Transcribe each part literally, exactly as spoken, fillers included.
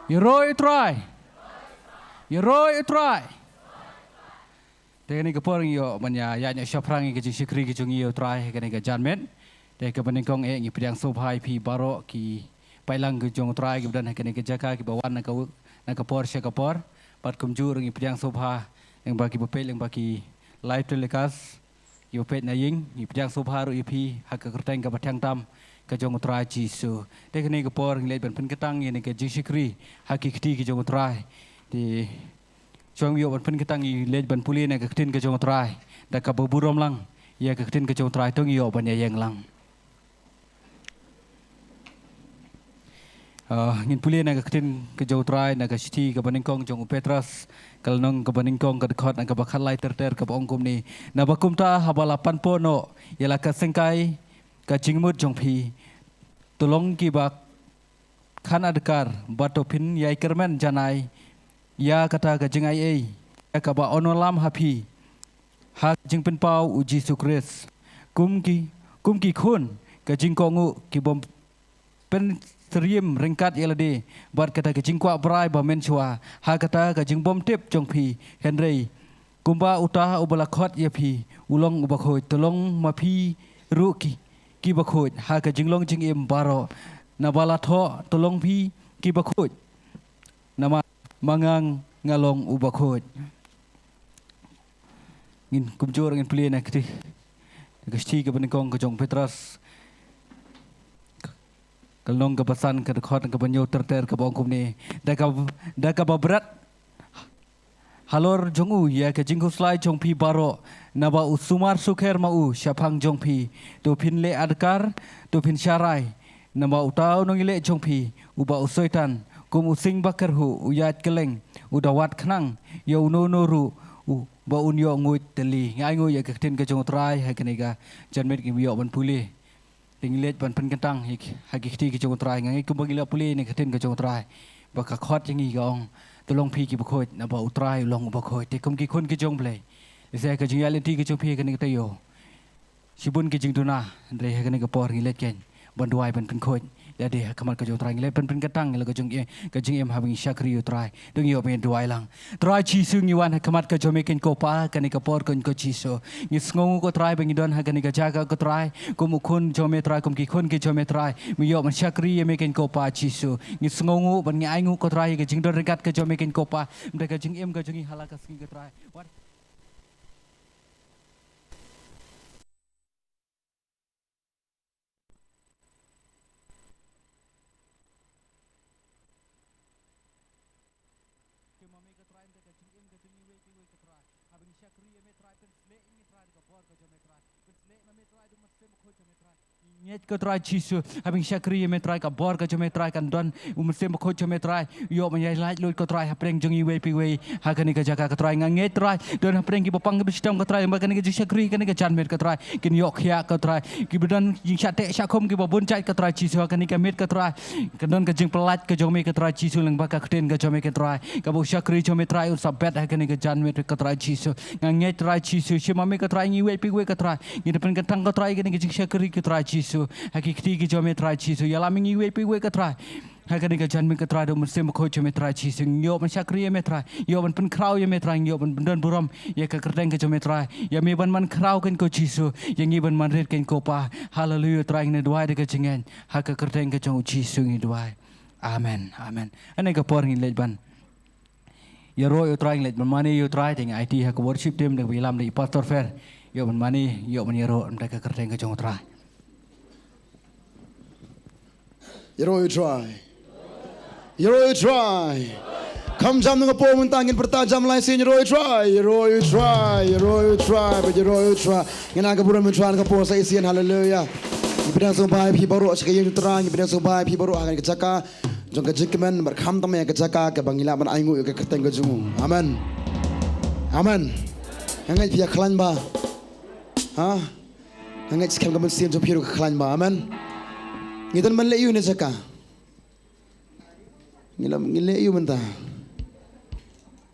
Ïaroh ïa u Trai. Ïaroh ïa u Trai. Te kane ka por ngi ïoh ban ïa ïa shaphrang ïa ka jingshakri ka jong ngi ïa u Trai ha kane ka janmiet. Te kaba nyngkong eh ngi pdiang sngewbha ïa phi baroh ki paidlang ka jong u Trai kiba don ha kane ka jaka kiba wan na ka, na ka por sha ka por. Bad kumjuh ruh ngi pdiang sngewbha lyngba kiba peit lyngba ki live telecast. Ïa u peit na ïing, ngi pdiang sngewbha ruh ïa phi ha ka kyrteng kaba thiang tam ka jong u Trai Jisu. Te kane ka por ngi leit ban pynkyntang ïa kane ka jingshakri ha ki kti ka jong u Trai. Te shuwa ngi ïoh ban pynkyntang ngi leit ban pule na ka ktien ka jong u Trai. Da kaba burom lang ïa ka ktien ka jong u Trai to ngi ïoh ban ïa ïeng lang. Ah, ngin pule na ka ktien ka jong u Trai na ka shithi kaba nyngkong jong u Petros, ka lynnong kaba nyngkong ka dkhot na kaba khatlai ter ter kaba ong kumne. Naba kumta haba la panpoh noh ïa la ka syngkai ka jingmut jong phi, to long kiba khan adkar bad to phin ïai kyrmen janai ïa kata ka jingai ei ïa kaba un lam ha phi ha ka jingpynpaw u Jisu Khrist. Kum ki, kum ki khun ka jingkohnguh ki bym pynsyriem ryngkat ïa lade bad kata ka jingkwah brai ba mynshuwa ha kata ka jingbymtip jong phi, hynrei kumba uta uba la khot ïa phi u long uba khuid, to long ma phi ruh ki, kiba khuid ha ka jinglong jingim baroh. Naba la thoh to long phi kiba khuid, namar ma nga nga long uba khuid. Ngin kumjuh ngin pule na ka shithi, na ka shithi kaba nyngkong ka jong u Petros, ka lynnong kaba san ka dkhot kaba hynñiew ter ter kaba ong kumne. Da ka, da kaba bret halor jong u ïa ka jingkhuslai jong phi baroh, naba u sumar sukher ma u shaphang jong phi, to phin leh adkar, to phin sharai. Naba uta u nongïaleh jong phi, uba u Soitan, kum u sing ba kyrhuh u ïaid kylleng, u da wad khnang ïa uno uno ruh uba un ïoh nguid tylli. Ngi ainguh ïa ka ktien ka jong u Trai ha kane ka janmiet, ngi ïoh ban pule. Te ngi leit ban pynkyntang ha ki kti ki jong u Trai. Nga ngeit kumba ngi la pule na ka ktien ka jong u Trai, ba ka khot ïa ngi ka ong, to long phi kiba khuid naba u Trai u long uba khuid. Te kum ki khun ki jong u Blei, lehse ka jingïaid lynti ka jong phi ha kane ka taïew shibun ki jingduna, hynrei ha kane ka por ngi leit kein ban duwai ban pynkhuid ïa lade ha khmat ka jong u Trai. Ngi leit ban pynkyntang ïa la ka jong, ka jingim haba ngi shakri ïa u Trai. To ngi ïoh ban duwai lang. Trai Jisu, ngi wan ha khmat ka jong me kein ko Pa, kane ka por kein ko Jisu. Ngi sngewnguh ko Trai ba ngi don ha kane ka jaka ko Trai, kum u khun jong me Trai, kum ki khun ki jong me Trai. Ngi ïoh ban shakri ïa me kein ko Pa Jisu. Ngi sngewnguh bad ngi ainguh ko Trai ïa ka jingdon ryngkat ka jong me kein ko Pa, bad ka jingim ka jong ngi ha la ka sngi ko Trai. Wat Te ma me ko Trai, ynda ka jingim ka jong ngi iwei pa iwei ko Trai, haba ngi shakri ïa me Trai, pynshlei ïa ngi Trai da ka bor ka jong me Trai. Pynshlei ma me Trai da u Mynsiem Bakhuid jong me Trai. Ngi ngeit ko Trai Jisu, haba ngi shakri ïa me Trai, ka bor ka jong me Trai kan don, u Mynsiem Bakhuid jong me Trai u ïoh ban ïaid laitluid ko Trai hapdeng jong ngi iwei pa iwei ha kane ka jaka ko Trai. Nga ngeit Trai, don hapdeng kiba pang kiba shitom ko Trai, ba kane ka jingshakri kane ka janmiet ko Trai kin ïoh khiah ko Trai. Kiba don jingshah teh shah khum kiba bun jait ko Trai Jisu ha kane ka miet ko Trai, kan don ka jingpyllait ka jong me ko Trai Jisu lyngba ka ktien ka jong me ko Trai. Kaba u shakri jong me Trai un sa bet ha kane ka janmiet ko Trai Jisu. Nga ngeit Trai Jisu, shim ma me ko Trai ngi iwei pa iwei ko Trai, ngi da pynkyntang ko Trai kane ka jingshakri ko Trai Jisu, ha ki kti ki jong me Trai Jisu. Ïalam ïa ngi iwei pa iwei ko Trai ha kane ka janmiet ko Trai da u Mynsiem Bakhuid jong me Trai Jisu. Ngi ïoh ban shakri ïa me Trai, ngi ïoh ban pynkhraw ïa me Trai, ngi ïoh ban pyndon burom ïa ka kyrteng ka jong me Trai. Ïa me ban man khraw kein ko Jisu, ïa ngi ban man rit kein ko Pa. Haleluya Trai, ngi duwai da ka jingngeit ha ka kyrteng ka jong u Jisu ngi duwai. Amen. Amen. Ha kane ka por ngi leit ban ïaroh ïa u Trai, ngi leit ban mane ïa u Trai, te ngi aiti ha ka worship team da kaba ïalam da i Pastor Fer. Ïoh ban mane, ïoh ban ïaroh, ym da ka kyrteng ka jong u Trai. Ïaroh ïa u Trai. Ïaroh ïa u Trai. Kham jam na nga pom mynta ngin pyrta jam lai sien, ïaroh ïa u Trai, ïaroh ïa u Trai, ïaroh ïa u Trai, ba ïaroh ïa u Trai. Ngin ai ka burom ïa u Trai na nga pom sa sien, haleluya. Ngi pdiang sngewbha ïa phi baroh sha ka ïing u Trai, ngi pdiang sngewbha ïa phi baroh ha kane ka jaka jong ka jingkmen, bad khamtam ïa ka jaka kaba ngi lah ban ainguh ïa ka kyrteng ka jong u. Amen. Amen. Nga ngeit phi ïa khlaiñ ba. Ha? Nga ngeit skhem ka mynsiem jong phi ruh ka khlaiñ ba. Amen. Ngi don ban leh ïa u ne jaka. Ngi la, ngi leh ïa u mynta.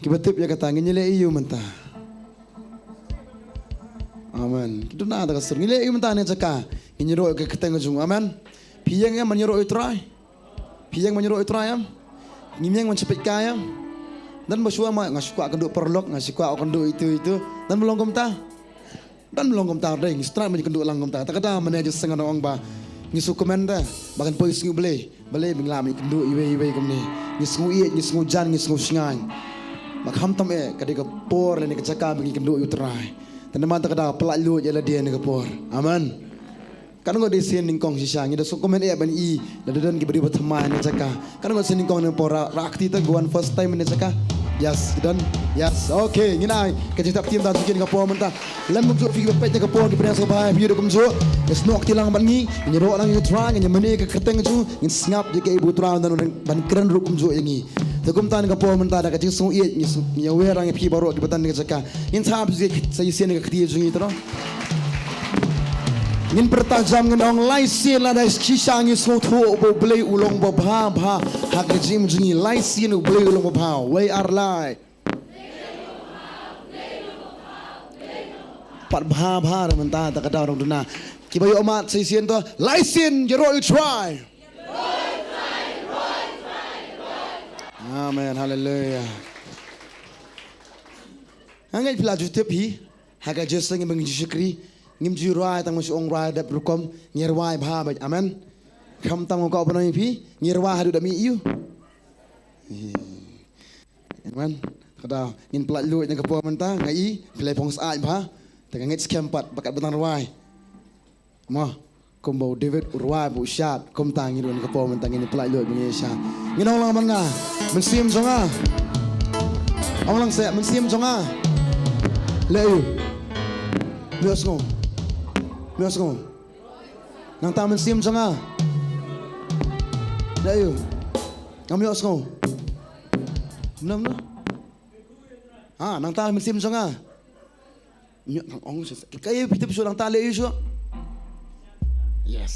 Kiba tip ïa kata, ngin ïaleh ïa u mynta. Amen. Ki duna da ka sur. Ngi leh ïa u mynta ne jaka. Ngin ïaroh ïa ka kyrteng ka jong u. Amen. Phi ïeng em ban ïaroh ïa u Trai? Phi ïeng ban ïaroh ïa u Trai em? Ngim ïeng ban shu peit kai ïa. Don ba shu ong ma nga shu kwah kynduh paralok, nga shu kwah kynduh itu itu. Don ba long kumta. Don ba long kumta dei, ngi sngewthuh ban kynduh lang kumta. Te kata mynne jingïaseng nga ong ba ngi sngewkmen te ba kan poi sngi U Blei. Balei ba ngi lah ban kynduh iwei iwei kumne. Ngi sngew ïeit, ngi sngew jan, ngi sngew shngaiñ. Ba khamtam eh ka dei ka por lane ka jaka ba ngi kynduh ïa U Trai. Te namar kata ka daw pyllait luid ïa lade ha kane ka por. Amen. Katno ngut dei sien nyngkong shisha, ngi da sngewkmen eh ban i lada don kiba dei ba thymmai ha kane ka jaka. Katno ngut sien nyngkong ha kane ka por, rah kti te, ki wan first time ha kane ka jaka. Yes, done. Yes. Okay, ngin ai ka jingtap kti mynta jong ki ha kane ka por mynta. Lem kumjuh phi kiba peit ha kane ka por, ki pynïasoh bha ïa phi ruh kumjuh. Ïasnoh kti lang bad ngi, ngin ïaroh lang ïa U Trai, ngin ïamane ïa ka kyrteng jong U, ngin sngap ïa kaei ba U Trai un don ban kren ruh kumjuh ïa ngi. Te kumta ha kane ka por mynta da ka jingsngewieit ngi sng-, ngi ïawer lang ïa phi baroh kiba don ha kane ka jaka. Ngin sa ap sa shisien ïa ka kti jong ngi te noh. Ngin pyrta jam, ngin ong lai sien lada shisha ngi sngewthuh ba U Blei u long ba bha bha ha ka jingim jong ngi, lai sien U Blei u long ba bha. Wei ar lai. Pat bha bha re mynta, te ka daw dang duna. Kiba ïoh mad sa shisien to, lai sien ïaroh ïa U Trai. Amen, haleluya. Nga ngeit phi la ju tip hi ha ka jingïaseng ba ngi ju shakri, ngim ju rwai tang ma shu ong rwai dep rukom, ngi rwai bha bha. Amen. Khamtam nga kwah ban ong ïa phi, ngi rwai haduh da mih ïa u. Amen. Ka daw ngin pyllait luid ha kane ka por mynta, nga i phi la phong syaid bha. Te nga ngeit skhem pat ba katba dang rwai, mo, kumba u David u rwai ba u shad, kumta ngi ruh ha kane ka por mynta ngin pyllait luid ba ngin shad. Ngin ong lang bad nga, Mynsiem jong nga. Ong lang seh, Mynsiem jong nga. Leh ïa u. Mih sngew. Mih sngew. Nangta, Mynsiem jong nga. Leh ïa u. Ngam ïoh sngew. Mano mano? Ha, nangta, Mynsiem jong nga. Ïoh, nang ong shisha. Kaei phi tip shuh, nangta leh ïa u shuh. Yes.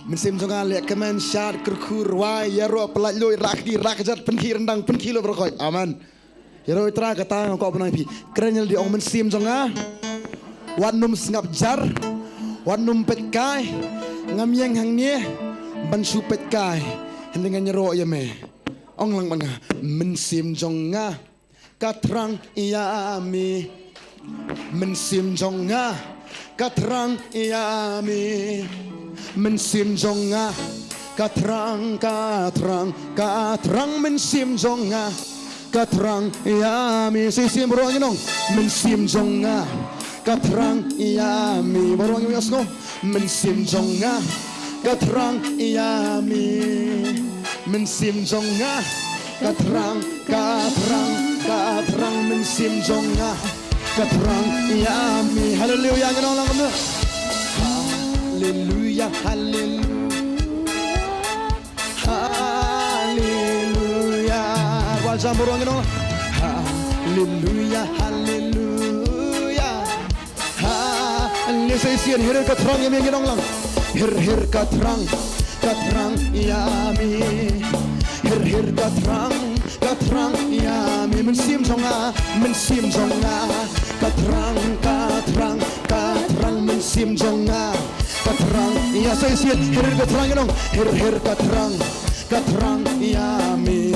Mynsiem jong nga leh kmen, shad, kyrkhu, rwai, ïaroh, pyllait luid, rah kti, rah kjat, pynkhih ryndang, pynkhih lum baroh khoit. Amen. Ïaroh ïa U Trai, kata nga kwah ban ong ïa phi. Kren ïa lade, ong, Mynsiem jong nga, wat nym sngap jar, wat nym peit kai. Ngam ïeng hangne ban shu peit kai, hynrei ngan ïaroh ïa me. Ong lang bad nga, Mynsiem jong nga, ka thrang ïa me. Mynsiem jong nga, ka thrang ïa me. Mynsiem jong nga, ka thrang, ka thrang, ka thrang. Mynsiem jong nga, ka thrang ïa me. Sa shisien baroh ngin ong, Mynsiem jong nga, ka thrang ïa me. Baroh ngin ïohsngew, Mynsiem jong nga, ka thrang ïa me. Mynsiem jong nga, ka thrang, ka thrang, ka thrang. Mynsiem jong nga, ka thrang ïa me. Haleluya, ngin ong lang kumno. Haleluya, haleluya, haleluya. Rwai jam baroh ngin ong. Haleluya, haleluya. Ha, leh sa shisien, Hir Hir ka thrang ïa me, ngin ong lang. Hir Hir ka thrang, ka thrang ïa me. Hir Hir ka thrang, ka thrang ïa me. Mynsiem jong nga, Mynsiem jong nga, ka thrang, ka thrang, ka thrang. Mynsiem jong nga, ka thrang ïa, sa shisien, Hir Hir ka thrang, ngin ong. Hir Hir ka thrang, ka thrang ïa me.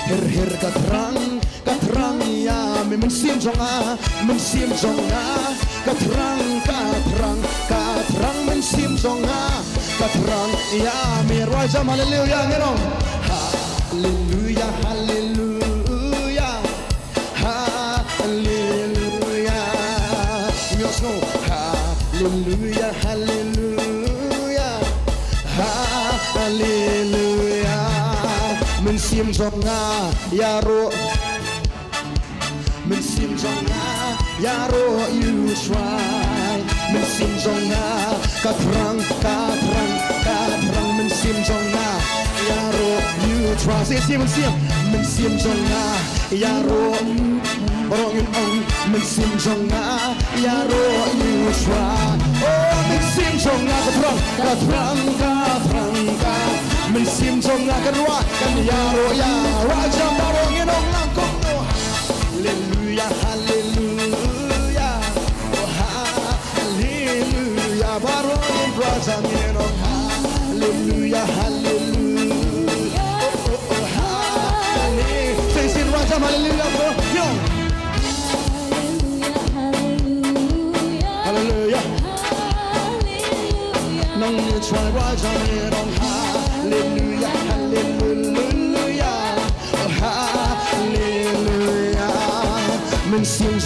Hir Hir ka thrang, ka thrang ïa me. Mynsiem jong nga, Mynsiem jong nga, ka thrang, ka thrang, ka thrang. Mynsiem jong nga, ka thrang ïa me. Rwai jam, haleluya, ngin ong. Haleluya, haleluya, haleluya. Ngin ïohsngew. Haleluya, haleluya, haleluya. Mynsiem jong nga, ïaroh. Mynsiem jong nga, ïaroh ïa U Trai. Mynsiem jong nga, ka thrang, ka thrang, ka thrang. Mynsiem jong nga, ïaroh ïa U Trai. Sa shisien, Mynsiem, Mynsiem jong nga, ïaroh. Baroh ngin ong, Mynsiem jong nga, ïaroh ïa U Trai. Oh, Mynsiem jong nga, ka thrang, ka thrang, ka thrang, ka. Mynsiem jong nga, ka rwai, kan ïaroh ïa. Rwai jam, baroh ngin ong lang kumno. Haleluya, haleluya, oh, haleluya. Baroh ngin rwai jam, ngin ong. Haleluya, haleluya, oh, oh, oh.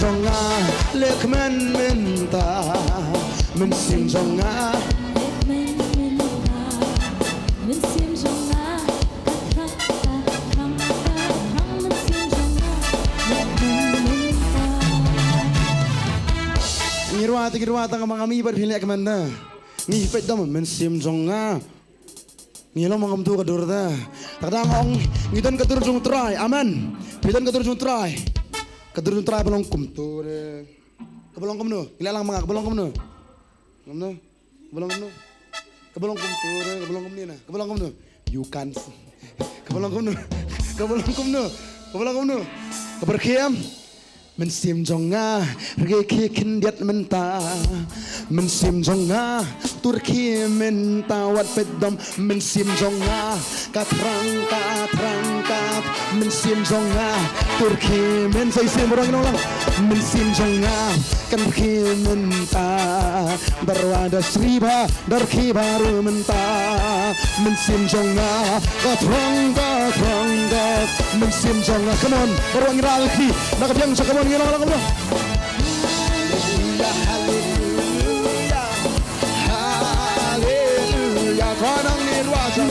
Jong nga leh kmen mynta, mynsiem jong nga. Leh kmen mynta, mynsiem jong nga. Ka thrang, ka thrang, ka thrang, mynsiem jong nga. Leh kmen mynta. Ngi ruh, ngi ruh tang ma nga mi bad phi leh kmen da. Ngi peit da mynsiem jong nga. Ngi long ma ngam tu ka dur da. Tak dang ong ngi don ka dur jong Trai. Amen. Phi don ka dur jong Trai. Ka dur jong Trai ba long kumtu de. Ka ba long kumno? Ngi la lang ma nga, ka ba long kumno? Kumno? Ka ba long kumno? Ka ba long kumtu de, ka ba long kumne na. Ka ba long kumno? You can't. Ka ba long kumno? Ka ba long kumno? Ka ba long kumno? Ka ba rkhie em? Mynsiem jong nga, rkhie khyndiat mynta. Mynsiem jong nga, tur khie mynta wat peit dom. Mynsiem jong nga, ka thrang, ka thrang, ka. Mynsiem jong nga, tur khie myn, sa shisien baroh ngi ong lang. Mynsiem jong nga, kan khie mynta. Barwa da sri ba, dar khie baru mynta. Mynsiem jong nga, ka thrang, ka thrang, ka. Mynsiem jong nga, come on. Baroh ngi ral ki. Na ka biang sa, come on, ngi ong lang baroh. Hallelujah, hallelujah, hallelujah. Khublei ngi ruh jong.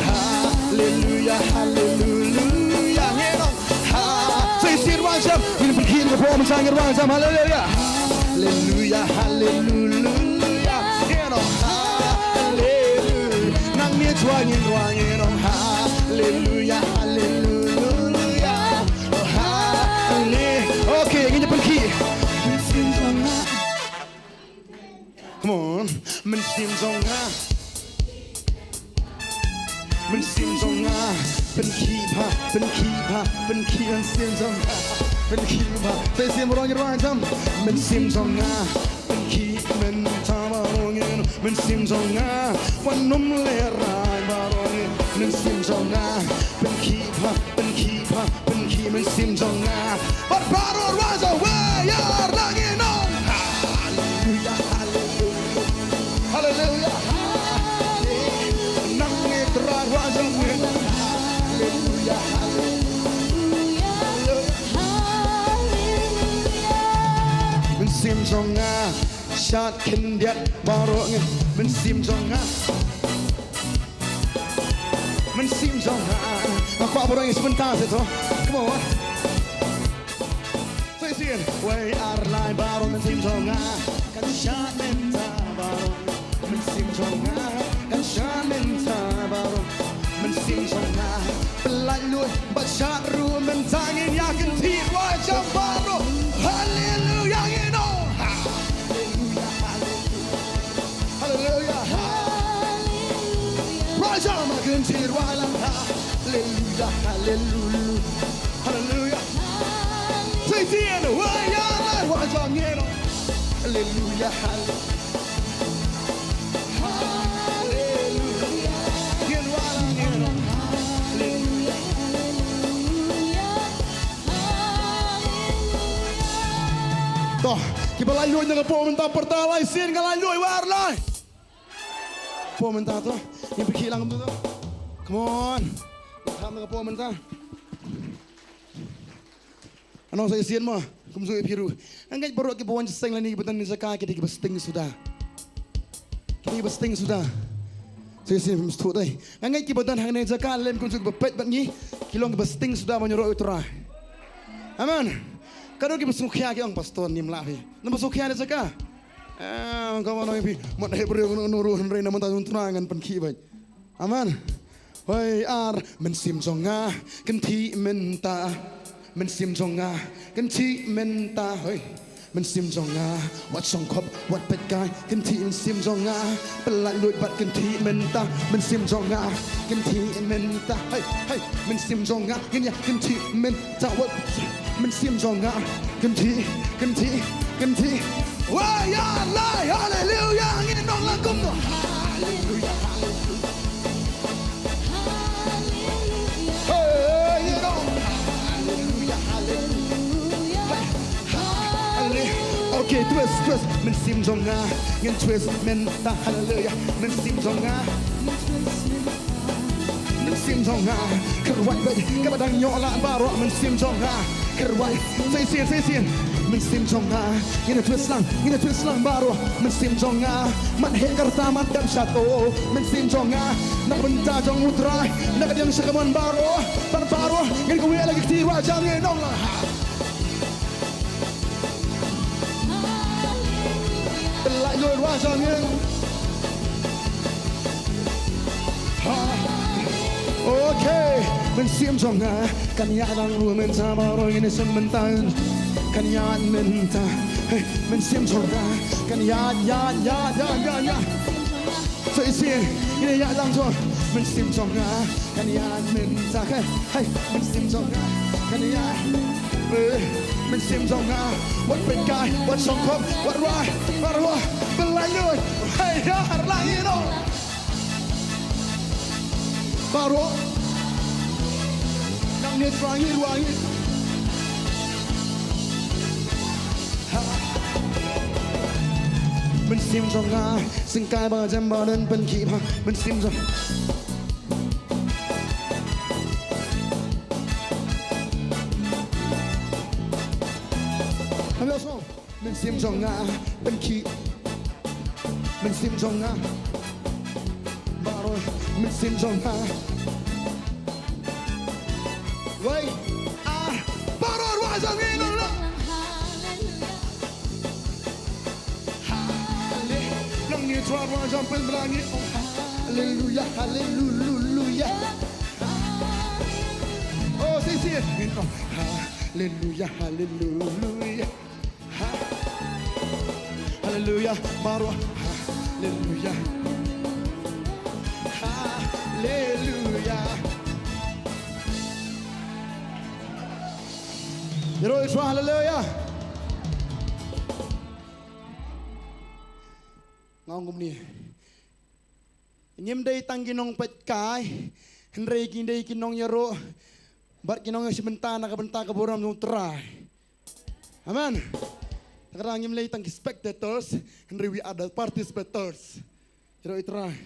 Hallelujah, hallelujah. Ngi ong. Ha, sa shisien ruh jong. Ngin pynkhie ka por mynta ngi ruh jong. Hallelujah. Hallelujah, hallelujah. Ngi ong. Hallelujah. Nang ngi ruh ngin ruh ngi ong. Hallelujah, hallelujah. Hallelujah. Okay, ngin pynkhie. Come on. Mynsiem jong nga. Mynsiem jong nga. Pynkhie bha, pynkhie bha, pynkhie mynsiem jong nga. Pynkhie bha. Sa shisien baroh ngi ruh jong. Mynsiem jong nga. Pynkhie mynta baroh ngi. Mynsiem jong nga. Wan nym lehrain baroh ngi. Mynsiem jong nga. Pynkhie bha, pynkhie bha. Pynkhie mynsiem jong nga. Bad baroh ruh sa wei ïar lang ngi ong. Hallelujah, hallelujah. Hallelujah. Nang ngi Trai ruh jong ngi. Hallelujah, hallelujah. Mynsiem jong nga. Shad khyndiat baroh ngi. Mynsiem jong nga. Mynsiem jong nga. Nga kwah baroh ngi sa bynta sa to. Come on. Sa shisien. Wei ar lai baroh mynsiem jong nga. Kan shad mynta baroh. Mynsiem jong nga. Kan shad mynta baroh. Mynsiem jong nga. Pyllait luid bad shad ruh mynta ngin ïa kynthih ruh jong baroh. Hallelujah, ngi ong. Hallelujah, hallelujah. Hallelujah. Hallelujah. Raja makin tirwala. Hallelujah, hallelujah. Hallelujah. Say it again. Waya, Raja ngero. Hallelujah, hallelujah. Hallelujah. Tirwala ngero. Hallelujah. To, kiba laitluid na ka por mynta, pyrta lai sien ka laitluid, wei ar lai. Por mynta to, ngin pynkhih lang kumto to. Come on. Ngin thap na ka por mynta. Ano sa shisien mo, kumjuh ïa phi ruh. Nga ngeit baroh kiba wan seng lane kiba don ha jaka ki dei kiba sting suda. Ki dei kiba sting suda. Sa shisien phim sngewthuh dei. Nga ngeit kiba don hangne ha jaka lem kumjuh kiba peit bad ngi, ki long kiba sting suda ban ïaroh ïa u Trai. Amen. Ka don kiba sngewkhia ki ong, Pastor, ngim lah phi. Namar sngewkhia ha jaka. Eh, ka wan ong ïa phi. Mat hep briew no no ruh hynrei namar ta jong u Trai ngan pynkhih beit. Amen. Hoi ar, mynsiem jong nga, kynthih mynta. Mynsiem jong nga, kynthih mynta. Hoi. Mynsiem jong nga, wat shong khop, wat peit kai, kynthih mynsiem jong nga. Pyllait luid bad kynthih mynta. Mynsiem jong nga, kynthih mynta. Hei, hei, mynsiem jong nga, ngin ïa kynthih mynta. Wat mynsiem jong nga, kynthih, kynthih, kynthih. Wei ar lai, haleluya, ngin ong lang kumno. Haleluya, haleluya. Haleluya. Hey, ngin ong. Haleluya, haleluya. Hale-, okay, twist, twist. Mynsiem jong nga, ngin twist mynta, haleluya. Mynsiem jong nga. Mynsiem jong nga, kyrwai bad kaba dang ïoh lad baroh, mynsiem jong nga, kyrwai. Sa shisien, sa shisien. Mynsiem jong nga, ngin ïa twist lang, ngin ïa twist lang baroh. Mynsiem jong nga, man heh ka rta man dep sha to. Mynsiem jong nga, na ka bynta jong U Trai, na ka liang sha kamon baroh. Bad baroh, ngin kawei la ki kti ruh jong ngi nong lang ha. Te la ïoh ruh jong ngi. Ha. Okay, mynsiem jong nga kan ïaid lang ruh mynta baroh ngin ïa shem mynta. Kan ïaid mynta. Hey, mynsiem jong nga kan ïaid, ïaid, ïaid, ïaid, ïaid, ïaid. So isien ngin ïaid lang jong. Mynsiem jong nga kan ïaid mynta. Hey, hey, mynsiem jong nga kan ïaid. Eh, mynsiem jong nga wat pynkai, wat shongkop, wat rwai, wat rwai. Bad la ïoh. Hey, ïa, la ïoh. Baroh. Nang nit rangi rangi. Ha. Mynsiem jong nga, sngewkai ba jem ba don pynkhih ba. Mynsiem jong. Hello, song. Mynsiem jong nga pynkhih. Mynsiem jong nga. Baroh mynsiem jong nga. Wei, ah, baroh ruh jong ngi nong nong. Hale-, nong ngi ruh jong pynblangi. Oh, haleluya, haleluya. Oh, si, si. Haleluya, haleluya. Ha-, haleluya, baroh. Haleluya. Haleluya. Ïaroh ïa U Trai, haleluya. Nga ong kumne. Ngim dei tang ki nongpeitkai, hynrei ngi dei ki nongïaroh bad ki nongïashim bynta na ka bynta ka burom jong U Trai. Amen. Te kata ngim dei tang ki spectators, hynrei we are the participators. Ïaroh ïa U Trai.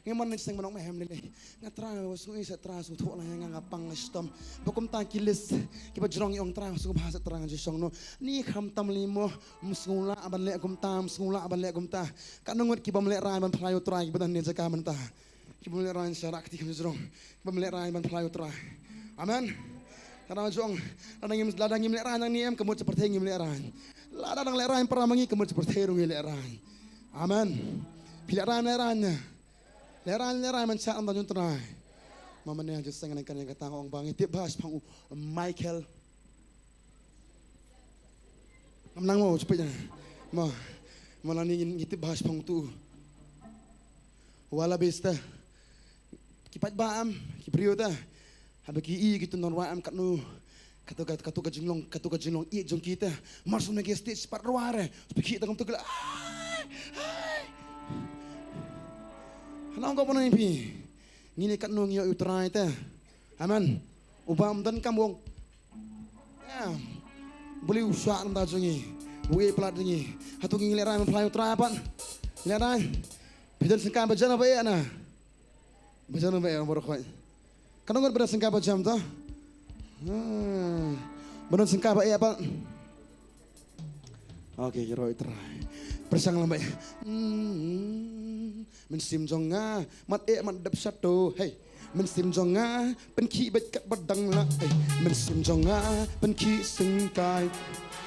Ngim wan seng ban ong, "Me hem lei lei." Nga Trai, nga sngewthuh, sa Trai, sngewthuh lang ïa nga, nga pang, nga shitom. Ba kumta ki list kiba jrong, ïa ong Trai, sngewbha sa Trai, nga ju shong noh. Ni khamtam lei mo, ym sngewlah ban leh kumta, ym sngewlah ban leh kumta. Katno ngut ki bym lehraiñ ban phla ïa U Trai kiba don ha kane ka jaka mynta? Ki bym lehraiñ sharak kti kham jrong. Ki bym lehraiñ ban phla ïa U Trai. Amen. Ka dang jong, lada ngim, lada ngim lehraiñ nangne em, ka mut sha pyrthei ngim lehraiñ. Lada dang lehraiñ para ma ngi, ka mut sha pyrthei ruh ngi lehraiñ. Amen. Phi lehraiñ, lehraiñ. Lehraiñ, lehraiñ man shah ym da jong Trai. Ma mane ha jingïaseng kane kata nga ong ba ngi tip bha shaphang u Michael. Ngam nang mo, u peit na. Mo, mo lane ngi, ngi tip bha shaphang utu. Wala bista. Ki paidbah em, ki briew te. Haba ki ïohi ïa kitu ki nongrwai em katno. Katu ka, katu ka jinglong, katu ka jinglong ïeit jong ki te. Mar shu na ki stage pat rwai re. Phi khie te kumtu ki la. Ai, ai. Hana ong ko pynang phi. Ngin ïa katno ngi ïoh ïa U Trai te. Amen. U bym don kam wong. Em. Beli u shah nangta jong ngi. U ïeit palat jong ngi. Hato ngi lehraiñ ban phla ïa U Trai pat? Lehraiñ. Phi don sngewbha ba jan ba ïa na. Ba jan ba ïa baroh khoit. Katno ngut ba don sngewbha ba jan to? Hmm. Ba don sngewbha ba ïa pat. Okay, ïaroh ïa U Trai. Pyrshang lang bha. Hmm, mynsiem jong nga, mat eh mat dep shato, hey. Mynsiem jong nga, pynkhih bad kat bad dang la, hey. Mynsiem jong nga, pynkhih sngewkai.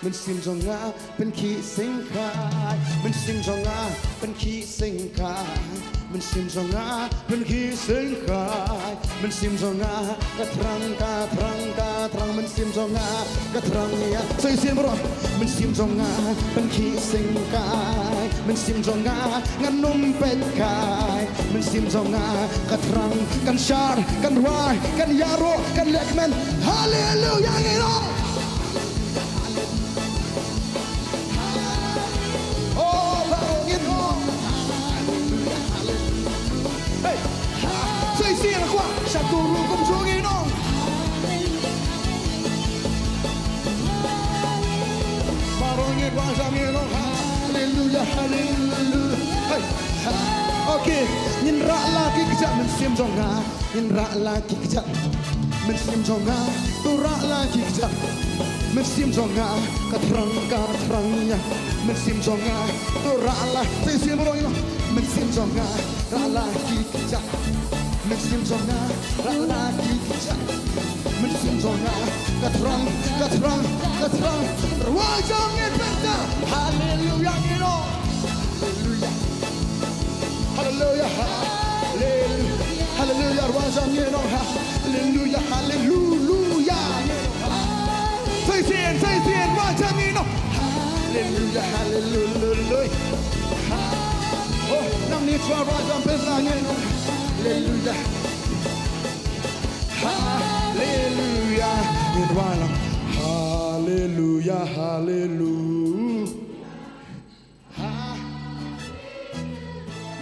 Mynsiem jong nga, pynkhih sngewkai. Mynsiem jong nga, pynkhih sngewkai. Mynsiem jong nga, pynkhih sngewkai. Mynsiem jong nga, ka thrang, ka thrang, ka thrang. Mynsiem jong nga, ka thrang ïa. Sa shisien baroh. Mynsiem jong nga, pynkhih sngewkai. Mynsiem jong nga, ngan ym peit kai. Mynsiem jong nga, ka thrang, kan shar, kan rwai, kan ïaroh, kan leh kmen. Haleluya, ngin ong. Oh, baroh ngin ong. Hey. Sa shisien kwah, sha tu ruh kumjuh ngin ong. Baroh ngin kwah sha ngin ong. Haleluya, haleluya. Hey. Okay, ngin rah la ki kjat mynsiem jong nga. Ngin rah la ki kjat mynsiem jong nga. To rah la ki kjat. Mynsiem jong nga ka thrang, ka thrang ïa. Mynsiem jong nga to rah la. Sa ïasiem baroh ïa. Mynsiem jong nga rah la ki kjat. Mynsiem jong nga rah la ki kjat. Mynsiem jong nga ka thrang, ka thrang, ka thrang. Rwai jam ngin bynta. Haleluya ngin ong. Haleluya. Haleluya, haleluya, haleluya, rwai jam ngin ong haleluya, haleluya. Sa ïasien, sa ïasien, rwai jam ngin ong haleluya, haleluya. Oh, nangne shuwa rwai jam pynban ngin ong haleluya. Haleluya, ngin rwai lang. Haleluya, haleluya. Ha.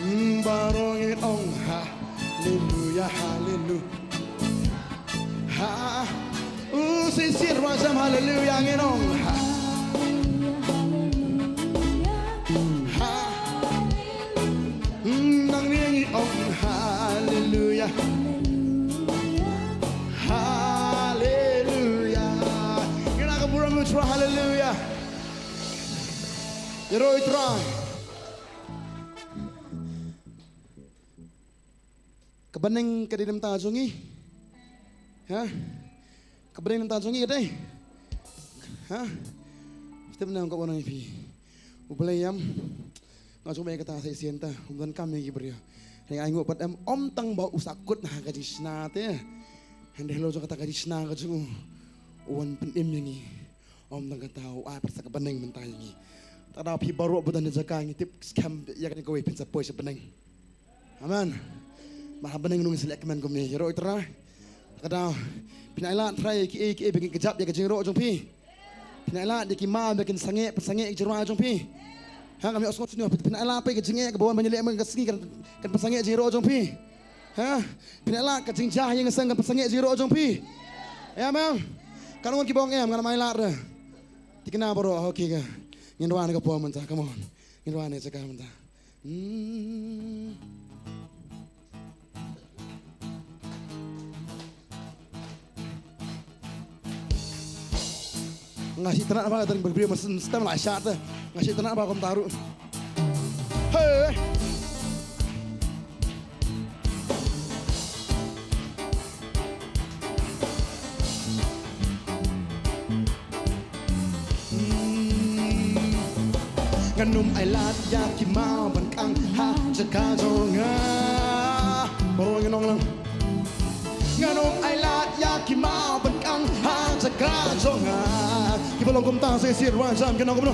Mm, baroh ngin ong haleluya, haleluya. Ha. Uh, sa ïasien rwai jam haleluya ngin ong ha. Ha. Mm, nangne ngin ong haleluya. Haleluya. Ngin ong ka burom u Trai haleluya. Ïaroh ïa u Trai. Ka bneng ka dei na bynta jong ngi. Ha? Ka bneng na bynta jong ngi ka dei. Ha? Step na ka bneng phi. U Blei ïam. Nga shu mut kata sa ïasien ta. Um donkam ïa ki briew. Hynrei ai nguh pat em, ym tang ba u sahkut na ka jingshna te. Hynrei halor jong kata ka jingshna ka jong u, u wan pynim ïa ngi. Ym tang kata, u ai pat sa ka bneng mynta ïa ngi. Te lada phi baroh ba don ha jaka ngi tip skhem ïa kane kawei phin sa poi sha bneng. Amen. Ba ha bneng ruh ngin sa leh kmen kumne. Ïaroh ïa u Trai. Te lada phin ailad Trai kiei kiei ba kin kjap ïa ka jingïaroh jong phi. Phin ailad ïa ki ma ba kin sangeh pynsangeh ïa ka jingrwai jong phi. Ha, ngam ïohsngew shuh, phin ailad pat ïa ka jingeh kaba wan ban ïaleh man ka sngi kan, kan pynsangeh ïa ka jingïaroh jong phi. Ha? Phin ailad ka jingjia ïing seng kan pynsangeh ïa ka jingïaroh jong phi. Em em. Kan wan kiba ong em, ngan ailad re. Thikna baroh, okay ka. Ngin rwai na ka por mynta, come on. Ngin rwai na ka jaka mynta. Hmm. Nga shu tnat ba ka dang berbriw mas stem la shat. Nga shu tnat ba kumta ruh. Hey. Ngan ym ailad ïa ki maw ban kang ha jaka jong nga. Baroh ngin ong lang. Ngan ym ailad ïa ki maw ban kang ha jaka jong nga. Kiba long kumta sa shisien rwai jam ngin ong kumno.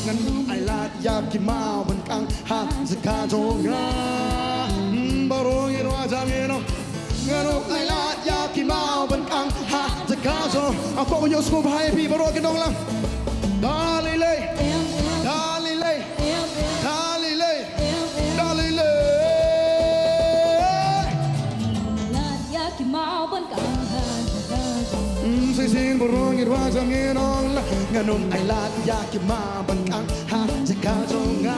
Ngan ym ailad ïa ki maw ban kang ha jaka jong nga. Hmm, baroh ngin rwai jam ngin ong. Ngan ym ailad ïa ki maw ban kang ha jaka jong. Nga kwah ban ïohsngew bha ïa phi baroh ngin ong lang. Da lei lei. Da lei lei. Da lei lei. Da lei lei. Lad ïa ki maw ban kang ha jaka jong. Mm, sa shisien baroh ngin rwai jam ngin ong lang. Ngan ym ailad ïa ki maw ban kang ha jaka jong nga.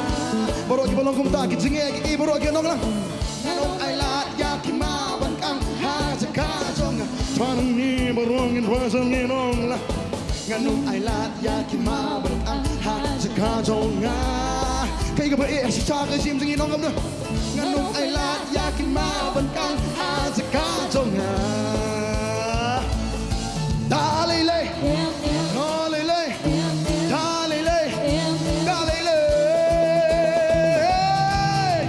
Baroh kiba long kumta ki jingeh kiei kiei baroh ngin ong lang. Ngan ym ailad ïa ki maw ban kang ha jaka jong nga. Te nangne baroh ngin rwai jam ngin ong lang. Ngan ym ailad ïa ki maw ban kang ha jaka jong nga. Kaei kaba eh shisha ka jingim jong ngi, ong kumno. Ngan ym ailad ïa ki maw ban kang ha jaka jong nga. Da lei lei. Da lei lei. Da lei lei. Da lei lei.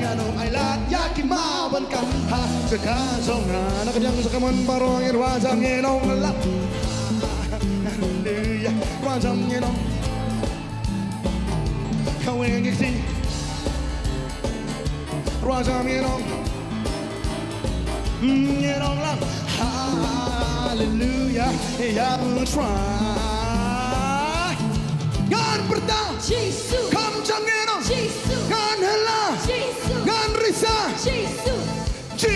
Ngan ym ailad ïa ki maw ban kang ha jaka jong nga. Na ka liang jong ka mon baroh ngin rwai jam ngin ong lang. Haleluya. Rwai jam ngin ong. Kawei ngi kti. Rwai jam ngin ong. Ngin ong lang. Haleluya. Ïa u Trai. Ngan pyrta. Jisu. Kham jam ngin ong. Jisu. Ngan hela. Jisu. Ngan risa. Jisu. Jisu.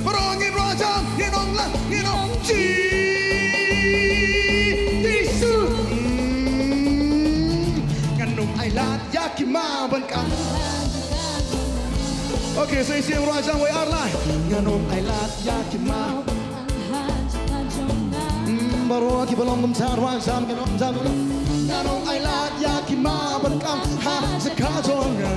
Baroh ngin rwai jam, ngin ong lang, ngin ong Ji-, Jisu. Mm. Ngan ym ailad ïa ki maw ban kang. Okay, sa shisien rwai jam wei ar lai. Ngan ym ailad ïa ki maw. Baroh kiba long kumta, rwai jam, ngin ong jam. Ngan ong ai lad ïa ki maw ban kang ha jaka jong nga.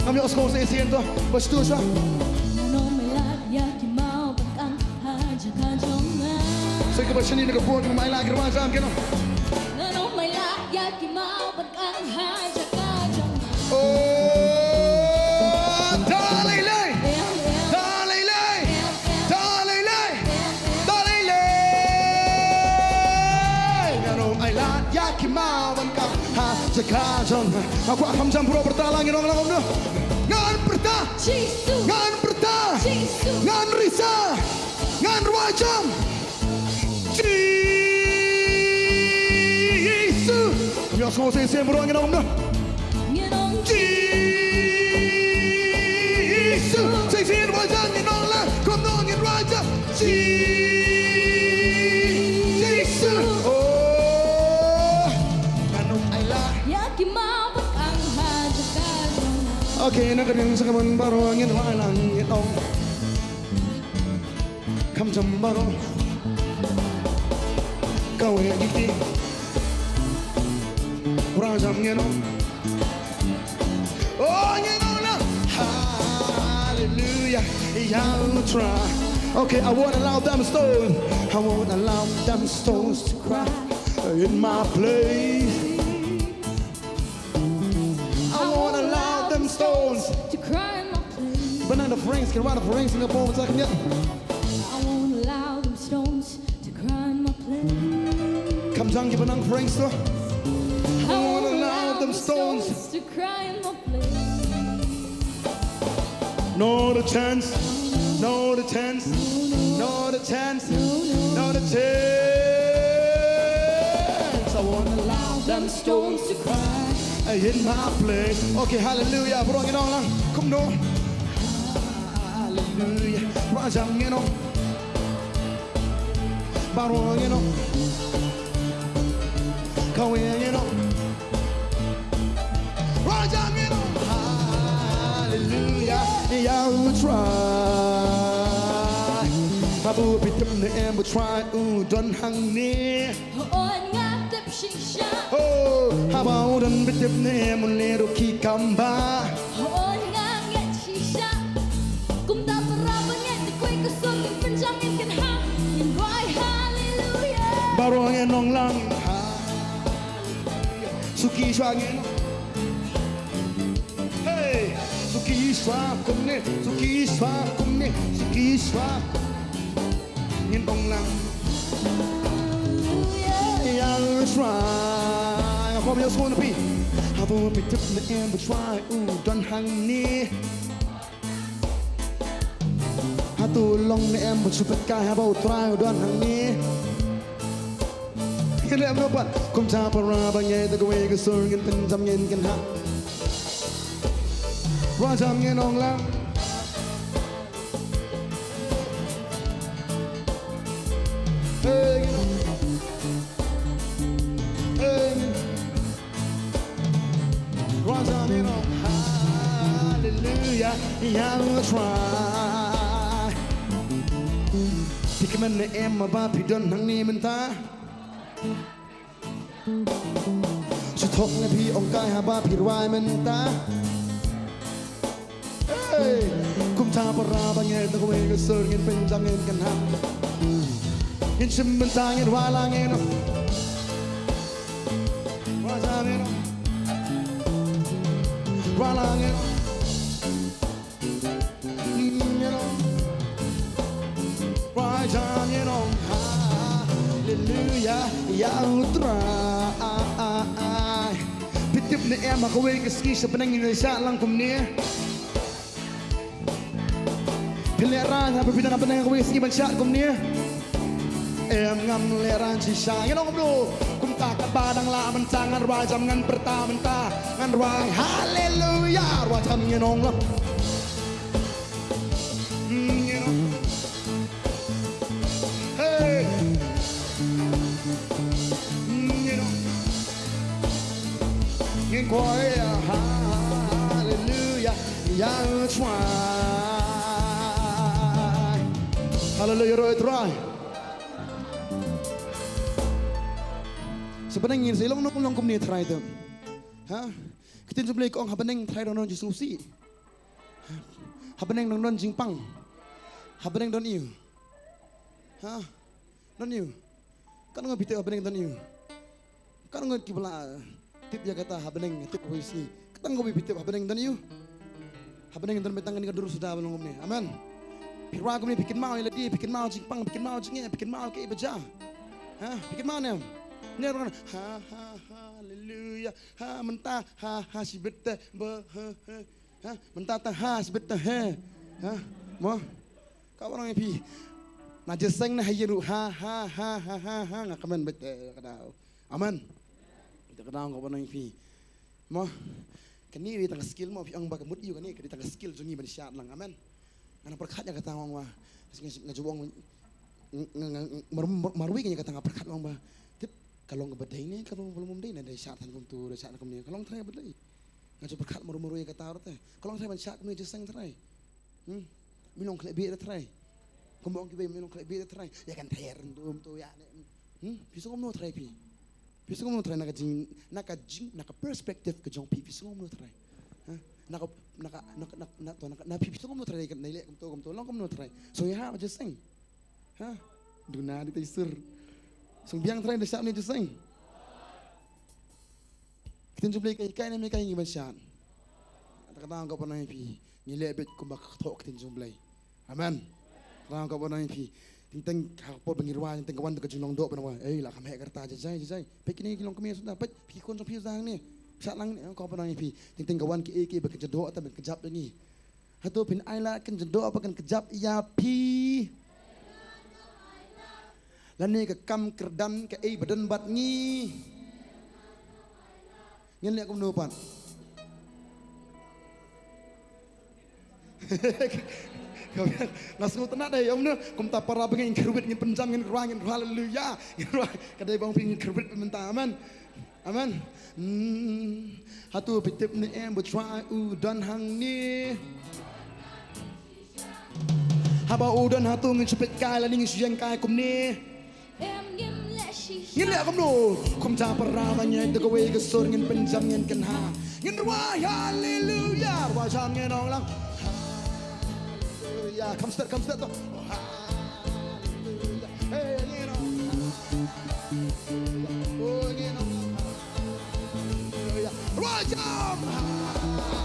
Ngam ïohsngew shisien to, ba shu sha. Ngan ong ai lad ïa ki maw ban kang ha jaka jong nga. Sa kaba shane na ka bor, ngan ong ai lad, ki rwai jam, ngin ong. Ngan ong ai lad ïa ki maw ban kang ha jaka jong nga. Oh, da lei lei. Em, em. Da lei lei. Em, em. Da lei lei. Em, em. Da lei lei. Ngan ong ai lad ïa ki maw ban kang ha jaka jong nga. Nga kwah kham jam pyrta lang, ngin ong lang kumno. Ngan pyrta. Jisu. Ngan pyrta. Jisu. Ngan risa. Ngan rwai jam. Jisu. Ngin ïohsngew shisien baroh, ngin ong kumno. Ngin ong Jisu. Shisien rwai jam, ngin ong lang kumno, ngin rwai jam. Ji-, Jisu. Oh. Ngan ong ai lad ïa ki maw ban kang ha jaka jong nga. Okay, na ka liang sa ka ban baroh ngin rwai lang, ngin ong. Kham jam baroh. Kawei ïa ki. Rwai jam, ngin ong. Oh, ngin ong lang. Hallelujah. Ïa U Trai. Okay, I won't allow them stone. I won't allow them stones to cry in my place. I won't allow them stones to cry in my place. Ba nang da Frank, kan wan da Frank Singapore, sa kan ïa. I won't allow them stones to cry in my place. Kham jam ki ba nang Frank to. I won't allow them stones to cry in my place. Not a chance, not a chance, not a chance, not a chance. I won't allow them stones to cry in my place. Okay, hallelujah. Baroh ngin ong lang kumno. Hallelujah. Rwai jam, ngin ong. Baroh ngin ong. Kawei ngin ong. Rwai jam, ngin ong. Hallelujah. Ïa U Trai. Haba u pyntip ne em, U Trai u don hangne. Hooid, nga tip shisha. Oh, haba u don pyntip ne em, un leh ruh ki kam ba. Hooid, nga ngeit shisha. Kumta para bangeit, da kawei ka sur ngin pynjam, ngin kynhap, ngin rwai hallelujah. Baroh ngin ong lang. Hallelujah. Suki shuwa, ngin ong. Hey, suki shuwa kumne, suki shuwa kumne, suki shuwa kumne. Ngin ong lang. Ïa U Trai. Nga kwah ban ïohsngew na phi. Haba u pyntip ne em, U Trai u don hangne. Hato long ne em ba shu pynkai haba U Trai u don hangne? Ngin leh kumno pat? Kumta para bangeit, da kawei ka sur ngin pynjam, ngin kynhap. Rwai jam, ngin ong lang. Hey, hey. Rwai jam, ngin ong hallelujah, ïa U Trai. Phi kmen ne em haba phi don hangne mynta? Shu thok ne phi ong kai haba phi rwai mynta? Hey, kumta para bangeit, da kawei ka sur ngin pynjam, ngin kynhap. Ngin shim bynta, ngin rwai lang, ngin rwai lang, ngin rwai lang, ngin rwai lang, ngin rwai lang. Hallelujah, ïa U Trai. Phi tip ne em, ha kawei ka sngi sha bneng ngin ïa shad lang kumne? Phi lehraiñ, ha phi don ha bneng kawei sngi ban shad kumne? Em, ngam lehraiñ shisha. Ngin ong kumno? Kumta katba dang lah mynta ngan rwai jam, ngan pyrta mynta, ngan rwai haleluya. Rwai jam, ngin ong lah. Hmm, ngin ong. Hey. Hmm, ngin ong. Ngin kwah ïa haleluya ïa U Trai. Haleluya ïa U Trai. Hapdeng ngin sa ïa long nongkynnoh kumne trai te. Ha? Ka ktien jong U Blei ka ong hapdeng trai dang don jingsngewsih. Hapdeng dang don jingpang. Hapdeng don aiu? Ha? Don aiu? Katno ngut phi tip hapdeng don aiu? Katno ngut kiba la tip ïa kata hapdeng, tip kawei sngi? Katno ngut phi tip hapdeng don aiu? Hapdeng don beit tang kane ka dur suda ba long kumne. Amen. Phi rwai kumne, phi kynmaw ïa lade, phi kynmaw jingpang, phi kynmaw jingeh, phi kynmaw kaei ba jia. Ha? Phi kynmaw ne em? Ne rwai, ha, ha, haleluya. Ha, mynta, ha, ha, shibit te, ba, ha, ha. Ha, mynta ta ha, shibit ta he. Ha, mo. Ka ba nang phi. Na jingïaseng na ha ïa ruh, ha, ha, ha, nga kmen beit te ka daw. Amen. Te ka daw ka ba nang phi. Mo. Kane dei tang ka skill mo, phi ong ba ka mut ïa kane, ka dei tang ka skill jong ngi ban shad lang. Amen. Nga nang pyrkhat ïa kata nga ong ba. Nga, nga ju ong, nga, nga, nga, mar, mar, marwei ïa kata nga pyrkhat nga ong ba. Tip, ka long kaba dei ne, ka long ba long dei ne, dei shad than kumtu, dei shad kumne, ka long trai ba dei. Nga ju pyrkhat marwei marwei ïa kata ruh te. Ka long trai ban shad kumne jingïaseng trai. Hmm. Mi long khlem bit trai. Kumba ong kiwei mi long khlem bit trai. Ïa kan thayer ndum tu ïa ne. Hmm. Phi sngew kumno trai phi. Phi sngew kumno trai na ka jing, na ka jing, na ka perspective ka jong phi. Phi sngew kumno trai. Ha? Na ka, na ka, na ka, na, na, to, na ka, na phi, phi sngew kumno trai na leh kumto, kumto. Long kumno trai. So ïa ha jingïaseng. Ha? Duna dei tai sur. Sngewbiang trai da shad ne jingïaseng. Ka ktien jong U Blei ka hikai ne em hikai ngi ban shad? Te ka daw ka ba nang phi, ngi leh beit kumba ka thoh ka ktien jong U Blei. Amen. Ka daw ka ba nang phi. Teng teng ha ka por ba ngi rwai, teng teng ka wan ka jinglong doh ba nang wa. Ei, la kham heh ka rta jai jai jai. Peit kine ki long kmie suda, peit phi khun jong phi suda hangne. Shad lang ne ka ba nang phi. Teng teng ka wan kiei kiei ba kan jyndoh te ban kjap da ngi. Hato phin ai lad kan jyndoh ba kan kjap ïa phi? Lane ka kam kyrdan kaei ba don bad ngi? Ngin leh kumno pat? Nga sngewtynnat dei, ym ne, kumta para ba ngin kyrwit, ngin pynjam, ngin rwai, ngin rwai, haleluya. Ngin rwai, ka dei ba ong phi ngin kyrwit mynta, amen. Amen. Hmm. Hato phi tip ne em ba U Trai u don hangne? Haba u don hato ngin shu peit kai lane ngin shu ïeng kai kumne? Em, ngim leh shisha. Ngin leh kumno? Kumta para ba ngeit da kawei ka sur ngin pynjam ngin kynha. Ngin rwai haleluya. Rwai jam ngin ong lang. Haleluya. Kham stet, kham stet to. Haleluya. Hey, ngin ong. Oh, ngin ong. Haleluya. Rwai jam.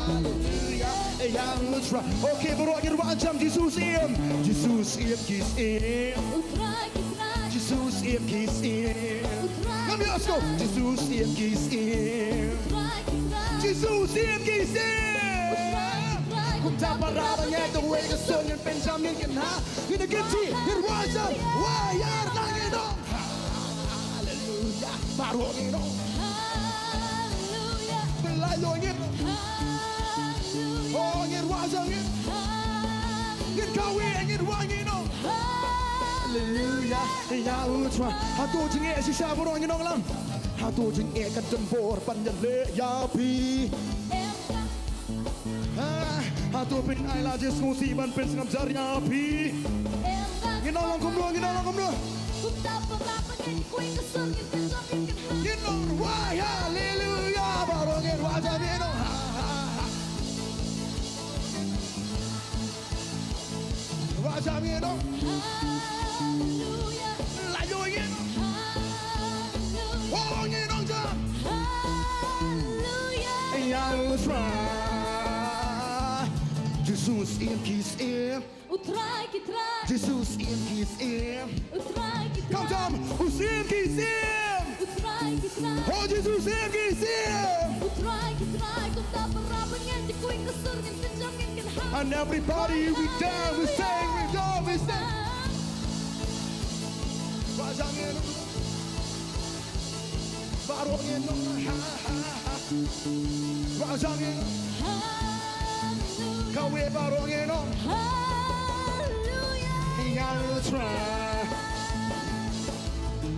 Haleluya. Ïa U Trai. Okay, baroh ngin rwai jam. Jisu u syiem. Jisu u syiem ki syiem. U Trai ki trai. Jisu u syiem ki syiem. U Trai. Ngam ïa sngewthuh. Jisu u syiem ki syiem. U Trai ki trai. Jisu u syiem ki syiem. U Trai ki trai. Kumta para ba ngeit da kawei ka sur ngin pynjam ngin kynha. Ngin ïa kynti ngin rwai jam. Wai ïar na ngin ong. Haleluya. Baroh ngin ong. Haleluya. Blei ïoh ngin ong. Haleluya. Oh, ngin rwai jam ngin. Haleluya. Ngin kawei ngin rwai ngin ong. Haleluya. Ïa U Trai. Hato jingeh shisha baroh ngin ong lang. Hato jingeh ka don bor ban ïaleh ïa phi? Em ka. Ha, hato phin ai la jingsngewsih ban pynsngap jar ïa phi? Em ka. Ngin ong lang kumno, ngin ong lang kumno? Kumta para ba ngeit da kawei ka sur ngin pynjam ngin kynha. Ngin ong rwai haleluya, baroh ngin rwai jam ngin ong ha, ha, ha. Rwai jam ngin ong. Haleluya. Lait ïoh ngin ong. Haleluya. Oh, ngin ong jam. Haleluya. Ïa U Trai. Jisu u syiem ki syiem. U Trai ki trai. Jisu u syiem ki syiem. U Trai ki trai. Kham jam, u syiem ki syiem. U Trai ki trai. Oh, Jisu u syiem ki syiem. U Trai ki trai. Kumta para ba ngeit da kawei ka sur ngin pynjam ngin kynha. And everybody, we dance, we sing, we jump, we sing. Rwai jam ngin. Baroh ngin ong ha, ha, ha. Rwai jam ngin. Haleluya. Kawei baroh ngin ong. Haleluya. Ïa U Trai.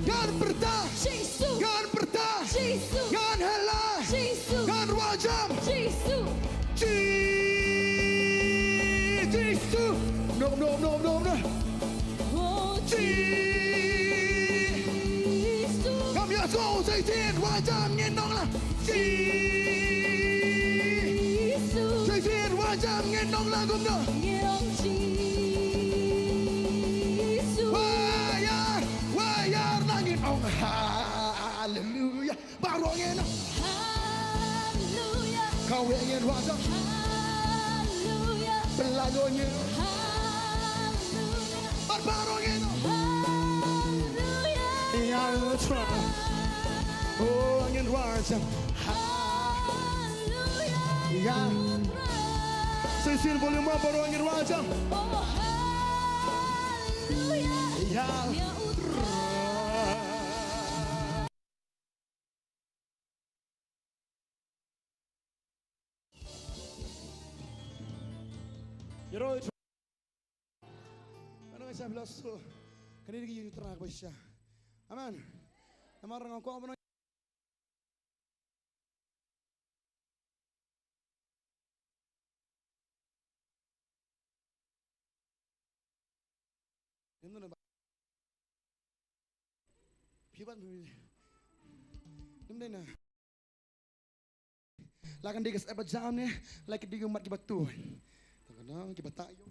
Ngan pyrta. Jisu. Ngan pyrta. Jisu. Ngan hela. Jisu. Ngan rwai jam. Jisu. Ji-, Jisu. No, no, no, no, no. Oh, Ji-, Jisu. Ngam ïa sngewthuh, Shisien wa jam ngin ong la. Jisu. Shisien wa jam ngin ong la kumno. Ngin ong Jisu. Wa ïar, wa ïar la ngin ong haleluya. Baroh ngin ong. Haleluya. Kawei ngin wa jam. Haleluya. Pynlait ngin ong. Haleluya. Bad baroh ngin ong. Haleluya. Ïa u Trai. Oh, ngin wa jam. Haleluya. Ïa. Shisien volume up, baroh ngin wa jam. Oh, haleluya. Ïa. Ïa u Trai. Ïaroh. Ano nga sha bilas tu. Kane dei ka ïing U Trai kaba shisha. Amen. Namar nga kwah ban Ngin wan ba. Phi wan phi. Ngim dei na. La kan dei ka step ba jam ne, la ka dei ka mat kiba tu. Ta ka na kiba ta ïoh.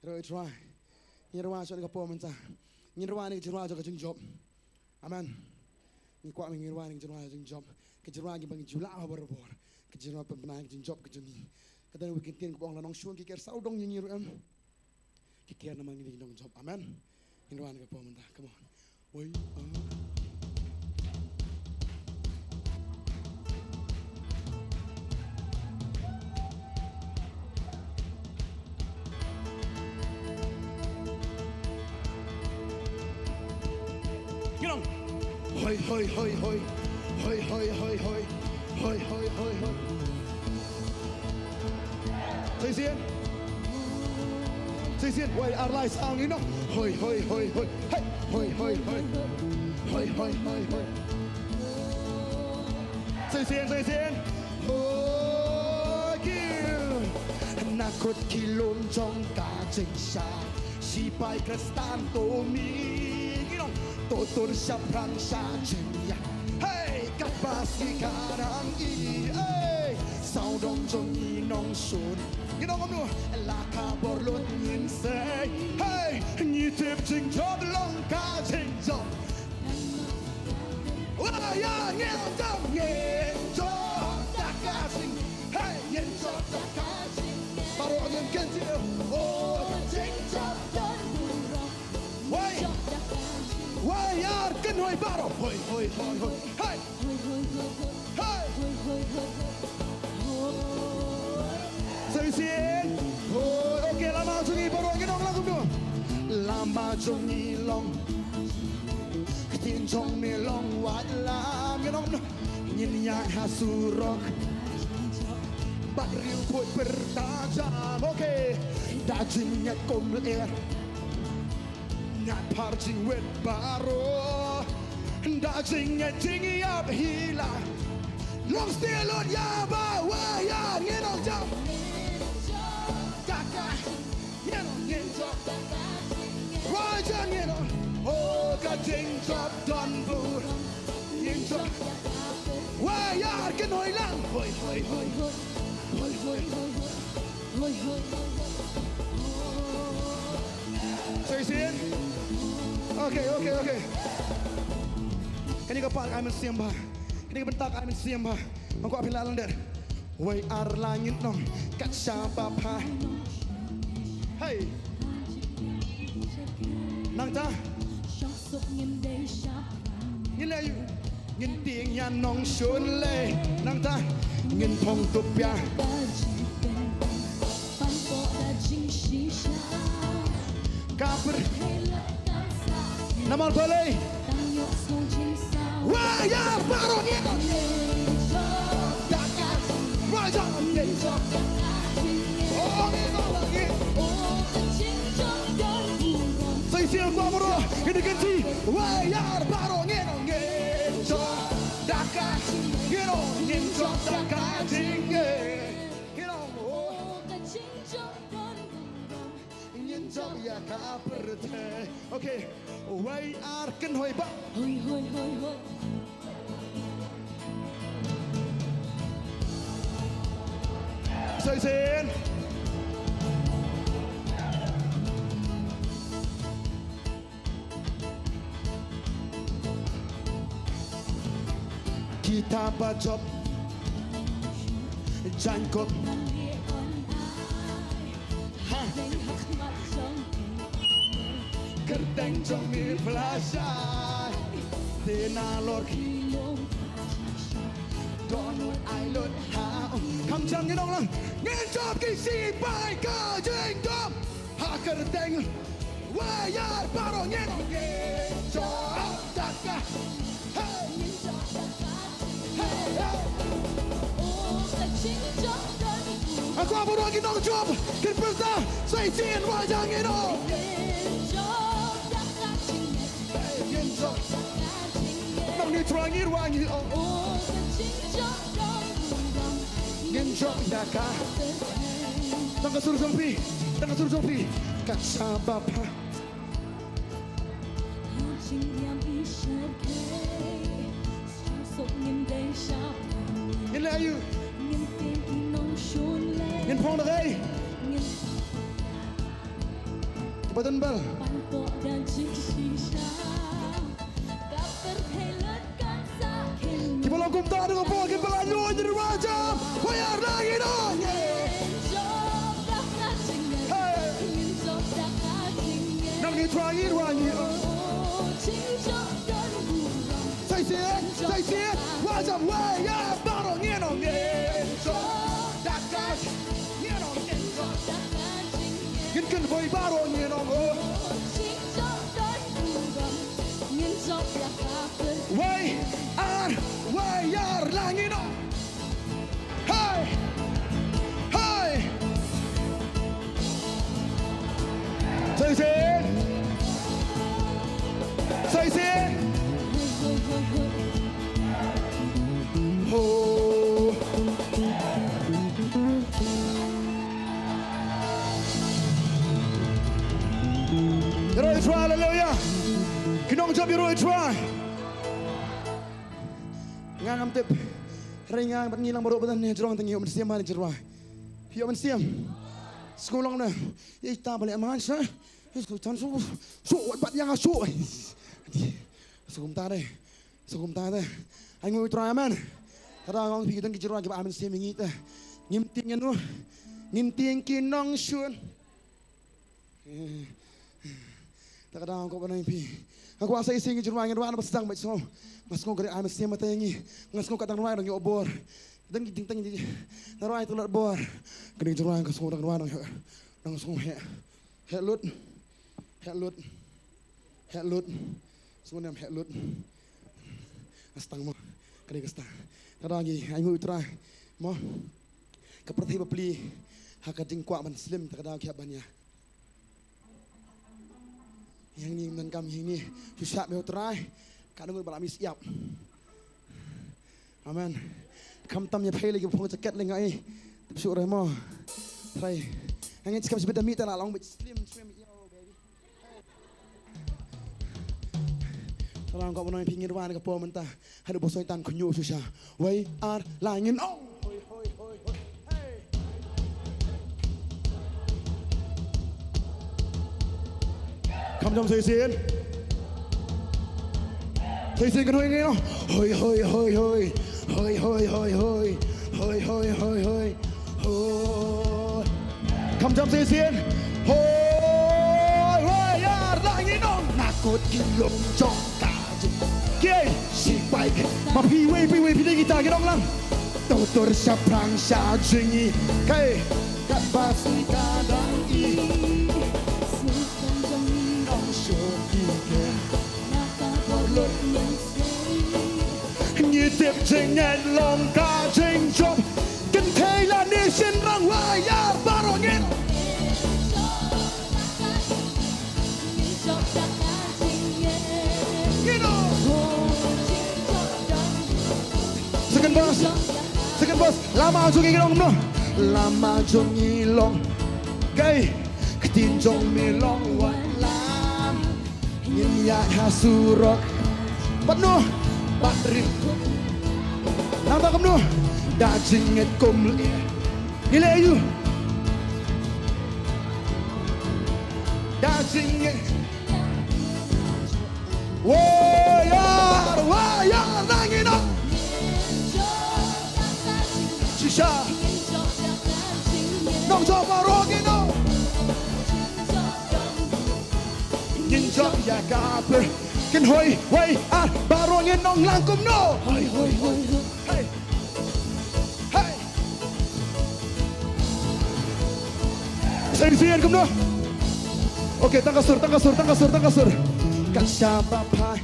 Ïaroh Trai. Ngin rwai shwa ka por mynta. Ngin rwai ne ka jingrwai jong ka jingjop. Amen. Ngi kwah ngin rwai ne ka jingrwai jingjop. Ka jingrwai kiba ngi ju lah ha barabor. Ka jingrwai pynbna ka jingjop ka jong ngi. Ka dang wi kin tien ka bong la nongshun ki ker sawdong ïa ngi ruh em. Ki ker namar ngi dei ki nongjop. Amen. Ngin rwai ne ka por mynta. Come on. Wei, ah. Ngin ong. Hoi, hoi, hoi, hoi. Hoi, hoi, hoi, hoi. Hoi, hoi, hoi, hoi. Shisien. Shisien, wei ar lai sa ngin ong. Hoi, hoi, hoi, hoi. Hei, hoi, hoi, hoi. Hoi, hoi, hoi, hoi. Shisien, shisien. Hoi, ki. Na kut ki lum jong ka jingshai. Shipai Khristan to mi. Ngin ong. To tur shaphrang sha jingïa. Hey, katba shi ka dang i. Hey, sawdong jong ngi nongshun. Ngin ong kumno, la ka bor lut ngin sei. Hey, ngi tip jingjop long ka jingjop. Wa ïa ngin jop, ngin jop da ka jing. Hey, ngin jop da ka jing. Baroh ngin kynti. Oh, jingjop don burom. Wei. Wei, ïa kynhoi baroh. Hoi, hoi, hoi, hoi. Hei. Hei. Shisien. Hoi, okay, lama jong ngi baroh ngin ong la kumno. Lama jong ngi long. Ktien jong ngi long wat lam ngin ong. Ngin ïaid ha surok. Bad riew khuid pyrta jam. Okay. Da jingngeit kum lyer. Ngat phar jingwit baroh. Da jingngeit jingïap hi la. Long stil lut ïa ba wa ïa ngin ong jam. Kaka ngin ong ngin jop. Wa jam ngin ong. Oh ka jingjop don bur. Ngin jop. Wa ïa kynhoi lang. Hoi hoi hoi hoi. Hoi hoi hoi hoi. Shisien. Okay, okay, okay. Kane ka part ka ai mynsiem bha. Kane ka bynta ka ai mynsiem bha. Nga kwah phi lah lyndet. Wei ar la ngin ong kat shaba pha. Hey. Nangta. Ngin leh ïa u. Ngin tieng ïa nongshun lei. Nangta ngin phong tup ïa. Ka pyrthei. Namar balei. Wa ïa baroh ngin. Wa ïa ngin. Oh ngin. Sa ïa sngewbha baroh ngin ïa kynti. Wa ïa baroh ngin ong ngin jop da ka jingngeit. Ngin ong ngin jop da ka jingngeit. Ngin ong oh. Jop ïa ka pyrthei. Okay. Wei ar kynhoi ba. Hoi, hoi, hoi, hoi. Sa shisien. Kita ba jop. Jaiñ kup. Ha. Kyrteng jong mi plasha. Te na lor ki. Don lut ai lut ha. Kam jam ngin ong lang. Ngin jop ki sipai ka jingdom. Ha kyrteng. Wei ar baroh ngin ong ngin jop da ka. Hey. Hey, hey. Nga kwah baroh ki nongjop kin pyrta sa shisien ba ïa ngin ong. Hey, ngin jop. Nangne Trai ngi ruh ngi ong. Ngin jop ïa ka. Tang ka sur jong phi, tang ka sur jong phi. Ka shaba pha. Ngin leh aïu? Ngin phong da kaei? Kiba don bel. Kiba long kumta da ka por kiba la ñion ïa u Trai. Wei ar la ngin ong. Hey. Nangne Trai ngi ruh ngi ong. Sa shisien, sa shisien. Wei ar baroh ngin ong. Ngin kynhoi baroh ngin ong. Wei ar, wei ar la ngin ong. Hey! Hey! Sa shisien! Sa shisien! Ho! Ïaroh ïa u Trai, haleluya. Ki nongjop ïaroh ïa u Trai. Nga ngam tip. Hynrei nga bad ngi lang baroh ba don hangne jrong tang ïoh mynsiem ha ri Jrwai. Ïoh mynsiem. Sngewlong ne. Ïa ita ba leh man sha. Sngewtan shu. Shu wat bat ïa nga shu. Shu kumta de. Shu kumta de. Ai nguh ïa u Trai, amen. Tada ngong phi don ki Jrwai kiba ai mynsiem ïa ngi te. Ngim tieng ïa no. Ngim tieng ki nongshun. Ta ka daw ko banai phi. Nga kwah sa shisien ki Jrwai ngi Jrwai na ba sdang bad sngew. Nga sngew ka dei ai mynsiem ïa ngi. Nga sngew ka dang Jrwai dang ïoh bor. Dang ki ding tang ki. Na Jrwai tu lat bor. Ka dei Jrwai ka sngew dang Jrwai dang ïoh. Dang sngew heh. Heh lut. Heh lut. Heh lut. Sngew nem heh lut. Nga sdang mo. Ka dei ka sdang. Ta ka daw ngi ai nguh ïa u Trai. Mo. Ka pyrthei ba pli. Ha ka jingkwah ban slem ta ka daw ki hap ban ïa. Ïa ngi ngim donkam ïa ngi. Shu shah beit ïa u Trai. Ka ngut ba la mih ïap. Amen. Khamtam ïa phi lei ki phong jaket lei nga i. Tip shuh re mo. Trai. Nga ngeit skhem shibit da mih ta la long beit slim trim ïa u baby. Trai nga kwah ban ong ïa phi ngin wan ka por mynta. Haduh ba u Soitan khynñiuh shisha. Wei ar la ngin ong. Hoi, hoi, hoi, hoi. Hey. Kham jam sa shisien. Sa shisien kan hoi ngin ong. Hoi, hoi, hoi, hoi. Hoi, hoi, hoi, hoi. Hoi, hoi, hoi, hoi. Hoi. Kham jam sa shisien. Hoi, wei ar la ngin ong. Na kut ki long jong ka jing. Kiei, sipai. Ma phi wei, phi wei, phi dei kita ki nong lang. To tur shaphrang sha jingïeit. Kai. Kat ba sngewthuh dang i. Nong shu ki ke. Ngi tip jingngeit long ka jingjop. Kynthei lane shynrang wei ar baroh ngin. Ngin ong. Second verse. Second verse. Lama jong ngi long no. Lama jong ngi long. Kai. Ktien jong me long wat lam. Ngin ïaid ha surok. Pat no? Pat rim. Nangta kumno? Da jingngeit kumne. Ngi leh aïu? Da jingngeit. Warrior, warrior, nang ïa no. Shisha. Nongjop baroh ïa no. Ngin jop ïa ka pyrthei. Kynhoi, wei, ar, baroh ngin ong lang kumno. Hoi, hoi, hoi, hoi. Hey. Hey. Sa ïa sien kumno? Okay, tang ka sur, tang ka sur, tang ka sur, tang ka sur. Kan shaba phai.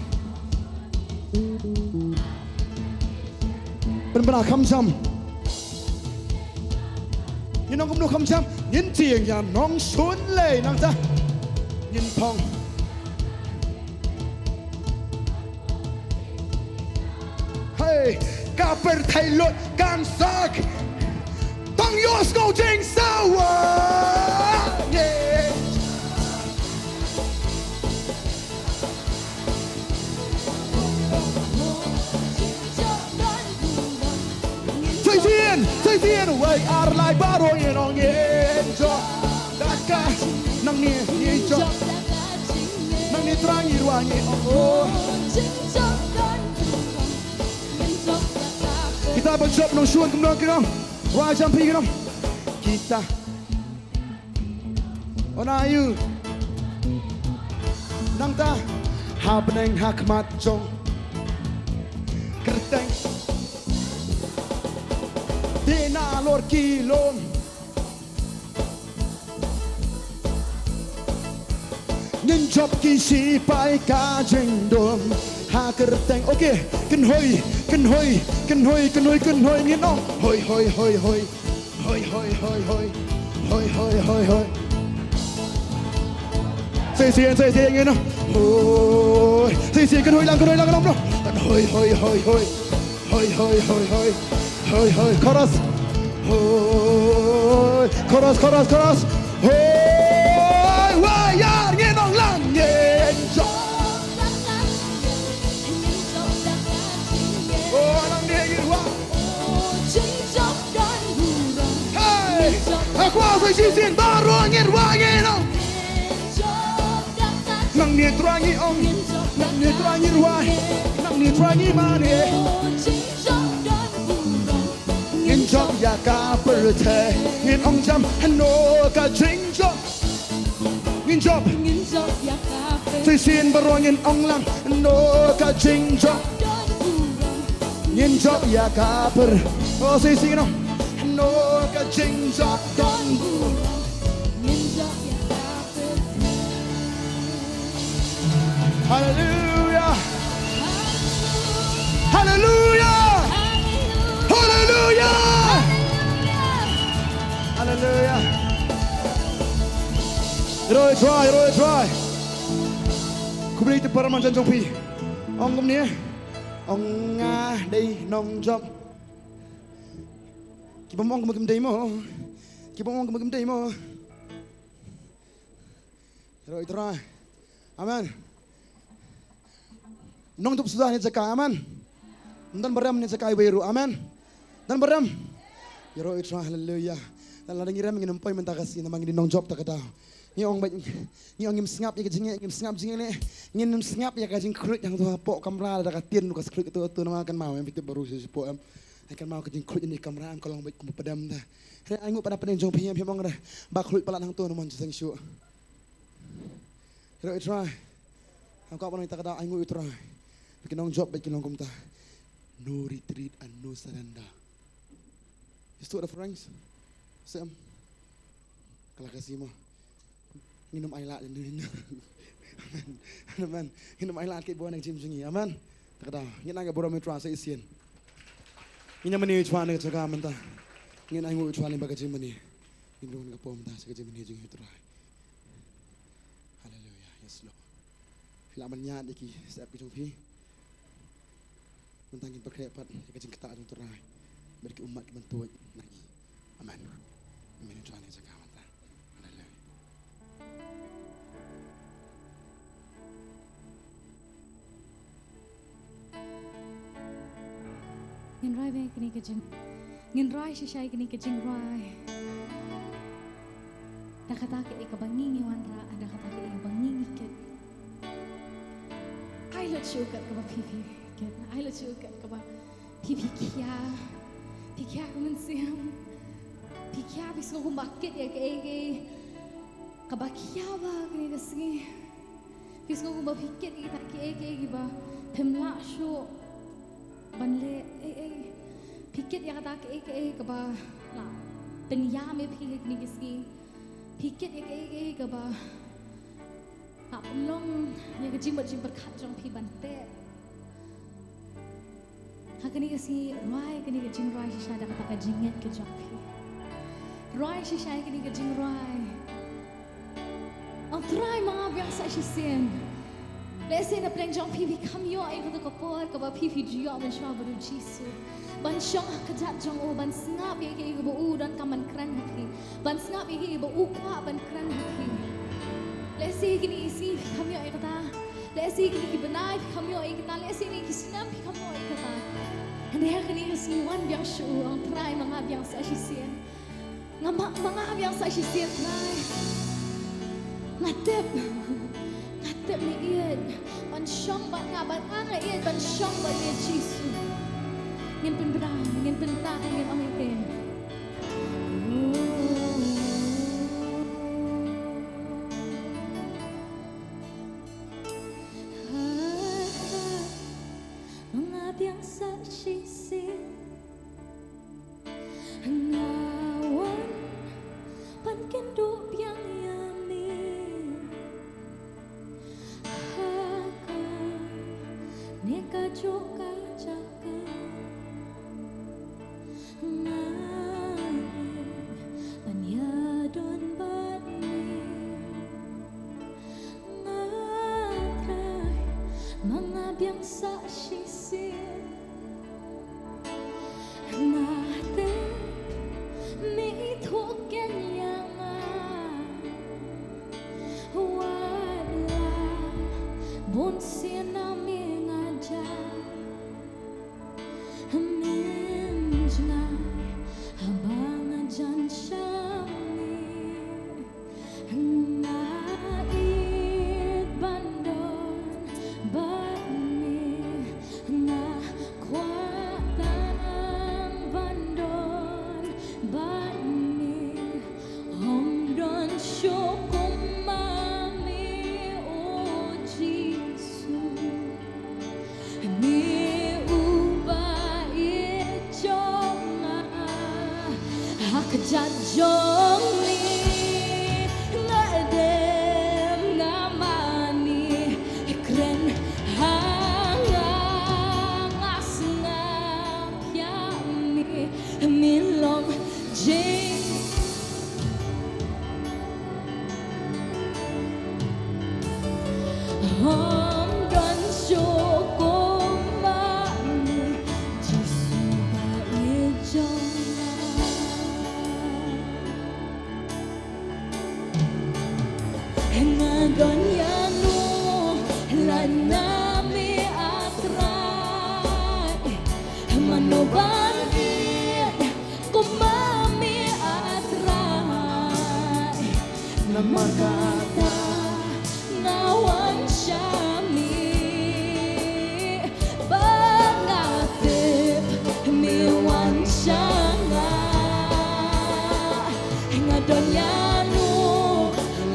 Pynbna kham jam. Ngin ong kumno kham jam? Ngin tieng ïa nongshun lei nangta. Ngin phong. Hey, ka pyrthei lut kan sak. Tang ïohsngew jingsawa. Yeah. Sa shisien, sa shisien, wei ar lai baroh ngin ong ngin jop. Da ka nangne ngi jop. Nangne Trai ngi rwai ngi ong. Oh. Kita ban jop nongshun kumno ki nong. Rwai jam phi ki nong. Kita. Ona ïa u. Nangta. Ha bneng ha khmat jong kyrteng. Dei na lor ki lum. Ngin jop ki sipai ka jingdum. Ha kyrteng. Okay. Kynhoi, kynhoi, kynhoi, kynhoi, kynhoi ngin ong. Hoi, hoi, hoi, hoi. Hoi, hoi, hoi, hoi. Hoi, hoi, hoi, hoi. Sa shisien, sa shisien ngin ong. Hoi. Sa shisien kynhoi lang, kynhoi lang, kynhoi lang. Hoi, hoi, hoi, hoi. Hoi, hoi, hoi, hoi. Hoi, hoi. Chorus. Hoi. Chorus, chorus, chorus. Hoi. Wei ar ngin ong lang ngin jop. Oh, lang ngin jop. Hey! Hakwah sa shisien baroh ngin rwai ngin ong. Nangne Trai ngi ong. Nangne Trai ngi rwai. Nangne Trai ngi mane. Ngin jop ïa ka pyrthei. Ngin ong jam hano ka jingjop. Ngin jop. Ngin jop ïa ka pyrthei. Sa shisien baroh ngin ong lang. Hano ka jingjop. Ngin jop ïa ka pyrthei. Oh, sa shisien noh. Hano ka jingjop don burom. Ngin jop ïa ka pyrthei. Haleluya. Haleluya. Haleluya. Haleluya. Hero i Trai, hero i Trai. Khublei te para marjan jong phi. Ong kumne. Ong nga dei nongjop. Ki bym ong kumno kim dei mo. Ki bym ong kumno kim dei mo. Hero i Trai. Amen. Nongjop suda ne jaka, amen. Ym don ba rem ne jaka iwei ruh, amen. Don ba rem. Hero i Trai, haleluya. Lada ngi rem ngin ym poi mynta ka sngi namar ngi dei nongjop ta ka daw. Ngi ong ba ngi ong ngim sngap ïa ka jingeh, ngim sngap jingeh ne. Ngin ym sngap ïa ka jingkhluit hangto hapoh kamra lada ka tien ruh ka skhluit kato kato namar kan maw em phi tip baroh shi shi poh em. Kan maw ka jingkhluit ïa ka kamra em ka long beit kum ba pdem ta. Hynrei ai nguh pat na pdeng jong phi em phi ong re. Ba khluit palat hangto namar jingeh shuh. Hero i Trai. Hangto ba nang ta ka daw ai nguh i Trai. Ba ki nongjop beit ki long kumta. No retreat and no surrender. Is to the French. Sem. Kala ka sima. Ngin ym ailad ïa ngi. Amen. Amen. Ngin ym ailad ki bun na ka jingim jong ngi. Amen. Ta ka daw. Ngin ai ka burom ïa u Trai sa shisien. Ngin ïa mane ïa u Trai na ka jaka mynta. Ngin ai nguh ïa u Trai lyngba ka jingmane. Ngin rung na ka por mynta sa ka jingmane jong ngi ïa u Trai. Haleluya. Yes Lord. Phi lah ban ïaid ïa ki step ki jong phi. Mynta ngin pynkhreh pat ïa ka jingktah jong u Trai. Bad ki ummat ki ban tuid na ngi. Amen. Amen. Ïa u Trai na ka jaka mynta. Haleluya. Ngin rwai beit kane ka jing, ngin rwai shisha kane ka jingrwai. Da kata kaei kaba ngi ngi wanrah, da kata kaei kaba ngi ngi kit. Ai lut shuh kat kaba phi phi kit, ai lut shuh kat kaba phi phi khia, phi khia ka mynsiem, phi khia, phi sngew kumba kit ïa kaei kaei kaba khia ba kane ka sngi. Phi sngew kumba phi kit ïa kita kiei kiei kiba phim lah shuh ban leh, eh, eh. Phi kit ïa kata kiei kiei kaba la pynïam ïa phi ha kine ki sngi. Phi kit ïa kiei kiei kaba la pynlong ïa ka jingmut jingpyrkhat jong phi ban teh. Ha kane ka sngi, rwai kane ka jingrwai shisha da kata ka jingngeit ka jong phi. Rwai shisha kane ka jingrwai. Ong Trai, ma nga biang sa shisien. Lehse na pdeng jong phi phi kham ïoh ïa kato ka por kaba phi phi ju ïoh mynshuwa bad u Jisu. Ban shong ha kjat jong u, ban sngap ïa kaei kaba u donkam ban kren ha phi. Ban sngap ïa kaei ba u kwah ban kren ha phi. Lehse kine ki sngi phi kham ïoh ïa kata. Lehse kine ki bnai phi kham ïoh ïa kata. Lehse kine ki snem phi kham ïoh ïa kata. Hynrei ha kane ka sngi wan biang sha u, ong Trai, ma nga biang sa shisien. Nga ma, ma nga biang sa shisien Trai. Nga tip, nga tip me ïeit ban shong bad nga, bad nga nga ïeit ban shong bad me Jisu. Ngin pynbna, ngin pynbna, ngin ong ïa phi. Ma nga biang sa shisien. Nga wan ban kynduh biang ïa me ha kane kajuh ka jaka. Nga wan ban ïadon bad me. Nga Trai, ma nga biang sa shisien. Nga tip me ithuh keiñ ïa nga. Wat la bun sien na me nga jam. Mynjngai haba nga jan sha me. Nga ïeit ban don bad me, nga kwah tang ban don bad me. Ym don shuh kum ma me, o Jisu. Me uba ïeit jong nga, ha kjat jong me nga dem nga mane, kren ha nga, nga sngap ïa me, me long jing Ym don shuh kum ma me, Jisu ba ïeit jong nga. Nga don ïano lada me, ah Trai, mano ban ïeit kum ma me, ah Trai. Namar kata nga wan sha me, ba nga tip me wan sha nga. Nga don ïano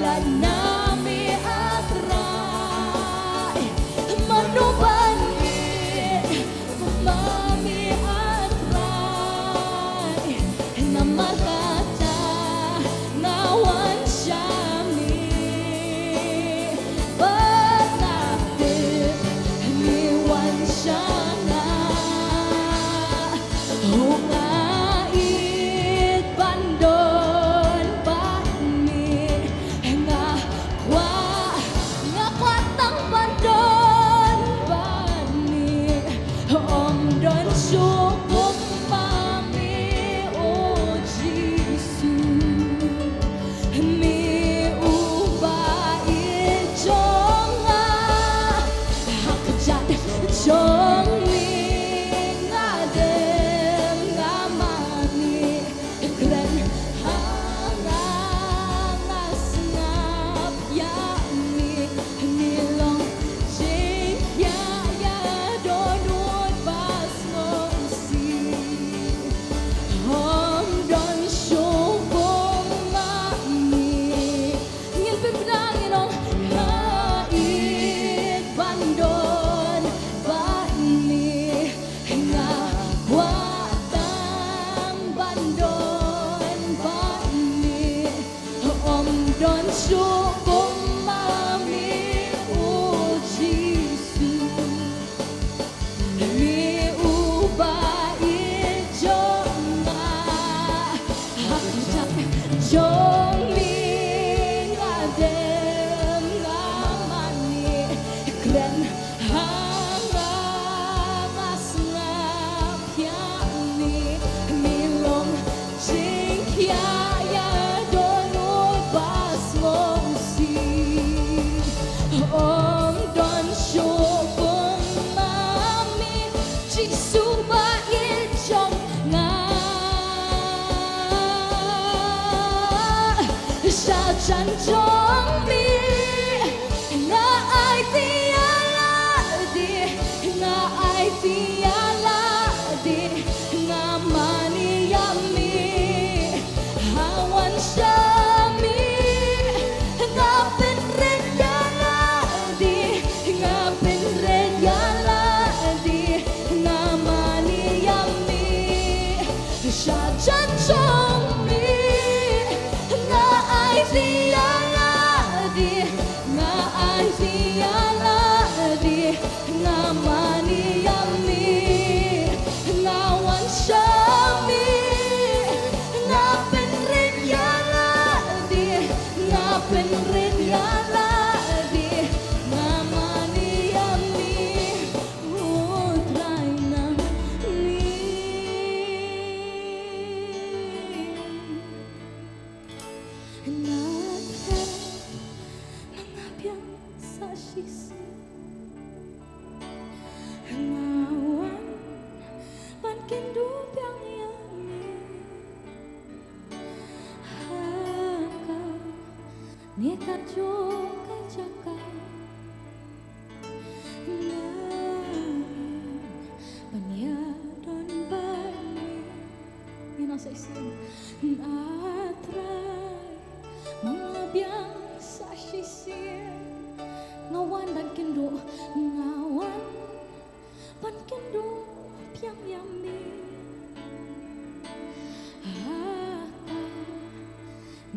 lada me, ah Trai, mano ban ïeit kum ma me, ah Trai. Namar kata nga wan sha me,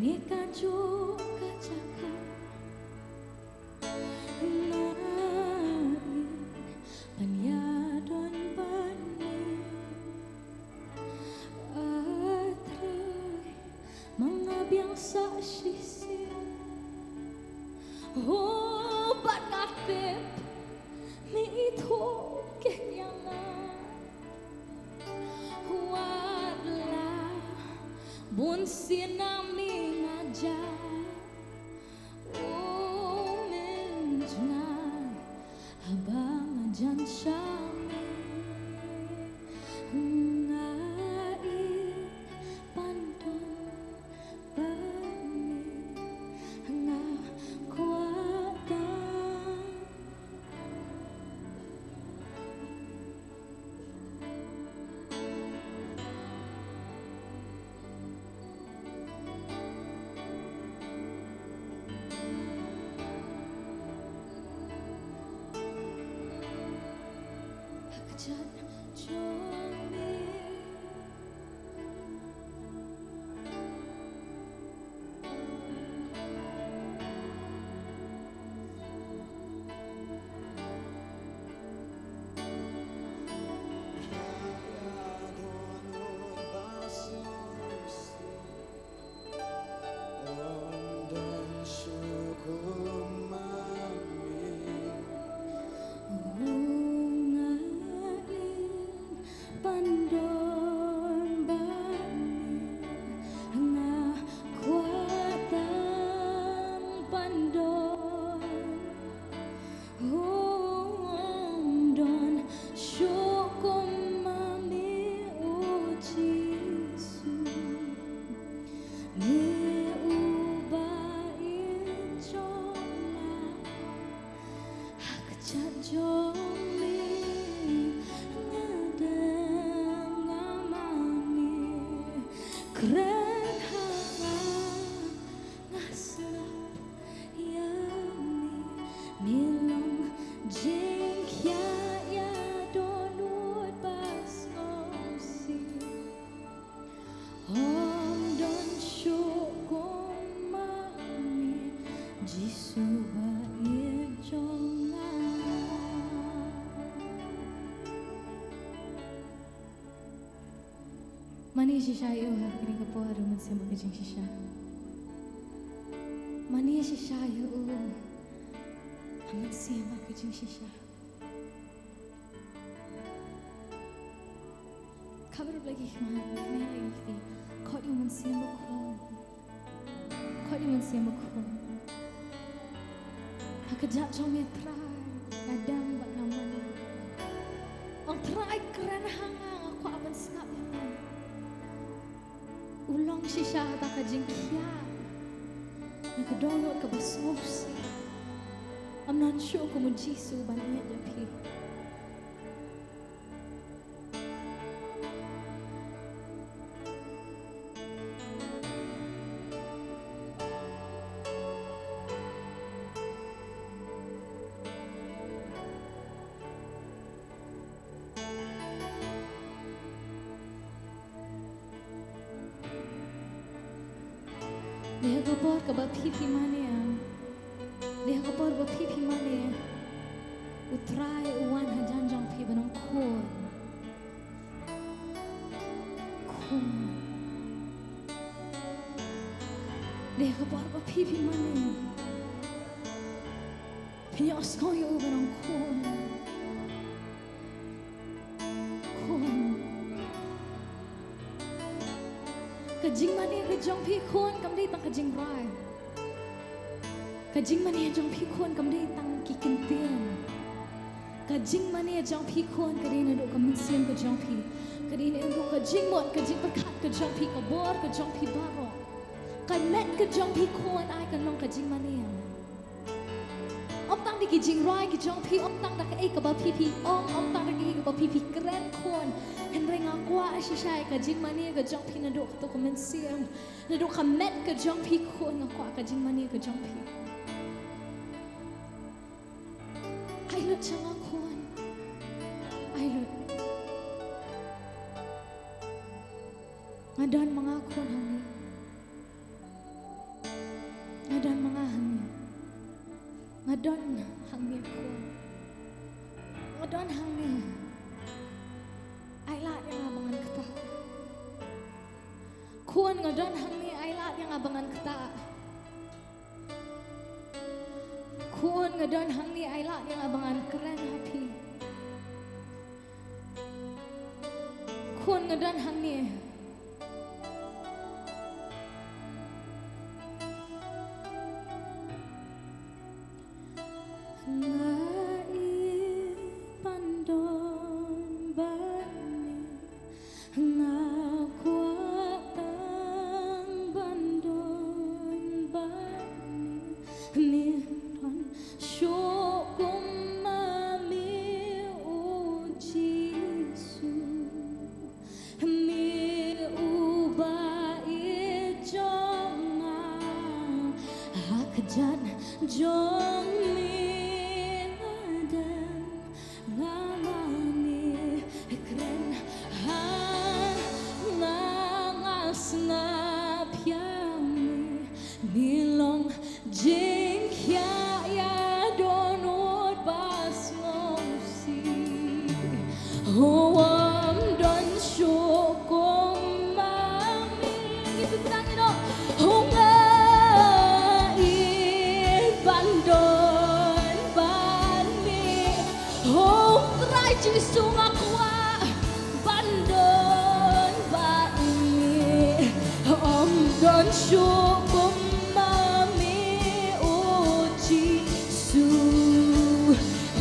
Ni ka ju ka jaka na i pan ïa don bad ni. A Trai, ma nga biang sa shisien. Ho bad nga tip me ithuh keiñ ïa nga. Wat la bun sien na me nga jah. O men jngai haba nga jan sha me. Nga ïeit ban don bad me, nga kwah tang. Ha ka jaka jong me. Ban don bad me, nga kwah tang ban don. Ym don shuh kum ma me, o Jisu. Me uba ïeit jong nga. Ha ka jaka jong me nga dang, nga mane. Kren ha nga, nga sngap ïa me. Me long jingkhia ïa dohnud ba sngewsih. Ym don shuh kum ma me, Jisu ba ïeit jong nga. Mane shisha ïa u ha kane ka por, u Mynsiem bad ka jingshisha. Mane shisha ïa u, u Mynsiem bad ka jingshisha. Kaba ruh la ki khmat, kane la ki kti. Khot ïa u Mynsiem Bakhuid. Khot ïa u Mynsiem Bakhuid. Ha ka jaka jong me Trai, nga dang bad nga mane. Ong Trai kren ha nga, nga kwah ban sngap ïa me. U long shisha kata ka jingkhia ïa ka dohnud kaba sngewsih. Ym don shuh kum u Jisu ban ïeit ïa phi. Dei ha ka por kaba phi phi mane, dei ha ka por ba phi phi mane, u Trai u wan hajan jong phi ban ong khun. Khun. Dei ha ka por ba phi phi mane, phin ïohsngew ïa u ban ong khun. Khun. Ka jingmane ka jong phi khun kam dei tang ka jingrwai. Ka jingmane jong phi khun kam dei tang ki kyntien. Ka jingmane jong phi khun ka dei naduh ka mynsiem ka jong phi. Ka dei naduh ka jingmut, ka jingpyrkhat ka jong phi, ka bor ka jong phi baroh. Ka met ka jong phi khun ai kan long ka jingmane. Ym tang da ki jingrwai ki jong phi, ym tang da kaei kaba phi phi ong, ym tang da kaei kaba phi phi kren khun. Hynrei nga kwah shisha ïa ka jingmane ka jong phi naduh kato ka mynsiem, naduh ka met ka jong phi khun, nga kwah ka jingmane ka jong phi. Ai lut sha nga khun. Ai lut. Nga don ma nga khun hangne. Don hangne, ai lad ïa nga ba ngan ktah. Khun, nga don hangne, ai lad ïa nga ba ngan ktah. Khun, nga don hangne, ai lad ïa nga ba ngan kren ha phi. Khun, nga don hangne. Nga ïeit ban don bad me, nga kwah tang ban don bad me, me don shuh kum ma me, o Jisu. Me uba ïeit jong nga, ha kjat jong me nga dem, nga mane kren ha nga, nga sngap ïa me, me long jingkhiah ïa dohnud ba sngewsih. Ho, ym don shuh kum ma me. Ngi pynbna ngi noh. Ho, nga ïeit ban don bad me. Ho, Trai Jisu, nga kwah ban don bad me. Ym don shuh kum ma me, o Jisu.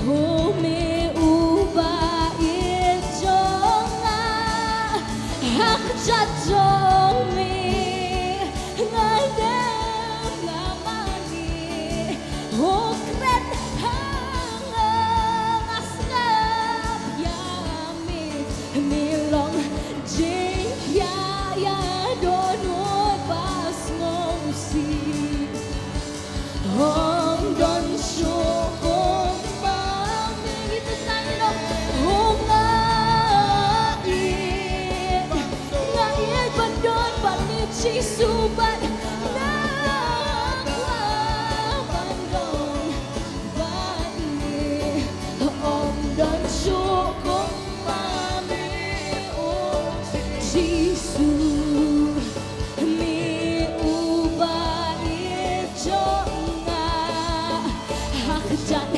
Ho, me uba ïeit jong nga, ha kjat jong me nga dem, nga mane. Ho, kren ha nga, nga sngap ïa me, me long jingkhiah ïa dohnud ba sngewsih. Ym don shuh kum ma me. Ngi tang ïa me. Ho, nga ïeit, nga ïeit ban don bad me, Jisu, bad nga kwah ban don bad me. Ym don shuh kum ma me, o Jisu. Me uba ïeit jong nga, ha kjat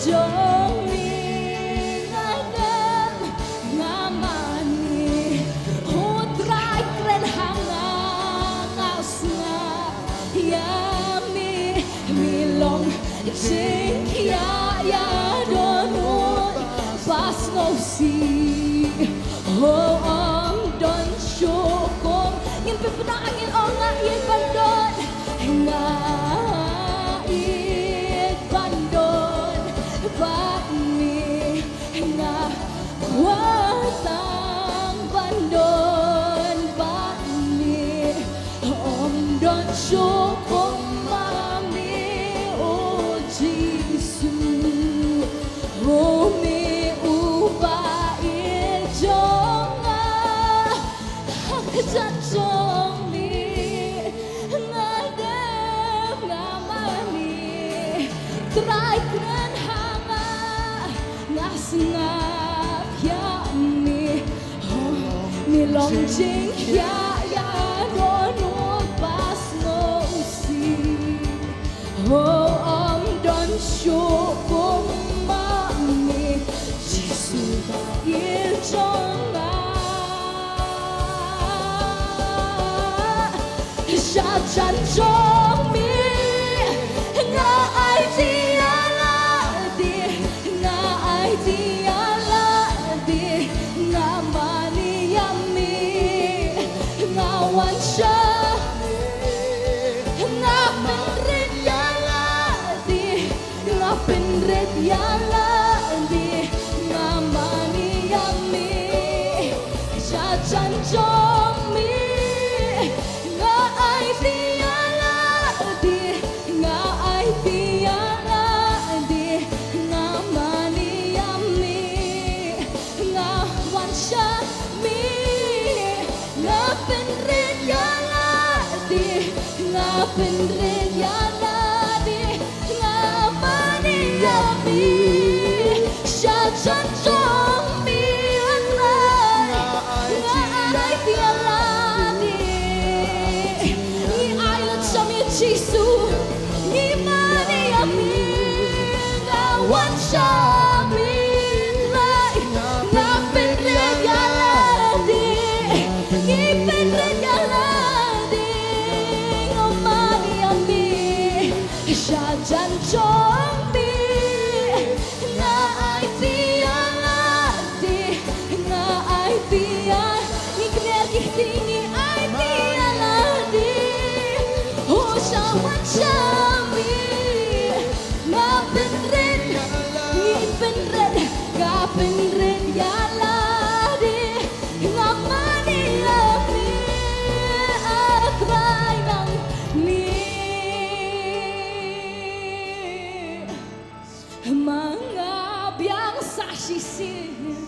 jong me nga dem, nga mane. Ho, Trai, kren ha nga, nga sngap ïa me, me long jingkhiah ïa dohnud ba sngewsih. Ho, ym don shuh kum. Ngin pynbna, ngin ong, nga ïeit ban don, nga ïeit ban don bad me. Nga kwah tang ban don bad me. Ym don shuh kum ma me, o Jisu. Ho, me uba ïeit jong nga, ha kjat jong me nga dem, nga mane. Trai, kren ha nga, nga sngap ïa me. Ho, me long jingkhiah ïa dohnud ba sngewsih. Ho, ym don shuh kum ma me, Jisu ba ïeit jong nga. Sha jan jong me nga aiti ïa lade, nga aiti ïa lade, nga mane ïa me, nga wan sha me, nga pynrit ïa lade, nga pynrit ïa lade, nga mane ïa me. Sha jan jong me nga aiti ïa lade, nga aiti ïa lade, nga mane ïa me. Wan sha me, nga pynrit, ngi pynrit, nga pynrit ïa lade, nga mane ïa me, A Trai nangne. Ma nga biang sa shisien.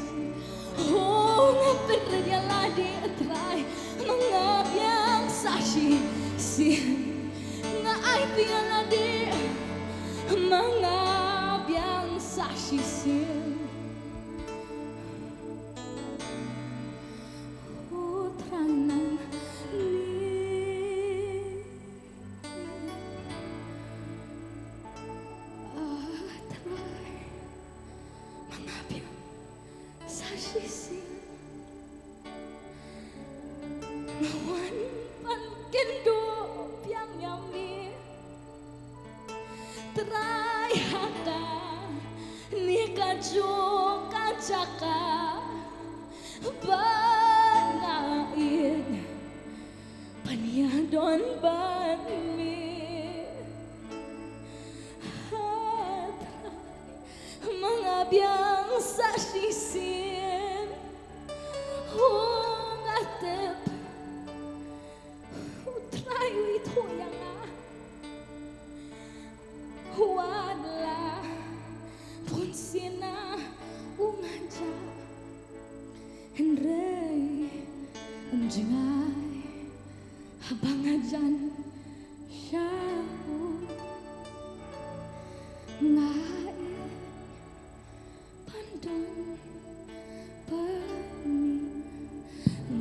Oh, nga pynrit ïa lade, A Trai. Ma nga biang sa shisien. Nga ai phi ïa lade. Ma nga biang sa shisien. Oh, Trai nangne. A Trai, ma nga biang sa shisien. Nga wan ban kynduh biang ïa me, Trai, ha kane kajuh ka jaka ba nga ïeit ban ïadon bad me. A Trai, ma nga biang sa shisien. Oh, nga tip U Trai u ithuh ïa nga. Wat la bun sien u ngajah, hynrei ym jngai haba nga jan sha u. Nga ïeit ban don bad me,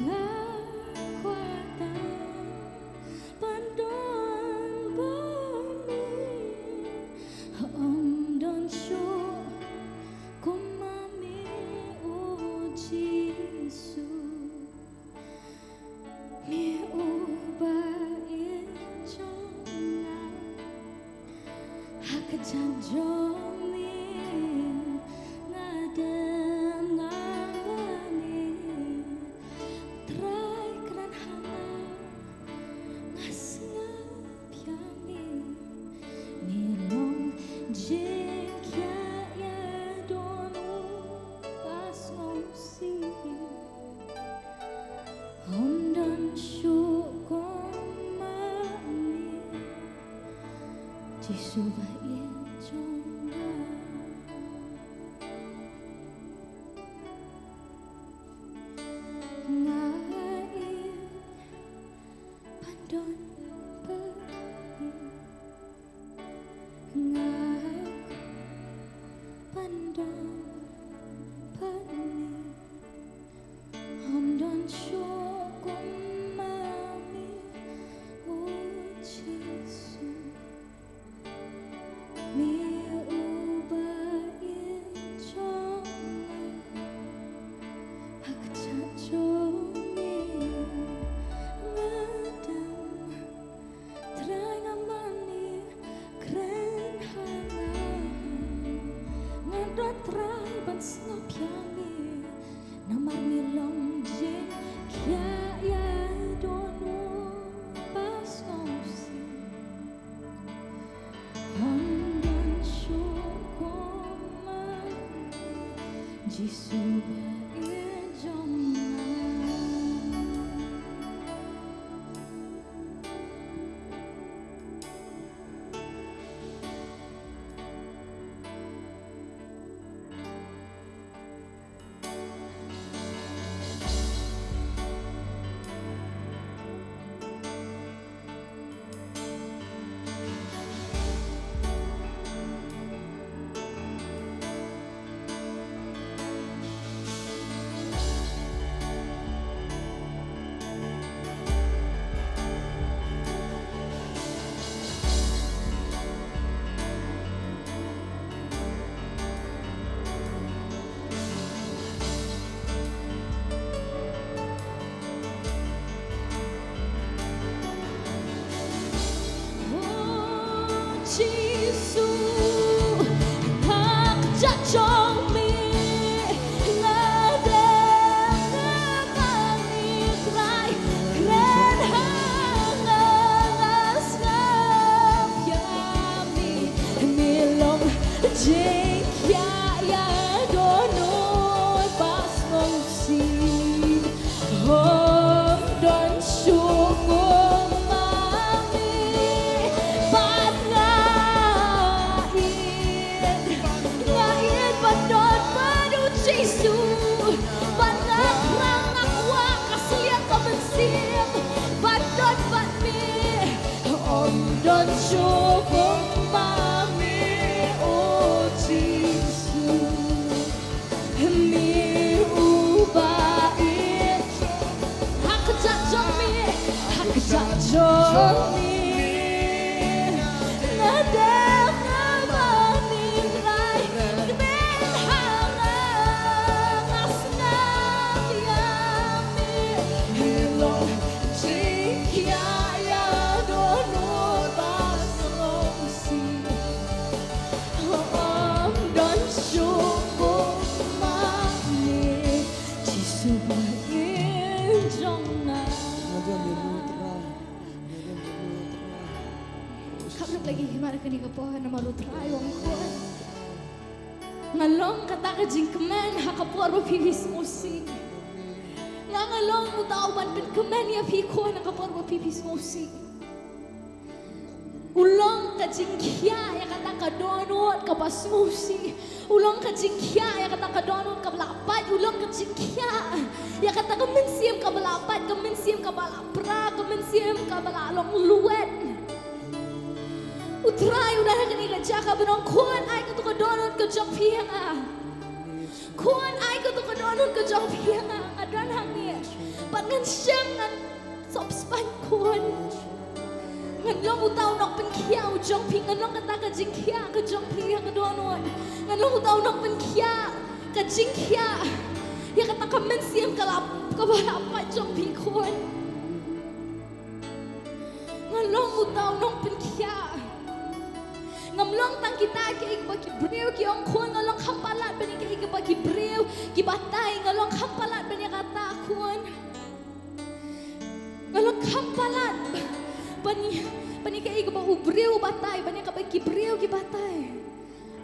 nga kwah tam ban don bad me. Ym don shuh kum ma me, O Jisu. Me uba ïeit jong nga, ha ka jaka jong me nga dem nga mane. Trai kren ha nga, nga sngap ïa me. Me long jingkhiah ïa don uba sngewsih. Ym don shuh kum ma me, Jisu ba ïeit jong nga. Nga ïeit ban don bad me. Nga kwah ban don bad me. Ym don shuh kum ma me, O Jisu. Me uba ïeit jong nga, ha ka jaka jong me nga dem. Trai nga mane, kren ha nga. Nga don Trai ban sngap ïa me. Namar me long jingkhiah ïa don uba sngewsih. Ym don shuh kum ma me, Jisu ba ïeit jong nga. Kham ruh lagi hi mar kane ka por namar U Trai u ong, khun, nga long kata ka jingkmen ha ka por ba phi phi sngewsih. Nga, nga long uta uban pynkmen ïa phi, khun, ha ka por ba phi phi sngewsih. U long ka jingkhiah ïa kata ka dohnud kaba sngewsih. U long ka jingkhiah ïa kata ka dohnud kaba la pait. U long ka jingkhiah ïa kata ka mynsiem kaba la pait, ka mynsiem kaba la pra, ka mynsiem kaba la long luwet. U Trai u don ha kane ka jaka ban ong, khun, ai kato ka dohnud ka jong phi ïa nga. Khun, ai kato ka dohnud ka jong phi ïa nga. Nga don hangne bad ngan shem, ngan sop spah, khun. Ngan long uta u nongpynkhiah u jong phi, ngan long kata ka jingkhiah ka jong phi ïa ka dohnud. Ngan long uta u nongpynkhiah ka jingkhiah ïa kata ka mynsiem ka la, kaba la pait jong phi, khun. Nga long uta u nongpynkhiah. Ngam long tang kita kiei kiba ki briew ki ong, khun, nga long kham palat ban ïa kiei kiba ki briew ki batai, nga long kham palat ban ïa kata, khun. Nga long kham palat ban ïa, ban ïa kiei kiba u briew u batai, ban ïa kaba ki briew ki batai.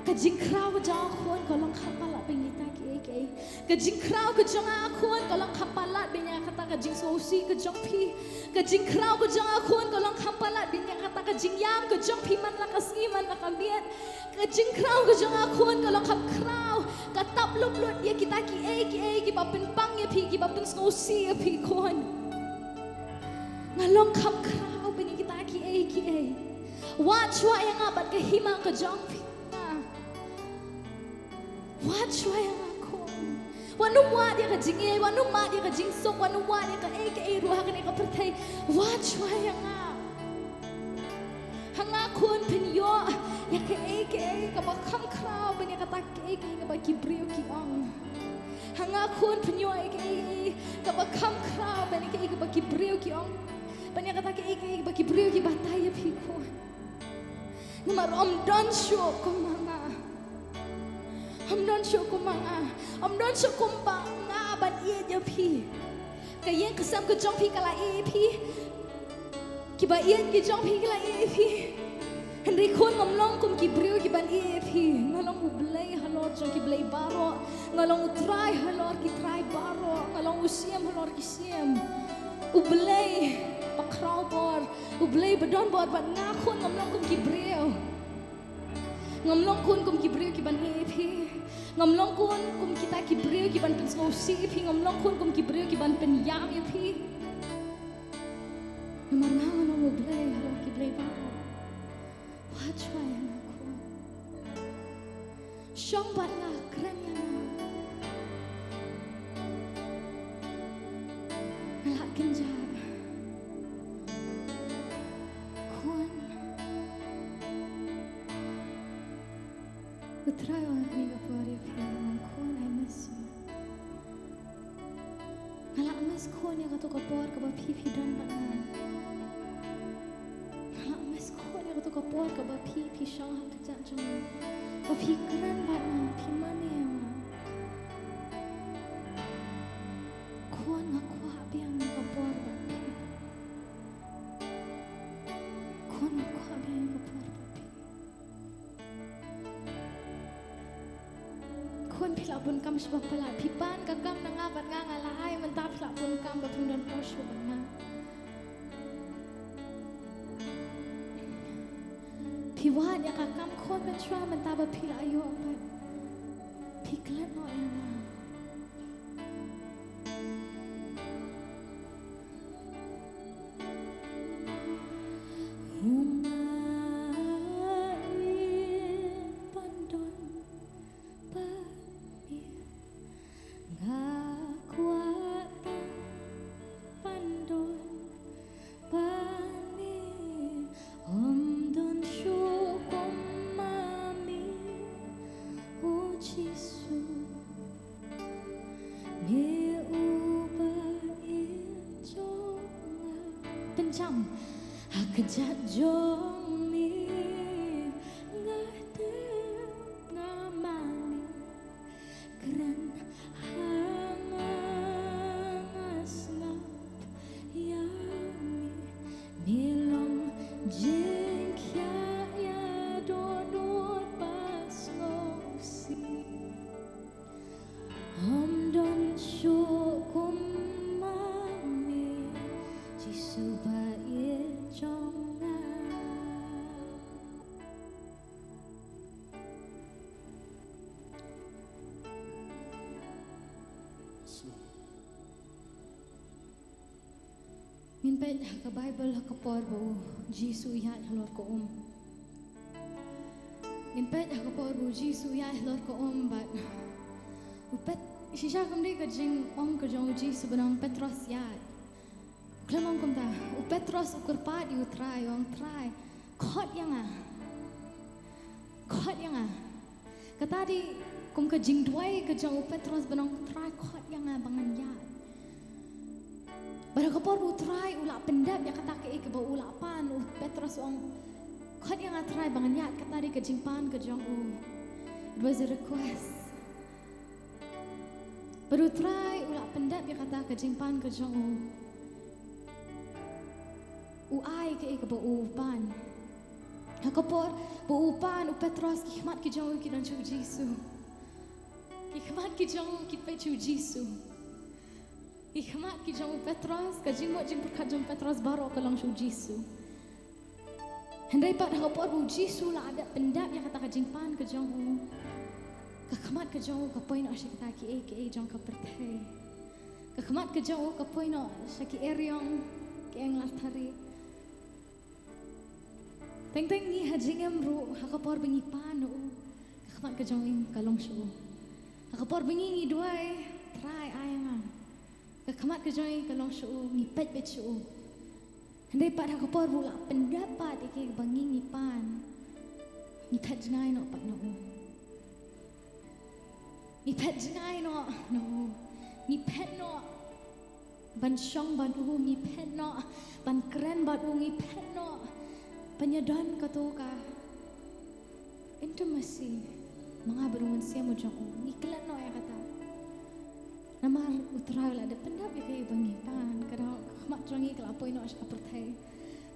Ka jingkhraw ka jong nga, khun, ka long kham palat ban ïa kita kiei kiei. Ka jingkhraw ka jong nga, khun, ka long kham palat ban ïa kata ka jingsngewsih ka jong phi. Ka jingkhraw ka jong nga, khun, ka long kham palat ban ïa kata ka jingïam ka jong phi man la ka sngi man la ka miet. Ka jingkhraw ka jong nga, khun, ka long kham khraw, ka tap luplut ïa kita kiei kiei kiba pynpang ïa phi, kiba pynsngewsih ïa phi, khun. Nga long kham khraw ban ïa kita kiei kiei. Wad shuwa ïa nga bad ka hima ka jong phi. Wad shuwa ïa nga, khun. Wat nym wad ïa ka jingïeit, wat nym wad ïa ka jingsuk, wat nym wad ïa kaei kaei ruh ha kane ka pyrthei. Wad shuwa ïa nga. Ha nga, khun, pynïoh ïa kaei kaei kaba kham khraw ban ïa kata kaei kaei kaba ki briew ki ong. Ha nga, khun, pynïoh ïa kaei kaei kaba kham khraw ban ïa kaei kaba ki briew ki ong, ban ïa kata kaei kaei kaba ki briew ki batai ïa phi, khun. Namar ym don shuh kum ma nga. Ym don shuh kum ma nga. Ym don shuh kumba nga ban ïeit ïa phi. Ka ïing ka sem ka jong phi ka la ïeit ïa phi. Kiba ïeit ki jong phi ki la ïeit ïa phi. Hynrei, khun, ngam long kum ki briew kiban ïeit ïa phi. Nga long U Blei halor jong ki blei baroh. Nga long U Trai halor ki trai baroh. Nga long U Siem halor ki siem. U Blei ba khraw bor. U Blei ba don bor bad nga, khun, ngam long kum ki briew. Ngam long, khun, kum ki briew kiban ïeit ïa phi. Ngam long, khun, kum kita ki briew kiban pynsngewsih ïa phi. Ngam long, khun, kum ki briew kiban pynïam ïa phi. Namar nga, nga long U Blei halor ki blei baroh. Wad shuwa ïa nga, khun. Shong bad nga, kren ïa nga. Nga la kynjah, khun. U Trai u ong ha kane ka por ïa phi, khun, I miss you. Nga la miss, khun, ïa kato ka por kaba phi phi don bad nga. Nga la miss, khun, ïa kato ka por kaba phi phi shong ha kjat jong nga, ba phi kren bad nga, phi mane ïa nga. Khun, nga kwah biang ïa ka por bad phi. Khun, nga kwah biang ïa ka por bad phi. Khun, phi la bun kam shuwa palat. Phi pan ka kam na nga bad nga, nga la ai, mynta phi la bun kam ba phim don por shuh bad nga. Phi wad ïa ka kam, khun, mynshuwa, mynta ba phi la ïoh pat, phi klet noh ïa nga. Nga ïeit ban don bad me. Nga kwah tang ban don bad me. jam ha ka jait jong me, nga dep nga mane. Kren ha nga, nga sngap ïa me, me long jingkhiah ïa dohnud ba sngewsih. Ym don shuh kum ma me, Jisu ba ïeit jong nga. Ngin peit ha ka Baibl ha ka por ba u Jisu u ïaid halor ka um. Ngin peit ha ka por ba u Jisu u ïaid halor ka um bad u Pet, shisha kam dei ka jingong ka jong u Jisu ban ong Petros ïaid. Khlem ong kumta, u Petros u kyrpad ïa u Trai, u ong Trai, khot ïa nga. Khot ïa nga. Kata dei kum ka jingduwai ka jong u Petros ban ong Trai khot ïa nga ba ngan ïaid. Bad ha ka por ba u Trai u la pyndep ïa kata kaei kaba u la pan, u Petros u ong khot ïa nga Trai ba ngan ïaid, kata dei ka jingpan ka jong u. It was a request. Bad u Trai u la pyndep ïa kata ka jingpan ka jong u. U ai kaei kaba u pan. Ha ka por ba u pan, u Petros, ki khmat ki jong u ki don sha u Jisu. Ki khmat ki jong u ki peit sha u Jisu. Ki khmat ki jong u Petros, ka jingmut jingpyrkhat jong u Petros baroh ka long sha u Jisu. Hynrei pat ha ka por ba u Jisu u la dep pyndep ïa kata ka jingpan ka jong u, ka khmat ka jong u ka poi noh sha kita kiei kiei jong ka pyrthei. Ka khmat ka jong u ka poi noh sha ki eriong, ki englar tari. Teng teng ngi ha jingim ruh, ha ka por ba ngi pan u, ka khmat ka jong ngi ka long sha u. Ha ka por ba ngi ngi duwai, Trai ai ïa nga, ka khmat ka jong ngi ka long sha u, ngi peit beit sha u. Hynrei pat ha ka por ba u la pyndep pat ïa kiei kiba ngi ngi pan, ngi phet jngai noh pat na u. Ngi phet jngai noh na u. Ngi phet noh ban shong bad u, ngi phet noh ban kren bad u, ngi phet noh ban ïadon kato ka intimacy ma nga bad u Mynsiem u jong u. Ngi klet noh ïa kata. Namar u Trai u la dep pyndep ïa kaei ba ngi pan, ka dei ka khmat jong ngi ka la poi noh sha ka pyrthei.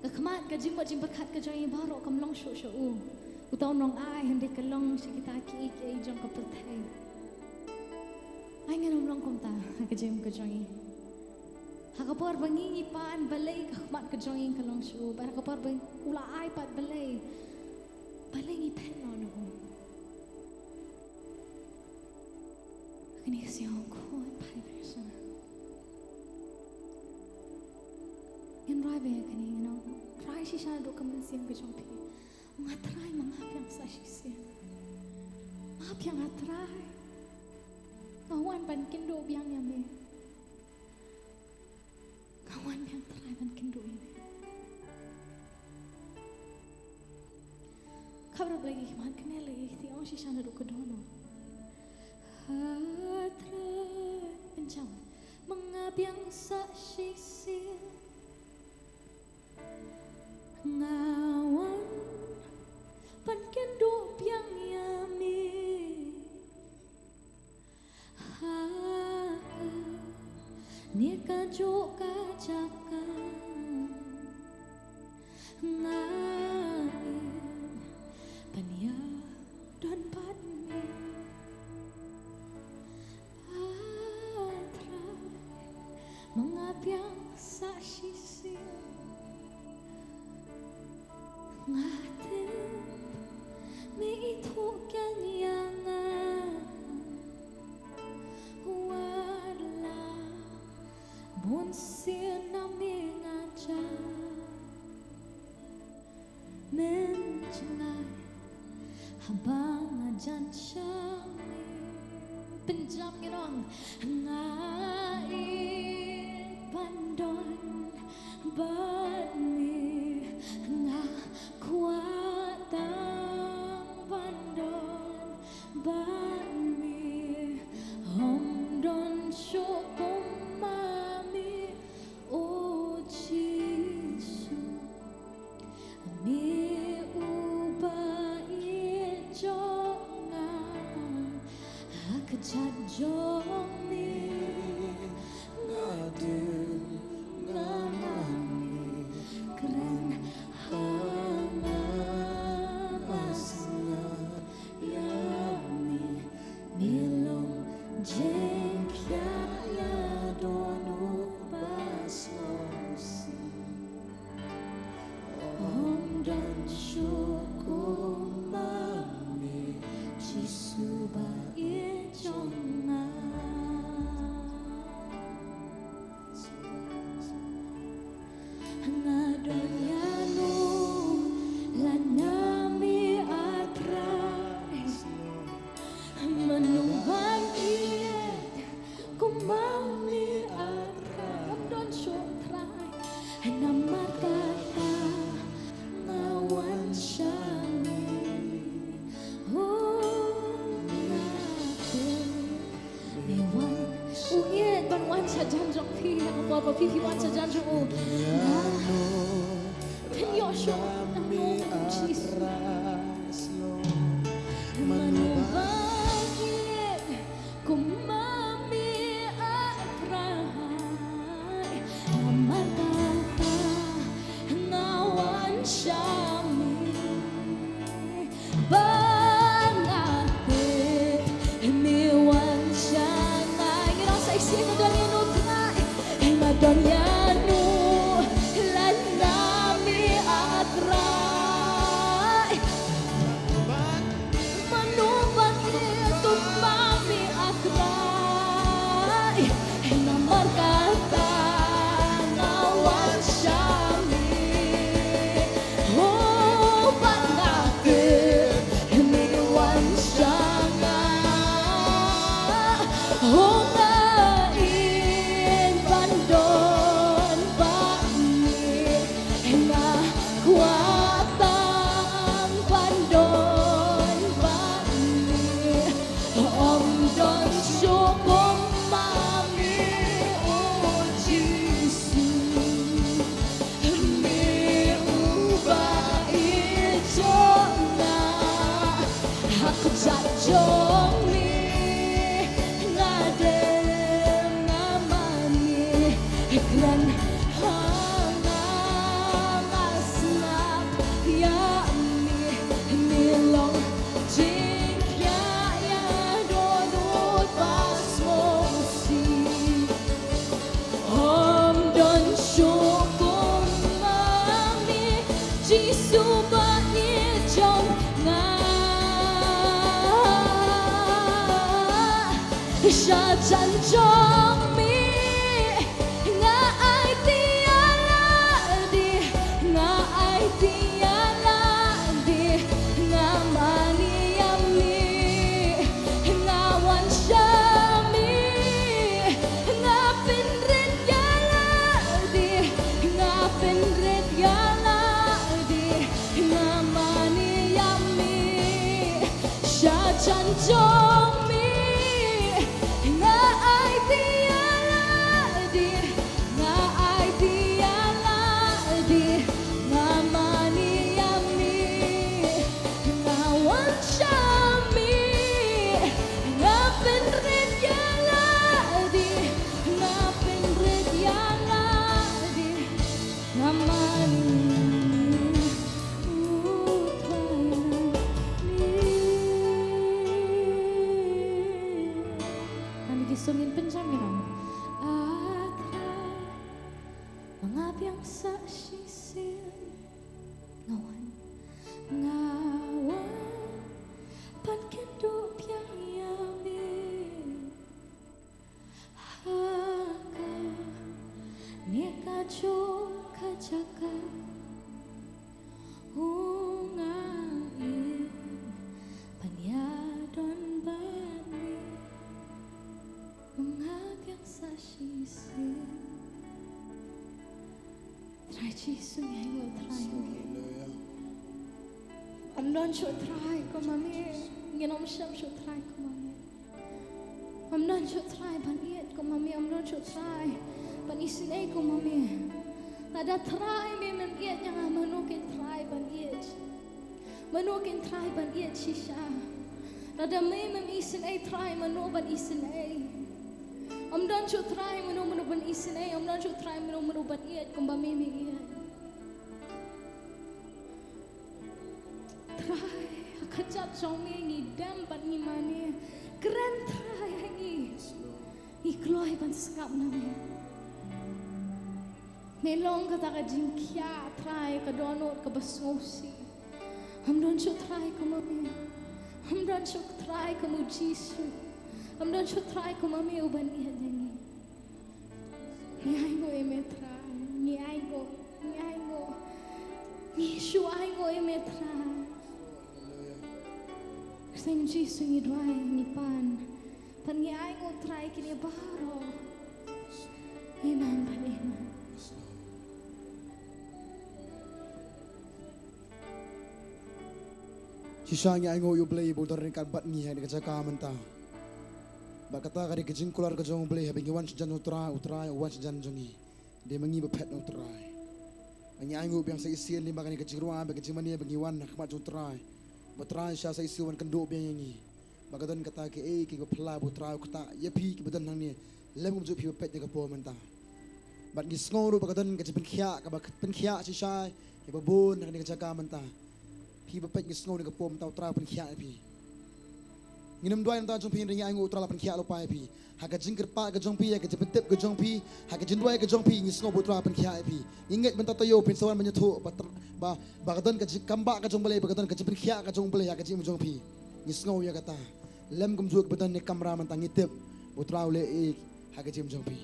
Ka khmat, ka jingmut jingpyrkhat ka jong ngi baroh kam long shuh sha u. Uta um long ai, hynrei ka long sha kita kiei kiei jong ka pyrthei. Ai ngan ym long kumta ha ka jingim ka jong ngi. Ha ka por ba ngi ngi pan, balei ka khmat ka jong ngi ka long sha u, bad ha ka por ba u la ai pat, balei, balei ngi phet noh na u. Kane ka sngewkhun phai ka sha. Ngin rai beit kane, ngin ong, Trai shisha naduh ka mynsiem ka jong phi. Nga Trai ma nga biang sa shisien. Nga biang nga Trai. Nga wan ban kynduh biang ïa me. Nga wan biang Trai ban kynduh ïa me. Khapra Blei ki khmat, kane la ki kti ong shisha naduh ka dohnud. Ha Trai, pynjam. Ma nga biang sa shisien. Nga wan ban kynduh biang ïa me. Ha kane kajuh ka jaka nga im ban ïadon bad me. Ah Trai, ma nga biang sa shisien. Nga tip me ithuh keiñ ïa nga. Wat la bun sien na me nga jan. Mynjngai haba nga jan sha me. Pynjam ngi ong. Nga ïeit ban don bad me, nga kwah tang ban don bad me. Ym don shuh kum ma me, oh Jesus. Nga dei nga mane kren ha nga ba sngap ïa me, me long jingkhia ïa don uba sngewsih. Ym don shuh kum ma me, Jisu ba ïeit jong nga. Nga don ïano lada me, A Trai. Mano ban ïeit kum ma me, A Trai. Ym don shuh, Trai. Namar kata nga wan sha me. Oh, nga te me wan. U ïeit ban wan sha jan jong phi, ha ka por ba phi, phi wan sha jan jong u. Phin ïoh shuh, Jisu. Mano ban ïeit kum ma me, A Trai. Namar kata nga wan sha me. Ba nga tip me wan sha nga. Ngi ong sa shisien, nga don ïano, Trai. Nga don ïano lada me, A Trai. Mano ban ïeit kum ma me, A Trai. Namar kata nga wan sha me. Oh, ba nga tip me wan sha nga. Oh, nga ïeit ban don bad me. Nga kwah tang ban don bad me. Ym don shuh kum ma me, oh Jisu. Me uba ïeit jong nga. Ha kjat jong me nga dei nga mane. Kren ha nga, nga sngap ïa me. Me long jingkhia ïa don uba sngewsih. Ym don shuh kum ma me, Jisu ba ïeit jong nga. Sha jan jong me nga aiti ïa lade, nga aiti ïa lade, nga mane ïa me, nga wan sha me. Nga pynrit ïa lade, nga pynrit ïa lade, nga mane ïa me. Sha jan jong me nga aiti ïa lade, nga aiti ïa lade, nga mane ïa me. Nga wan sha me, nga pynrit ïa lade, nga pynrit ïa lade, nga mane. U Trai, kane ki sur ngin pynjam ïa ngi. A Trai, ma nga biang sa shisien. Nga wan, nga wan ban kynduh biang ïa me. Ha kane ka jong ka jaka, u nga ïeit ban ïadon bad me. Ma nga biang sa shisien. Trai Jisu, ngi ainguh Trai. Hallelujah. Ym don shuh Trai kum ma me. Ngin ym shem shuh Trai kum ma me. Ym don shuh Trai ban ïeit kum ma me. Ym don shuh Trai ban isynei kum ma me. Lada Trai me mem ïeit ïa nga, mano ken Trai ban ïeit? Mano ken Trai ban ïeit shisha? Lada me mem isynei Trai, mano ban isynei? Ym don shuh Trai mano mano ban isynei, ym don shuh Trai mano mano ban ïeit kumba me me ïeit. Trai, ha ka kjat jong me ngi dem bad ngi mane. Kren Trai ha ngi. Ngi kloi ban sngap na me. Me long kata ka jingkhiah Trai ka dohnud kaba sngewsih. Ym don shuh Trai kumba me. Ym don shuh Trai kum u Jisu. Ym don shuh Trai kumba me uban ïeit ïa ngi. Ngi ainguh ïa me Trai. Ngi ainguh. Ngi ainguh. Ngi shu ainguh ïa me Trai. Kyrteng Jisu ngi duwai ngi pan. Pan ngi ainguh Trai kine baroh. Amen, pan amen. Shisha ngi ainguh ïa U Blei ba u don ryngkat bad ngi ha kane ka jaka mynta. Bad kata ka dei ka jingkular ka jong U Blei haba ngi wan shajan jong U Trai, U Trai u wan shajan jong ngi. Dei ma ngi ba phet na U Trai. Ba ngi ainguh biang sa shisien lyngba kane ka jingrwai bad ka jingmane ba ngi wan ha khmat jong U Trai. Ba U Trai shisha sa shisien wan kynduh biang ïa ngi. Ba ka don kata kaei kaei ba phylla ba U Trai u ktah ïa phi kiba don hangne. Lem kumjuh phi ba peit na ka por mynta. Bad ngi sngew ruh ba ka don ka jingpynkhiah kaba pynkhia shisha ïa ba bun ha kane ka jaka mynta. Phi ba peit ngi sngew na ka por mynta U Trai u pynkhiah ïa phi. Ngin ym duwai na ka bynta jong phi hynrei ngi ainguh U Trai la pynkhiah lypa ïa phi. Ha ka jingkyrpad ka jong phi, ha ka jingpyntip ka jong phi, ha ka jingduwai ka jong phi, ngi sngew ba U Trai u pynkhiah ïa phi. Ngi ngeit mynta taïew phin sa wan ban ïathuh ba, ba, ba ka don ka jingkam ba ka jong U Blei, ba ka don ka jingpynkhiah ka jong U Blei ha ka jingim jong phi. Ngi sngew ïa kata. Lem kumjuh kiba don ha kane ka kamra mynta ngi tip ba U Trai u leh ei ei ha ka jingim jong phi.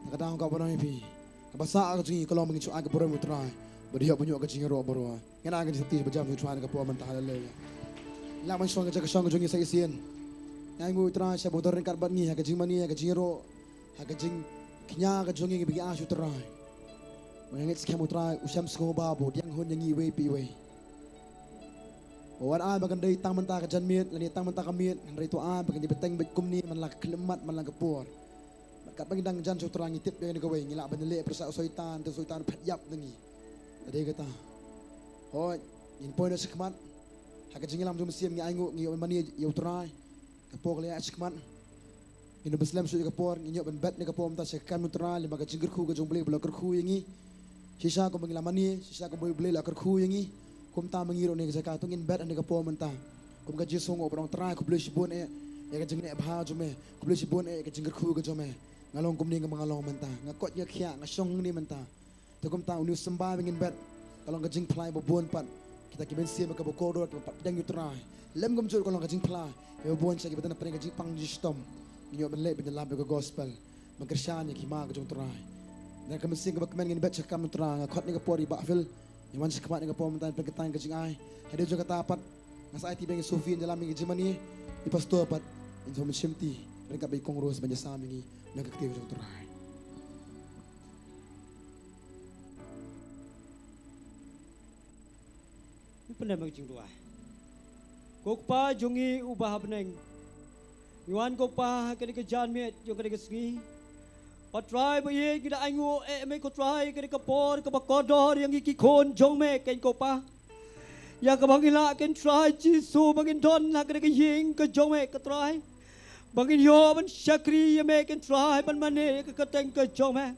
Na ka daw kaba nang ïa phi. Kaba sah ka jong ngi ka long ba ngin shu ai ka burom ïa U Trai. Ba dei ïa ba ñiuh ka jingïaroh baroh. Ngin ai ka jingkyrkhu ba jam shu shuwa na ka por mynta, haleluya. Lah ban shong ka jaka shong ka jong ngi sa shisien. Ngi ainguh Trai sha ba u don ryngkat bad ngi ha ka jingmane ha ka jingïaroh ha ka jingkñia ka jong ngi ba ngi ai sha u Trai. Ba ngi ngeit skhem u Trai u shem sngewbha ba u diang hun ïa ngi iwei pa iwei. Ba wat ai ba kan dei tang mynta ka janmiet lane tang mynta ka miet, hynrei to ai ba kan dei bteng beit kumne man la ka khyllipmat man la ka por. Bad katba ngi dang jan sha u Trai ngi tip ïa kane kawei, ngi lah ban leh pyrshah u Soitan, te u Soitan phet ïap na ngi. Te dei kata. Hooid, ngin poi noh shakhmat. Ha ka jingïalam jong u Mynsiem ngi ainguh ngi ïoh ban mane ïa u Trai. Ka por ka la ïaid shakhmat. Ngin ym slem shuh ïa ka por, ngin ïoh ban bet na ka por mynta sha ka kam u Trai, lyngba ka jingkyrkhu ka jong u Blei ba la kyrkhu ïa ngi. Shisha kumba ngi la mane, shisha kumba u Blei la kyrkhu ïa ngi. Kumta ma ngi ruh ha kane ka jaka to ngin bet ha kane ka por mynta. Kum ka jingsngewnguh ba u Trai khublei shibun eh ïa ka jingleh bha jong me, khublei shibun eh ïa ka jingkyrkhu ka jong me. Nga long kumne kumba nga long mynta, nga koit nga khiah, nga shong hangne mynta. Te kumta une u symbai ba ngin bet ka long ka jingphla ïa ba bun pat. Kita ki mynsiem kaba kordor kiba pat pdiang ïa u Trai. Lem kumjuh ka long ka jingphla ïa ba bun sha kiba don hapdeng ka jingpang jingshitom. Ngin ïoh ban leh ban ïalap ïa ka gospel, ban kyrshan ïa ki hima ka jong u Trai. Na ka mynsiem kaba kmen ngin bet sha ka kam u Trai. Nga khot ha kane ka por ïa i Bah Phil, ïa wan shakhmat ha kane ka por mynta ban pynkyntait ka jingai. Hadien jong kata pat nga sa aiti biang ïa i Sophie ban ïalam ïa ka jingmane, i pastor pat in sa shimti ryngkat bad i Kong Rose ban ïasam ïa ngi na ka ktien ka jong u Trai. Ngin pyndem ka jingduwai. Ko Kpa jong ngi uba ha bneng, ngi wan ko Kpa ha kane ka janmiet jong kane ka sngi. Pa Trai ba ïeit, ngi da ainguh eh me ko Trai kane ka por kaba kordor ïa ngi ki khun jong me ken ko Kpa. Ïa kaba ngi lah ken Trai Jisu ba ngin don ha kane ka ïing ka jong me ko Trai. Ba ngin ïoh ban shakri ïa me ken Trai, ban mane ïa ka kyrteng ka jong me.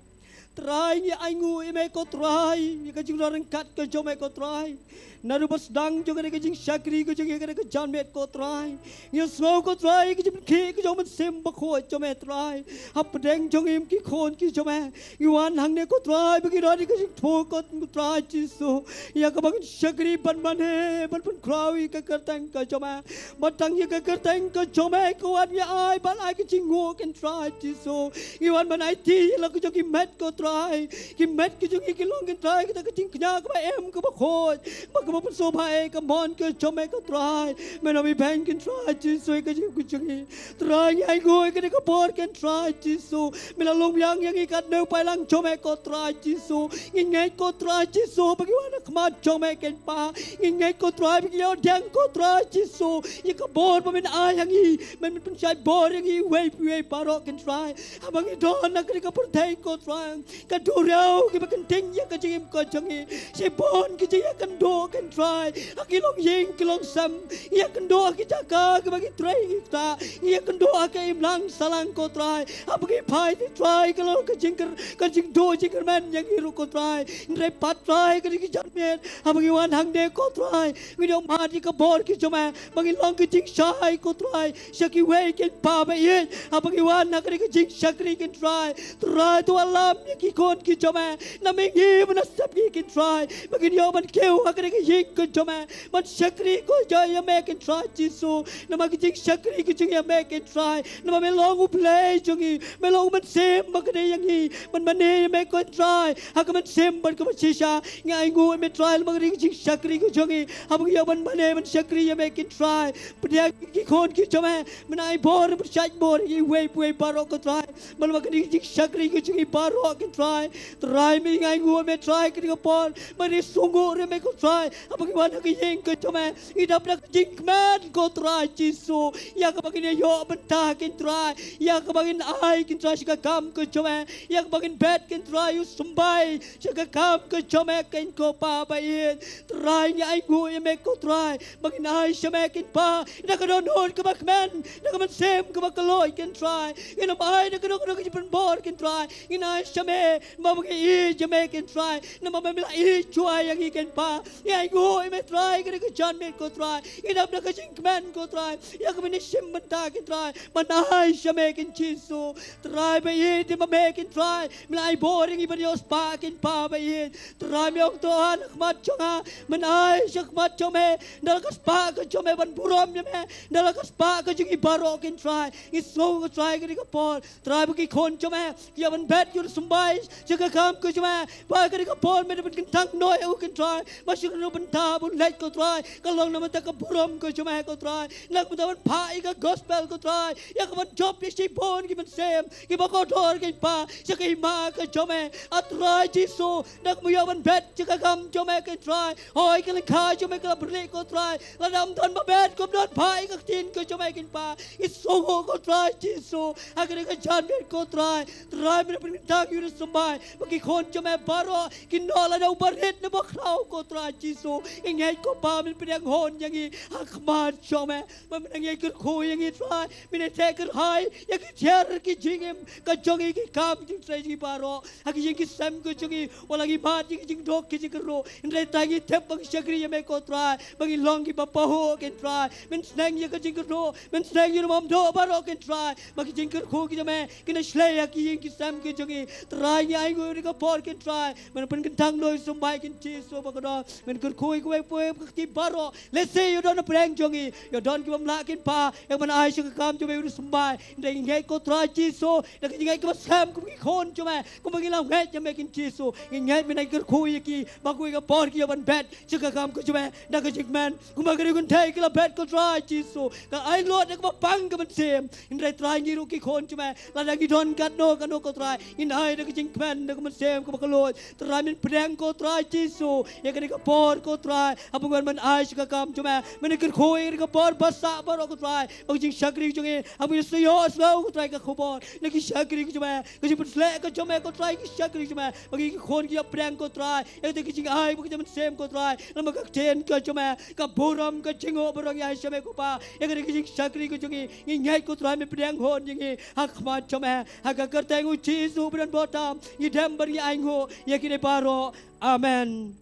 Trai ngi ainguh ïa me ko Trai ïa ka jingrwai ryngkat ka jong me ko Trai. Naduh ba sdang jong kane ka jingshakri ka jong ngi ha kane ka janmiet ko Trai, ngi sngew ko Trai ïa ka jingpynkhih ka jong u Mynsiem Bakhuid jong me Trai. Hapdeng jong ngi ki khun ki jong me, ngi wan hangne ko Trai ba ngi don ïa ka jingthmu ko Trai Jisu, ïa kaba ngin shakri ban mane ban pynkhraw ïa ka kyrteng ka jong me. Ba tang ïa ka kyrteng ka jong me ko wan ngi ai ban ai ka jingnguh ken Trai Jisu. Ngi wan ban aiti ïa la ka jong ki met ko Trai. Ki met ki jong ngi ki long ken Trai kata ka jingkñia kaba em kaba khuid, ba kaba pynsngewbha ïa ka mon ka jong me ko Trai. Me long ibeiñ ken Trai Jisu ïa ka jingim ka jong ngi. Trai ngi ainguh ïa kane ka por ken Trai Jisu. Me la long biang ïa ngi katno paidlang jong me ko Trai Jisu. Ngi ngeit ko Trai Jisu ba ngi wan ha khmat jong me ken Pa. Ngi ngeit ko Trai ba ngi ïoh diang ko Trai Jisu ïa ka bor ba men ai ha ngi. Men, men pynshai bor ïa ngi iwei pa iwei baroh ken Trai. Haba ngi don ha kane ka pyrthei ko Trai, Ka duriaw kiba kynting ïa ka jingim ka jong ngi. Shibun ki jingïakynduh Kynrad ha ki longïing ki longsem. Ïakynduh ha ki jaka kiba ngi trei ngi ktah. Ïakynduh ha ka imlang sahlang ko Trai. Haba ngi phai Kynrad ka long ka jingkyrduh jingkyrmen ïa ngi ruh ko Trai. Hynrei pat Trai ka dei ka janmiet haba ngi wan hangne ko Trai. Ngi ïohmad ïa ka bor ka jong me ba ngin long ka jingshai ko Trai sha kiwei Kynrad ba ïeit. Haba ngi wan ha kane ka jingshakri Kynrad, Trai to wallam ïa ki khun ki jong me. Namar ngi mynta sep ngi Kynrad ba ngin ïoh ban kiew ha kane ka ïing ka jong me ban shakri ko jong ïa me Kynrad Jisu. Namar ka jingshakri ka jong ïa me Kynrad. Namar me long U Blei jong ngi, me long U Mynsiem ba ka dei ïa ngi ban mane ïa me Kynrad ha ka mynsiem bad kaba shisha. Ngi ainguh ïa me Trai namar ka jingshakri ka jong ngi. Haba ngi ïoh ban mane ban shakri ïa me Kynrad. Pdiang ki khun ki jong me, men ai bor pyrshah bor ïa kiwei kiwei baroh ko Trai. Namar ka dei ka jingshakri ka jong ngi baroh Kynrad. Trai me ngi ainguh ïa me Trai ka dei ka por ba ngi sngewnguh ïa me ko Trai. Haba ngi wan ha ka ïing ka jong me ngi dap da ka jingkmen ko Trai Jisu. Ïa kaba ngin ïoh bynta Kynrad. Ïa kaba ngin ai Kynrad sha ka kam ka jong me. Ïa kaba ngin bet Kynrad ïa u symbai sha ka kam ka jong me Kynrad ko Pa ba ïeit. Trai ngi ainguh ïa me ko Trai ba ngin ai sha me Kynrad da ka dohnud kaba kmen, da ka mynsiem kaba kylluid Kynrad. Ngin ym ai da kano kano ka jingpynbor Kynrad. Ngin ai sha me namar ba ngi ïeit ïa me Kynrad. Namar ba me la ïeit shuwa ïa ngi Kynrad. Ngi ainguh ïa me Trai ka dei ka janmiet ko Trai. Ngi dap da ka jingkmen ko Trai ïa kaba ngin shim bynta Kynrad ban ai sha me Kynrad Jisu. Trai ba ïeit, ïa ma me Kynrad me la ai bor ïa ngi ban ïoh spah Kynrad ba ïeit. Trai me ong to ha khmat jong nga men ai sha khmat jong me da la ka spah ka jong me ban burom ïa me da la ka spah ka jong ngi baroh Kynrad. Ngi sngew ko Trai ka dei ka por Trai ba ki khun jong me ki ïa ban bet ïa u symbai sha ka kam ka jong me. Ba ka dei ka por me da ban kyntang noh ïa u Kynrad ba sha kano bynta ba un leit ko Trai ka long na ka bynta ka burom ka jong me ko Trai. Na ka bynta ban phah ïa ka gospel ko Trai ïa ka ban jop ïa shibun ki mynsiem kiba kordor Kynrad sha ka hima ka jong me. A Trai Jisu da ka mut ïa ban bet sha ka kam jong me Kynrad. Hoi ka lyngkha jong me ka la byrlih ko Trai. Lada ym don ba bet kum don phah ïa ka ktien ka jong me Kynrad. Ngi sngewnguh ko Trai Jisu ha kane ka janmiet ko Trai. Trai me da ban kyntang ïa u symbai ba ki khun jong me baroh kin noh lada u barit ne ba khraw ko Trai Jisu. Ngi ngeit ko Pa men pdiang hun ïa ngi ha khmat jong me. Ba men ngi kyrkhu ïa ngi Trai men theh kyrhai ïa ki jer ki jingim ka jong ngi ki kam jingtrei jong ngi baroh. Ha ki ïing ki sem ka jong ngi wat la ngi mad ïa ki jingduk ki jingkyrduh hynrei Trai ngi tip ba ngi shakri ïa me ko Trai ba ngi long kiba pahuh Kynrad. Men sneng ïa ka jingkyrduh men sneng ïa u ym duh baroh Kynrad ba ki jingkyrkhu ki jong me kin ïa shlei ha ki ïing ki sem ki jong ngi. Trai ngi ainguh ïa ka por Kynrad men pynkyntang noh ïa u symbai Kynrad Jisu ba ka don men kyrkhu ïa kiwei kiwei ka kti baroh. Lehse ïa u don na pdeng jong ngi ïa u don ki bym lah Kynrad ïa ban ai sha ka kam jong me ïa u symbai. Hynrei ngi ngeit ko Trai Jisu da ka jingngeit kaba skhem kum ki khun jong me kumba ngi la ngeit ïa me Kynrad Jisu. Ngi ngeit men ai kyrkhu ïa ki ba kawei ka por ki ïa ban bet sha ka kam ka jong me da ka jingkmen. Kumba ka dei kynthei ka la bet ko Trai Jisu ka ai lut da kaba pang ka mynsiem. Hynrei Trai ngi ruh ki khun jong me lada ngi don katno katno ko Trai ngin ai da ka jingkmen da ka mynsiem kaba kylluid. Trai men pdiang ko Trai Jisu ïa kane ka por ko Trai haba ngi wan ban ai sha ka kam jong me. Men kyrkhu ïa kane ka por ba sah baroh ko Trai ba ka jingshakri jong ngi haba ngi sngew ïohsngew ko Trai ka khubor na ki shakri jong me. Ka jingpynsleh ka jong me ko Trai ki shakri jong me ba ngi ki khun ki ïa pdiang ko Trai ïa kata ka jingai ba ka jingmynsiem ko Trai. Namar ka ktien ka jong me ka burom ka jingnguh baroh ngi ai sha me ko Pa. Ïa kata ka jingshakri ka jong ngi ngi ngeit ko Trai me pdiang hun ïa ngi ha khmat jong me. Ha ka kyrteng u Jisu ba don bor tam ngi dem bad ngi ainguh ïa kine baroh. Amen.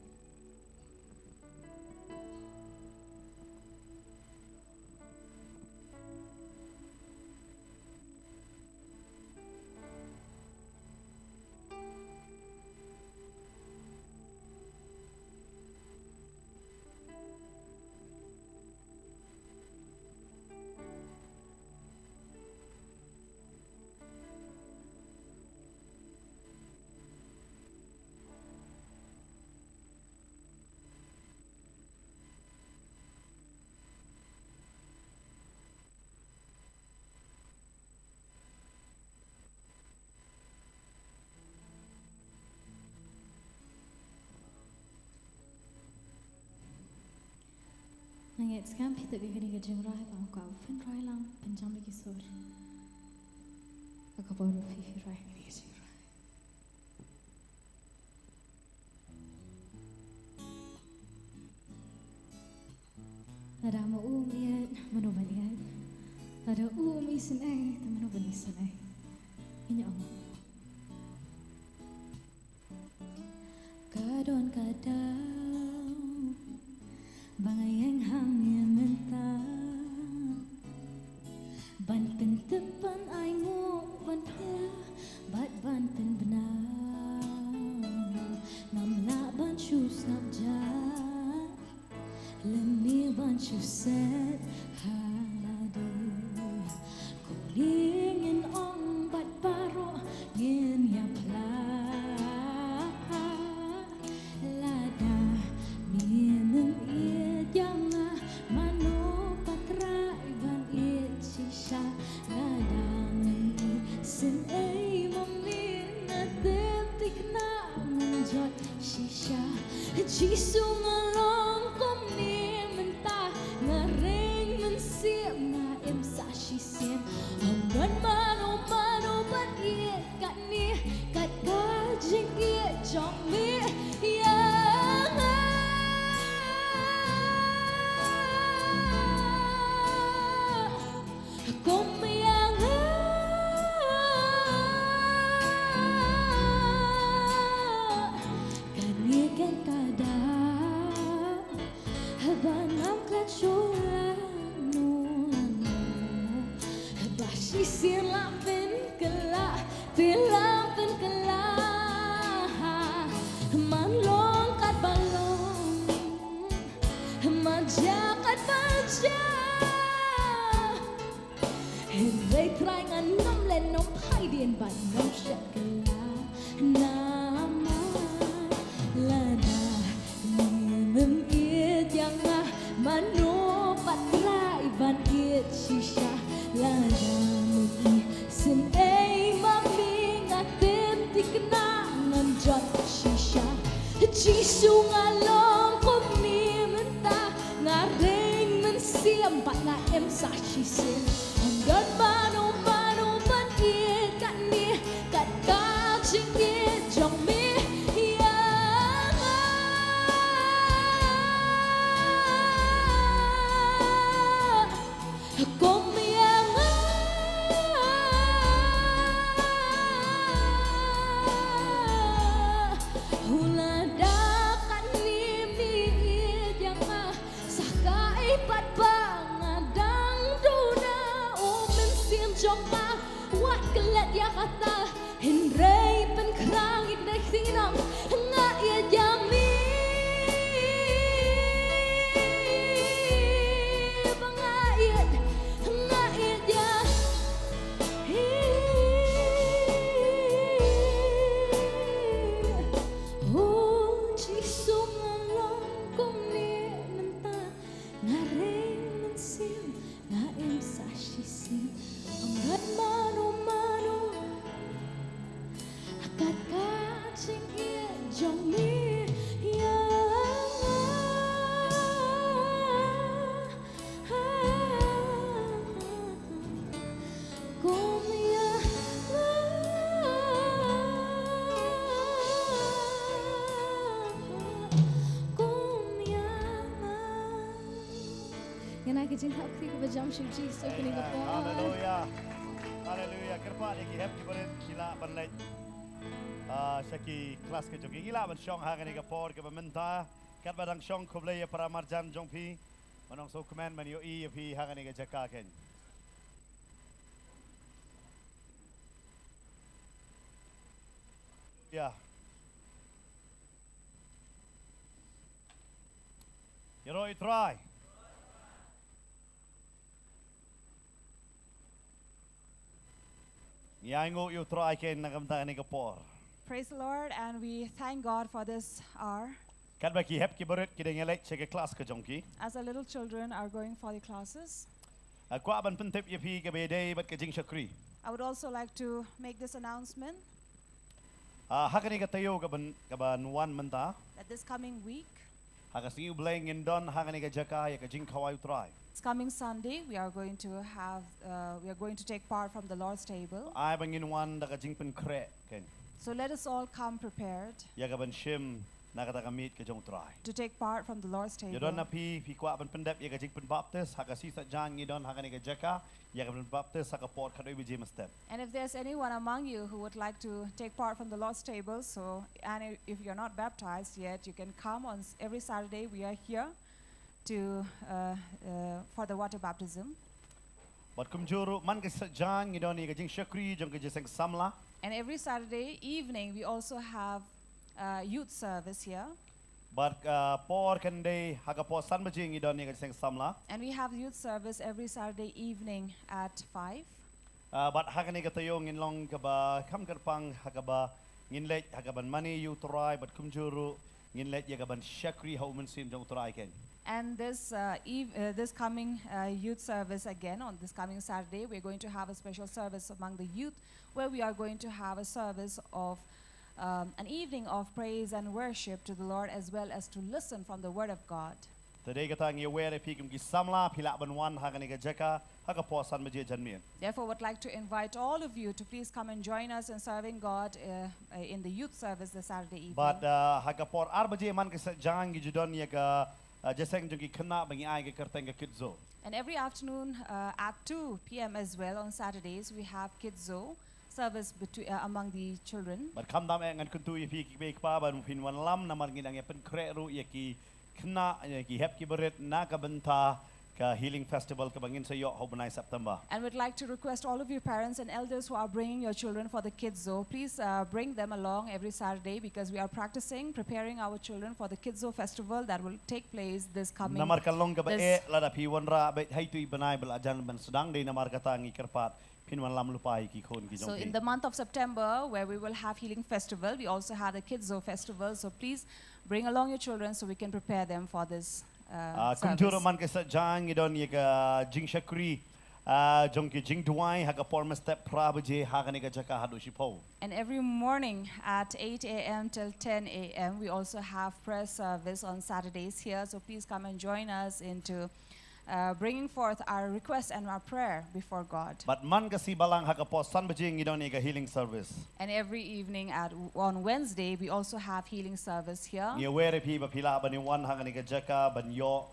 Nga ngeit skhem phi tip ïa kane ka jingrwai ba nga kwah ban pynrwai lang pynjam ïa ki sur. Ha ka por ba phi phi rwai kane ka jingrwai. Isynei, te mano ban isynei? Ïa nga. Ka don ka daw ba nga ïeng hangne mynta ban pyntip, ban ainguh, ban phla bad ban pynbna. Ngam lah ban shu sngap ja lane ban shu set ha lade. Khublei ngin ong bad baroh ngin ïa phla. Lada me nym ïeit ïa nga, mano pat Trai ban ïeit shisha? Lada me isynei ma me, nga tip thikna ngan jot shisha. Jisu, nga long kumne mynta, nga ring mynsiem, nga im sa shisien. Ym don mano mano ban ïeit katne kat ka jingïeit jong me ïa nga. Kum ïa nga kane ka daw, haba ngam klet shuh lano lano, haba shisien la pynkylla, te la pynkylla. Man long katba long, man jia katba jia. Hynrei Trai, ngan nym leh nongphai dien bad nongshad kylla namar lada me nym ïeit ïa nga, mano pat Trai ban ïeit shisha? Lada me isynei ma me, nga tip thikna ngan jot shisha. Jisu, nga long kumne mynta, nga ring mynsiem bad nga im sa shisien. Ym don mano mano ban ïeit katne kat ka jingïeit jong me ïa nga. Kum ïa nga. Lada katne me ïeit ïa nga, sa kaei pat ba nga dang duna? O Mynsiem jong nga, wat klet ïa kata. Hynrei pynkhraw ïa kane ka ktien, nga ïeit ïa me. Ba nga ïeit, nga ïeit ïa. O Jisu, nga long kumne mynta, nga ring mynsiem, nga im sa shisien. Ym don mano mano kat ka jingïeit jong me ïa nga. Kum ïa nga. Kum ïa nga. Ngin ai ka jingthap kti kaba jam sha u Jisu kane ka por. Haleluya. Haleluya. Kyrpad ïa ki hep ki barit ki lah ban leit, ah, sha ki klas ka jong ki. Ngi lah ban shong ha kane ka por kaba mynta. Katba dang shong, khublei ïa para marjan jong phi. Ngan ong sngewkmen ban ïohi ïa phi ha kane ka jaka keiñ. Ïa. Ïaroh ïa u Trai. Ngi ainguh ïa u Trai keiñ na ka bynta kane ka por. Praise the Lord, and we thank God for this hour. Katba ki hep ki barit ki dang ïaleit sha ka klas ka jong ki, as our little children are going for the classes, nga kwah ban pyntip ïa phi kaba ïadei bad ka jingshakri. I would also like to make this announcement. Ah, ha kane ka taïew kaban, kaban wan mynta, that this coming week, ha ka sngi U Blei ngin don ha kane ka jaka ïa ka jingkhawai u Trai. This coming Sunday, we are going to have, uh, we are going to take part from the Lord's table. Ai ba ngin wan da ka jingpynkhreh keiñ. So let us all come prepared. Ïa kaban shim na kata ka miet ka jong U Trai. To take part from the Lord's table. Ïa don na phi, phi kwah ban pyndep ïa ka jingpynbaptis, ha ka Sngi Saitjaiñ ngi don ha kane ka jaka ïa ka pynbaptis ha ka por khathynriew baje mynstep. And if there's anyone among you who would like to take part from the Lord's table, so, and if you're not baptized yet, you can come on s- every Saturday. We are here to uh, uh, for the water baptism. Bad kumjuh ruh man ka Sngi Saitjaiñ ngi don ïa ka jingshakri jong ka jingïaseng samla. And every Saturday evening, we also have uh, youth service here. Bad ka por kan dei ha ka por san baje ngi don ïa ka jingïaseng samla. And we have youth service every Saturday evening at five. Uh, bad ha kane ka taïew ngin long kaba kham kyrpang ha kaba ngin leit ha kaban mane ïa U Trai bad kumjuh ruh ngin leit ïa kaban shakri ha U Mynsiem jong U Trai kein. And this uh, eve, uh, this coming uh, youth service again on this coming Saturday, we're going to have a special service among the youth where we are going to have a service of um, an evening of praise and worship to the Lord, as well as to listen from the Word of God. Te dei kata ngi wer ïa phi kum ki samla phi lah ban wan ha kane ka jaka ha ka por san baje janmiet. Therefore, would like to invite all of you to please come and join us in serving God uh, uh, in the youth service this Saturday evening. Bad uh, ha ka por ar baje man ka Sngi Saitjaiñ ngi ju don ïa ka uh, jingïaseng jong ki khynnah ba ngi ai ka kyrteng ka Kids Zoo. And every afternoon uh, at two p.m. as well on Saturdays, we have Kids Zoo service between, uh, among the children. Bad khamtam eh ngan kyntu ïa phi ki kmie ki kpa ban phin wanlam namar ngi dang ïa pynkhreh ruh ïa ki khynnah ïa ki hep ki barit na ka bynta ka Healing Festival kaba ngin sa ïoh ha u bnai September. And would like to request all of you parents and elders who are bringing your children for the Kids Zoo, please uh, bring them along every Saturday because we are practicing, preparing our children for the Kids Zoo festival that will take place this coming. Namar ka long kaba this- eh lada phi wanrah bad ha itu i bnai ba la jan ban sdang dei namar kata ngi kyrpad phin wanlam lypa ïa ki khun ki jong So phi. In the month of September, where we will have Healing Festival, we also have the Kids Zoo Festival. So please bring along your children so we can prepare them for this uh, Ah, service. Kumjuh ruh man ka Sngi Saitjaiñ ngi don ïa ka jingshakri ah, jong ki jingduwai ha ka por mynstep phra baje ha kane ka jaka haduh shiphew. And every morning at eight a.m. till ten a.m., we also have prayer service on Saturdays here. So please come and join us into uh, bringing forth our request and our prayer before God. Bad man ka Sngi Balang ha ka por san baje ngi don ïa ka healing service. And every evening at on Wednesday, we also have healing service here. Ngi wer ïa phi ba phi lah ban ïa wan ha kane ka jaka ban ïoh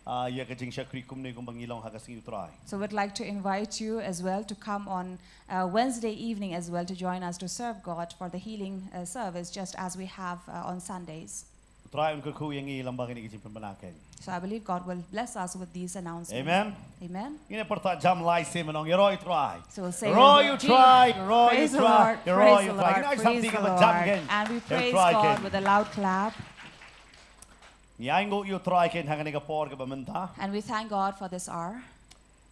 ah, ïa ka jingshakri kumne kumba ngi long ha ka Sngi U Trai. So we'd like to invite you as well to come on uh, Wednesday evening as well to join us to serve God for the healing uh, service, just as we have uh, on Sundays. U Trai un kyrkhu ïa ngi lyngba kine ki jingpynbna kein. So I believe God will bless us with these announcements. Amen. Amen. Ngin ïa pyrta jam lai sien ban ong ïaroh U Trai. So we'll say, Ïaroh U Trai, ïaroh U praise the Trai, Lord, ïaroh praise U the Trai. Lord, Ngin ai praise sangti the kaba jam Lord, kein. and we Ïaroh praise Trai God kein. With a loud clap. Ngi ainguh ïa U Trai kein ha kane ka por kaba mynta. And we thank God for this hour.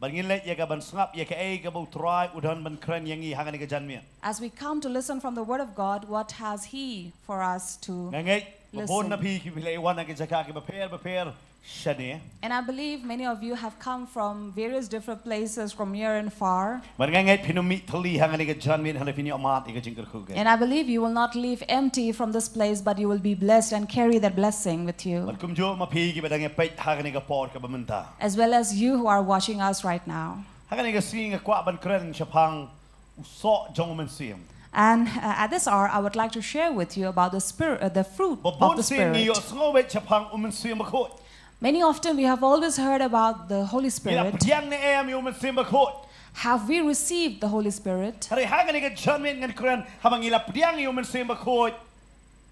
Bad ngin leit ïa kaban sngap ïa kaei kaba U Trai u don ban kren ïa ngi ha kane ka janmiet. As we come to listen from the Word of God, what has He for us to Nga ngeit ba bun listen? Na phi ki phi la wan na ki jaka kiba pher ba pher shane. And I believe many of you have come from various different places, from near and far. Bad nga ngeit phin ym mih tylli ha kane ka janmiet hynrei phin ïoh mad ïa ka jingkyrkhu kein. And I believe you will not leave empty from this place, but you will be blessed and carry that blessing with you. Bad kumjuh ma phi kiba dang ïa peit ha kane ka por kaba mynta. As well as you who are watching us right now. Ha kane ka sngi nga kwah ban kren shaphang u soh jong u Mynsiem. And uh, at this hour, I would like to share with you about the spirit, uh, the fruit Ba of bun the sien ngi Spirit. Ïohsngew beit shaphang u Mynsiem Bakhuid. Many often we have always heard about the Holy Ngi la Spirit. Pdiang ne em ïa u Mynsiem Bakhuid. Have we received the Holy Spirit? Hynrei ha kane ka janmiet ngan kren haba ngi la pdiang ïa u Mynsiem Bakhuid,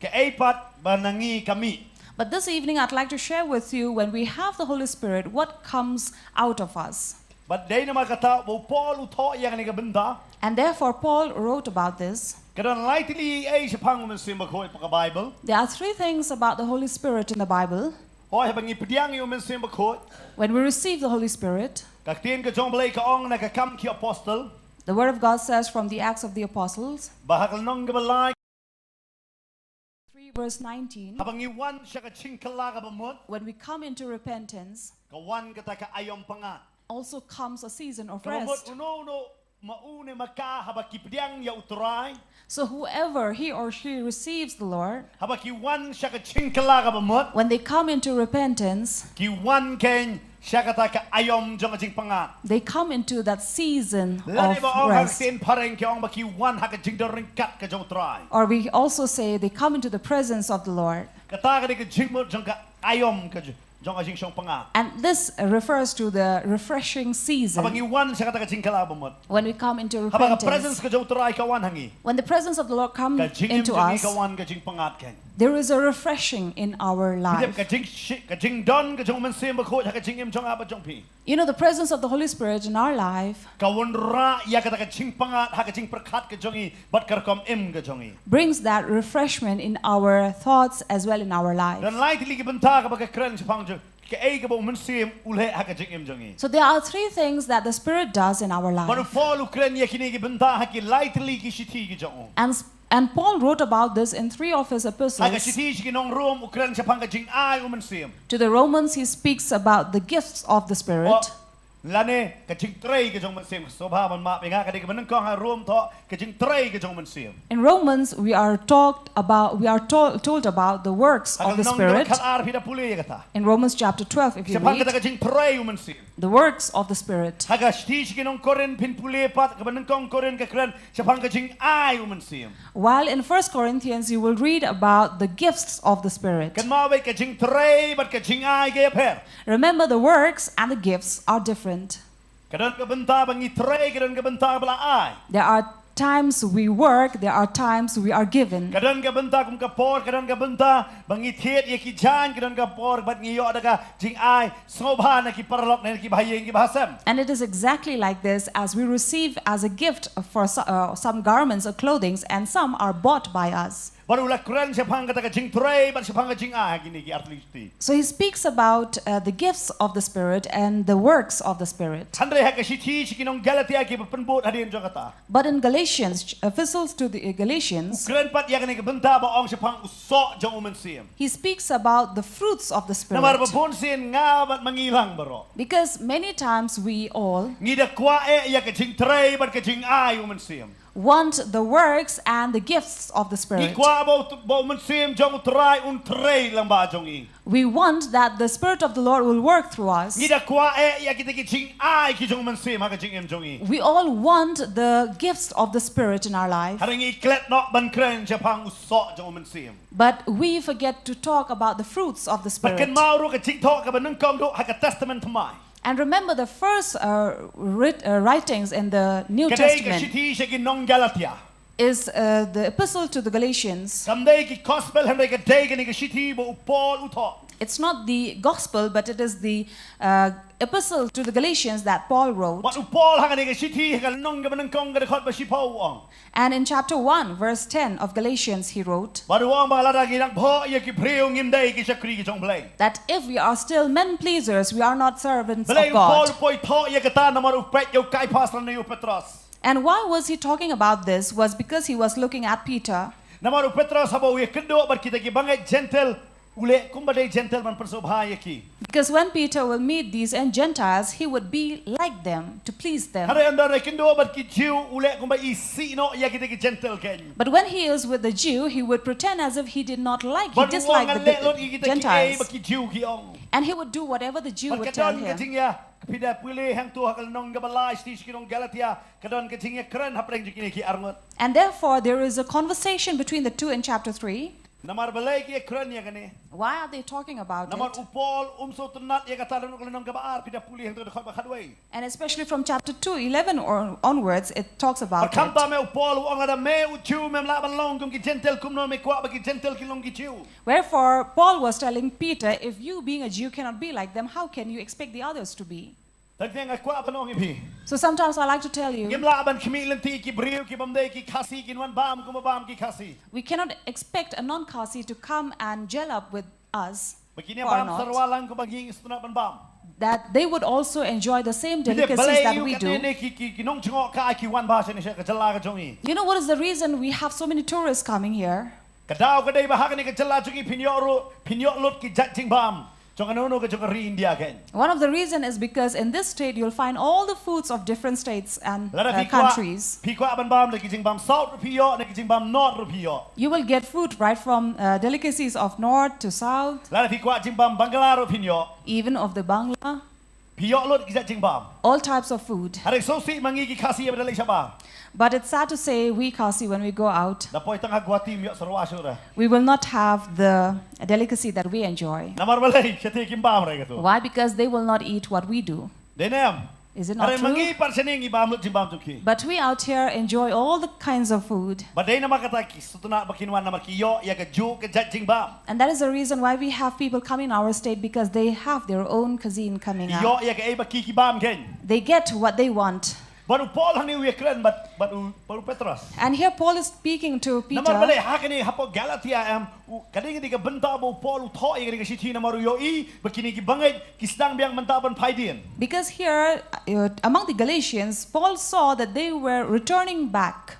kaei pat ba na ngi ka mih. But this evening, I'd like to share with you, when we have the Holy Spirit, what comes out of us. Bad dei namar kata ba u Paul u thoh ïa kane ka bynta. And therefore, Paul wrote about this. Ka don lai tylli ei shaphang u Mynsiem Bakhuid ha ka Baibl. There are three things about the Holy Spirit in the Bible. Hooid, haba ngi pdiang ïa u Mynsiem Bakhuid, When we receive the Holy Spirit, ka ktien ka jong u Blei ka ong na Ka Kam ki Apostol, the Word of God says from the Acts of the Apostles, ba ha ka lynnong kaba lai, three verse nineteen, haba ngi wan sha ka jingkylla kaba mut, when we come into repentance, ka wan kata ka aïom pyngngad. Also comes a season of Kaba mut rest. uno uno ma u ne ma ka haba ki pdiang ïa u Trai, So whoever he or she receives the Lord, haba ki wan sha ka jingkylla kaba mut, when they come into repentance, ki wan kein sha kata ka aiom jong ka jingpyngngad. They come into that season Lane of ba ong ha ka rest. ktien phareng ki ong ba ki wan ha ka jingdon ryngkat ka jong U Trai. Or we also say they come into the presence of the Lord. Kata ka dei ka jingmut jong ka aiom ka j- jong ka jingshong pyngngad. And this refers to the refreshing season. Haba ngi wan sha kata ka jingkylla bamut. When we come into Haba ka repentance, presence ka jong U Trai ka wan ha ngi. When the presence of the Lord comes Ka jingim into jong ngi us, ka wan ka jingpyngngad keiñ. There is a refreshing in our life. Ka jing shi- ka jingdon ka jong U Mynsiem Bakhuid ha ka jingim jong nga bad jong phi. You know, the presence of the Holy Spirit in our life Ka wanrah ïa kata ka jingpyngngad ha ka jingpyrkhat ka jong ngi bad ka rukom im ka jong ngi. Brings that refreshment in our thoughts as well in our life. Don lai tylli ki bynta kaba ka kren shaphang jong kaei kaba U Mynsiem u leh ha ka jingim jong ngi. So there are three things that the Spirit does in our life. Bad u Paul u kren ïa kine ki bynta ha ki lai tylli ki shithi ki jong u. And, and Paul wrote about this in three of his epistles. Ha ka shithi sha ki nong Rom u kren shaphang ka jingai U Mynsiem. To the Romans, he speaks about the gifts of the Spirit. Lane ka jingtrei ka jong U Mynsiem. Sngewbha ban map ïa nga, ka dei kaba nyngkong ha Rom thoh ka jingtrei ka jong U Mynsiem. In Romans, we are talked about, we are told, told about the works of the Spirit. Khat ar phi da pule ïa kata. In Romans chapter twelve, if you read, ka jingtrei U Mynsiem. The works of the Spirit. Ha ka shithi sha ki nong Korinth phin pule pat, kaba nyngkong Korinth ka kren shaphang ka jingai U Mynsiem. While in First Corinthians, you will read about the gifts of the Spirit. Kynmaw beit ka jingtrei bad ka jingai ka ïapher. Remember, the works and the gifts are different. Ka don ka bynta ba ngi trei, ka don ka bynta ba la ai. There are times we work, there are times we are given. Ka don ka bynta kum ka por, ka don ka bynta ba ngi thied ïa ki jaiñ, ka don ka por bad ngi ïoh da ka jingai sngewbha na ki paralok ne na ki bahaïing ki bahasem. And it is exactly like this, as we receive as a gift for so- uh, some garments or clothings, and some are bought by us. Bad u la kren shaphang kata ka jingtrei bad shaphang ka jingai ha kine ki artylli ki shithi. So he speaks about uh, the gifts of the Spirit and the works of the Spirit. Hynrei ha ka shithi sha ki nong Galatia kiba pynbud hadien jong kata. But in Galatians, ch- epistles to the uh, Galatians, u kren pat ïa kane ka bynta ba ong shaphang u soh jong U Mynsiem. He speaks about the fruits of the Spirit. Namar ba bun sien nga bad ma ngi lang baroh, because many times we all ngi da kwah eh ïa ka jingtrei bad ka jingai U Mynsiem. Want the works and the gifts of the Spirit. Ngi kwah ba u, ba U Mynsiem jong U Trai un trei lyngba jong ngi. We want that the Spirit of the Lord will work through us. Ngi da kwah eh ïa kita ki jingai ki jong U Mynsiem ha ka jingim jong ngi. We all want the gifts of the Spirit in our life. Hynrei ngi klet noh ban kren shaphang u soh jong U Mynsiem. But we forget to talk about the fruits of the Spirit. Bad kynmaw ruh ka jingthoh kaba nyngkong duh ha ka Testament Thymmai. And remember, the first uh, writ, uh, writings in the New Testament. Ka dei ka shithi sha ki nong Galatia. Is uh, the epistle to the Galatians. Kam dei ki gospel, hynrei ka dei kane ka shithi ba u Paul u thoh. It's not the gospel, but it is the uh, epistle to the Galatians that Paul wrote. Bad u Paul ha kane ka shithi, ha ka lynnong kaba nyngkong, ka dkhot ba shiphew u ong. And in chapter one, verse ten of Galatians, he wrote, Bad u ong ba lada ngi nang bhoh ïa ki briew, ngim dei ki shakri ki jong U Blei. That if we are still men pleasers, we are not servants of God. Balei u Paul u poi thoh ïa kata, namar u peit ïa u Kaiphas lane ïa u Petros? And why was he talking about this? Was because he was looking at Peter. Namar u Petros haba u ïakynduh bad kita ki bangeit Jentil, u leh kumba dei Jentil ban pynsngewbha ïa ki. Because when Peter will meet these and Gentiles, he would be like them to please them. Hynrei ynda u ïakynduh bad ki Jiw, u leh kumba isih noh ïa kita ki Jentil keiñ. But when he is with the Jew, he would pretend as if he did not like, he disliked the Gentiles. Bad u ong, ngan leh lut ïa kita kiei ba ki Jiw ki ong. And he would do whatever the Jew would tell him. Bad ka don ka jingïa, phi da pule hangto ha ka lynnong kaba lai, shithi sha ki nong Galatia, ka don ka jingïakren hapdeng jong kine ki arngut. And therefore, there is a conversation between the two in chapter three. Namar balei ki ïakren ïa kane? Why are they talking about Namar it? Namar u Paul um sngewtynnad ïa kata, lano ka lynnong kaba ar, phi da pule hangto ka dkhot ba khatwei. And especially from chapter two, eleven or onwards, it talks about it. Bad khamtam eh u Paul u ong, lada me u Jiw mem lah ban long kum ki Jentil, kumno me kwah ba ki Jentil kin long ki Jiw? Wherefore, Paul was telling Peter, if you, being a Jew, cannot be like them, how can you expect the others to be? Tang te nga kwah ban ong ïa phi. So sometimes I like to tell you, ngim lah ban khmih lynti ïa ki briew ki bym dei ki Khasi kin wan bam kumba bam ki Khasi. We cannot expect a non-Khasi to come and gel up with us for not. Ba kine bam sarwa lang kumba ngi ngi sngewtynnad ban bam. That they would also enjoy the same delicacies that we do. Phi tip balei ïa kane, ki, ki, ki nongjngohkai ki wan bha shane sha ka jylla ka jong ngi? You know what is the reason we have so many tourists coming here? Ka daw ka dei ba ha kane ka jylla jong ngi phin ïoh ruh, phin ïoh lut ki jait jingbam jong kano kano ka jong ka ri India keiñ. One of the reason is because in this state you'll find all the foods of different states and uh, countries. Lada phi kwah, phi kwah ban bam da ki jingbam south ruh phi ïoh, da ki jingbam north ruh phi ïoh. You will get food right from uh, delicacies of north to south. Lada phi kwah jingbam Bangla ruh phin ïoh. Even of the Bangla. Phi ïoh lut ki jait jingbam. All types of food. Hynrei sngewsih ma ngi ki Khasi ïa ba da leit shabar. But it's sad to say, we Khasi, when we go out, da poi tang ha Guwahati ym ïoh syrwa shuh re. We will not have the delicacy that we enjoy. Namar balei? Shati kim bam re katu. Why? Because they will not eat what we do. Dei ne em? Is it not true? Hynrei ma ngi pat shane ngi bam lut jingbam jong ki. But we out here enjoy all the kinds of food. Bad dei namar kata ki sngewtynnat ba kin wan namar ki ïoh ïa kajuh ka jait jingbam. And that is the reason why we have people coming in our state, because they have their own cuisine coming up. Ki ïoh ïa kaei ba ki ki bam kein. They get what they want. Bad u Paul hangne u ïakren bad, bad u, bad u Petros. And here Paul is speaking to Peter. Namar balei ha kane hapoh Galatia em, u, ka dei ka bynta ba u Paul u thoh ïa kane ka shithi namar u ïohi ba kine ki bangeit ki sdang biang mynta ban phai dien. Because here, uh, among the Galatians, Paul saw that they were returning back.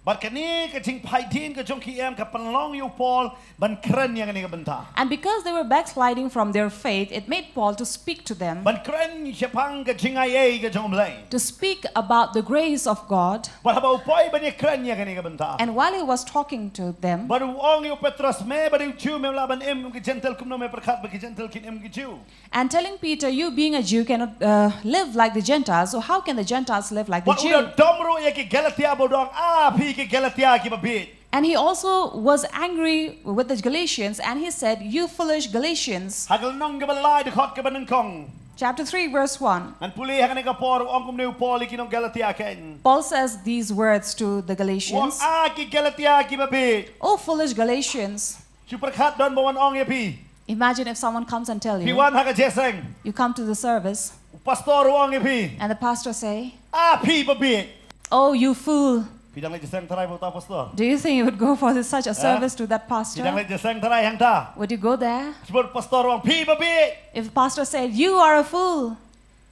Bad kane ka jingphai dien ka jong ki em ka pynlong ïa u Paul ban kren ïa kane ka bynta. And because they were backsliding from their faith, it made Paul to speak to them, ban kren shaphang ka jingai ei ka jong U Blei, to speak about the grace of God. Bad haba u poi ban ïakren ïa kane ka bynta, and while he was talking to them, bad u ong ïa u Petros, me ba dei u Jiw mem lah ban im kum ki Jentil, kumno me pyrkhat ba ki Jentil kin im kum ki Jiw? And telling Peter, "You being a Jew cannot, uh, live like the Gentiles, so how can the Gentiles live like the Jew?" Bad u da dom ruh ïa ki Galatia bad u ong, ah, phi ki Galatia kiba bieit. And he also was angry with the Galatians, and he said, "You foolish Galatians." Ha ka lynnong kaba lai, dkhot kaba nyngkong. Chapter three, verse one. Ngan pule ha kane ka por, u ong kumne u Paul ïa ki nong Galatia kein. Paul says these words to the Galatians. U ong, ah, ki Galatia kiba bieit. "Oh, foolish Galatians." Shu pyrkhat don ba wan ong ïa phi. Imagine if someone comes and tell you, phi wan ha ka jingïaseng, you come to the service, u pastor u ong ïa phi, and the pastor say, ah, phi ba bieit. "Oh, you fool." Phi dang leit jingïaseng tharai bad uta pastor? Do you think you would go for this, such a service to that pastor? Phi dang leit jingïaseng tharai hangta? Would you go there? Shu pyrkhat pastor u ong, phi ba bieit. If the pastor said, "You are a fool,"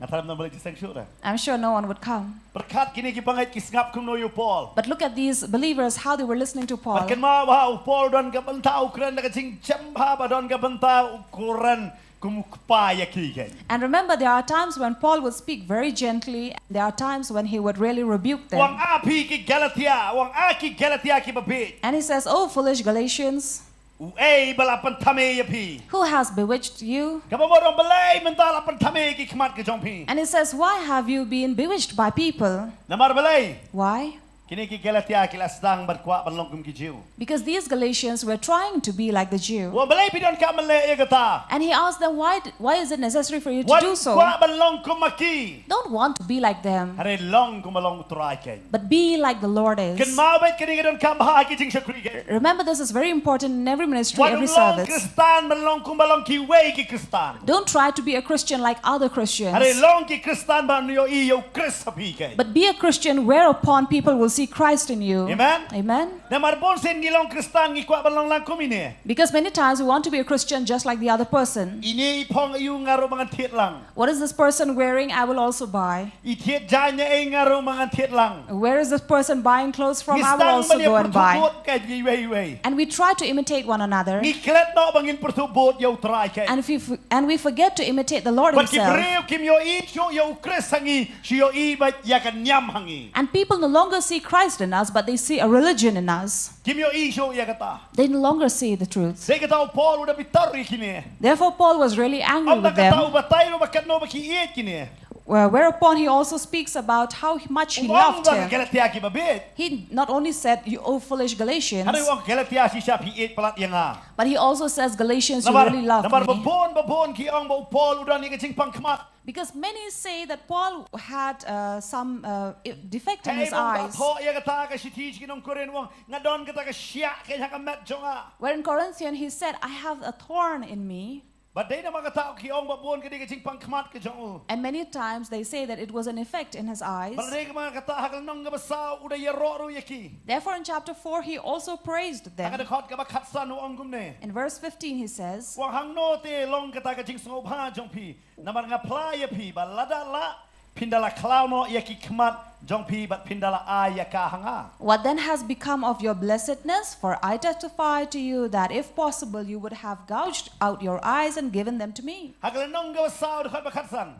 nga tharai ym don ba leit jingïaseng shuh re. I'm sure no one would come. Pyrkhat kine ki bangeit ki sngap kumno ïa u Paul. But look at these believers, how they were listening to Paul. Bad kynmaw ba u Paul don ka bynta u kren da ka jingjem bha, ba don ka bynta u kren kum u kpa ïa ki kein. And remember, there are times when Paul would speak very gently, and there are times when he would really rebuke them. U ong, ah, phi ki Galatia, u ong, ah, ki Galatia kiba bieit. And he says, "Oh, foolish Galatians." Uei ba la pynthame ïa phi? Who has bewitched you? Kaba mut u ong balei mynta la pynthame ïa ki khmat ki jong phi? And he says, "Why have you been bewitched by people?" Namar balei? Why? Kine ki Galatia ki la sdang ban kwah ban long kum ki Jiw. Because these Galatians were trying to be like the Jew. U ong balei phi donkam ban leh ïa kata? And he asked them, "Why d-, why is it necessary for you to do so?" Wat kwah ban long kum ma ki. Don't want to be like them. Hynrei long kumba long U Trai kein. But be like the Lord is. Kynmaw beit kane ka donkam bha ha ki jingshakri kein. Remember, this is very important in every ministry, every service. Wat ym long Khristan ban long kumba long kiwei ki Khristan. Don't try to be a Christian like other Christians. Hynrei long ki Khristan ban ïohi ïa u Khrist ha phi kein. But be a Christian whereupon people will see Christ in you. Amen. Amen. Namar bun sien ngi long Khristan ngi kwah ban long lang kum ine. Because many times we want to be a Christian just like the other person. Ine i phong aïu, nga ruh ba ngan thied lang. What is this person wearing? I will also buy. I thied jaiñ ei, nga ruh ba ngan thied lang. Where is this person buying clothes from? I will also go and buy. Ngi sdang ban ïa pyrthuh bud kein ïa iwei ïa iwei. And we try to imitate one another. Ngi klet noh ba ngin pyrthuh bud ïa U Trai kein. And if we f-, and we forget to imitate the Lord himself. Bad ki briew kim ïohi shuh ïa u Khrist ha ngi, shu ïohi beit ïa ka niam ha ngi. And people no longer see Christ in us, but they see a religion in us. Kim ïohi shuh ïa kata. They no longer see the truth. Dei kata u Paul u da bitar ïa kine. Therefore, Paul was really angry with them. Ym da kata, u batai ruh ba katno ba ki ïeit kine. Where-, whereupon he also speaks about how much he loved him. U ong ba ki Galatia kiba bieit. He not only said, "You, oh foolish Galatians," hynrei u ong Galatia shisha phi ïeit palat ïa nga. But he also says, "Galatians, you really loved me." Namar, namar ba bun, ba bun ki ong ba u Paul u don ïa ka jingpang khmat. Because many say that Paul had, uh, some, uh, i-, defect in his eyes. Hei, u ong ba thoh ïa kata ka shithi sha ki nong Korinth u ong, nga don kata ka shiah kein ha ka met jong nga. Where in Corinthian he said, "I have a thorn in me." Bad dei namar kata ki ong ba bun ka dei ka jingpang khmat ka jong u. And many times they say that it was an effect in his eyes. Bad dei namar kata ha ka lynnong kaba saw u da ïaroh ruh ïa ki. Therefore in chapter four he also praised them. Ha ka dkhot kaba khatsan u ong kumne. In verse fifteen he says, u ong hangno te long kata ka jingsngewbha jong phi. Namar nga phla ïa phi ba lada lah phin da la khlaw noh ïa ki khmat jong phi bad phin da la ai ïa ka ha nga. What then has become of your blessedness? For I testify to you that if possible you would have gouged out your eyes and given them to me. Ha ka lynnong kaba saw dkhot ba khatsan.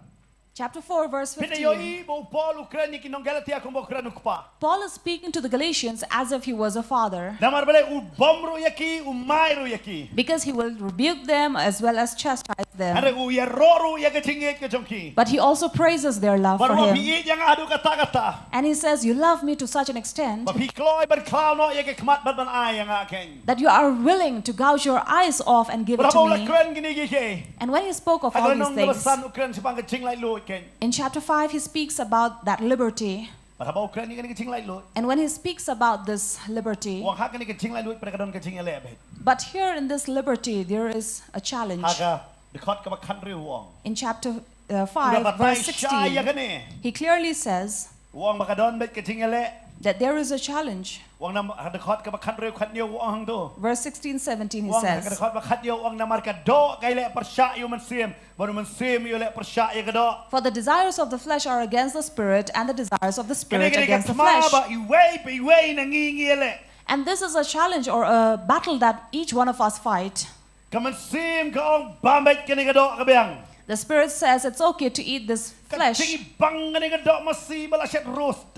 Chapter four, verse Phin fifteen. ïohi ba u Paul u kren ïa ki nong Galatia kumba u kren u kpa. Paul is speaking to the Galatians as if he was a father. Namar balei u bam ruh ïa ki, u mai ruh ïa ki. Because he will rebuke them as well as chastise them. Hynrei u ïaroh ruh ïa ka jingïeit ka jong ki. But he also praises their love Ba for ruh phi him. ïeit ïa nga haduh katta katta. And he says, "You love me to such an extent Ba phi kloi ban khlaw noh ïa ka khmat bad ban ai ïa nga kein. that you are willing to gouge your eyes off and give it Ba to u la me." kren kine ki ki. And when he spoke of Ha all ka these nong kaba things, san u kren shaphang ka jinglaitluid kein. in chapter five, he speaks about that liberty. Ba haba u kren ïa kane ka jinglaitluid. And when he speaks about this liberty, U ong ha kane ka jinglaitluid pat ka don ka jingïaleh beit. but here in this liberty, there is a challenge. Ha ka dkhot kaba khathynriew u ong. In chapter uh, U da five, batai verse shai ïa sixteen, kane. he clearly says U ong ba ka don beit ka jingïaleh. that there is a challenge. U ong nam ha dkhot kaba khathynriew khathynñiew u ong hangto. Verse sixteen, seventeen, he U ong ha ka says, dkhot ba khathynñiew u ong namar ka doh ka ïaleh pyrshah ïa u mynsiem. Bad u mynsiem u ïaleh pyrshah ïa ka doh. "For the desires of the flesh are against the spirit, and the desires of the Kane spirit ka dei ka against the thma flesh." ba iwei pa iwei na ngi ngi ïaleh. And this is a challenge or a battle that each one of us fight. Ka mynsiem ka ong bam beit kane ka doh ka biang. The spirit says it's okay to eat this Ka flesh. jingibang kane ka doh masi ba la shet roast.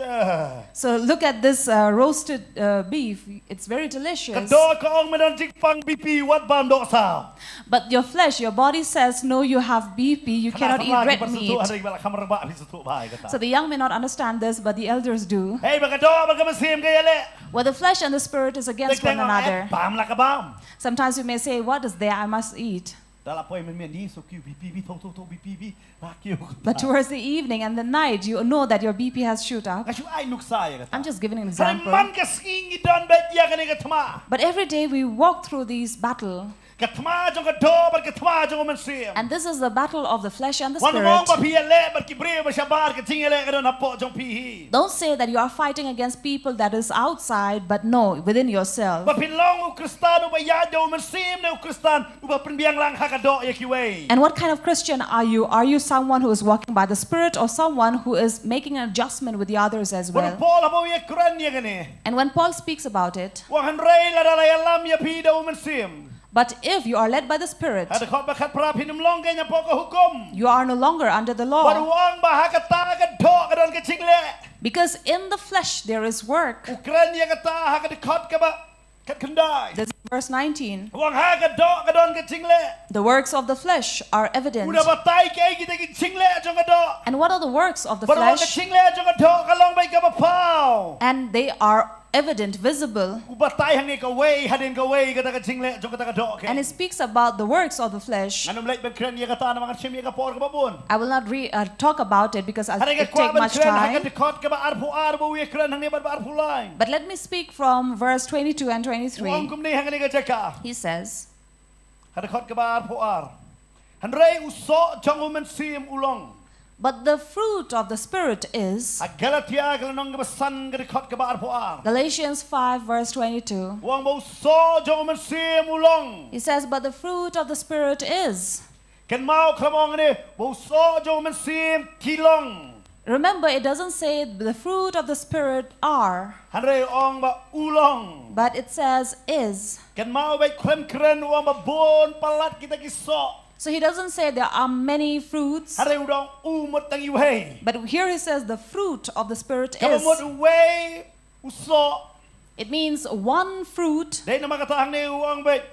So look at this uh, roasted uh, beef. It's very Ka delicious. doh ka ong me don jingpang B P wat bam doh saw. But your flesh, your body says, "No, you have B P. You cannot eat red meat." Ba la kham rebah phi sngewthuh bha ïa kata. So the young may not understand this, but the elders do. Hei ba ka doh bad ka mynsiem ka ïaleh. Where the flesh and the spirit is against one Teng teng ong, "Eh, another. bam la ka bam." Sometimes we may say, "What is there? I must eat." Da la poi mynmiet ni so kiew B P, B tho tho tho B P, B la kiew. But towards the evening and the night, you know that your B P has shoot up. Nga shu ai nuksa ïa kata. I'm just giving an Hynrei example. man ka sngi ngi don beit ïa kane ka thma. But every day we walk through these battle. Ka thma jong ka doh bad ka thma jong u mynsiem. And this is the battle of the flesh and the Wat ong ba spirit. phi ïaleh bad ki briew ba shabar, ka jingïaleh ka don hapoh jong phi hi. Don't say that you are fighting against people that is outside, but no, within yourself. Ba phin long u Khristan uba ïaid da u mynsiem ne u Khristan uba pynbiang lang ha ka doh ïa kiwei. And what kind of Christian are you? Are you someone who is walking by the Spirit or someone who is making an adjustment with the others as Bad u well? Paul haba u ïakren ïa kane. And when Paul speaks about it, U ong hynrei lada la ïalam ïa phi da u mynsiem. "But if you are led by the Spirit, Ha dkhot ba khatphra phin ym long kein hapoh ka hukum. you are no longer under the Bad u law." ong ba ha kata ka doh ka don ka jingleh. Because in the flesh there is work. U kren ïa kata ha ka dkhot kaba khatkhyndai. This is verse nineteen. U ong ha ka doh ka don ka jingleh. The works of the flesh are evident. U da batai kaei kita ki jingleh jong ka doh. And what are the works of the Bad u ong ka flesh? jingleh jong ka doh ka long beit kaba paw. And they are evident, visible. U batai hangne kawei hadien kawei kata ka jingleh jong kata ka doh kein. And it speaks about the works of the flesh. Ngan ym leit ban kren ïa kata namar ngan shim ïa ka por kaba bun. I will not re- uh, talk about it because I'll, Hynrei nga it kwah take ban much kren ha ka time. Dkhot kaba arphew ar ba u ïakren hangne bad ba arphew lai. But let me speak from verse twenty-two and U ong twenty-three. kumne hangne ka jaka. He says, Ha dkhot kaba arphew ar. Hynrei u soh jong u mynsiem u long. "But the fruit of the Spirit is." Ha Galatia ka lynnong kaba san ka dkhot kaba arphew ar. Galatians five, verse twenty-two. U ong ba u soh jong u mynsiem u long. He says, "But the fruit of the Spirit is." Kynmaw khlem ong ne ba u soh jong u mynsiem ki long. Remember, it doesn't say the fruit of the Spirit are, Hynrei u ong ba u long. but it says is. Kynmaw beit khlem kren u ong ba bun palat kita ki soh. So he doesn't say there are many fruits, Hynrei u da ong u mut tang iwei. but here he says the fruit of the Spirit Kaba is. mut uwei u soh. It means one fruit. Dei namar kata hangne u ong beit.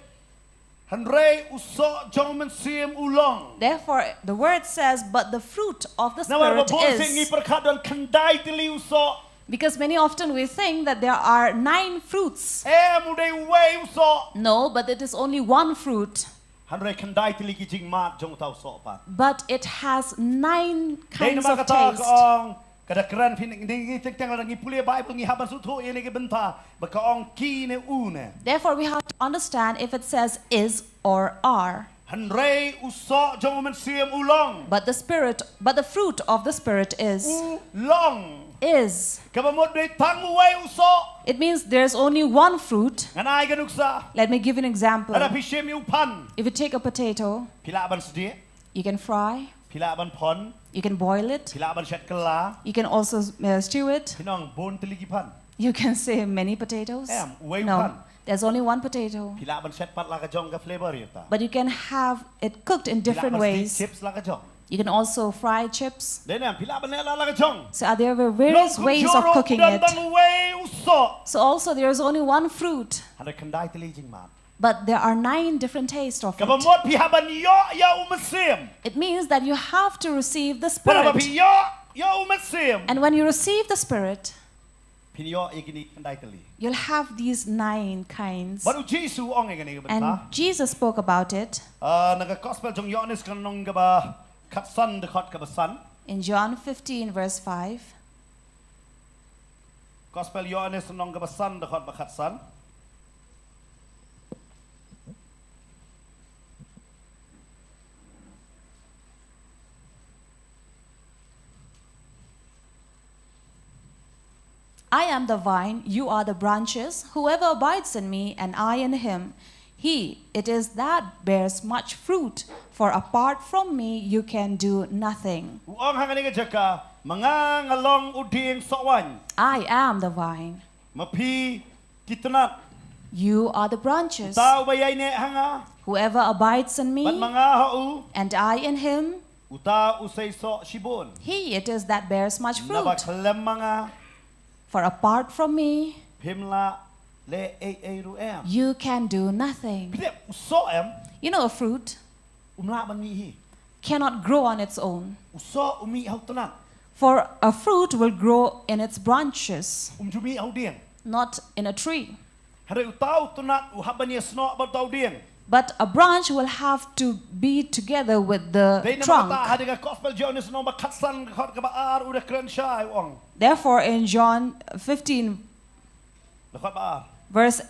Hynrei u soh jong u mynsiem u long. Therefore, the word says, "But the fruit of the Namar ba Spirit bun sien ngi is." pyrkhat don khyndai tylli u soh. Because many often we think that there are nine fruits. Em, u dei uwei u soh. No, but it is only one fruit. Hynrei khyndai tylli ki jingmad jong uta u soh pat. But it has nine Dei kinds namar of kata taste. ka ong ka da kren phin ngi teng teng la ngi pule Bible ngi hap ban sngewthuh ïa kane ka bynta ba ka ong ki ne u ne. Therefore, we have to understand if it says is or are. Hynrei u soh jong u mynsiem u long. But the Spirit, but the fruit of the Spirit is. U long. Is. Kaba mut dei tang uwei u soh. It means there's only one fruit. Ngan ai ka nuksa. Let me give you an example. Lada phi shim ïa u phan. If you take a potato, Phi lah ban sdieh. you can fry, Phi lah ban phon. you can boil it, Phi lah ban shet kylla. you can also uh, stew it. Phin ong bun tylli ki phan. You can say many potatoes. Em, uwei u No, phan. there's only one potato. Phi lah ban shet pat la ka jong ka flavor ïa uta. But you can have it cooked in Phi lah different ban sdieh ways. Chips la ka jong. You can also fry chips. Dei ne em, phi lah ban leh la la ka jong. So uh, there were various Long ways kumjuh of ruh cooking u don it. Tang uwei u soh. So also there is only one fruit. Hynrei khyndai tylli jingmad. But there are nine different tastes of Kaba it. mut phi hap ban ïoh ïa u Mynsiem. It means that you have to receive the Para ba Spirit. phi ïoh ïa u Mynsiem. And when you receive the Spirit, Phin ïoh ïa kine khyndai tylli. You'll have these nine kinds. Bad u Jisu u ong ïa kane ka bynta. And Jesus spoke about it Ah, na ka gospel jong u Ïoannis ka lynnong kaba khatsan dkhot kaba san. In John fifteen, verse five. Gospel u Ïoannis lynnong kaba san dkhot ba khatsan. I am the vine, you are the branches. Whoever abides in me and I in him, he it is that bears much fruit, for apart from me you can do nothing. U ong ha kane ka jaka, ma nga nga long u dieng soh waiñ. I am the vine. Ma phi ki tnat. You are the branches. Uta uba ïaineh ha nga. Whoever abides in me Bad ma nga ha u. And I in him, Uta u sei soh shibun. He it is that bears much Naba fruit. khlem ma nga. For apart from me, Phim lah leh ei ei ruh em. You can do nothing. Phi tip u soh em. You know, a fruit Um lah ban mih hi. Cannot grow on its own. U soh u mih ha u tnat. For a fruit will grow in its branches, Um ju mih ha u dieng. Not in a tree. Hynrei uta u tnat u hap ban ïasnoh bad uta u dieng. But a branch will have to be together with the Dei na trunk. Kata ha ka gospel jong u Ïoannis lynnong ba khatsan dkhot kaba ar u da kren shai u ong. Therefore, in John fifteen, Dkhot ba ar. Verse,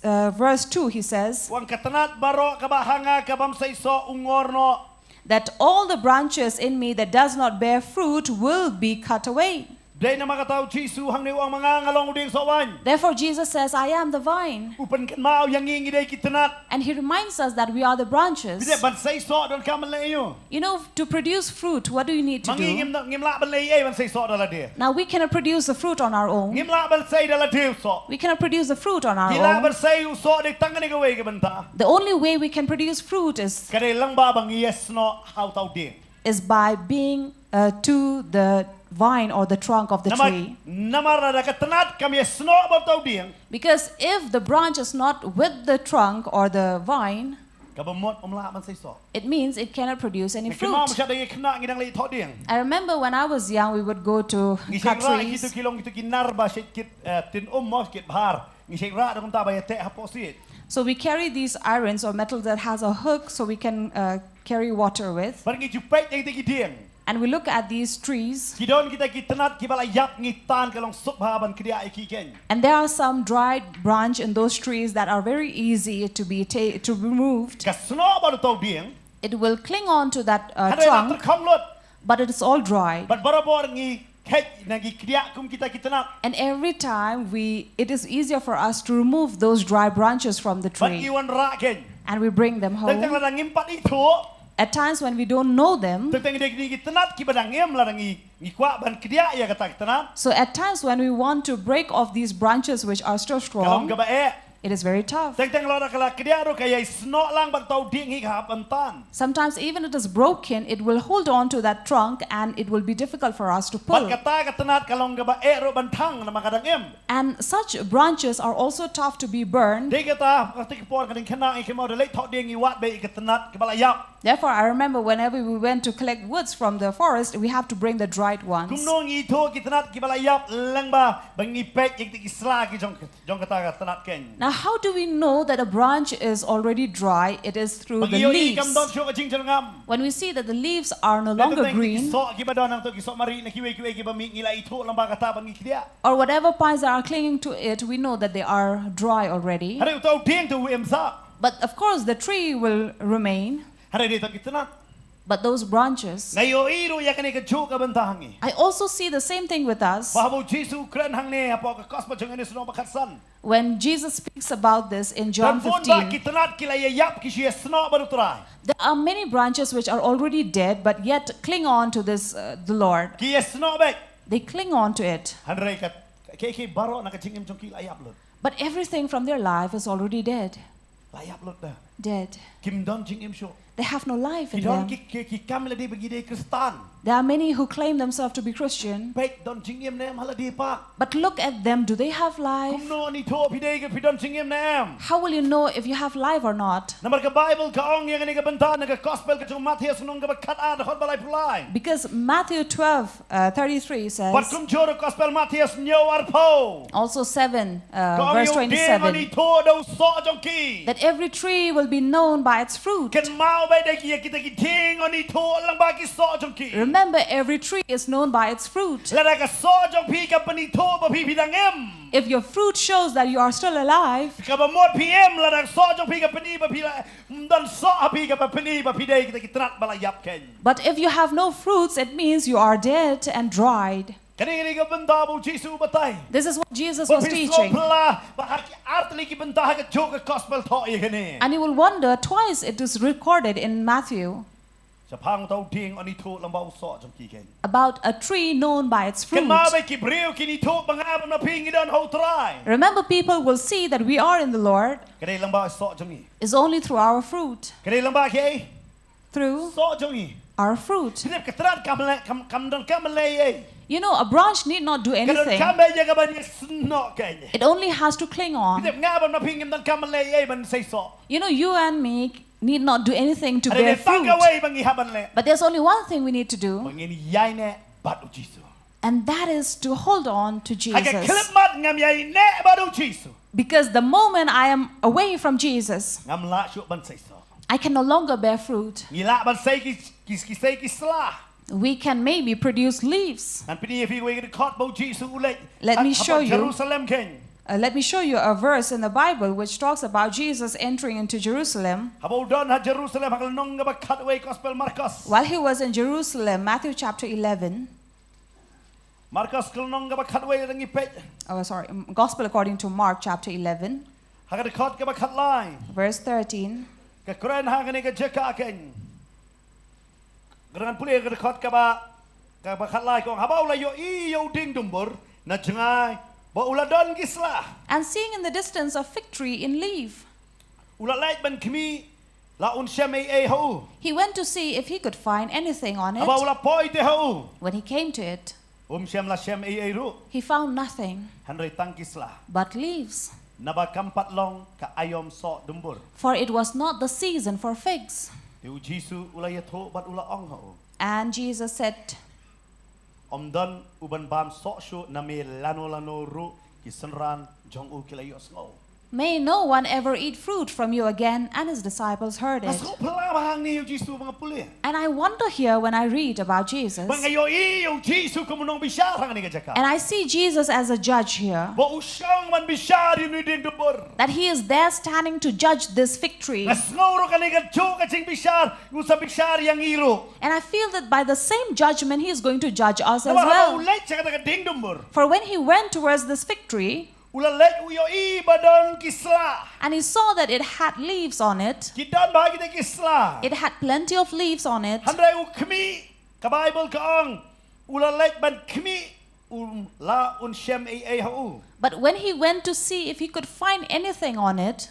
uh, verse two, he says, U ong ka tnat baroh kaba ha nga ka bym sei soh u ngor noh. That all the branches in me that does not bear fruit will be cut away. Dei na kata u Jisu hangne u ong ma nga nga long u dieng soh waiñ. Therefore, Jesus says, I am the vine. U pynkynmaw ïa ngi ngi dei ki tnat. And he reminds us that we are the branches. Phi tip ban sei soh donkam ban leh ïa u. You know, to produce fruit, what do you need to Ma ngi do? Ngim ngim lah ban leh ei ei ban sei soh da lade. Now, we cannot produce the fruit on our own. Ngim lah ban sei da lade u soh. We cannot produce the fruit on our Ngi lah ban own. Sei u soh dei tang kane kawei ka bynta. The only way we can produce fruit is, Ka dei lyngba ba ngi ïasnoh ha uta u dieng. Is by being uh, to the vine or the trunk of the Namar, tree. Namar lada ka tnat kam ïasnoh bad uta u dieng. Because if the branch is not with the trunk or the vine, Kaba mut um lah ban sei soh. It means it cannot produce any Ngi kynmaw fruit. Ba shadei ngi khynnah ngi dang leit thoh dieng. I remember when I was young, we would go to Ngi cut shait rah kito trees. Ki long kito ki nar ba shait kit, eh, tin um mo kit bhar. Ngi shait rah da kumta ba ïateh hapoh siej. So we carry these irons or metal that has a hook so we can uh, carry water with. Bad ngi ju peit ïa kito ki dieng. And we look at these trees. Ki don kita ki tnat kiba la ïap, ngi tan ka long suk bha ban kdiah ïa ki kein. And there are some dried branch in those trees that are very easy to be ta- to be removed. Ka snoh bad uta u dieng. It will cling on to that uh, Hynrei la trunk, tyrkhong lut. But it is all dried. Bad barabor ngi kheit ne ngi kdiah kum kita ki tnat. And every time we, it is easier for us to remove those dry branches from the Bad tree. Ngi wanrah kein. And we bring them home. Teng teng lada ngim pat ithuh. At times when we don't know them. Teng teng dei kine ki tnat kiba dang im lada ngi, ngi kwah ban kdiah ïa kata ki tnat. So at times when we want to break off these branches which are still strong, Ka long kaba eh. It is very tough. Teng teng lada ka la kdiah ruh ka ïai snoh lang bad uta u dieng hi ka hap ban tan. Sometimes even it is broken, it will hold on to that trunk and it will be difficult for us to pull. Bad kata ka tnat ka long kaba eh ruh ban thang namar ka dang im. And such branches are also tough to be burned. Dei kata, kata ki por ka dang khynnah ngi kynmaw da leit thoh dieng ngi wad beit ïa ka tnat kaba la ïap. Therefore, I remember whenever we went to collect woods from the forest, we have to bring the dried ones. Kumno ngi ithuh ki tnat kiba la ïap lyngba ba ngi peit ïa ki sla ki jong, jong kata ka tnat kein. Now, how do we know that a branch is already dry? It is through Ba the ngi ïohi kam leaves. Don shuh ka jingjyrngam. When we see that the leaves are no longer Teng teng ki green, soh kiba don hangto ki soh marit ne kiwei kiwei kiba mih ngi la ithuh lyngba kata ban ngi kdiah. or whatever pines that are clinging to it, we know that they are dry already. Hynrei uta u dieng te u im sah. But of course, the tree will remain. Hynrei dei tang ki tnat. But those branches, Nga ïohi ruh ïa kane kajuh ka bynta ha ngi. I also see the same thing with us. Ba haba u Jisu u kren hangne hapoh ka gospel jong u Ïoannis lynnong ba khatsan. When Jesus speaks about this in John Don bun bah fifteen, ki tnat ki la ïa ïap ki shu ïa snoh bad u Trai. There are many branches which are already dead, but yet cling on to this, uh, the Lord. Ki ïa snoh beit. They cling on to it. Hynrei ka, ka, ka, ka baroh na ka jingim jong ki la ïap lut. But everything from their life is already dead. La ïap lut da. dead. Kim don jingim shuh. They have no life Ki in don them. ki ki ki kam lade ba ki dei Khristan. There are many who claim themselves to be Christian, Peit don jingim ne em ha lade pat. but look at them. Do they have life? Kumno ngi tip phi dei ka phi don jingim ne em? How will you know if you have life or not? Namar ka Bible ka ong ïa kane ka bynta na ka Gospel ka jong u Mathaios lynnong kaba khatar dkhot ba laiphew lai. Because Matthew twelve, uh, thirty-three says, Bad kumjuh ruh Gospel Mathaios hynñiew arphew. also seven, uh, Ka ong verse ïa u dieng twenty-seven, ngi tip da u soh jong ki. that every tree will be known by its fruit. Kynmaw ba dei ki ïa kita ki dieng ngi tip lyngba ki soh jong ki. Remember, every tree is known by its fruit. Lada ka soh jong phi ka pynithuh ba phi phi dang im. If your fruit shows that you are still alive, Kaba mut phi im, lada ka soh jong phi ka pyni ba phi la, don soh ha phi kaba pyni ba phi dei kita ki tnat ba la ïap keiñ. but if you have no fruits, it means you are dead and dried. Kane kane ka bynta ba u Jisu u batai. This is what Jesus Ba was phi teaching. sngewphylla ba ha ki artylli ki bynta ha kajuh ka Gospel thoh ïa kane. And you will wonder, twice it is recorded in Matthew Shaphang uta u dieng ngi tip lyngba u soh jong ki keiñ. about a tree known by its fruit. Kynmaw ba ki briew ki ngi tip ba nga bad ma phi ngi don ha u Trai. Remember, people will see that we are in the Lord Ka dei lyngba u soh jong ngi. is only through our fruit, Ka dei lyngba ki through soh jong ngi. our fruit. Ka dei ka tnat kam leh kam kam don kam leh ei. You know, a branch need not do Ka don anything. kam ba ïa ka ban ïa snoh keiñ. It only has to cling Ka on. dei nga bad ma phi ngim don kam leh ei ban sei soh. You know, you and me need not do anything to Ka dei bear tang fruit. kawei ba ngi hap ban leh. But there's only one thing we need to Ba do, ngin ïaineh bad u Jisu. and that is to hold on to Ha ka Jesus. khyllipmat ngam ïaineh bad u Jisu. Because the moment I am away from Jesus, Ngam lah shuh ban sei soh. I can no longer bear fruit. Ngi lah ban sei ki ki ki sei ki sla. We can maybe produce leaves. Ngan pyni ïa phi kawei ka dkhot ba u Jisu u leit. Let me Ha- show haba you. Jerusalem keiñ. Uh, let me show you a verse in the Bible which talks about Jesus entering into Jerusalem. Haba u don ha Jerusalem ha ka lynnong kaba khatwei Gospel Markos. While he was in Jerusalem, Matthew chapter eleven, Markos ka lynnong kaba khatwei lada ngi peit. Oh, sorry, um, Gospel according to Mark chapter eleven, Ha ka dkhot kaba khatlai. verse thirteen. Ka kren ha kane ka jaka keiñ. Ngan pule ka dkhot kaba kaba khatlai ka ong haba u la ïohi ïa u dieng dumbur na jngai ba u la don ki sla. And seeing in the distance a fig tree in leaf, U la leit ban khmih la un shem ei ei ha u. he went to see if he could find anything on Haba u it. la poi te ha u. When he came to it, Um shem la shem ei ei ruh. he found nothing Hynrei tang ki sla. but leaves. Naba kam pat long ka aïom soh dumbur. For it was not the season for figs. Te u Jisu u la ïathuh bad u la ong ha u. And Jesus said, Ym don u ban bam soh shuh na me lano lano ruh ki synran jong u ki la ïohsngew. "May no one ever eat fruit from you again." And his disciples heard Nga it. sngewphylla ba hangne ïa u Jisu ba nga pule. And I wonder here when I read about Jesus, Ba nga ïohi ïa u Jisu kum u nongbishar hangne ka jaka. and I see Jesus as a judge here, Ba u shong ban bishar ïa une u dieng dumbur. that he is there standing to judge this fig tree. Nga sngew ruh kane kajuh ka jingbishar u sa bishar ïa ngi ruh. And I feel that by the same judgment, he is going to judge us as Namar haba u well. leit sha kata ka dieng dumbur. For when he went towards this fig tree, U la leit u ïohi ba don ki sla. and he saw that it had leaves on it, Ki don bha kita ki sla. it had plenty of leaves on it. Hynrei u khmih, ka Baibl ka ong, u la leit ban khmih, um la un shem ei ei ha u. But when he went to see if he could find anything on it,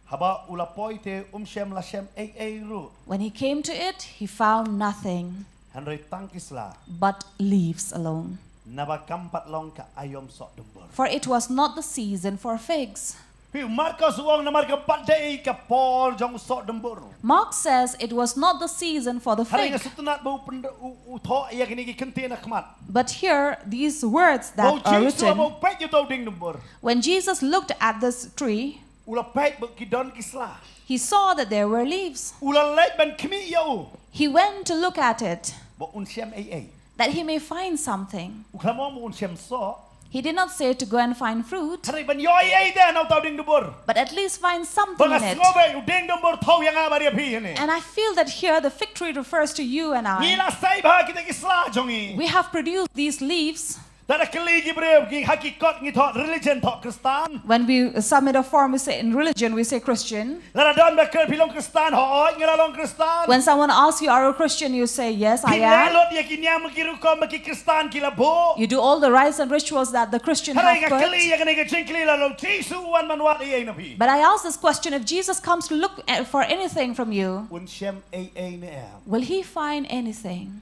Haba u la poi te um shem la shem ei ei ruh. when he came to it, he found nothing Hynrei tang ki sla. but leaves alone. Naba kam pat long ka aïom soh dumbur. For it was not the season for figs. Phi u Markos u ong namar ka pat dei ka por jong u soh dumbur. Mark says it was not the season for the Hynrei nga fig. sngewtynnat ba u pyn-, u, u thoh ïa kine ki kyntien ha khmat. But here, these words Ba u that are Jisu haba written, u peit ïa uta u dieng dumbur. when Jesus looked at this tree, U la peit ba ki don ki sla. he saw that there were leaves. U la leit ban khmih ïa u. He went to look at it. Ba un shem ei ei. That he may find something. U khlem ong ba un shem soh. He did not say to go and find fruit, Hynrei ban ïoh ei ei te na uta u dieng dumbur. but at least find Ba something nga in it. sngew ba u dieng dumbur thoh ïa nga bad ïa phi hangne. And I feel that here the fig tree refers to you and Ngi I. la sei bha kita ki sla jong ngi. We have produced these leaves. Lada kylli ki briew ki ha ki kot ngi thoh religion, thoh Khristan. When we submit a form, we say in religion, we say Christian. Lada don ba kylli phi long Khristan, hooid nga la long Khristan. When someone asks you, "Are you a Christian?" you say, "Yes, I Phi leh am." lut ïa ki niam ki rukom ba ki Khristan ki la buh. You do all the rites and rituals that the Christian Hynrei have nga kylli put. ïa kane ka jingkylli, lada u Jisu u wan ban wad ei ei na phi, But I ask this question, if Jesus comes to look at, for anything from you, un shem ei ei ne em? will he find anything?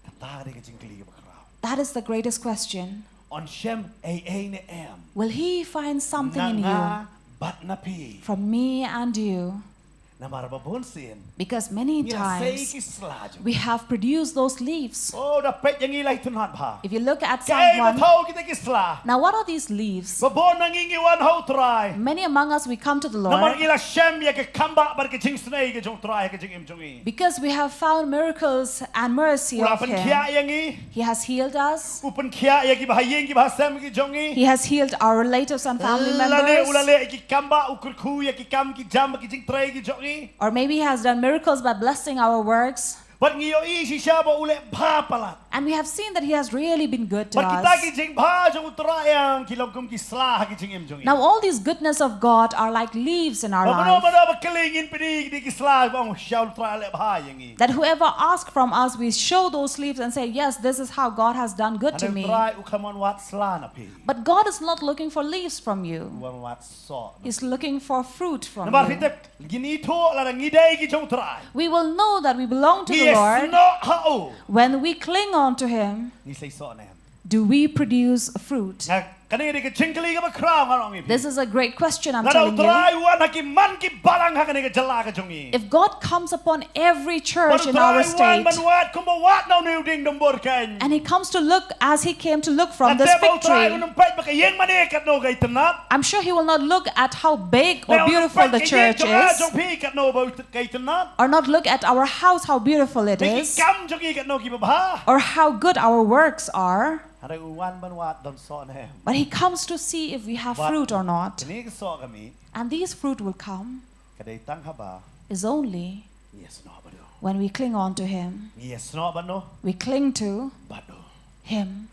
Kata ka dei ka jingkylli kaba khraw. That is the greatest question. Un shem ei ei ne em? Will he find something Na in you nga bad na phi. from me and you? Namar ba bun sien Because many ngi la sei times ki sla jong. We have produced those leaves. Oh, da peit ïa ngi la itynnad bha. If you look at Kaei ba someone, thew kita ki sla? Now what are these leaves? Ba bun na ngi ngi wan ha u Trai. Many among us, we come to the Namar Lord ngi la shem ïa ka kambah bad ka jingisynei ka jong u Trai ha ka jingim jong ngi. Because we have found miracles and mercy U la of Him. pynkhiah ïa ngi. He has healed us. U pynkhiah ïa ki bahaïing ki bahasem ki jong ngi. He has healed our relatives and family Lane u la members. leh ïa ki kambah, u kyrkhu ïa ki kam ki jam bad ki jingtrei ki jong ngi. Or maybe He has done miracles by blessing our works. Bad ngi ïohi shisha ba u leh bha palat. And we have seen that He has really been good to Bad kita ki us. jingbha jong u Trai ïa ngi ki long kum ki sla ha ki jingim jong ngi. Now, all these goodness of God are like leaves in our Ba mano life. mano ba kylli ngin pyni ki sla ba ong sha u Trai u leh bha ïa ngi. That whoever asks from us, we show those leaves and say, "Yes, this is how God has done good to Hynrei me." u Trai u khlem wan wad sla na phi. But God is not looking for leaves from you. U wan wad soh. He's looking for fruit from Namar phi you. tip, ngin ithuh lada ngi dei ki jong u Trai. We will know that we belong to Ngi the Lord ïasnoh ha u. When we cling on to Him. Ngi sei soh ne em? Do we produce fruit? Nga, kane ka dei ka jingkylli kaba khraw nga ong ïa phi. This is a great question I'm Lada u telling you. Trai u wan ha ki man ki balang ha kane ka jylla ka jong ngi. If God comes upon every church Bad u in our Trai u wan state ban wad kumba wad na une u dieng Dombor Keiñ. And He comes to look as He came to look from this Ate ba u Trai victory, un ym peit ba ka ïing mane katno ka itynnad. I'm sure He will not look at how big Ne or un ym beautiful peit the ka ïing church jong nga is, jong phi katno ba u ka itynnad. or not look at our house, how beautiful it Ne ki is, kam jong ngi katno kiba bha. or how good our works are, Hynrei u wan ban wad don soh ne em? But He comes to see if we have But fruit or not. Kane ka soh ka mih. And these fruit will come Ka dei tang haba is only ngi ïasnoh bad u. When we cling on to Him. Ngi ïasnoh bad u. We cling to Bad u. Him.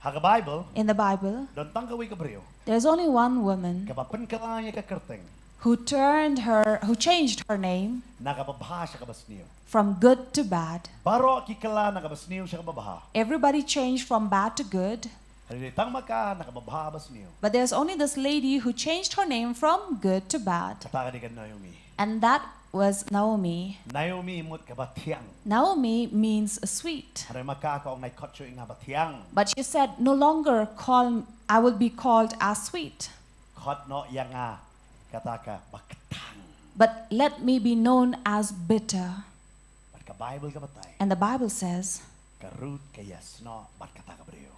Ha ka Bible. In the Bible, Don tang kawei ka briew. There's only one woman Kaba pynkylla ïa ka kyrteng. Who turned her, who changed her name. Na kaba bha sha kaba sniew. From good to bad. Baroh ki kylla na kaba sniew sha kaba bha. Everybody changed from bad to good. Hynrei tang ma ka na kaba bha ba sniew. But there's only this lady who changed her name from good to bad. Kata ka dei ka Naomi. And that was Naomi. Naomi mut kaba thiang. Naomi means sweet. Hynrei ma ka ka ong, nai khot shuh ïa nga ba thiang. But she said, "No longer call, I will be called as sweet. Khot noh ïa nga kata ka ba kthang. But let me be known as bitter." Bad ka Bible ka batai. And the Bible says, Ka Ruth ka ïasnoh bad kata ka briew.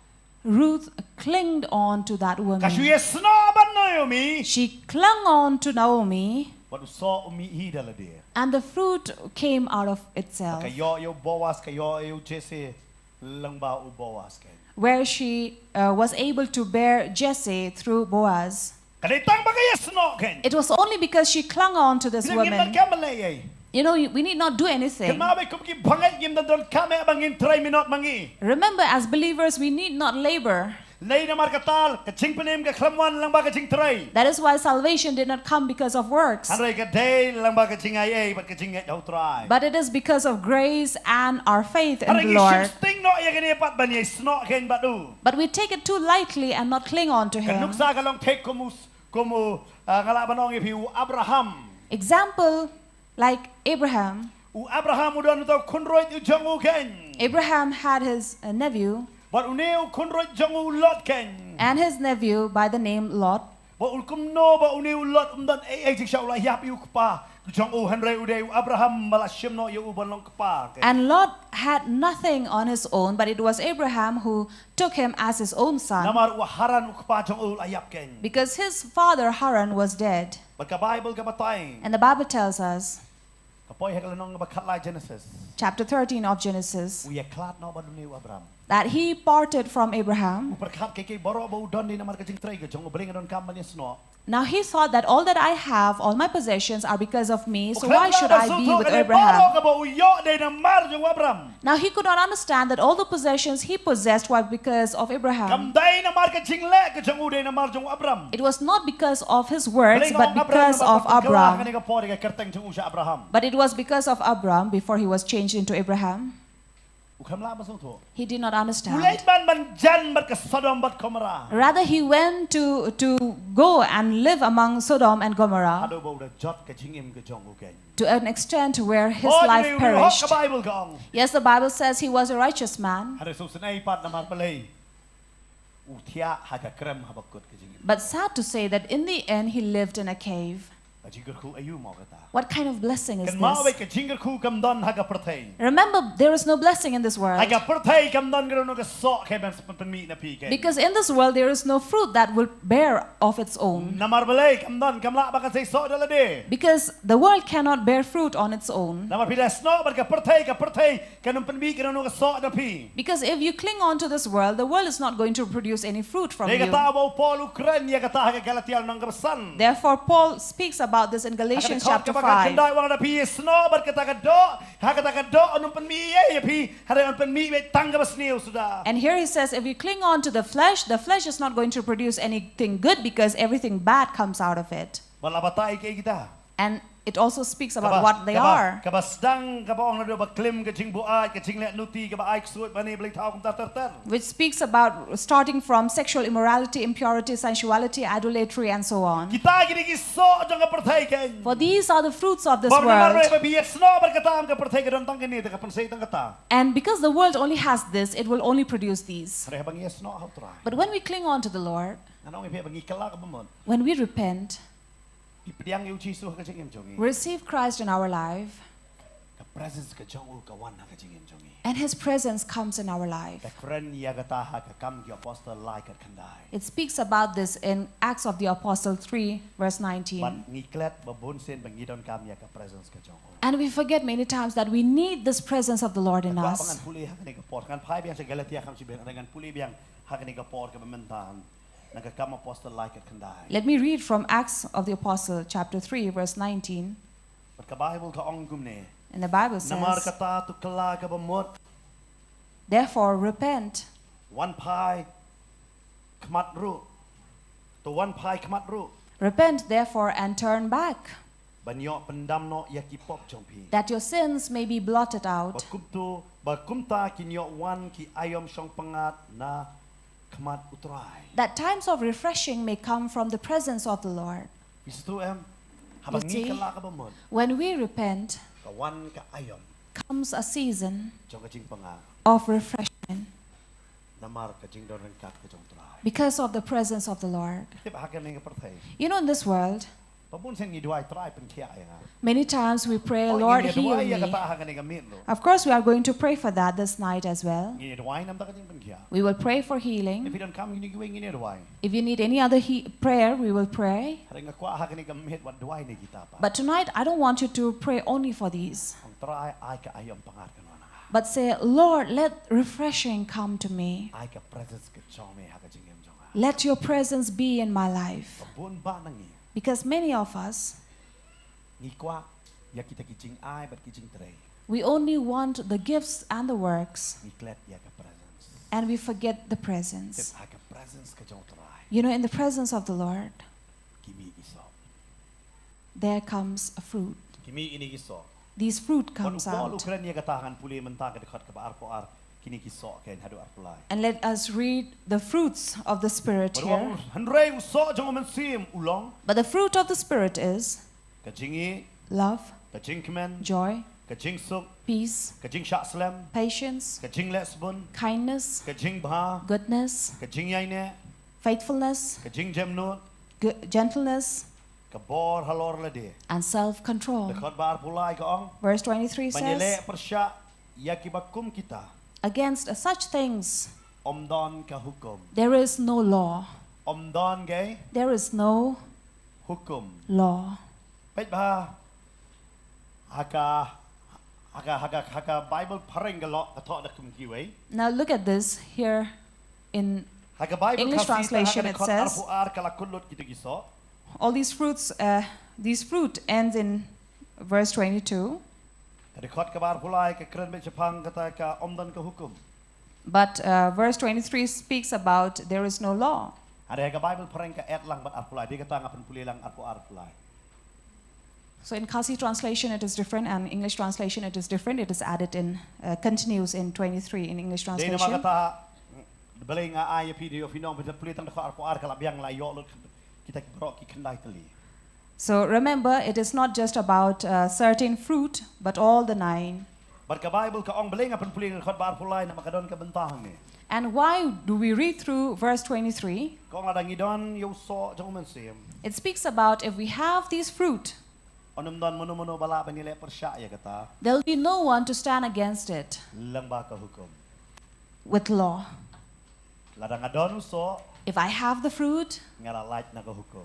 Ruth clinged on to that woman. Ka shu ïasnoh bad Naomi. She clung on to Naomi. Bad u soh u mih hi da lade. And the fruit came out of itself. Ka ïoh ïa u Boaz, ka ïoh ïa u Jesse, lyngba u Boaz keiñ. Where she uh, was able to bear Jesse through Boaz. Ka dei tang ba ka ïasnoh keiñ. It was only because she clung on to this Ngim donkam ban leh ei ei. You know, we need not do anything. Kynmaw ba kum ki bangeit ngim donkam eh ba ngin trei minot ma ngi. Remember, as believers, we need not labor. Namarkata ka jingpynim ka khlem wan lyngba ka jingtrei. That is why salvation did not come because of works. Hynrei ka dei lyngba ka jingaiei bad ka jingngeit ha u Trai. But it is because of grace and our faith in the Lord. Hynrei ngi shim sting noh ïa kane pat ban ïasnoh keiñ bad u. But we take it too lightly and not cling on to him. Ka nuksa ka long thik kum u, kum u, ah, nga lah ban ong ïa phi, u Abraham. Example, like Abraham. U Abraham u don uta u khunruit u jong u keiñ. Abraham had his, uh, nephew. Bad une u khunruit jong u, u Lot keiñ. And his nephew by the name Lot. Ba u kumno ba une u Lot um don ei ei jingshisha, u la ïap ïa u kpa jong u, hynrei u dei u Abraham ba la shim noh ïa u ban long kpa keiñ. And Lot had nothing on his own, but it was Abraham who took him as his own son. Namar u Haran u kpa jong u la ïap keiñ. Because his father Haran was dead. Bad ka Bible ka batai. And the Bible tells us. Ka poi ha ka lynnong ba khatlai Genesis. Chapter thirteen of Genesis. U ïakhlad noh bad une u Abraham. That he parted from Abraham. U pyrkhat kiei kiei baroh ba u don dei namar ka jingtrei ka jong u, balei nga donkam ban ïasnoh. Now he thought that all that I have, all my possessions, are because of me, so why should I be with Abraham? Kaba u ïoh dei namar jong u Abram. Now he could not understand that all the possessions he possessed were because of Abraham. Kam dei namar ka jingleh ka jong u, dei namar jong u Abram. It was not because of his works, but because of Abram. Kane ka por ka kyrteng jong u sha Abraham. But it was because of Abram before he was changed into Abraham. U khlem lah ban sngewthuh. He did not understand. U leit ban ban jan bad ka Sodom bad Gomorrah. Rather, he went to, to go and live among Sodom and Gomorrah. Haduh ba u da jot ka jingim ka jong u kein. To an extent where his life perished. Ka Bible ka ong. Yes, the Bible says he was a righteous man. Hynrei sngewsynei pat namar balei u thiah ha ka krem ha ba kut ka jingim. But sad to say that in the end he lived in a cave. Ka jingkyrkhu aïu mo kata. What kind of blessing is this? Kynmaw beit ka jingkyrkhu kam don ha ka pyrthei. Remember, there is no blessing in this world. Ha ka pyrthei kam don kano kano ka soh ka ban pynmih na phi kein. Because in this world there is no fruit that will bear of its own. Namar balei kam don, kam lah ba kan sei soh da lade. Because the world cannot bear fruit on its own. Namar phi leh snoh bad ka pyrthei, ka pyrthei kan ym pynmih kano kano ka soh na phi. Because if you cling on to this world, the world is not going to produce any fruit from you. Dei kata ba u Paul u kren ïa kata ha ka Galatia lynnong kaba san. Therefore, Paul speaks about this in Galatians chapter five. Ha ka dkhot kaba khatkhyndai u ong lada phi ïa snoh bad kata ka doh, ha kata ka doh yn ym pynmih ei ei ïa phi, hynrei yn pynmih beit tang kaba sniew suda. And here he says, if you cling on to the flesh, the flesh is not going to produce anything good because everything bad comes out of it. Bad la batai kiei kita. And it also speaks about what they are. Kaba, kaba, kaba sdang, kaba ong naduh ba klim, ka jingbuaid, ka jingleh nuti, kaba ai ksuid bad ne blei thaw kumta ter ter. Which speaks about starting from sexual immorality, impurity, sensuality, idolatry, and so on. Kita kine ki soh jong ka pyrthei kein. For these are the fruits of this world. Bad namar ba phi ïa snoh bad kata, ka pyrthei ka don tang kine, te ka pynsei tang kata. And because the world only has this, it will only produce these. Hynrei haba ngi ïa snoh ha u Trai. But when we cling on to the Lord, ngan ong ïa phi, haba ngi kylla kaba mut, when we repent, ngi pdiang ïa u Jisu ha ka jingim jong ngi, receive Christ in our life, ka presence ka jong u ka wan ha ka jingim jong ngi. And his presence comes in our life. Ka kren ïa kata ha ka Kam ki Apostol lai khatkhyndai. It speaks about this in Acts of the Apostle three, verse nineteen. Bad ngi klet ba bun sien ba ngi donkam ïa ka presence ka jong u. And we forget many times that we need this presence of the Lord in us. Nga kwah ba ngan pule ha kane ka por, ngan phai biang sha Galatia kham shibit, ngan pule biang ha kane ka por kaba mynta. Na ka Kam Apostol lai khatkhyndai. Let me read from Acts of the Apostle, chapter three, verse nineteen. Bad ka Bible ka ong kumne. And the Bible says, namar kata to kylla kaba mut. Therefore, repent. Wan phai khmat ruh. To wan phai khmat ruh. Repent, therefore, and turn back. Ban ïoh pyndam noh ïa ki pop jong phi. That your sins may be blotted out. Ba kumto, ba kumta kin ïoh wan ki aïom shongpyngngad na khmat u Trai. That times of refreshing may come from the presence of the Lord. Phi sngewthuh em? Haba ngi kylla kaba mut, when we repent, ka wan ka aïom, comes a season, jong ka jingpyngngad, of refreshment. Namar ka jingdon ryngkat ka jong u Trai. Because of the presence of the Lord. Tip ha kane ka pyrthei. You know, in this world, ba bun sien ngi duwai, Trai pynkhiah ïa nga. Many times we pray, oh, Lord, heal me. Ngi duwai ïa kata ha kane ka miet ruh. Of course, we are going to pray for that this night as well. Ngi duwai namar ka jingpynkhiah. We will pray for healing. If you don't come, ngi duwai, ngi duwai. If you need any other he-, prayer, we will pray. Hynrei nga kwah ha kane ka miet wat duwai ne kita pat. But tonight, I don't want you to pray only for these. Ong, Trai, ai ka aïom pyngngad kan wan ha nga. But say, Lord, let refreshing come to me. Ai ka presence ka jong me ha ka jingim jong nga. Let your presence be in my life. Ba bun bah na ngi, because many of us, ngi kwah ïa kita ki jingai bad ki jingtrei. We only want the gifts and the works. Ngi klet ïa ka presence. And we forget the presence. Tip ha ka presence ka jong u Trai. You know, in the presence of the Lord, ki mih ki soh. There comes a fruit. Ki mih kine ki soh. These fruit comes out. Bad u Paul u kren ïa kata, ngan pule mynta ka dkhot kaba arphew ar, kine ki soh kein haduh arphew lai. And let us read the fruits of the Spirit here. Bad u ong, hynrei u soh jong u Mynsiem u long. But the fruit of the Spirit is, ka jingïeit, love, ka jingkmen, joy, ka jingsuk, peace, ka jingshah slem, patience, ka jingleh sbun, kindness, ka jingbha, goodness, ka jingïaineh, faithfulness, ka jingjemnud, g-, gentleness, ka bor halor lade. And self-control. Dkhot ba arphew lai ka ong. Verse twenty-three says, ban ïaleh pyrshah ïa kiba kum kita, against such things, ym don ka hukum. There is no law. Ym don ka, there is no hukum. Law. Peit bha ha ka, ha ka, ha ka, ha ka Bible phareng ka lok ka thoh da kum kiwei. Now look at this here in English translation, it says, ha ka Bible Khasi, ha ka dkhot arphew ar ka la kut lut kita ki soh. All these fruits, uh, these fruit ends in verse twenty-two. Ka dkhot kaba arphew lai ka kren beit shaphang kata ka ym don ka hukum. But uh, verse twenty-three speaks about there is no law. Hynrei ha ka Baibl phareng ka add lang bad arphew lai, dei kata nga pynpule lang arphew ar, arphew lai. So in Khasi translation it is different, and English translation it is different. It is added in, uh, continues in twenty-three in English Dei namar translation. kata, balei nga ai ïa phi, dei ïa phi nong, phi pule tang dkhot arphew ar ka la biang, la ïoh lut kita ki baroh ki khyndai tylli. So remember, it is not just about uh, certain fruit, but all the nine. Bad ka Baibl ka ong, balei nga pynpule dkhot ba arphew lai, namar ka don ka bynta hangne. And why do we read through verse twenty-three? Ka ong lada ngi don ïa u soh jong u Mynsiem, It speaks about if we have these fruit, un ym don mano mano ba lah ban ïaleh pyrshah ïa kata, there'll be no one to stand against it lyngba ka hukum. With law. Lada nga don u soh, If I have the fruit, nga la lait na ka hukum.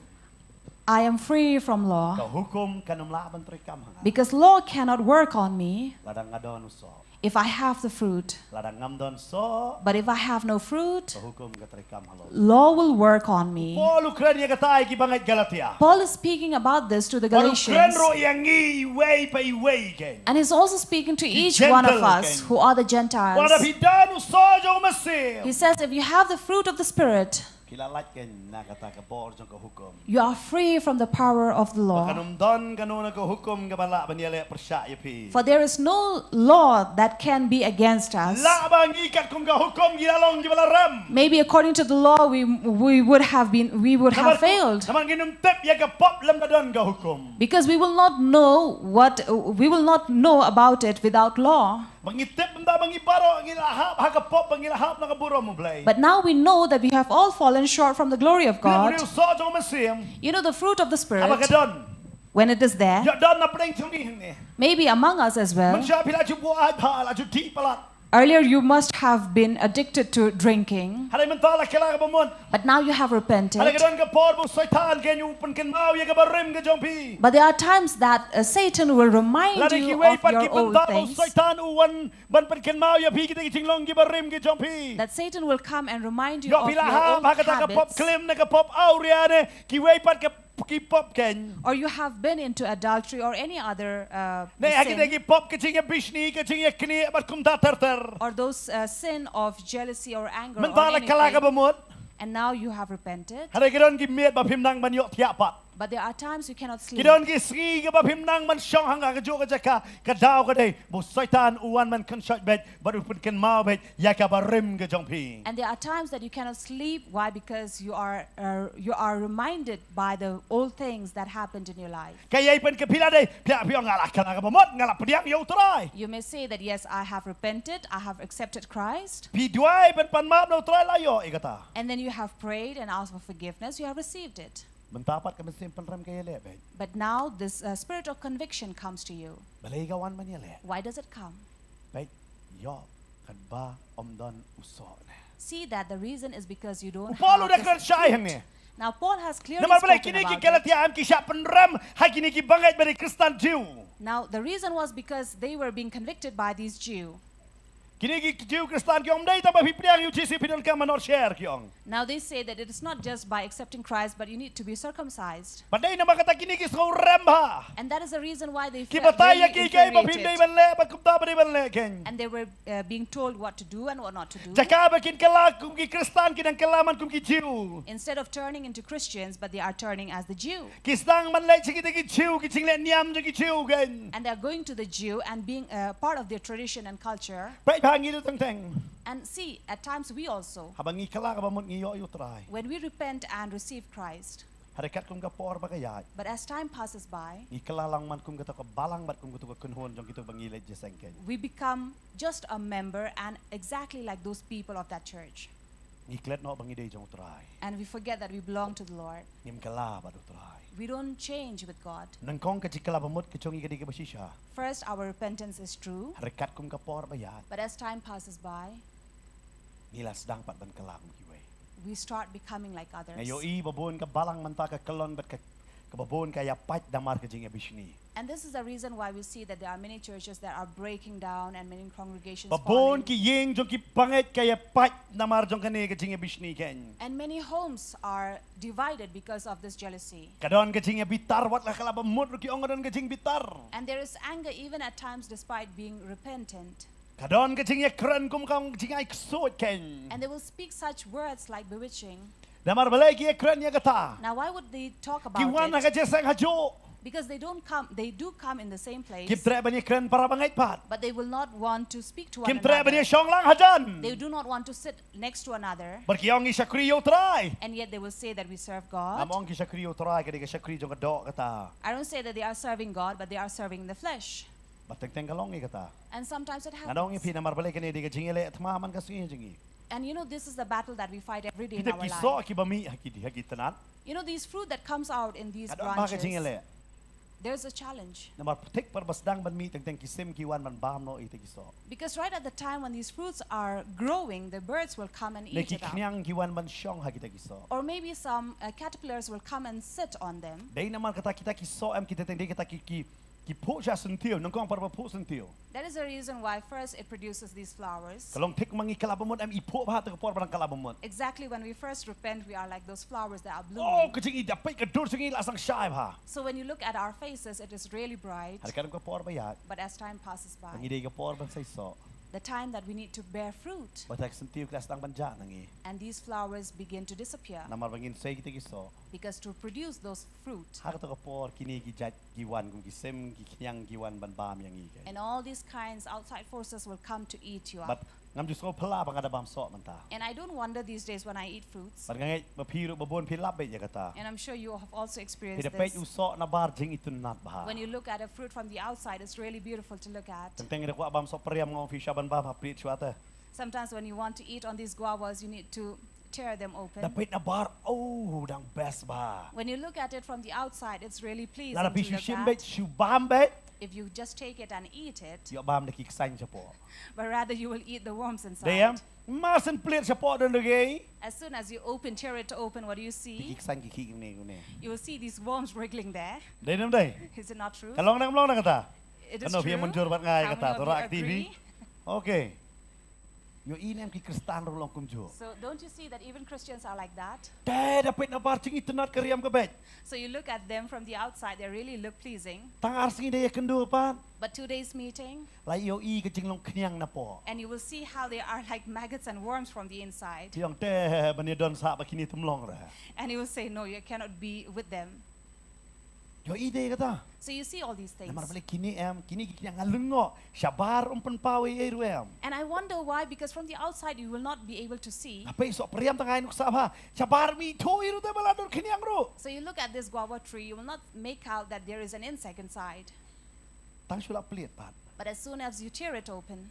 I am free from Ka law, hukum kan ym lah ban treikam ha nga. Because law cannot work on me Lada nga don u soh. If I have the fruit. Lada ngam don soh, But if I have no fruit, ka hukum ka treikam halor. Law will work on me. Paul u kren ïa kata ïa ki bangeit Galatia. Paul is speaking about this to the Galatians. Bad u kren ruh ïa ngi iwei pa iwei kein. And he's also speaking to each one of us who are the Gentiles. Lada phi don u soh jong u Mynsiem, He says, if you have the fruit of the Spirit, phi la lait kein na kata ka bor jong ka hukum. You are free from the power of the law. Kan ym don kano na ka hukum kaba lah ban ïaleh pyrshah ïa phi. For there is no law that can be against us. Lah ba ngi katkum ka hukum ngi la long kiba la rem. Maybe according to the law, we, we would have been, we would have failed. Namar ngin ym tip ïa ka pop lymda don ka hukum. Because we will not know what, we will not know about it without law. Ba ngi tip mynta ba ngi baroh ngi la hap ha ka pop, ba ngi la hap na ka burom u Blei. But now we know that we have all fallen short from the glory of God. Phi la mut ïa u soh jong u Mynsiem. You know the fruit of the Spirit. Haba ka don. When it is there. Ïoh don na pdeng jong ngi hangne. Maybe among us as well. Mynshuwa phi la ju buaid bha, la ju dih palat. Earlier you must have been addicted to drinking. Hynrei mynta la kylla kaba mut. But now you have repented. Hynrei ka don ka por ba u Soitan kein u pynkynmaw ïa kaba rim ka jong phi. But there are times that uh, Satan will remind you of your old things. Lane kiwei pat ki bynta ba u Soitan u wan ban pynkynmaw ïa phi kita ki jinglong kiba rim ki jong phi. That Satan will come and remind you of your old habits. Ïoh phi la hap ha kata ka pop klim ne ka pop awria ne, kiwei pat ka ki pop kein. Or you have been into adultery or any other uh, sin. Ne ha kita ki pop ka jingïabishni, ka jingïaknieh bad kumta ter ter. Or those uh, sin of jealousy or anger or anything. Mynta la kylla kaba mut. And now you have repented. Hynrei ki don ki miet ba phim nang ban ïoh thiah pat. But there are times you cannot sleep. Ki don ki sngi kiba phim nang ban shong ha ka juh ka jaka, ka daw ka dei ba u Soitan u wan ban kynshoit beit bad u pynkynmaw beit ïa kaba rim ka jong phi. And there are times that you cannot sleep. Why? Because you are uh, you are reminded by the old things that happened in your life. Ka ïai pynkylla phi la dei, phi ong nga la kylla kaba mut, nga la pdiang ïa u Trai. You may say that yes, I have repented, I have accepted Christ. Phi duwai ban pan map na u Trai, la ïoh ïa kata. And then you have prayed and asked for forgiveness, you have received it. Mynta pat ka mynsiem pynrem ka ïaleh beit. But now this uh, spirit of conviction comes to you. Balei ka wan ban ïaleh? Why does it come? Beit ïoh katba ym don u soh ne. See that the reason is because you don't have the fruit. U Paul u da kren shai hangne. Now Paul has clearly spoken about it. Namar balei kine ki Galatia em ki shah pynrem ha kine ki bangeit ba dei Khristan Jiw. Now the reason was because they were being convicted by these Jew. Kine ki Jiw Khristan ki ong ym dei tang ba phi pdiang ïa u Jisu phi donkam ban ot sher, ki ong. Now they say that it is not just by accepting Christ, but you need to be circumcised. Bad dei namar kata kine ki sngew rem bha. And that is the reason why they feel very infuriated. Ki batai ïa kiei kiei ba phim dei ban leh bad kumta ba dei ban leh kein. And they were uh, being told what to do and what not to do. Jaka ba kin kylla kum ki Khristan, ki dang kylla man kum ki Jiw. Instead of turning into Christians, but they are turning as the Jew. Ki sdang ban leh sha kita ki Jiw, ki jingleh niam jong ki Jiw kein. And they are going to the Jew and being uh, part of their tradition and culture. Peit bha ngi ruh teng teng. And see, at times we also, haba ngi kylla kaba mut ngi ïoh ïa u Trai, when we repent and receive Christ, hynrei katkum ka por ba ka ïaid, but as time passes by, ngi kylla lang man kum kata ka balang bad kum kata ka kynhun jong kito ba ngi leit jingïaseng kein. We become just a member and exactly like those people of that church. Ngi klet noh ba ngi dei jong u Trai. And we forget that we belong to the Lord. Ngim kylla bad u Trai. We don't change with God. Nyngkong ka jingkylla ba mut ka jong ngi ka dei kaba shisha. First, our repentance is true. Hynrei katkum ka por ba ïaid, but as time passes by, ngi la sdang pat ban kylla kum kiwei. We start becoming like others. Nga ïohi ba bun ka balang mynta ka kyllon bad ka Kaba bun ka ïa pait namar ka jingïabishni. And this is the reason why we see that there are many churches that are breaking down and many congregations Ba bun falling. ki ïing jong ki bangeit ka ïa pait namar jong kane ka jingïabishni kein. And many homes are divided because of this jealousy. Ka don ka jingïabitar wat la ka la ba mut ruh ki ong ka don ka jingbitar. And there is anger even at times despite being repentant. Ka don ka jingïakren kum ka ong jingai ksuid kein. And they will speak such words like bewitching. Namar balei ki ïakren ïa kata. Now, why would they talk Ki about wan ha ka it? jingïaseng hajuh. Because they don't come, they do come in the same place. Kim treh ban ïakren para bangeit pat. But they will not want to speak to one Kim treh ban another. ïashong lang hajan. They do not want to sit next to another. Bad ki ong ngi shakri ïa u Trai. And yet they will say that we serve Ngam God. ong ki shakri ïa u Trai, ka dei ka shakri jong ka doh kata. I don't say that they are serving God, but they are serving the flesh. Bad teng teng ka long ïa kata. And sometimes it Nga ong ïa phi happens. Namar balei kane dei ka jingïaleh thma man ka sngi jong ngi. And you know, this is the battle that we fight every day in Kita our ki soh life. Ki ba mih ha ki, ha ki tnat. You know, these fruit that comes out in these Ka don ba ka branches, jingïaleh. There's a challenge. Namar thik par ba sdang ban mih teng teng ki sim ki wan ban bam noh ïa kita ki soh. Because right at the time when these fruits are growing, the birds will come and Ne eat ki it up. khñiang ki wan ban shong ha kita ki soh. Or maybe some uh, caterpillars will come and sit on them. Dei namar kata kita ki soh em kita teng dei kita ki, ki, ki phuh sha syntiew, nyngkong para ba phuh syntiew. That is the reason why first it produces these flowers. Ka long thik ma ngi kylla ba mut em, i phuh bha ha kata ka por ba dang kylla ba mut. Exactly when we first repent, we are like those flowers that are Oh, blooming. ka jingïadei ka dur jong ngi la sdang shai bha. So when you look at our faces, it is really bright. Hynrei ka don ka por ba ïaid. But as time passes Ba by, ngi dei ka por ban sei soh. the time that we need to bear fruit, Ba ka syntiew ka la sdang ban jah na ngi. and these flowers begin to disappear. Namar ba ngim sei kita ki soh. Because to produce those fruit, Ha kata ka por kine ki jait ki wan kum ki sim ki khñiang ki wan ban bam ïa ngi kein. And all these kinds outside forces will come to eat you Bad up. ngam ju sngew phylla ba nga da bam soh mynta. And I don't wonder these days when I eat fruits. Bad nga ngeit ba phi ruh ba bun phi lap beit ïa kata. And I'm sure you have also Phi experienced da peit u this. Soh na bar jingitynnad bha. When you look at a fruit from the outside, it's really beautiful to look at. Teng teng da kwah bam soh priam nga ong phi sha ban bam ha plied shuwa te. Sometimes when you want to eat on these guavas, you need to tear them open. Da peit na bar, oh, dang best bha. When you look at it from the outside, it's really pleasing Lada phi to shu look shim at. beit, shu bam beit. If you just take it and eat it, Ïoh bam da ki ksaiñ shapoh. But rather you will eat the worms inside. Dei em? Mar syn plied shapoh don da ki. As soon as you open, tear it open, what do you Ki see? ksaiñ ki khih kumne kumne. You will see these worms wriggling there. Dei ne em dei? Is it not true? Ka long ne em long ne kata? It is Kano phi true. mynjur bad nga ïa How kata? many of To you rak ti phi. Agree? Okay. Ïohi ne em ki Khristan ruh long kumjuh. So don't you see that even Christians are like that? Te da peit na bar jingitynnad ka riam ka beit. So you look at them from the outside, they really look pleasing. Tang ar sngi da ïakynduh pat. But two days meeting, La ïohi ka jinglong khñiang napoh. And you will see how they are like maggots and worms from the inside. Phi ong te ban ïadon sah bad kine te ym long re. And you will say, "No, you cannot be with them." Ïohi te kata. So you see all these things. Namar balei kine em, kine ki khñiang nga lyngngoh. Shabar um pynpaw ei ei ruh em. And I wonder why, because from the outside you will not be able to see. Nga peit soh priam tang ai nuk sah bha. Shabar mih thui ruh te ba la don khñiang ruh. So you look at this guava tree, you will not make out that there is an insect inside. Tang shu la plied pat. But as soon as you tear it open,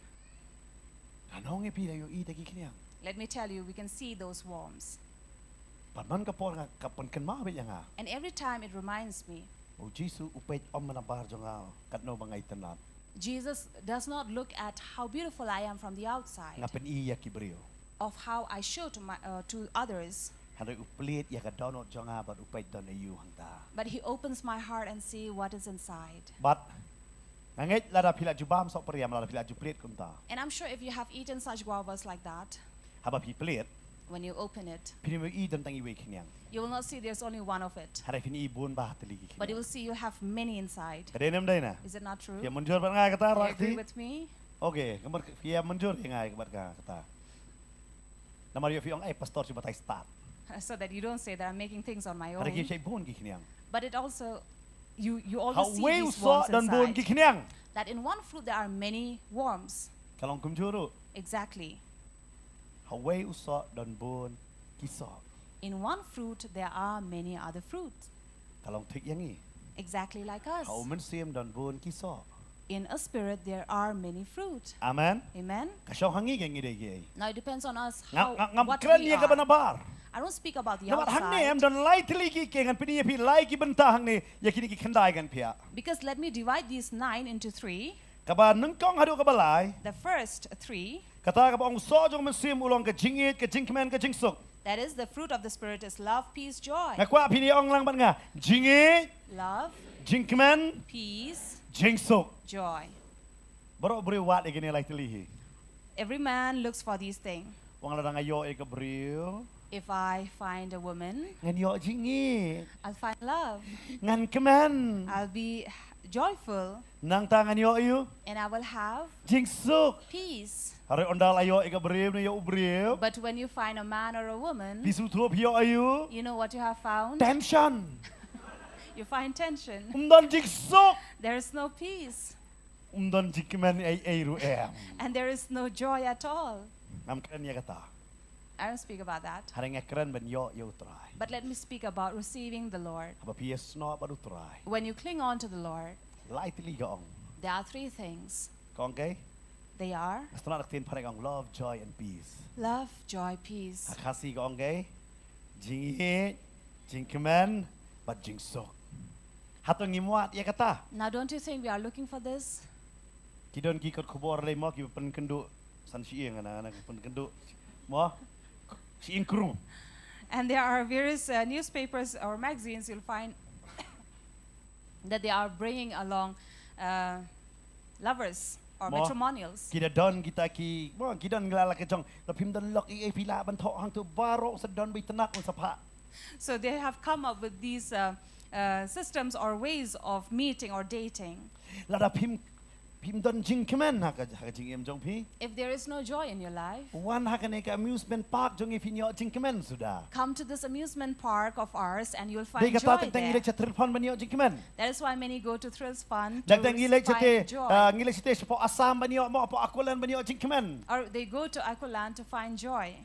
Nga ong ïa phi da ïohi te ki khñiang. Let me tell you, we can see those worms. Pat man ka por nga ka pynkynmaw beit ïa nga. And every time it reminds me, U Jisu u peit ym na bar jong nga katno ba nga itynnad. Jesus does not look at how beautiful I am from the outside, Nga pyni ïa ki briew. Of how I show to my uh, to others. Hynrei u plied ïa ka dohnud jong nga bad u peit don aïu hangta. But he opens my heart and see what is inside. Bad nga ngeit lada phi la ju bam soh priam, lada phi la ju plied kumta. And I'm sure if you have eaten such guavas like that, Haba phi plied, when you open it, phin ym ïohi don tang iwei khñiang. You will not see there's only one of it. Hynrei phin ïohi bun bha tylli ki khñiang. But you will see you have many inside. Ka dei ne em dei na? Is it not true? Phi ïa mynjur bad nga kata? Do you Rakti? With me? Okay, ka mut phi ïa mynjur ïa nga bad nga kata. Namar ïoh phi ong, "Ei pastor, shu batai stad." So that you don't say that I'm making things on my own. Hynrei ki shai bun ki khñiang. But it also, you, you Ha always see uwei u these soh worms don bun ki inside. Khñiang. That in one fruit there are many worms. Ka long kumjuh ruh. Exactly. Ha uwei u soh don bun ki soh. In one fruit there are many other fruits. Ka long thik ïa ngi. Exactly like us. Ha u mynsiem don bun ki soh. In a spirit there are many fruit. Amen. Amen. Ka shong ha ngi ka ngi dei ki ei. Now it depends on us Nga, how, nga, ngam what kren we ïa kaba are. Na bar. I don't speak about the Na bar hangne em outside. Don lai tylli ki, ki ngan pyni ïa phi lai ki bynta hangne, ïa kine ki khyndai ngan pyni. Because let me divide these nine into three. Kaba nyngkong haduh kaba lai. The first three. Kata kaba ong soh jong u mynsiem u long ka jingïeit, ka jingkmen, ka jingsuk. That is, the fruit of the Spirit is love, peace, joy. Nga kwah phin ïa ong lang bad nga. Jingïeit, Love, jingkmen, peace, jingsuk. Joy. Baroh briew wad ïa kine lai tylli hi. Every man looks for these things. Wat lada nga ïoh ïa ka briew, If I find a woman, ngan ïoh jingïeit. I'll find love. Ngan kmen. I'll be joyful. Nangta ngan ïoh ïa u, and I will have, jingsuk. Peace. Hynrei ynda la ïoh ïa ka briew ne ïa u briew, But when you find a man or a woman, phi sngewthuh phi ïoh ïa u, you know what you have found? Tension. You find tension. Ym don jingsuk. There is no peace. Ym don jingkmen ei ei ruh em. And there is no joy at all. Ngam kren ïa kata. I don't speak about that. Hynrei nga kren ban ïoh ïa u Trai. But let me speak about receiving the Lord. Haba phi ïasnoh bad u Trai, when you cling on to the Lord, lai tylli ka ong. There are three things. Ka ong kaei? They are. Nga sngewtynnat ka ktien phareng ka ong love, joy and peace. Love, joy, peace. Ha Khasi ka ong kaei? Jingïeit, jingkmen bad jingsuk. Hato ngim wad ïa kata? Now, don't you think we are looking for this? Ki don ki kot khubor lei mo kiba pynkynduh san shyieng, na, na pynkynduh mo shyieng krung. And there are various uh, newspapers or magazines you'll find that they are bringing along uh, lovers or mo, matrimonials. Ki da don kita ki, mo, ki don ngi la la ka jong. Lada phim don lok ei ei phi lah ban thoh hangto baroh sa don ba itynnad un sa phah. So they have come up with these uh, uh, systems or ways of meeting or dating. Lada phim, phim don jingkmen ha ka, ha ka jingim jong phi, if there is no joy in your life, wan ha kane ka amusement park jong ngi phin ïoh jingkmen suda. Come to this amusement park of ours and you'll find joy there. Dei kata teng teng ngi leit sha telephone ban ïoh jingkmen. That is why many go to Thrills Fun to find joy. Dei kata teng ngi leit sha te, ah, ngi leit sha te shapoh Assam ban ïoh mo, hapoh Aqualand ban ïoh jingkmen. Or they go to Aqualand to find joy.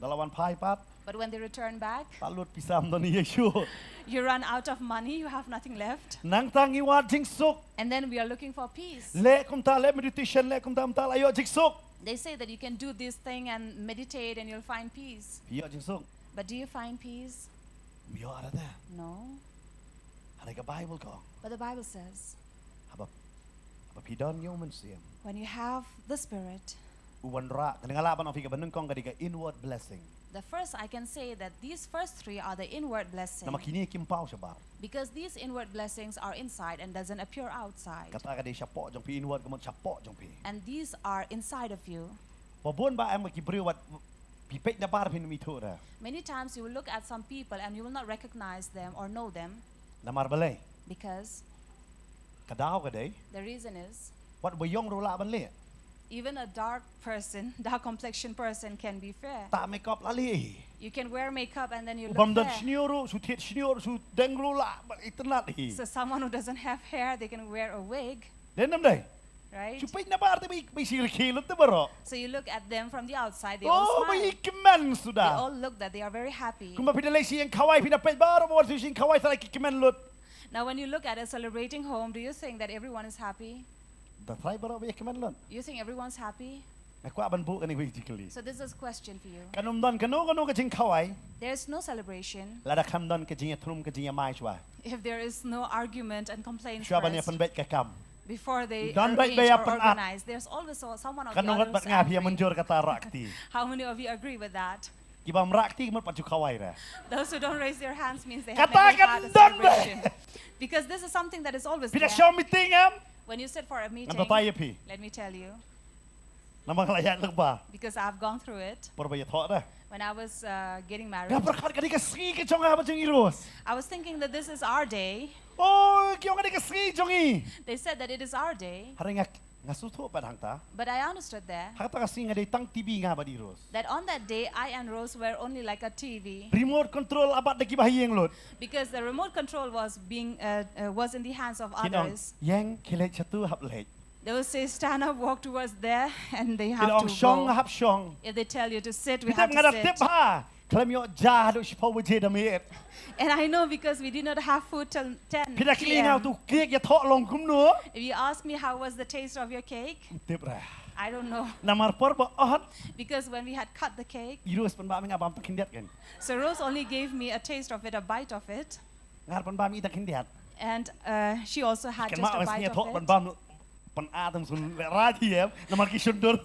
Lada la wan phai pat, but when they return back, la lut pisa, ym don ei ei shuh. You run out of money, you have nothing left. Nangta ngi wad jingsuk. And then we are looking for peace. Leh kumta, leh meditation, leh kumta, kumta la ïoh jingsuk. They say that you can do this thing and meditate and you'll find peace. Ïoh jingsuk. But do you find peace? Ym ïoh arta. No. Hynrei ka Bible ka ong, but the Bible says, haba, haba phi don ïa u Mynsiem, when you have the Spirit, u wanrah, kane nga lah ban ong phi kaba nyngkong ka dei ka inward blessing. The first, I can say that these first three are the inward blessing. Namar kine kim paw shabar. Because these inward blessings are inside and doesn't appear outside. Kata ka dei shapoh jong phi, inward ka mut shapoh jong phi. And these are inside of you. Ba bun ba em ki briew wat phi peit na bar phin ym ithuh re. Many times you will look at some people and you will not recognize them or know them. Namar balei? Because ka daw ka dei, the reason is, wat ba ïong ruh lah ban leh. Even a dark person, dark complexion person can be fair. Tah makeup lah leh. You can wear makeup and then you look fair. U bym don shñiuh ruh, shu thied shñiuh, shu deng ruh lah ban itynnad hi. So someone who doesn't have hair, they can wear a wig. Dei ne ym dei? Right? Shu peit na bar te ba i, ba i sngewrkhie lut te baroh. So you look at them from the outside, they all smile. Oh, ba i kmen suda. They all look that they are very happy. Kumba phi da leit sha ïing khawai, phi da peit baroh ba wan sha ïing khawai sa la ki kmen lut. Now, when you look at a celebrating home, do you think that everyone is happy? Da trai baroh ba i kmen lut. You think everyone's happy? Nga kwah ban buh kane ka jingkylli. So this is a question for you. Kan ym don kano kano ka jingkhawai, there's no celebration, lada kam don ka jingïathlum ka jingïamai shuwa. If there is no argument and complaints first, shuwa ban ïa pynbeit ka kam, before they arrange or organize, there's always so-, someone or the other who's angry. Don beit beit ka kam. Don beit beit ïa pynat. Kan ong wat bad nga phi ïa mynjur kata rah kti. How many of you agree with that? Kiba ym rah kti ka mut pat shu khawai re. Those who don't raise their hands means they have never had a celebration. Kata kan don re. Because this is something that is always there. Phi da shong meeting em? When you sit for a meeting, ngan batai ïa phi, let me tell you. Namar nga la ïaid lyngba. Because I've gone through it. Por ba ïathoh re. When I was uh, getting married, nga pyrkhat ka dei ka sngi ka jong nga bad jong i Rose. I was thinking that this is our day. Oh, ki ong ka dei ka sngi jong ngi. They said that it is our day. Hynrei nga, nga sngewthuh pat hangta. But I understood there. Hangta ka sngi nga dei tang T V nga bad i Rose. That on that day, I and Rose were only like a T V. Remote control la bat da kiba ha ïing lut. Because the remote control was being, uh, uh, was in the hands of others. Kin ong, ïeng khie leit shatu, hap leit. They will say, "Stand up, walk towards there," and they have to go. Kin ong, "Shong, hap shong." If they tell you to sit, we have to sit. Phi tip nga da tip ha. Khlem ïoh ja haduh shiphew baje da miet. And I know because we did not have food till ten P M. Phi da kylli nga, uto u cake ïathoh long kumno? If you ask me how was the taste of your cake, ym tip re. I don't know. Namar por ba ot, because when we had cut the cake, i Rose pynbam ïa nga bam tang khyndiat kein. So Rose only gave me a taste of it, a bite of it. Nga ruh pynbam ïa i tang khyndiat. And, uh, she also had just a bite of it. Kynmaw ïa sngi ïathoh pynbam, pynat ym shym lehraij hi em, namar ki shon dur.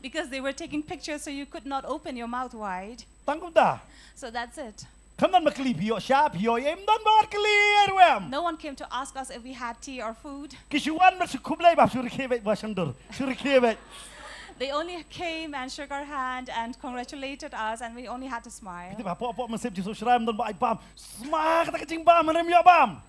Because they were taking pictures, so you could not open your mouth wide. Tang kumta. So that's it. Kam don ba kylli phi ïoh sha, phi ïoh ïa, ym don ba wat kylli ïa ruh em. No one came to ask us if we had tea or food. Ki shu wan bad shu khublei ba shu rkhie beit ba shandur. Shu rkhie beit. They only came and shook our hand and congratulated us, and we only had to smile. Kita ba pok pok mynsiem jisu shrai ym don ba ai bam. Sma kata ka jingbam, ym ïoh bam.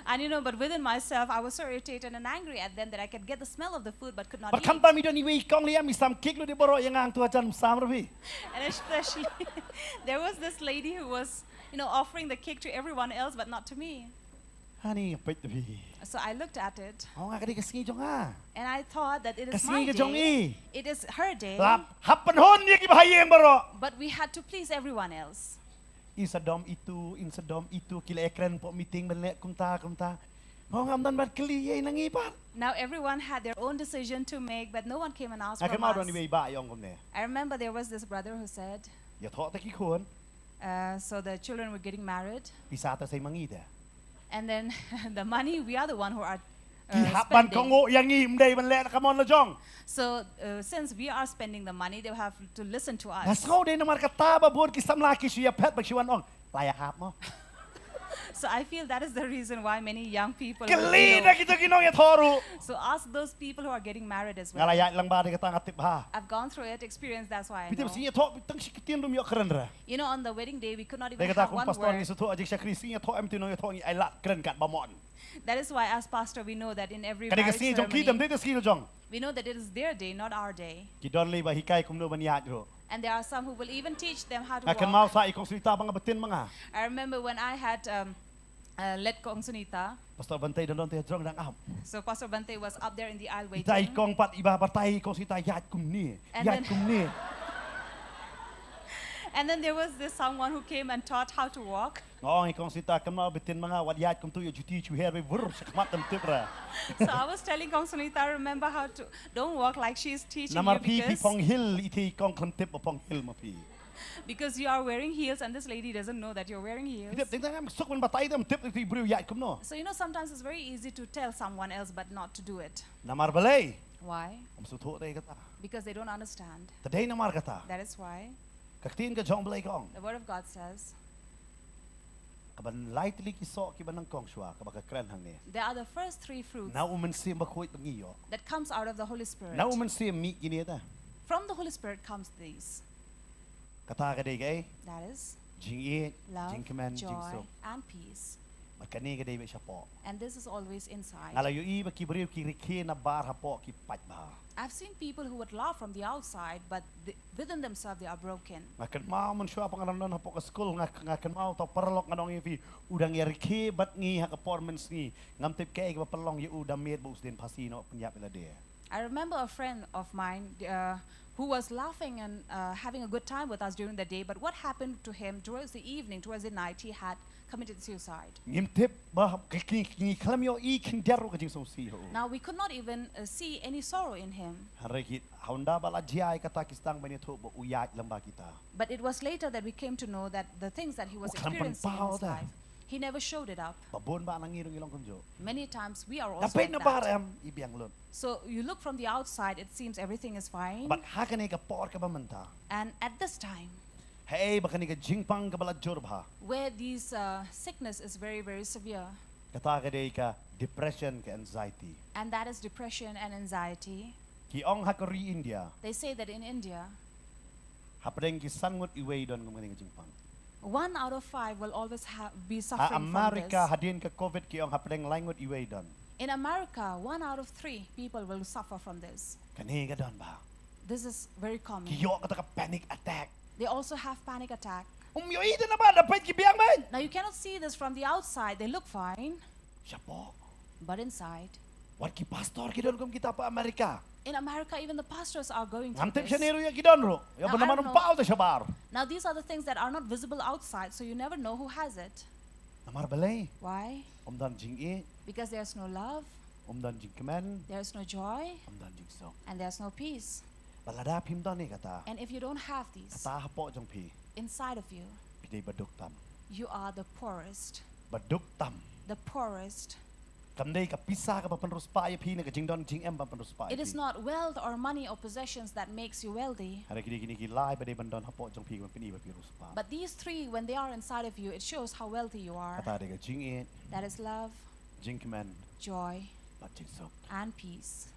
And you know, but within myself, I was so irritated and angry at them that I could get the smell of the food but could not eat. Bad khamtam i don iwei i kong lei em, i sam cake lut ïa baroh, ïa nga hangtu hajan ym sam ruh phi. And especially, there was this lady who was, you know, offering the cake to everyone else but not to me. Ani peit phi. So I looked at it. Oh, nga ka dei ka sngi jong nga. And I thought that it is my day. Ka sngi ka jong i. It is her day. Lap, hap pynhun ïa ki bahaïing baroh. But we had to please everyone else. In sa dom itu, in sa dom itu, ki la ïakren hapoh meeting ban leh kumta kumta. Mo ngam don ban kylli ïa i na ngi pat. Now everyone had their own decision to make, but no one came and asked from us. Nga kynmaw don iwei i bah i ong kumne. I remember there was this brother who said, Ïathoh te ki khun. Uh, so the children were getting married. Pisa te sa i ma ngi te. And then the money, we are the one who are, uh, spending. Ki hap ban kohnguh ïa ngi, ym dei ban leh da ka mon la jong. So, uh, since we are spending the money, they have to listen to us. Nga sngew dei namar kata ba bun ki samla ki shu ïaphet ba ki shu wan ong, la ïahap mo. So I feel that is the reason why many young people will, you know. Kylli da kito ki nongïathoh ruh. So ask those people who are getting married as well. Nga la ïaid lang bha, dei kata nga tip bha. I've gone through it, experience, that's why I know. Phi tip, sngi ïathoh tang shi ktien ruh ym ïoh kren re. You know, on the wedding day, we could not even have one word. Dei kata kum pastor ngi sngewthuh ha jingshakri, sngi ïathoh em, te nongïathoh ngi ai lad kren katba mon. That is why, as pastor, we know that in every marriage ceremony, ka dei ka sngi jong ki, kam dei ka sngi jong. We know that it is their day, not our day. Ki don lei ba hikai kumno ban ïaid ruh. And there are some who will even teach them how to walk. Nga kynmaw sa i Kong Sunita ba nga btin ma nga. I remember when I had, um, uh, led Kong Sunita. Pastor Bante don don te jrong dang ap. So Pastor Bante was up there in the aisle waiting. Ita i kong pat iba batai i Kong Sunita ïaid kumne. And ïaid kumne. And then there was this someone who came and taught how to walk. Nga ong i Kong Sunita, kynmaw btin ma nga, wat ïaid kumtu, ïa juti shu her beit bur sha khmat, ym tip re. So I was telling Kong Sunita, remember how to, don't walk like she is teaching you. Namar phi, phi phong heel, ite i kong khlem tip ba phong heel ma phi. Because you are wearing heels and this lady doesn't know that you're wearing heels. Phi tip, teng teng em suk ban batai, ym tip ite i briew ïaid kumno. So, you know, sometimes it's very easy to tell someone else but not to do it. Namar balei? Why? Ym sngewthuh te kata. Because they don't understand. Te dei namar kata. That is why. Ka ktien ka jong U Blei ka ong. The word of God says, kaba lai tylli ki soh kiba nyngkong shuwa, kaba ka kren hangne. There are the first three fruits. Na U Mynsiem Bakhuid ba ngi ïoh. That comes out of the Holy Spirit. Na U Mynsiem mih kine te. From the Holy Spirit comes these. Kata ka dei kaei? That is jingïeit, love, jingkmen, joy, jingsuk, and peace. Bad kane ka dei beit shapoh. And this is always inside. Nga la ïohi ba ki briew ki rkhie na bar, hapoh ki pait bha. I've seen people who would laugh from the outside, but the, within themselves they are broken. Nga kynmaw mynshuwa ba nga dang don hapoh ka skul, nga, nga kynmaw uta u paralok, ngan ong ïa phi, u dang ïa rkhie bad ngi ha ka por mynsngi. Ngam tip kaei kaba pynlong ïa u, da miet ba u sdien phasi noh, pynïap ïa lade. I remember a friend of mine, uh, who was laughing and, uh, having a good time with us during the day, but what happened to him towards the evening, towards the night, he had committed suicide. Ngim tip ba ki, ki, ngi khlem ïohi khyndiat ruh ka jingsngewsih ha u. Now we could not even, uh, see any sorrow in him. Hynrei ki, hynda ba la jia ïa kata ki sdang ban ïathuh ba u ïaid lem bad kita. But it was later that we came to know that the things that he was experiencing in his life, u khlem pynpaw te. He never showed it up. Ba bun ba na ngi ruh ngi long kumjuh. Many times we are also like that. Da peit na bar em i biang lut. So you look from the outside, it seems everything is fine. Bad ha kane ka por kaba mynta. And at this time, haei ba kane ka jingpang kaba la jur bha, where these, uh, sickness is very, very severe, kata ka dei ka depression, ka anxiety. And that is depression and anxiety. Ki ong ha ka ri India, they say that in India, hapdeng ki san ngut iwei don kum kane ka jingpang. One out of five will always ha-, be suffering from this. Ha America, hadien ka covid ki ong hapdeng lai ngut iwei don. In America, one out of three people will suffer from this. Kane ka don bha. This is very common. Ki ïoh kata ka panic attack. They also have panic attack. Um ïohi te na bar, da peit ki biang bha. Now you cannot see this from the outside. They look fine. Shapoh. But inside. Wat ki pastor ki don kum kita ha America. In America, even the pastors are going through this. Ngam tip shane ruh ïa ki don ruh. Ïa ba namar ym paw te shabar. Now, I don't know. Now, these are the things that are not visible outside, so you never know who has it. Namar balei? Why? Ym don jingïeit. Because there's no love. Ym don jingkmen. There's no joy. Ym don jingsuk. And there's no peace. Bad lada phim don ïa kata, and if you don't have these, kata hapoh jong phi, inside of you, phi dei ba duk tam. You are the poorest. Ba duk tam. The poorest. Kam dei ka pisa kaba pynriewspah ïa phi ne ka jingdon jingem ba pynriewspah ïa phi. It is not wealth or money or possessions that makes you wealthy. Hynrei ki dei kine ki lai ba dei ban don hapoh jong phi ban pyni ba phi riewspah. But these three, when they are inside of you, it shows how wealthy you are. Kata dei ka jingïeit. That is love, jingkmen, joy, bad jingsuk. And peace.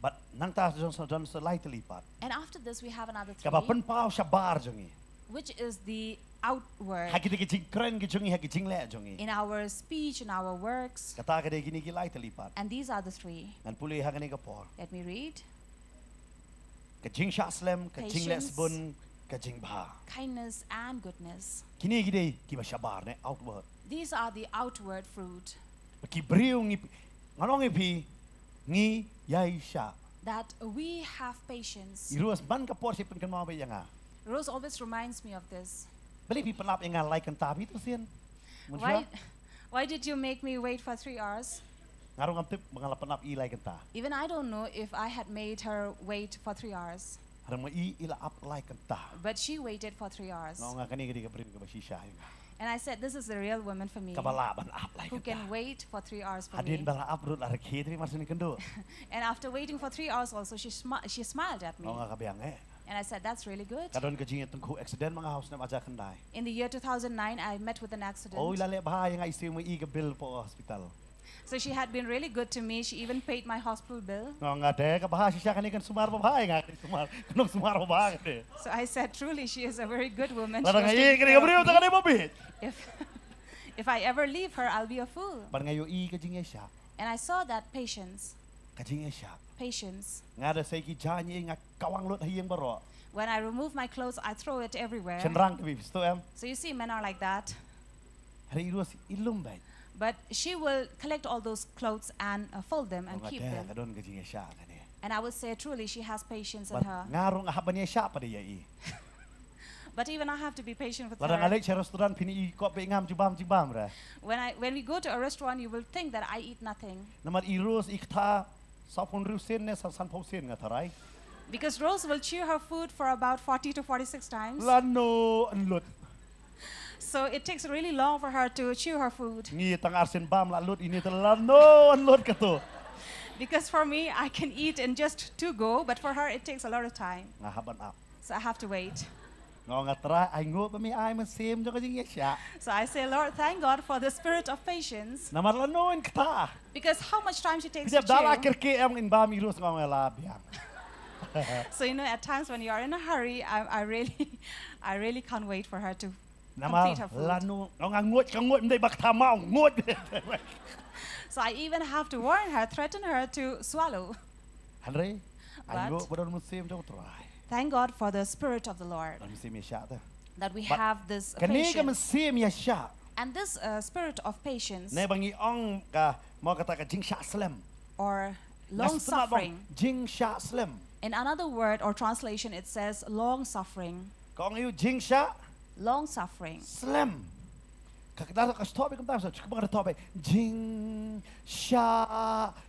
Bad nangta jong sa jong sa lai tylli pat. And after this we have another three. Kaba pynpaw shabar jong ngi. Which is the outward. Ha kita ki jingkren ki jong ngi, ha ki jingleh jong ngi. In our speech, in our works. Kata ka dei kine ki lai tylli pat. And these are the three. Ngan pule ha kane ka por. Let me read. Ka jingshah slem, ka jingleh sbun, ka jingbha. Patience, kindness and goodness. Kine ki dei kiba shabar ne outward. These are the outward fruit. Ki briew ngi, ngan ong ïa phi, ngi ïaishah. That we have patience. I Rose man ka por shu pynkynmaw beit ïa nga. Rose always reminds me of this. Balei phi pynap ïa nga lai kynta, phi tu sien. Why, why did you make me wait for three hours? Nga ruh ngam tip ba nga la pynap i lai kynta. Even I don't know if I had made her wait for three hours. Hynrei ma i i la ap lai kynta. But she waited for three hours. Nga ong nga kane ka dei ka briew kaba shisha ïa nga. And I said, "This is the real woman for me." Kaba lah ban ap lai kynta. Who can wait for three hours for me. Hadien ba la ap ruh la rkhie trei mar sien kynduh. And after waiting for three hours also, she, smi she smiled at me. Nga ong nga ka biang eh. And I said, "That's really good." Ka don ka jingïatyngkhuh accident ma nga ha u snem ar hajar khyndai. In the year two thousand nine, I met with an accident. Oh, i la leh bha ïa nga, i siew ma i ka bill hapoh hospital. So she had been really good to me. She even paid my hospital bill. Nga ong nga te ka bha shisha kane kan sumar babha ïa nga, kan sumar, kan sumar babha kane. So I said, "Truly, she is a very good woman." Lada nga ïeit kane ka briew te kane ba bieit. If, if I ever leave her, I'll be a fool. Bad nga ïohi ka jingïaishah. And I saw that patience. Ka jingïaishah. Patience. Nga da sei ki jaiñ ïa nga kawang lut ha ïing baroh. When I remove my clothes, I throw it everywhere. Shynrang te phi sngewthuh em. So you see, men are like that. Hynrei i Rose i lum beit. But she will collect all those clothes and uh, fold them and keep them. Ka don ka jingïaishah kane. And I will say, "Truly, she has patience in her." Nga ruh nga hap ban ïaishah pat ïa i. But even I have to be patient with her. Lada nga leit sha restaurant phin i kop beit ngam jubam jubam re. When I, when we go to a restaurant, you will think that I eat nothing. Namar i Rose i ktah sawphew hynriew sien ne san, sanphew sien nga tharai. Because Rose will chew her food for about forty to forty-six times. Lano yn lut. So it takes really long for her to chew her food. Ngi tang arsien bam la lut, ine te lano yn lut kato. Because for me, I can eat in just two go, but for her, it takes a lot of time. Nga hap ban ap. So I have to wait. Nga ong nga Trai, ai nguh ba me ai mynsiem jong ka jingïaishah. So I say, "Lord, thank God for the spirit of patience." Namar lano yn ktah. Because how much time she takes to chew. Phi dep da la kyrkieh em, ngin bam i Rose, nga ong nga la biang. So you know, at times when you are in a hurry, I, I really, I really can't wait for her to complete her food. Namar lano, nga ong nga nguid, ka nguid, ym dei ba ktah maw, nguid. So I even have to warn her, threaten her to swallow. Hynrei ai nguh ba don mynsiem jong u Trai. Thank God for the Spirit of the Lord. Don mynsiem ïaishah te. That we have this patience. Bad kane ka mynsiem ïaishah. And this uh, spirit of patience. Ne ba ngi ong ka, mo kata ka jingshah slem. Or long suffering. Jingshah slem. In another word or translation, it says long suffering. Ka ong ïa u jingshah. Long suffering. Slem. Ka kata ka sngewthuh beit kumta, sngewthuh beit. Jingshah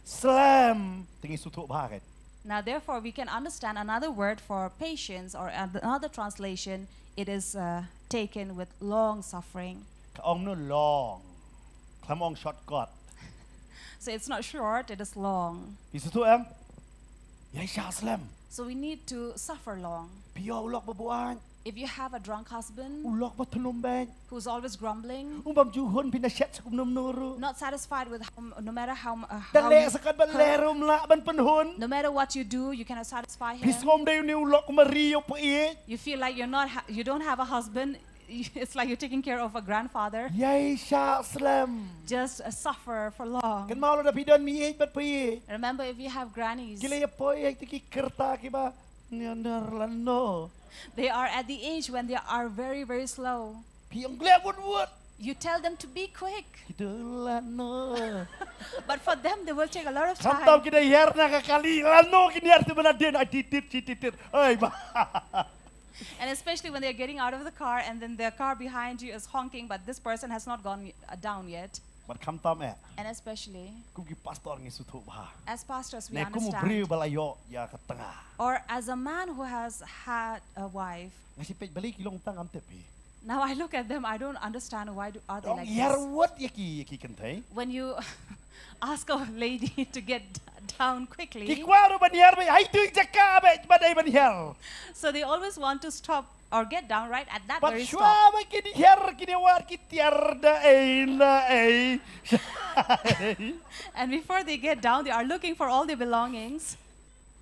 slem. Te ngi sngewthuh bha keiñ. Now, therefore, we can understand another word for patience or another translation. It is uh, taken with long suffering. Ka ong no long. Khlem ong shortcut. So it's not short, it is long. Phi sngewthuh em? Ïaishah slem. So we need to suffer long. Phi ïoh u lok ba buaid. If you have a drunk husband, u lok ba thnum beit, who's always grumbling, um bym ju hun phin da shet sa kumno kumno ruh. Not satisfied with how, no matter how, uh, how. Da leh sa katba leh ruh um lah ban pynhun. No matter what you do, you cannot satisfy him. Phi sngew ym dei une u lok kumba ri ïa u paieit. You feel like you're not, ha- you don't have a husband. It's like you're taking care of a grandfather. Ïaishah slem. Just uh, suffer for long. Kynmaw lada phi don meieit bad paieit. Remember, if you have grannies, ki la ïapoi ha kita ki kyrta kiba ngan ner lano. They are at the age when they are very, very slow. Phi ong leh wut wut. You tell them to be quick. Kita lano. But for them, they will take a lot of time. Khamtam ki da hiar na ka kali lano, kin hiar te ba nadien, ai tit tit tit tit. Oi ba. And especially when they're getting out of the car and then the car behind you is honking, but this person has not gone uh, down yet. Bad khamtam eh. And especially, kum ki pastor ngi sngewthuh bha. As pastors, we understand. Ne kum u briew ba la ïoh ïa ka tnga. Or as a man who has had a wife. Nga shu peit balei ki long tang, ngam tip hi. Now I look at them, I don't understand why do, are they like this. Ïa wut ïa ki, ïa ki kynthei. When you Ask a lady to get d- down quickly. Ki kwah ruh ban hiar beit ha itu i jaka beit ba dei ban hiar. So they always want to stop or get down right at that Bad very shuwa stop. Ba kin hiar kin wad ki tiar da ei na ei. And before they get down, they are looking for all their belongings.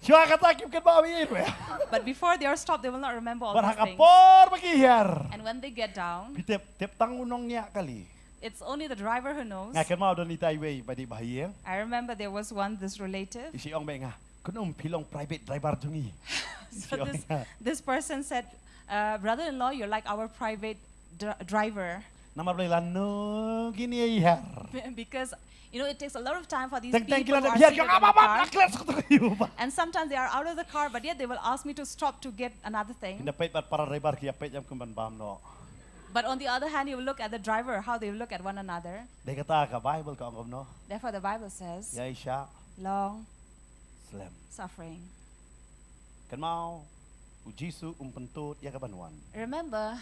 Shuwa kata kim kynmaw ei ruh. But before they are stopped, they will not remember all Bad ha these ka things. por ba ki hiar. And when they get down, Phi tip, tip tang u nongñiah kali. It's only the driver who knows. Nga kynmaw don itai wei ba dei ba ha ïing. I remember there was one, this relative. I shu ong beit nga, "Kynum, phi long private driver jong ngi." So this, this person said, uh, "Brother-in-law, you're like our private dr- driver." Namar balei lano kine i hiar. Because, you know, it takes a lot of time for these Teng teng people kila who are da hiar seated ki in the ong, "Ap ap ap, car. la klet suk tu yu ba." And sometimes they are out of the car, but yet they will ask me to stop to get another thing. Ynda peit bad para driver ki ïa peit ïam kum ban bam noh. But on the other hand, you will look at the driver, how they will look at one another. Dei kata ka Bible ka ong kumno. Therefore, the Bible says, Ïai shah long slem. Suffering. Kynmaw, u Jisu um pyntud ïa ka ban wan. Remember,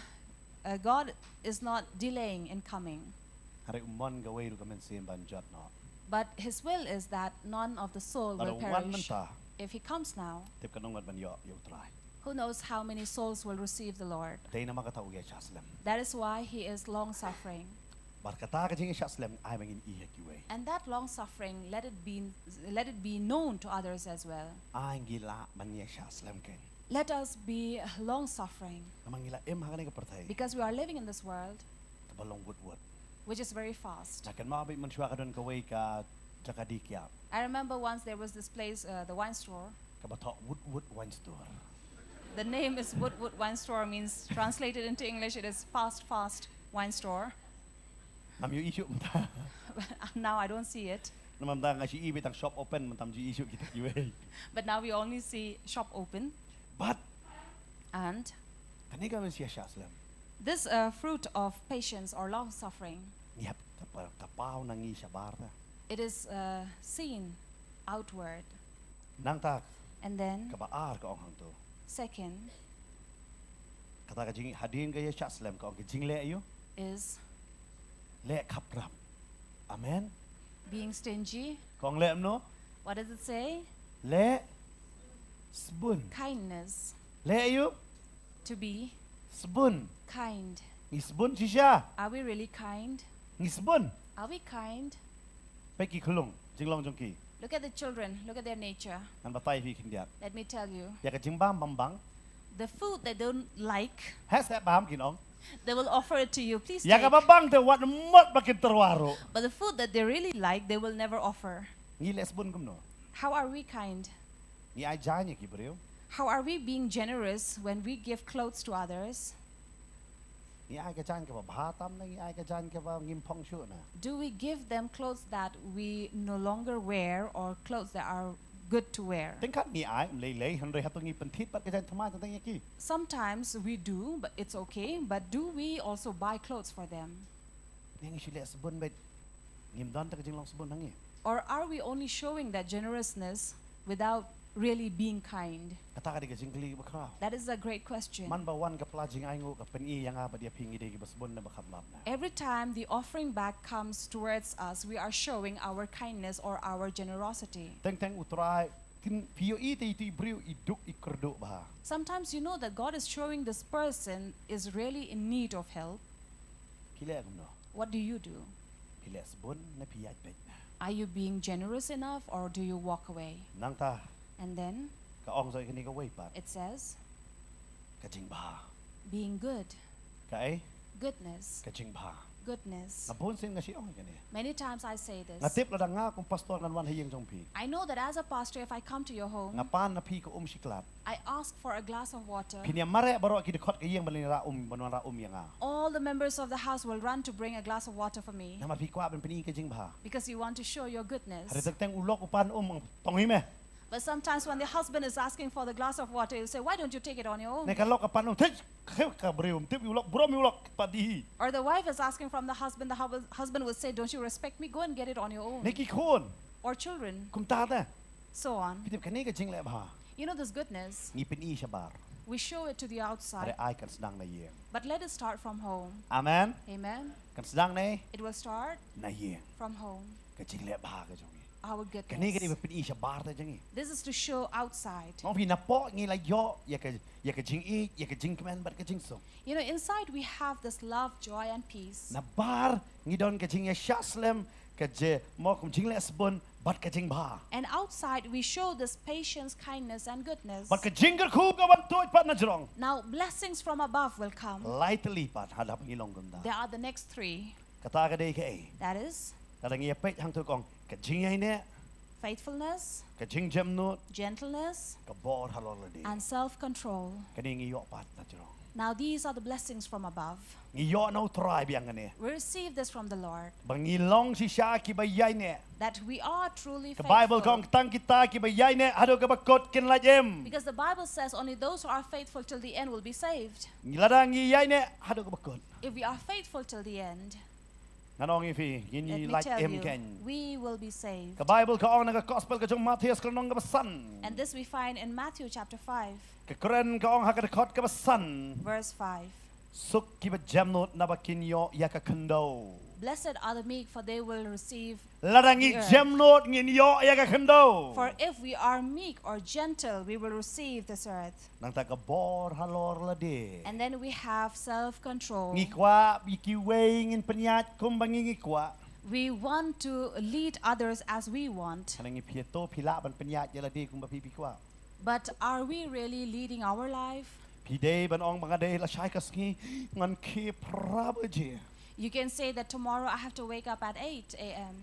uh, God is not delaying in coming, Hynrei um mon kawei ruh ka mynsiem ban jot noh. But his will is that none of the soul Lada will u wan perish. Mynta, If he comes now, tip katno ngut ban ïoh ïa u Trai. Who knows how many souls will receive the Lord? Dei namar kata u ïai shah slem. That is why he is long suffering. Bad kata ka jingïai shah slem ai ba ngin i ha kiwei. And that long suffering, let it be, let it be known to others as well. Ai ngi lah ban ïai shah slem keiñ. Let us be long suffering. Namar ngi la im ha kane ka pyrthei. Because we are living in this world, Kaba long wut wut. Which is very fast. Nga kynmaw beit mynshuwa ka don kawei ka jaka die kiad. I remember once there was this place, uh, the wine store. Kaba thoh wut wut wine store. The name is Wood Wood Wine Store, means translated into English, it is fast, fast wine store. Ngam ïohi shuh mynta. Now I don't see it. Namar mynta nga shu i beit tang shop open, mynta ngam ju i shuh kita kiwei. But now we only see shop open. Bad And kane ka mynsiem shah slem. This, uh, fruit of patience or long suffering, Ngi hap ka pa-, ka paw na ngi shabar ta. It is, uh, seen outward. Nangta And then, kaba ar ka ong hangto. Second, Kata ka jing, hadien ka ïai shah slem ka ong ka jingleh ïa u. Is Leh khapdram. Amen. Being stingy. Ka ong leh kumno? What does it say? Leh sbun. Kindness. Leh ïa u. To be Sbun. Kind. Ngi sbun shisha. Are we really kind? Ngi sbun. Are we kind? Peit ki khyllung, jinglong jong ki. Look at the children. Look at their nature. Ngan batai phi khyndiat. Let me tell you. Ïa ka jingbam bam bang. The food they don't like, Heh seh bam kin ong. They will offer it to you. Please Ïa take. Kaba bang te wat mut ba kin tyrwa ruh. But the food that they really like, they will never offer. Ngi leh sbun kumno? How are we kind? Ngi ai jaiñ ïa ki briew. How are we being generous when we give clothes to others? Ngi ai ka jaiñ kaba bha tam ne ngi ai ka jaiñ kaba ngim phong shuh na? Do we give them clothes that we no longer wear or clothes that are good to wear? Teng kat ngi ai, ym lei lei, hynrei hato ngi pynthied pat ka jaiñ thymmai teng teng ïa ki? Sometimes we do, but it's okay. But do we also buy clothes for them? Ne ngi shu leh sbun beit, ngim don te ka jinglong sbun ha ngi? Or are we only showing that generousness without really being kind? Kata ka dei ka jingkylli kaba khraw. That is a great question. Man ba wan ka pla jingainguh ka pyni ïa nga bad ïa phi ngi dei kiba sbun ne ba kham lap na? Every time the offering back comes towards us, we are showing our kindness or our generosity. Teng teng u Trai, kin phi ïohi te itu i briew i duk i kyrduh bha. Sometimes you know that God is showing this person is really in need of help. Phi leh kumno? What do you do? Phi leh sbun ne phi ïaid beit na? Are you being generous enough or do you walk away? Nangta And then ka ong sa ïa kane kawei pat. It says, Ka jingbha. Being good. Ka ei? Goodness. Ka jingbha. Goodness. Nga bun sien nga shu ong ïa kane. Many times I say this. Nga tip lada nga kum pastor ngan wan ha ïing jong phi, I know that as a pastor, if I come to your home, nga pan na phi ka um shi klad. I ask for a glass of water. Phin ïa mareh baroh ki dkhot ka ïing ban ïa rah um, ban wan rah um ïa nga. All the members of the house will run to bring a glass of water for me Namar phi kwah ban pyni ka jingbha. Because you want to show your goodness. Hynrei teng teng u lok u pan um, tong hi me. But sometimes when the husband is asking for the glass of water, he'll say, "Why don't you take it on your own?" Ne ka lok ka pan um, thik, kheu ka briew, um tip u lok, brum u lok, pat dih hi. Or the wife is asking from the husband, the hub- husband will say, "Don't you respect me? Go and get it on your own." Ne ki khun. Or children, Kumta te. So on. Phi tip kane ka jingleh bha. You know this goodness. Ngi pyni shabar. We show it to the Hynrei outside. ai kan sdang na ïing. But let it start from home. Amen. Amen. Kan sdang ne? It will start Na ïing. From home. ka jingleh bha ka jong ngi. Our Kane ka dei ba goodness. pyni shabar ta jong ngi. This is to show outside. Nong phi napoh ngi la ïoh ïa ka ïa ka jingïeit, ïa ka jingkmen bad ka jingsuk. You know, inside we have this love, joy, and peace. Nabar ngi don ka jingïasyah slem, ka je mo kum jingleh sbun bad ka jingbha. And outside we show this patience, kindness, and goodness. Bad ka jingkyrkhu ka wan tuid pat na jrong. Now, blessings from above will come. Lai tylli pat hadap ngi long kumta. There are the next three. Kata ka dei kaei? That is Lada ngi ïa peit hangto kong, ka jingïaineh, faithfulness, ka jingjemnud, gentleness, ka bor halor lade. And self control. Kane ngi ïoh pat na jrong. Now, these are the blessings from above. Ngi ïoh na U Trai biang kane. We receive this from the Lord, Ba ngi long shisha kiba ïaineh. That we are truly Ka Bible faithful. Kong, tang kita kiba ïaineh haduh kaba kut kin lait im. Because the Bible says only those who are faithful till the end will be saved. Lada ngi ïaineh haduh kaba kut, If we are faithful till the end, ngan ong ïa phi, ngin let ïa me lait tell im you, kein. We will be saved. Ka Bible ka ong na ka Gospel ka jong Mathaios ka lynnong kaba san. And this we find in Matthew chapter five, Ka kren ka ong ha ka dkhot kaba san. Verse five. Suk kiba jemnud naba kin ïoh ïa ka khyndew. Blessed are the meek, for they will receive. Lada ngi jemnud ngin ïoh ïa ka khyndew. For if we are meek or gentle, we will receive this earth. Nangta ka bor halor lade. And then we have self control. Ngi kwah ïa kiwei ngin pynïaid kumba ngi ngi kwah. We want to lead others as we want. Hana ngi phi to phi lah ban pynïaid ïa lade kumba phi phi kwah. But are we really leading our life? Phi dei ban ong ba nga dei lashai ka sngi ngan khie phra baje. You can say that tomorrow I have to wake up at eight a.m.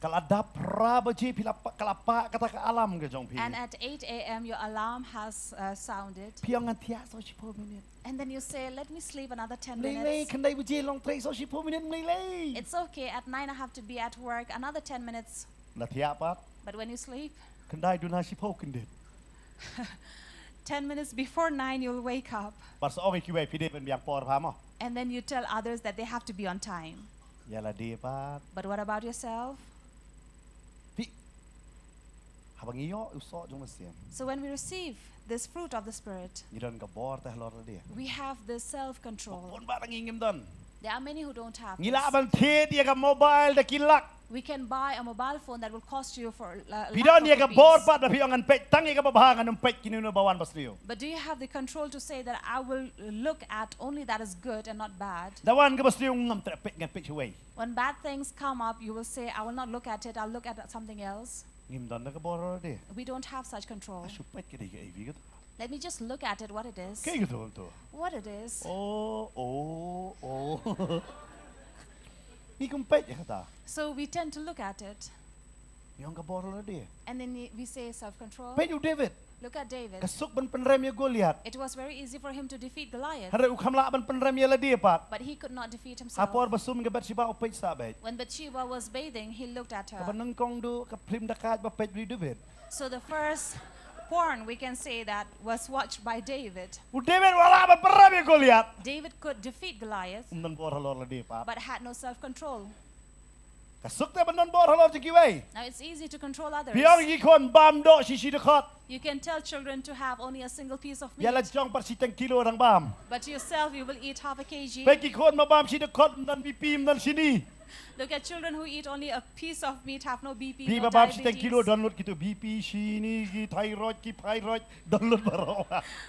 Ka la dap phra baje phi la pah, ka la pah kata ka alarm ka jong phi. And at eight a.m. your alarm has uh, sounded. Phi ong ngan thiah saw shiphew minit. And then you say, let me sleep another ten Lei lei, minutes. Khyndai baje long trei saw shiphew minit, lei lei. It's okay. At nine I have to be at work. Another ten minutes. La thiah pat. But when you sleep, Khyndai duna shiphew kyndit. ten minutes before nine you'll wake up. Bad sa ong ïa kiwei, phi dei ban biang por bha mo. And then you tell others that they have to be on time. Ïa lade pat. But what about yourself? Phi, haba ngi ïoh u soh jong u Mynsiem, So when we receive this fruit of the Spirit, ngi don ka bor te halor lade. We have this self control. Bun ba ngi ngim don. There are many who don't have Ngi lah this. Ban thied ïa ka mobile da ki lak. We can buy a mobile phone that will cost you for uh, Phi lakh don of ïa ka rupees. Bor pat ba phi ong ngan peit tang ïa kaba bha, ngan ym peit kino kino ba wan ba sniew. But do you have the control to say that I will look at only that is good and not bad? Da wan kaba sniew ngam treh peit, ngan peit shawei. When bad things come up, you will say, I will not look at it, I'll look at something else. Ngim don da ka bor lade. We don't have such control. Shu peit ka dei kaei kato. Let me just look at it, what it is. Kaei kato, kato. What it is. Oh, oh, oh. Ngi kum peit ïa kata. So we tend to look at it. Ngi ong ka bor lade. And then we say self control. Peit u David. Look at David. Ka suk ban pynrem ïa Goliath. It was very easy for him to defeat Goliath. Hynrei u kham lah ban pynrem ïa lade pat. But he could not defeat Ha himself. Por ba sum ka Bathsheba u peit sah beit. When Bathsheba was bathing, he looked at Kaba her. nyngkong duh ka phlim dakaid ba peit u David. So the first porn we can say that was watched by David. U David u lah ban pynrem ïa Goliath. David could defeat Goliath, Um don bor halor lade pat. But had no self control. Ka suk te ban don bor halor jong kiwei. Now it's easy to control others. Phi ong ïa ki khun bam doh shi shi dkhot. You can tell children to have only a single piece of Ïa la meat, jong par shiteng kilo dang bam. But yourself, you will eat half a kg. Peit ki khun ba bam shi dkhot, ym don B P, ym don shini. Look at children who eat only a piece of meat, have no B P, Phi no ba bam shiteng diabetes. Kilo don lut kito B P, shini, ki thyroid, ki thyroid, don lut baroh.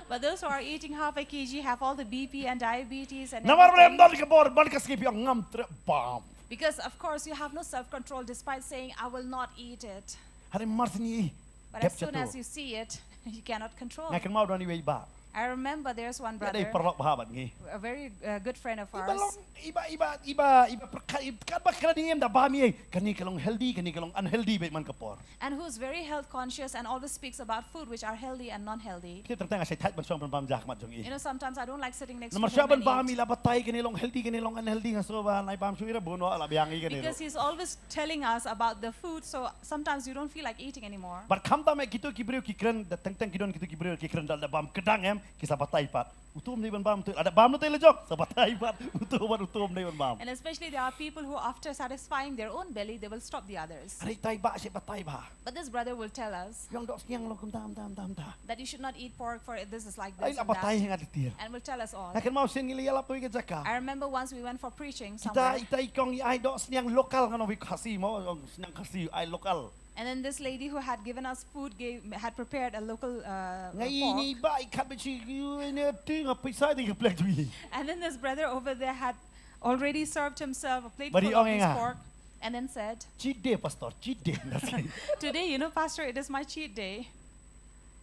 But those who are eating half a kg have all the B P and diabetes and Namar ba ym everything. Don ka bor, ban ka sngi phi ong ngam treh bam. Because of course you have no self-control despite saying, I will not eat it. Hynrei mar sni. But as soon as you see it, you cannot control. Nga kynmaw don iwei i bah. I remember there's one Ïa dei brother, paralok bha bad ngi. A very uh, good friend of I bah long, ours. I bah, I bah, I bah, I bah, pyrkhat, I bah, katba kren ïa em da bam ïa. Kane ka long healthy, kane ka long unhealthy bad man ka por. And who's very health conscious and always speaks about food which are healthy and non-healthy. Ki tyrteng nga shait thait ban shong ban bam ja ha khmat jong i. You know, sometimes I don't like sitting next to Namar him sha ban and bam i eat. La batai kane long healthy, kane long unhealthy, nga sngew ba nai bam shuh i da bun noh la biang i kane. Because he's always telling us about the food, so sometimes you don't feel like eating anymore. Bad khamtam eh kito ki briew ki kren, da teng teng ki don kito ki briew ki kren da, da bam kdang em, ki sa batai pat. Uto ym dei ban bam, uto lada bam uto la jong, sa batai pat uto bad uto ym dei ban bam. And especially there are people who, after satisfying their own belly, they will stop the others. Hynrei itai i bah sha batai bha. But this brother will tell us Ïong doh sniang lo kumta kumta kumta kumta. That you should not eat pork, for this is like this and that. Ai la batai hi nga detail. And will tell us all. Nga kynmaw sien ngi la ïalap ha kawei ka jaka. I remember once we went for preaching somewhere. Kita, itai i kong i ai doh sniang local, ngan ong Khasi mo, ong sniang Khasi ai local. And then this lady who had given us food gave, had prepared a local, uh, pork. Nga i ni i bah i khat bad shi, ïu, i ne ti nga pisa ti ka plek jong i. And then this brother over there had already served himself a plate full of this pork and then said, "Cheat day, Pastor, cheat day." Today, you know, Pastor, it is my cheat day.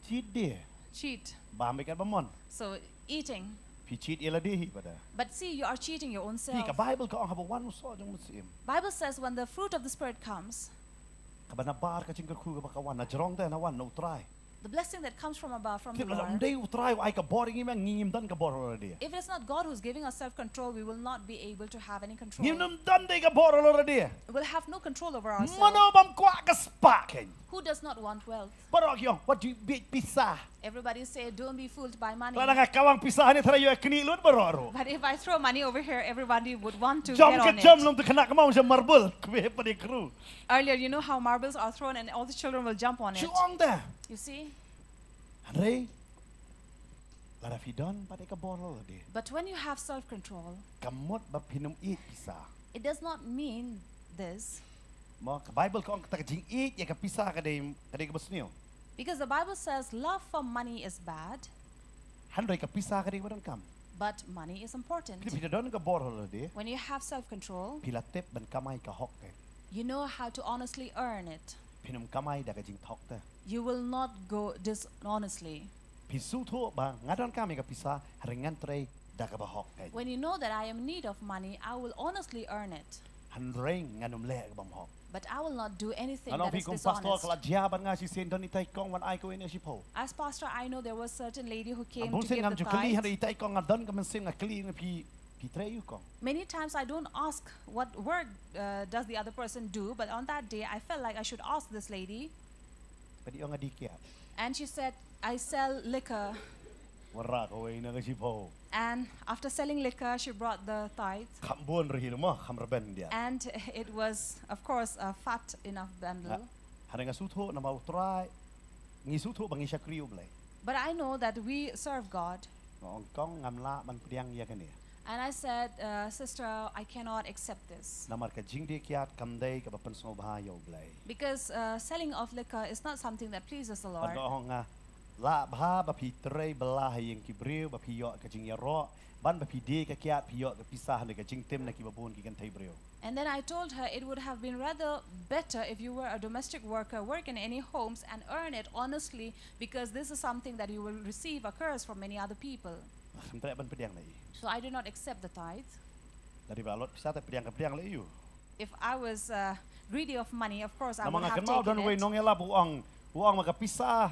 Cheat day. Cheat. Bam bad kat ba mon. So, eating. Phi cheat ïa lade hi pat. But see, you are cheating your own self. Phi, ka Bible ka ong haba wan u soh jong u Mynsiem. Bible says when the fruit of the Spirit comes, kaba nabar ka jingkyrkhu kaba ka wan na jrong te, na wan na U Trai. The blessing that comes from above, from the Lord. Tip lada ym dei U Trai u ai ka bor ïa ngi, ma ngim don ka bor halor lade. If it is not God who's giving us self-control, we will not be able to have any control. Ngim don dei ka bor halor lade. We'll have no control over ourselves. Mano bym kwah ka spah, keiñ? Who does not want wealth? Baroh ki ong, wat ju bit pisa. Everybody say, "Don't be fooled by money." Lada nga kawang pisa hangne, tharai ïoh knieh lut baroh ruh. But if I throw money over here, everybody would want to get on it. Jam ka jam long tu khynnah ka maw jam marble, kbe pade kru. Earlier, you know how marbles are thrown and all the children will jump on it. Shu ong da. You see? Hynrei lada phi don pat ïa ka bor halor lade. But when you have self-control, ka mut ba phin ym ïeit pisa. It does not mean this. Mo, ka Bible ka ong kata ka jingïeit ïa ka pisa ka dei, ka dei kaba sniew. Because the Bible says love for money is bad. Hynrei ka pisa ka dei kaba donkam. But money is important. Phi, phi da don ka bor halor lade. When you have self-control, phi la tip ban kamai ka hok te. You know how to honestly earn it. Phin ym kamai da ka jingthok te. You will not go dishonestly. Phi sngewthuh ba nga donkam ïa ka pisa, hynrei ngan trei da kaba hok te. When you know that I am in need of money, I will honestly earn it. Hynrei ngan ym leh kaba ym hok. But I will not do anything that is dishonest. Nga ong phi kum pastor, ka la jia bad nga shisien, don itai i kong wan ai kawei ne shiphew. As pastor, I know there was certain lady who came to give the tithe. Bun sien ngam ju kylli, hynrei itai i kong nga don ka mynsiem nga kylli ïa phi, phi trei ïa u kong. Many times I don't ask what work, uh, does the other person do, but on that day I felt like I should ask this lady. Phi ong nga die kiad. And she said, "I sell liquor." Wanrah kawei na ka shiphew. And after selling liquor, she brought the tithe. Kham bun ruh hi mo, kham rben dia. And it was, of course, a fat enough bundle. Nga, hynrei nga sngewthuh namar U Trai, ngi sngewthuh ba ngi shakri U Blei. But I know that we serve God. Nga ong, kong, ngam lah ban pdiang ïa kane. And I said, uh, "Sister, I cannot accept this." Namar ka jingdie kiad kam dei kaba pynsngewbha ïa U Blei. Because, uh, selling of liquor is not something that pleases the Lord. Bad nga ong, nga lah bha ba phi trei bylla ha ïing ki briew, ba phi ïoh ka jingïaroh, ban ba phi die ka kiad, phi ïoh ka pisa, hynrei ka jingtim na kiba bun ki kynthei briew. And then I told her it would have been rather better if you were a domestic worker, work in any homes and earn it honestly, because this is something that you will receive a curse from many other people. Ngam treh ban pdiang lei. So I did not accept the tithe. Lada ba lot pisa te pdiang ka pdiang lei ïa u. If I was, uh, greedy of money, of course I would have taken it. Namar nga kynmaw don uwei u nongïalap u ong, u ong ma ka pisa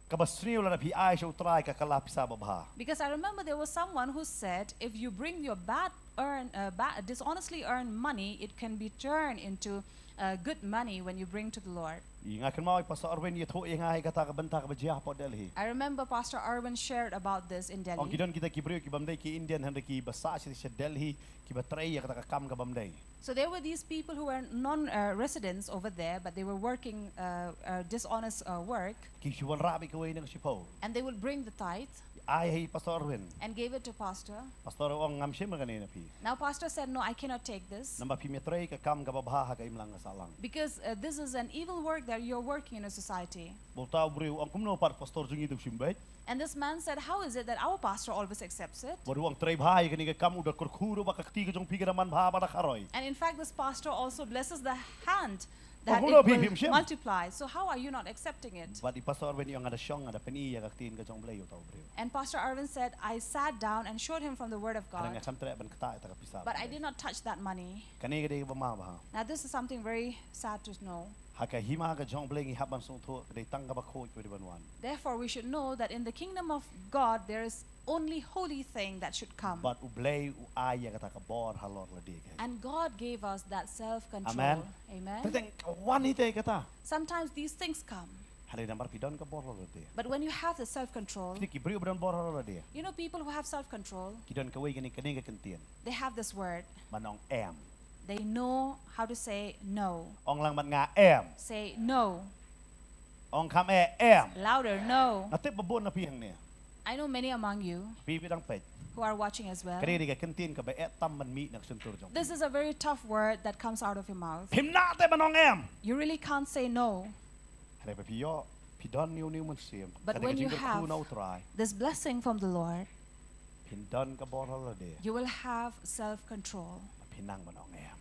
kaba sniew lada phi ai sha U Trai ka kylla pisa babha. Because I remember there was someone who said, "If you bring your bad earn, uh, ba-, dishonestly earned money, it can be turned into, uh, good money when you bring to the Lord." Nga kynmaw i Pastor Arwin ïathuh ïa nga ïa kata ka bynta kaba jia hapoh Delhi. I remember Pastor Arwin shared about this in Delhi. Ong ki don kita ki briew ki bym dei ki Indian, hynrei kiba sah sha Delhi, kiba trei ïa kata ka kam ka bym dei. So there were these people who were non, uh, residents over there, but they were working, uh, uh, dishonest, uh, work. Ki shu wanrah beit kawei ne ka shiphew. And they would bring the tithe. Ai ha i Pastor Arwin. And gave it to Pastor. Pastor u ong, ngam shim ïa kane na phi. Now Pastor said, "No, I cannot take this." Namar phim ïatrei ka kam kaba bha ha ka imlang ka sahlang. Because, uh, this is an evil work that you're working in a society. Bad uta u briew u ong, kumno pat pastor jong ngi u shim beit? And this man said, "How is it that our pastor always accepts it?" Bad u ong, trei bha ïa kane ka kam, u da kyrkhu ruh ba ka kti ka jong phi ka da man bha ba da kharoi. And in fact, this pastor also blesses the hand that it will multiply. So how are you not accepting it? Bad i Pastor Arwin u ong, nga da shong, nga da pyni ïa ka ktien ka jong U Blei, uta u briew. And Pastor Arwin said, "I sat down and showed him from the Word of God." Hynrei ngam treh ban ktah ïa kata ka pisa. But I did not touch that money. Kane ka dei kaba ma bha. Now this is something very sad to know. Ha ka hima ka jong U Blei ngi hap ban sngewthuh ka dei tang kaba khuid kaba dei ban wan. Therefore, we should know that in the kingdom of God, there is only holy thing that should come. Bad U Blei u ai ïa kata ka bor halor lade ka. And God gave us that self-control. Amen. Amen. Te teng ka wan hi te kata. Sometimes these things come. Hynrei namar phi don ka bor halor lade. But when you have the self control, Phi ki briew ba don bor halor lade. You know, people who have self control, Ki don kawei kane, kane ka kyntien. They have this word. Ban ong em. They know how to say no. Ong lang bad nga em. Say no. Ong kham eh em. Louder, no. Nga tip ba bun na phi hangne. I know many among you Phi phi dang peit. Who are watching as well. Kane ka dei ka kyntien kaba eh tam ban mih na ka shyntur jong. This is a very tough word that comes out of your mouth. Phim lah te ban ong em. You really can't say no. Hynrei ba phi ïoh, phi don ïa une u mynsiem. But when you have Na u Trai. This blessing from the Lord, Phin don ka bor halor lade. You will have self control. Phin nang ban ong em.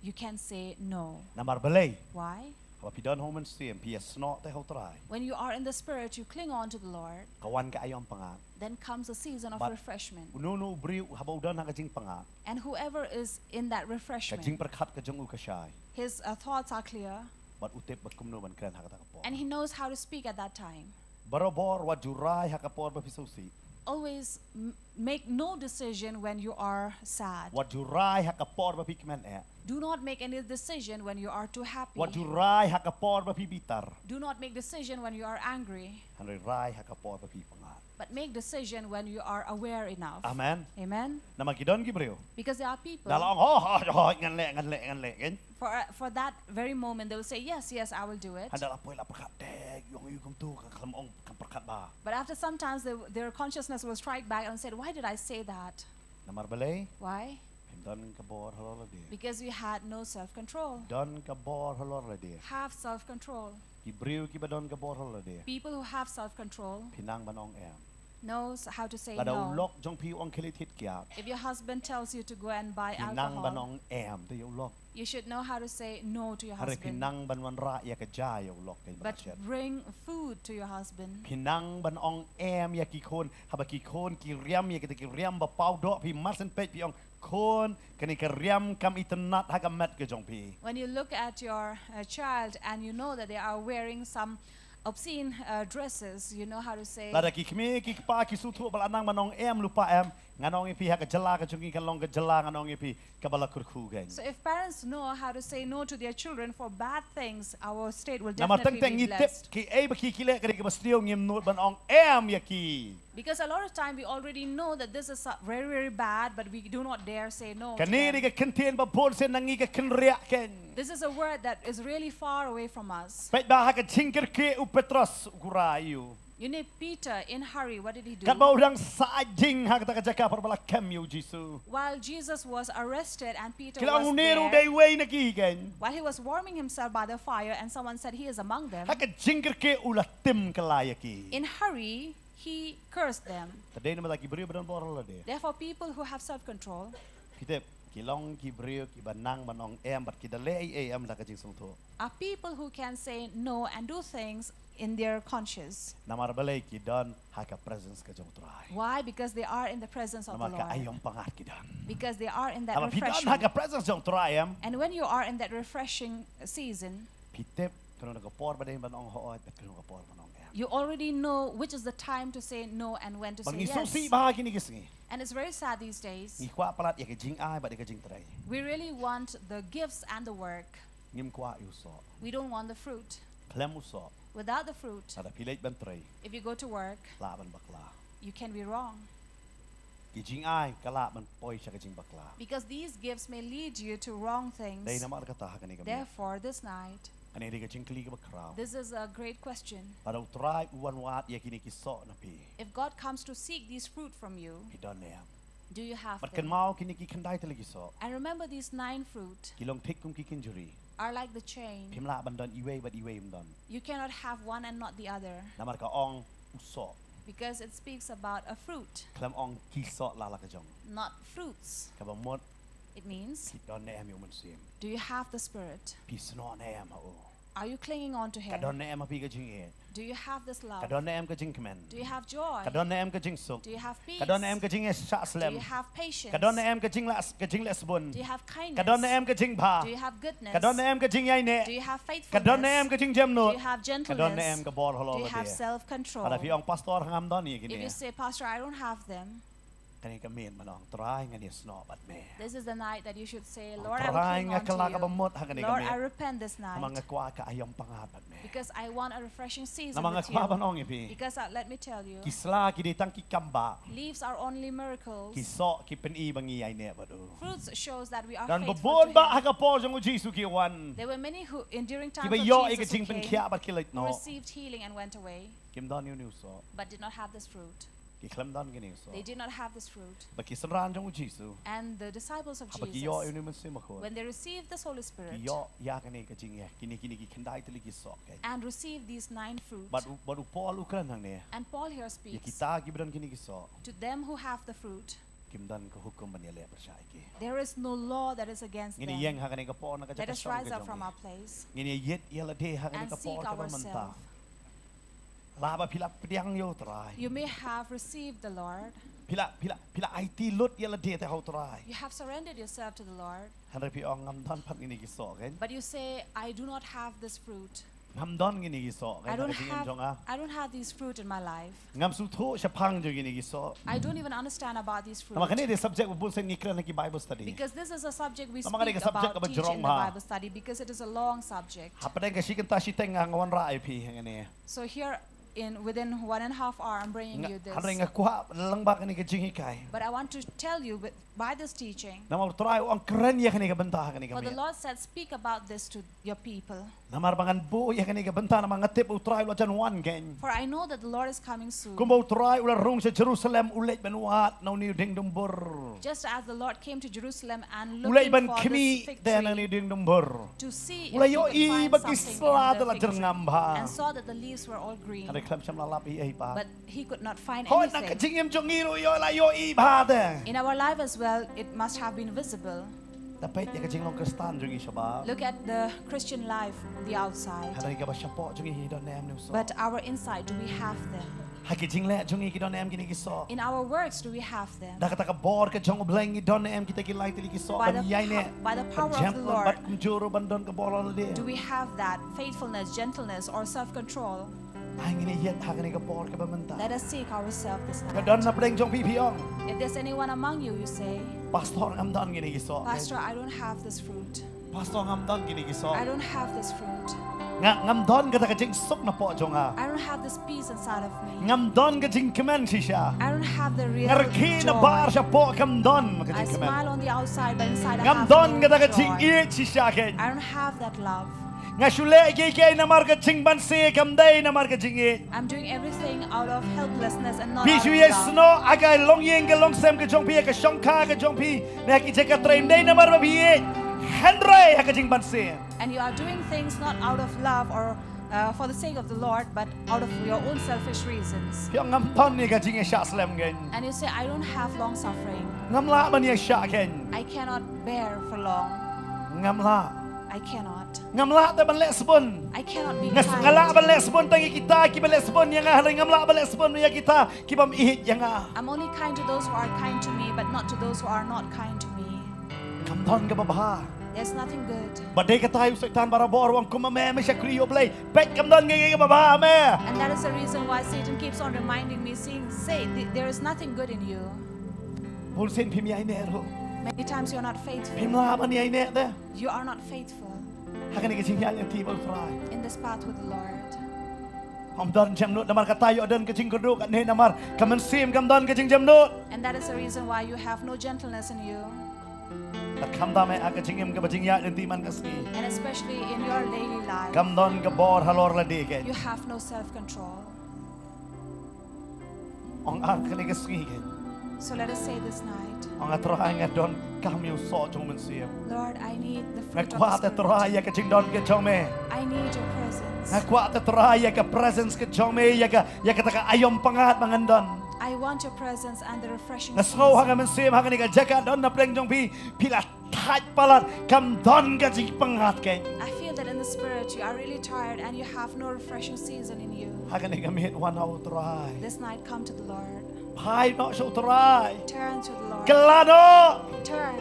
You can say no. Namar balei. Why? Haba phi don ha u mynsiem, phi ïasnoh te ha u Trai. When you are in the spirit, you cling on to the Lord. Ka wan ka aïom pyngngad. Then comes a season of Bad refreshment. Uno uno u briew haba u don ha ka jingpyngngad. And whoever is in that Ka refreshment, jingpyrkhat ka jong u ka shai. His uh, thoughts are clear. Bad u tip ba kumno ban kren ha kata ka por. And he knows how to speak at that time. Barabor wat ju rai ha ka por ba phi sngewsih. Always m- make no decision when you are sad. Wat ju rai ha ka por ba phi kmen eh. Do not make any decision when you are too happy. Wat ju rai ha ka por ba phi bitar. Do not make decision when you are angry. Hynrei rai ha ka por ba phi pyngngad. But make decision when you are aware enough. Amen. Amen. Namar ki don ki briew. Because there are people. Da la ong ho ho ho ngan leh ngan leh ngan leh kan. For, uh, for that very moment, they will say, "Yes, yes, I will do it." Hynda la poi la pyrkhat te ong ïa kumto ka khlem ong ka pyrkhat ba. But after some times, they, their consciousness will strike back and said, "Why did I say that?" Namar balei. Why? Phin don ka bor halor lade. Because you had no self-control. Don ka bor halor lade. Have self-control. Ki briew kiba don ka bor halor lade. People who have self-control Phin nang ban ong em. Knows how to say Lada u no. Lok jong phi u ong khie leit thied kiad. If your husband tells you to go and buy Phin nang ban alcohol, ong em te ïa u lok. You should know how to say no to your Hynrei phin husband. Nang ban wanrah ïa ka ja ïa u lok te ba But shet. Bring food to your husband. Phin nang ban ong em ïa ki khun, haba ki khun ki riam ïa kita ki riam ba paw doh, phi mar shen peit phi ong khun, kane ka riam kam itynnad ha ka met ka jong phi. When you look at your uh, child and you know that they are wearing some obscene uh, dresses, you know how to say. Lada ki kmie ki kpa ki sngewthuh ba la nang ban ong em lypa em, ngan ong ïa phi ha ka jylla ka jong ngi kan long ka jylla ngan ong ïa phi kaba la kyrkhu kein. So if parents know how to say no to their children for bad things, our state will Namar teng definitely teng be ngi tip blessed. Kiei ba ki ki leh ka dei kaba sniew, ngim nud ban ong em ïa ki. Because a lot of time we already know that this is uh, very, very bad, but we do not dare say no to Kane dei them. Ka kyntien ba bun sien na ngi ka kynriah kein. This is a word that is really far away from us. Peit ba ha ka jingkyrkieh u Petros u kura ïa u. You know, Peter, in hurry, what did he do? Katba u dang sah jing ha kata ka jaka, por ba la kem ïa u Jisu. While Jesus was arrested and Peter Ki la ong, was une ruh u there, dei uwei na ki kein. While he was warming himself by the fire and someone said, "He is among them," Ha ka jingkyrkieh u la tim kylla ïa ki. In hurry, he cursed them. Te dei namar ki briew ba don bor halor lade. Therefore, people who have self-control, Phi tip, ki long ki briew kiba nang ban ong em bad ki da leh ei ei em da ka jingsngewthuh. Are people who can say no and do things in their conscience. Namar balei? Ki don ha ka presence ka jong u Trai. Why? Because they are in the presence of the Namar ka Lord. Aïom Pyngngad ki don. Because they are in that Namar phi don ha refreshment. Ka presence jong u Trai em. And when you are in that refreshing season, Phi tip, ka don ka por ba dei ban ong hooid bad ka don ka por ban ong em. You already know which is the time to say no and when to Bad say ngi sngewsih yes. Bha kine ki sngi. And it's very sad these days. Ngi kwah palat ïa ka jingai bad ïa ka jingtrei. We really want the gifts and the work. Ngim kwah ïa u soh. We don't want the fruit. Khlem u soh. Without the fruit, Lada phi leit ban trei, if you go to work, lah ban bakla. You can be wrong. Ki jingai ka lah ban poi sha ka jingbakla. Because these gifts may lead you to wrong things. Dei namar kata ha kane ka miet, Therefore, this night, kane dei ka jingkylli kaba khraw. This is a great question. Lada u Trai u wan wad ïa kine ki soh na phi, If God comes to seek these fruit from you, phi don ne em? Do you have Bad them? Kynmaw kine ki khyndai tylli ki soh. And remember these nine fruit Ki long thik kum ki kynjri. Are like the chain. Phim lah ban don iwei bad iwei ym don. You cannot have one and not the other. Namar ka ong u soh. Because it speaks about a fruit. Khlem ong ki soh la la ka jong. Not fruits. Kaba mut, It means, phi don ne em ïa u Mynsiem? Do you have the Spirit? Phi snoh ne em ha u? Are you clinging on to Ka Him? don ne em ha phi ka jingïeit? Do you have this love? Ka don ne em ka jingkmen? Do you have joy? Ka don ne em ka jingsuk? Do you have peace? Ka don ne em ka jingshah Do slem? you have patience? Ka don ne em ka jingleh, ka jingleh sbun? Do you have kindness? Ka don ne em ka jingbha? Do you have goodness? Ka don ne em ka jingïaineh? Do you have Ka don ne em faithfulness? ka jingjemnud? Do you have Ka don ne em gentleness? ka bor halor Do you have lade? self-control? Lada phi ong, "Pastor, ngam don ïa kine." If you say, "Pastor, I don't have them," Kane ka miet me ong, Trai, ngan ïasnoh bad me. This is the night that you should say, Ong, Lord, I will Trai, cling nga on to kylla kaba you. mut ha kane ka Lord, I miet. Repent this Namar nga night kwah ka aïom pyngngad bad me. Because I want a refreshing season Namar nga with kwah ban you. Ong ïa phi. Because uh, let me tell you, Ki sla ki dei tang ki kam bah. Leaves are only miracles. Ki soh ki pyni ba ngi ïaineh bad u. Fruits shows that we are Don faithful babun to bah ha Him. Ka por jong u Jisu ki wan. There were many who, in during Ki times ba of ïoh ïa ka Jesus, who jingpynkhiah came, bad ki leit who noh. Received healing and went away, Kim don ïa une u soh. But did not have this fruit. Ki khlem don kine ki soh. They did not have this fruit. Bad ki synran jong u Jisu. And the disciples of Haba ki ïoh ïa Jesus, une u Mynsiem Bakhuid. When they received the Holy Ki Spirit ïoh ïa kane ka jingeh, kine kine ki khyndai tylli ki soh keiñ. And received these nine fruits, Bad u, bad u Paul u kren hangne. And Paul here Ïa speaks kita kiba don kine ki soh. To them who have the fruit, Kim don ka hukum ban ïaleh pyrshah ïa ki. There is no law that is against Ngin them. Ïeng ha kane ka por na ka jaka shong ka jong ngi. Let us rise up from our place. Ngin ïeit ïa lade ha kane ka por kaba mynta. Lah ba phi la pdiang ïa u Trai. You may have received the Lord. Phi la, phi la, phi la aiti lut ïa lade te ha u Trai. You have surrendered yourself to the Lord. Hynrei phi ong ngam don pat kine ki soh keiñ. But you say, I do not have this fruit. Ngam don kine ki soh keiñ. I don't have, I don't have these fruit in my life. Ngam sngewthuh shaphang jong kine ki soh. I don't even understand about these fruit. Namar kane ka dei subject ba bun sien ngi kren ha ki Bible study. Because this is a subject we speak about teaching in the Bible study because it is a long subject. Hapdeng ka shi kynta shiteng nga wanrah ïa phi hangne. So here in within one and a half hour I'm bringing you this. Hynrei nga kwah lyngba kane ka jinghikai. But I want to tell you with by this teaching. Namar u Trai u ong kren ïa kane ka bynta ha kane ka miet. For the Lord said, speak about this to your people. Namar ba ngan buh ïa kane ka bynta namar nga tip u Trai u la jan wan keiñ. For I know that the Lord is coming soon. Kumba u Trai u la rung sha Jerusalem u leit ban wad na une u dieng dumbur. Just as the Lord came to Jerusalem and looking for this fig tree. U leit ban khmih te na une u dieng dumbur. To see if he could find something in the fig tree. U la ïohi ba ki sla te la jyrngam bha. And saw that the leaves were all green. Hynrei khlem shym la lap ei ei pat. But He could not find anything. Hooid, na ka jingim jong ngi ruh ïoh la ïohi bha te. In our life as well, it must have been visible. Da peit ïa ka jinglong Khristan jong ngi shabar. Look at the Christian life on the outside. Hynrei kaba shapoh jong ngi hi don ne em ne u soh. But our inside, do we have them? Ha ki jingleh jong ngi ki don ne em kine ki soh. In our works, do we have them? Da kata ka bor ka jong U Blei ngi don ne em kita ki lai tylli ki soh ban ïaineh, ban jemnud, ban kumjuh, ban dang. By the, by the power of the Lord, do we have that faithfulness, gentleness, or self-control? Ai ngin ïeit ha kane ka por kaba mynta. Let us seek ourselves this night. Ka don na pdeng jong phi phi ong. If there's anyone among you, you say, Pastor, ngam don kine ki soh. Pastor, I don't have this fruit. Pastor, ngam don kine ki soh. I don't have this fruit. Nga, ngam don kata ka jingsuk na poh jong nga. I don't have this peace inside of me. Ngam don ka jingkmen shisha. I don't have the real joy. Nga rkhie na bar shapoh kam don ka jingkmen. I smile on the outside, but inside I have no joy. Ngam don kata ka jingïeit shisha keiñ. I don't have that love. Nga shu leh kiei kiei namar ka jingbanse kam dei namar ka jingïeit. I'm doing everything out of helplessness and not out of love. Phi shu ïasnoh ha ka longïing ka longsem ka jong phi, ha ka shongkha ka jong phi, ne ha ki jaka trei, ym dei namar ba phi ïeit, hynrei ha ka jingbanse. And you are doing things not out of love or, uh, for the sake of the Lord, but out of your own selfish reasons. Phi ong ngam don ïa ka jingïaishah slem keiñ. And you say, I don't have long suffering. Ngam lah ban ïaishah keiñ. I cannot bear for long. Ngam lah. I cannot. Ngam lah te ban leh sbun. I cannot be kind. Nga, nga lah ban leh sbun tang ïa kita kiba leh sbun ïa nga, hynrei ngam lah ban leh sbun ïa kita ki bym ïeit ïa nga. I'm only kind to those who are kind to me, but not to those who are not kind to me. Kam don kaba bha. There's nothing good. Bad dei kata u Soitan barabor u ong kumba me, me shakri ïa U Blei, peit kam don kaba bha ha me. And that is the reason why Satan keeps on reminding me, saying, say, th-, there is nothing good in you. Bun sien phim ïaineh ruh. Many times you're not faithful. Phim lah ban ïaineh te. You are not faithful. Ha kane ka jingïaid lynti bad U Trai. In this path with the Lord. Ym don jemnud namar kata ïoh don ka jingkyrduh, katne namar ka mynsiem kam don ka jingjemnud. And that is the reason why you have no gentleness in you. Bad khamtam eh ha ka jingim kaba jingïaid lynti man ka sngi. And especially in your daily life. Kam don ka bor halor lade keiñ. You have no self-control. Ong ar kane ka sngi keiñ. So let us say this night. Ong ah Trai nga donkam ïa u soh jong u Mynsiem. Lord, I need the fruit of the Spirit. Nga kwah te Trai ïa ka jingdon ka jong me. I need your presence. Nga kwah te Trai ïa ka presence ka jong me, ïa ka, ïa kata ka aïom pyngngad ba ngan don. I want your presence and the refreshing season. Nga sngew ha ka mynsiem ha kane ka jaka don na pdeng jong phi, phi la thait palat, kam don ka jingpyngngad keiñ. I feel that in the spirit you are really tired and you have no refreshing season in you. Ha kane ka miet wan ha u Trai. This night come to the Lord. Phai noh sha u Trai. Turn to the Lord. Kylla noh. Turn.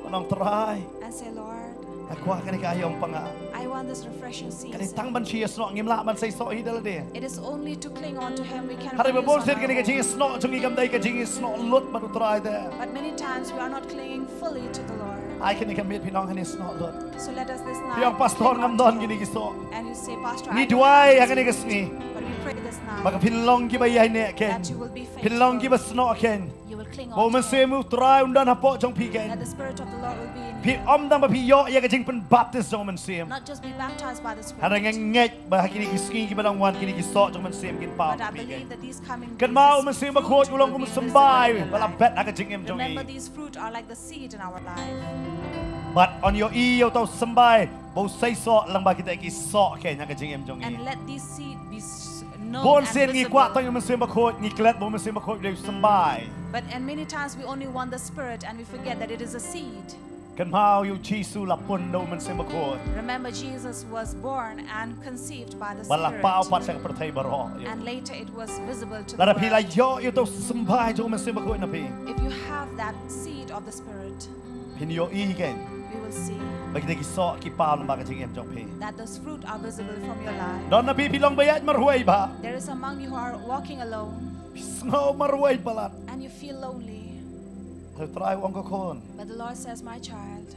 Wan ong Trai. And say, Lord, nga kwah kane ka aïom pyngngad. I want this refreshing Ka dei season. Tang ban shu ïasnoh, ngim lah ban seisoh hi da lade. It is only to cling on to Him we can Hynrei ba release bun on sien our kane ka own. Jingisnoh jong ngi kam dei ka Jingisnoh lut bad U Trai te. But many times we are not clinging fully to the Lord. Ai kane ka miet phin ong, kane snoh lut. So let us this Phi night ong, Pastor, cling ngam on don to kine Him. Ki soh. And you say, "Pastor, Ngi I don't duai have ha this kane ka gift." sngi. But we pray this now Ba ka phin long kiba ïaineh kein. that you will be Phin long faithful. Kiba snoh kein. You will cling Ba U on to Mynsiem Him. U Trai un don hapoh jong phi kein. That the Spirit of the Lord will be in Phi you. ym tang ba phi ïoh ïa ka jingpynbaptis jong U Mynsiem. Not just be baptized by the Hynrei nga Spirit. ngeit ba ha kine ki sngi kiba dang wan, kine ki soh jong U Mynsiem kin paw But I ha phi kein. believe that these coming Kynmaw, U days, Mynsiem fruit Bakhuid u long will kum be symbai visible in ba la your life. bet ha ka jingim jong Remember, ngi. These fruit are like the seed in our life. Bad yn ïohi ïa uta u symbai ba u seisoh lyngba kita ki soh kein ha ka jingim jong ngi. And let these seed be s- known Bun and sien ngi kwah visible. tang ïa U Mynsiem Bakhuid, ngi klet ba U Mynsiem Bakhuid u dei u symbai. But and many times we only want the Spirit and we forget that it is a seed. Kynmaw, ïa U Jisu la pun da U Mynsiem Bakhuid. Remember, Jesus was born and conceived by the Bad la paw pat Spirit. sha ka pyrthei baroh. And later it was visible to the Lada phi la world. ïoh ïa uta u symbai jong U Mynsiem Bakhuid na phi, If you have that seed of the Spirit, phin ïohi kein we will see ba kita ki soh ki paw lyngba ka jingim jong phi. that those fruit are visible from your life. Don na phi, phi long ba ïaid marwei bha. There is among you who are walking alone Phi sngew marwei palat. and you feel lonely. Hynrei U Trai u ong, ko khun, But the Lord says, "My child,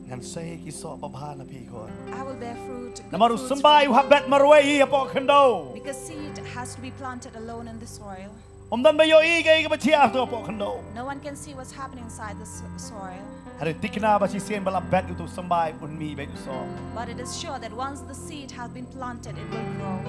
ngan sei ki soh babha na phi, khun. I will bear fruit, good Namar u fruits symbai from u hap you." bet marwei hi hapoh khyndew. Because seed has to be planted alone in the soil. Ym don ba ïohi kaei kaba jia hapoh khyndew. No one can see what's happening inside the s- soil. Hynrei thikna ba shisien ba la bet ïa uta u symbai, un mih beit u soh. But it is sure that once the seed has been planted, it will grow.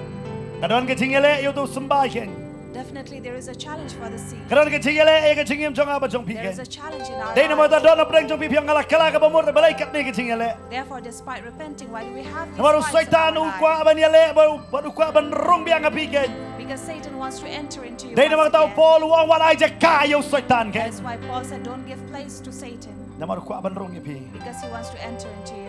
Ka don ka jingïaleh ïa uta u symbai kein. Definitely, there is a challenge for the seed. Ka don ka jingïaleh ïa ka jingim jong nga bad jong phi kein. There is a challenge in our life. Dei namar ba don hapdeng jong phi, phi ong, nga la kylla kaba mut, balei katne ka jingïaleh? Therefore, despite repenting, why do we have these fights in our life? Namar u Soitan u kwah ban ïaleh, ba u, ba u kwah ban rung biang ha phi kein. Because Satan wants to enter into you once again. Dei namar kata u Paul u ong, wat ai jaka ïa u Soitan kein. That is why Paul said, "Don't give place to Satan." Namar u kwah ban rung ïa phi. Because he wants to enter into you.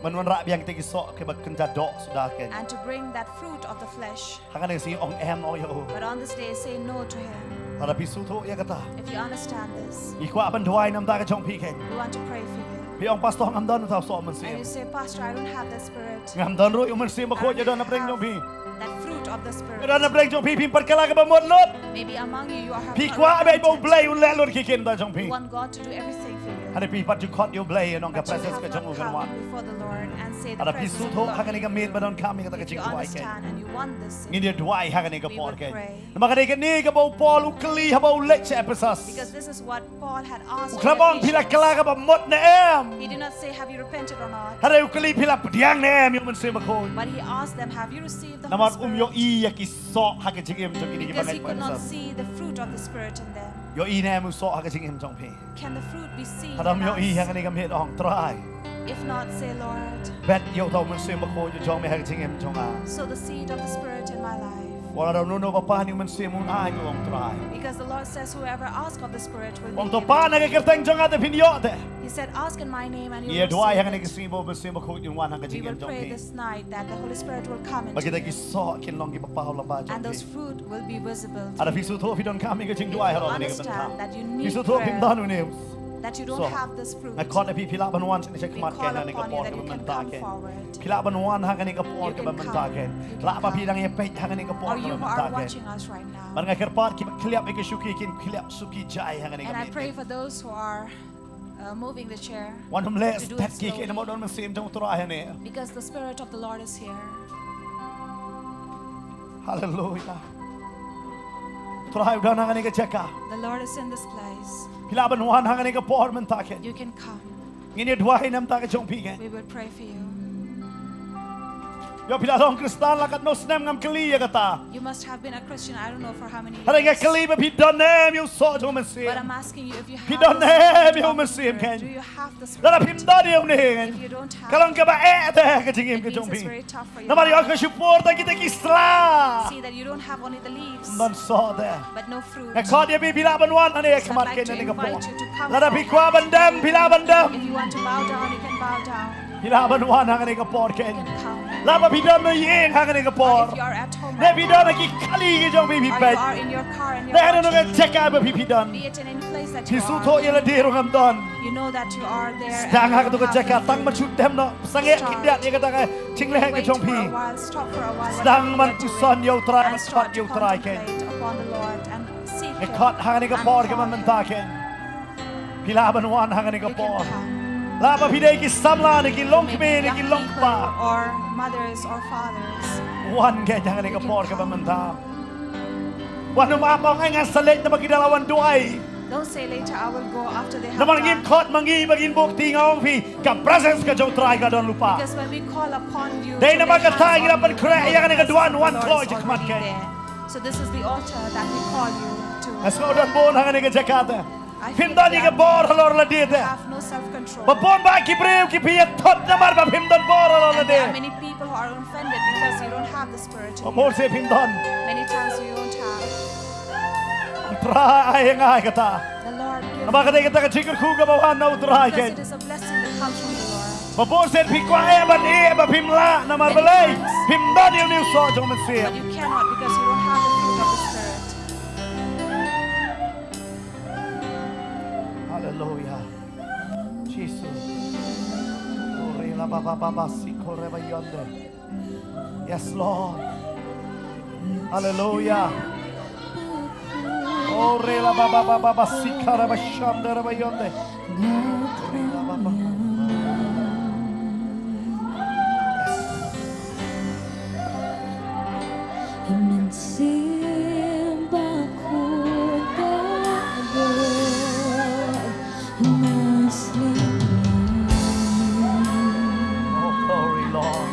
Ban wanrah biang kita ki soh kiba kynja doh suda kein. And to bring that fruit of the flesh. Hangne ngi ong em noh ïa u. But on this day, say no to him. Lada phi sngewthuh ïa kata, if you understand this, ngi kwah ban duwai namar ka jong phi kein. We want to pray for you. Phi ong, Pastor, ngam don uta u soh Mynsiem. And you say, "Pastor, I don't have the Spirit." Ngam don ruh ïa u Mynsiem Bakhuid, ïa don hapdeng jong phi. I don't have that fruit of the Spirit. Ïa don hapdeng jong phi, phim pat kylla kaba mut lut. Maybe among you, you are, have not repented. Phi kwah beit ba U Blei un leh lut ïa ki ktien jong phi. You want God to do everything for you. Hynrei phi pat ju khot ïa U Blei, ïa nong ka presence ka jong u kan wan. But you have not come before the Lord and say, "The presence of the Lord be with you." Lada phi sngewthuh ha kane ka miet ba donkam ïa kata ka jingduwai kein, if you understand and you want this, ngin ïa duwai ha kane ka por kein. We will pray. Namar ka dei kane kaba u Paul u kylli haba u leit sha Ephesus. Because this is what Paul had asked the Ephesians. U khlem ong, phi la kylla kaba mut ne em? He did not say, "Have you repented or not?" Hynrei u kylli, phi la pdiang ne em ïa u Mynsiem Bakhuid? But he asked them, "Have you received the Holy Spirit?" Namar um ïohi ïa ki soh ha ka jingim jong kine kiba ngeit Ephesus. Because he could not see the fruit of the Spirit in them. Ïohi ne em u soh ha ka jingim jong phi? Can the fruit be seen in us? Lada ym ïohi, ha kane ka miet ong, Trai, if not, say, "Lord, bet ïa uta u Mynsiem Bakhuid jong me ha ka jingim jong nga." Sow the seed of the Spirit in my life. Wat la don uno uba pan ïa u Mynsiem, un ai, u ong, Trai. Because the Lord says, "Whoever asks of the Spirit will be given." U ong, to pan ha ka kyrteng jong nga te phin ïoh te. He said, "Ask in my name and you will receive it." Ngi ïa duwai ha kane ka sngi ba u Mynsiem Bakhuid un wan ha ka jingim jong phi. We will pray this night that the Holy Spirit will come into you. Ba kita ki soh kin long kiba paw lyngba jong phi. And those fruit will be visible to you. Lada phi sngewthuh phi donkam ïa ka jingduwai, ha kane ka bynta. If you understand that you need prayer, phi sngewthuh phim don une u soh, that you don't have this fruit, nga khot ïa phi, phi lah ban wan sha khmat kein ha kane ka por kaba mynta kein. We call upon you that you can come forward. Phi lah ban wan ha kane ka por kaba mynta kein. You can come. You can come. Lah ba phi dang ïa peit ha kane ka por kaba mynta kein. Or you who are watching us right now. Bad nga kyrpad kiba khylliap ïa ki shuki kin khylliap shuki jai ha kane ka miet. And I pray for those who are, uh, moving the chair to do it slowly. Wan ym leh stet ki kein, namar don Mynsiem jong u Trai hangne. Because the Spirit of the Lord is here. Hallelujah. Trai u don ha kane ka jaka. The Lord is in this place. Phi lah ban wan ha kane ka por mynta kein. You can come. Ngin ïa duwai namar ka jong phi kein. We will pray for you. Ïoh phi la long Khristan la katno snem ngam kylli ïa kata. You must have been a Christian, I don't know for how many years. Hynrei nga kylli ba phi don ne em ïa u soh jong u Mynsiem. But I'm asking you if you have the Spirit of the Spirit. Phi don ne em ïa u Mynsiem kein. Do you have the Spirit? Lada phim don ïa une, if you don't have, ka long kaba eh te ha ka jingim ka jong phi. It means it's very tough for you. Namar ïoh ka shipor tang kita ki sla. See that you don't have only the leaves, ym don soh te. But no fruit. Nga khot ïa phi, phi lah ban wan hangne ha khmat kein ha kane ka por. So I'd like to invite you to come forward. Lada phi kwah ban dem, phi lah ban dem. If you want to bow down, you can bow down. Phi lah ban wan ha kane ka por kein. You can come. Lada phi don ha ïing ha kane ka por, lada phi don ha ki kali ki jong phi, phi peit, lada ha kano ka jaka ba phi phi don, phi sngewthuh ïa lade ruh ngam don. Sdang ha kato ka jaka, tang ban shu dem noh, sangeh khyndiat ïa kata ka jingleh ka jong phi. Sdang ban puson ïa U Trai, ban khot ïa U Trai kein. Nga khot ha kane ka por kaba mynta kein. Phi lah ban wan ha kane ka por. Lada phi dei ki samla ne ki longkmie ne ki longkpa, wan kein ha kane ka por kaba mynta. Wat nym ap ong, "Ai, ngan sa leit namar ki da la wan duwai." Don't say later, "I will go after they have done." Namar ngim khot ma ngi ba ngin buh kti, nga ong ïa phi, ka presence ka jong U Trai ka don lypa. Because when we call upon you, dei namar kata ngi la pynkhreh ïa kane ka duwan wan kloi jingkhmat kein. So this is the altar that we call you to. Nga sngew don bun ha kane ka jaka te phim don ïa ka bor halor lade te. Ba bun ba ki briew ki phi ïa thut namar ba phim don bor halor lade. Offended because you don't have the Spirit in you. Ba bun sien phim don. Many times you don't have. U Trai ai ïa nga ïa kata. The Lord gives. Namar kata, kata ka jingkyrkhu kaba wan na U Trai kein. Because it is a blessing that comes from the Lord. Ba bun sien phi kwah ïa ban ïeh ba phim lah namar balei? Phim don ïa une u soh jong u Mynsiem. But you cannot because you don't have the fruit of the Spirit. Hallelujah. Jesus. Ore la ba ba ba ba si kore ba yonde. Yes, Lord. Hallelujah. Oh, re la ba ba ba ba ba si kara ba shanda ra ba yonde. Re la ba ba. Yes. Oh, glory, Lord.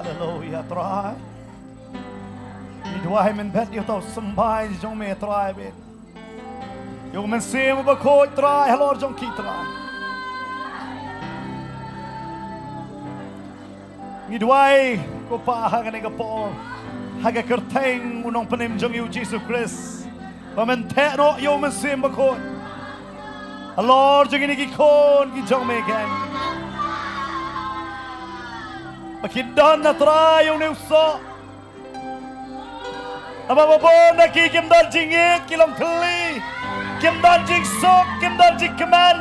Haleluya, Trai. Ngi duwai mynta ïa uto u symbai jong me, Trai, bad ïa u Mynsiem Bakhuid, Trai, halor jong ki, Trai. Ngi duwai, ko Pa, ha kane ka por, ha ka kyrteng u Nongpynim jong ngi u Jisu Khrist, ba men theh noh ïa u Mynsiem Bakhuid halor jong kine ki khun ki jong me, kein, ba kin don, a Trai, ïa une u soh. Namar ba bun na ki kim don jingïeit, ki long thylli, kim don jingsuk, kim don jingkmen,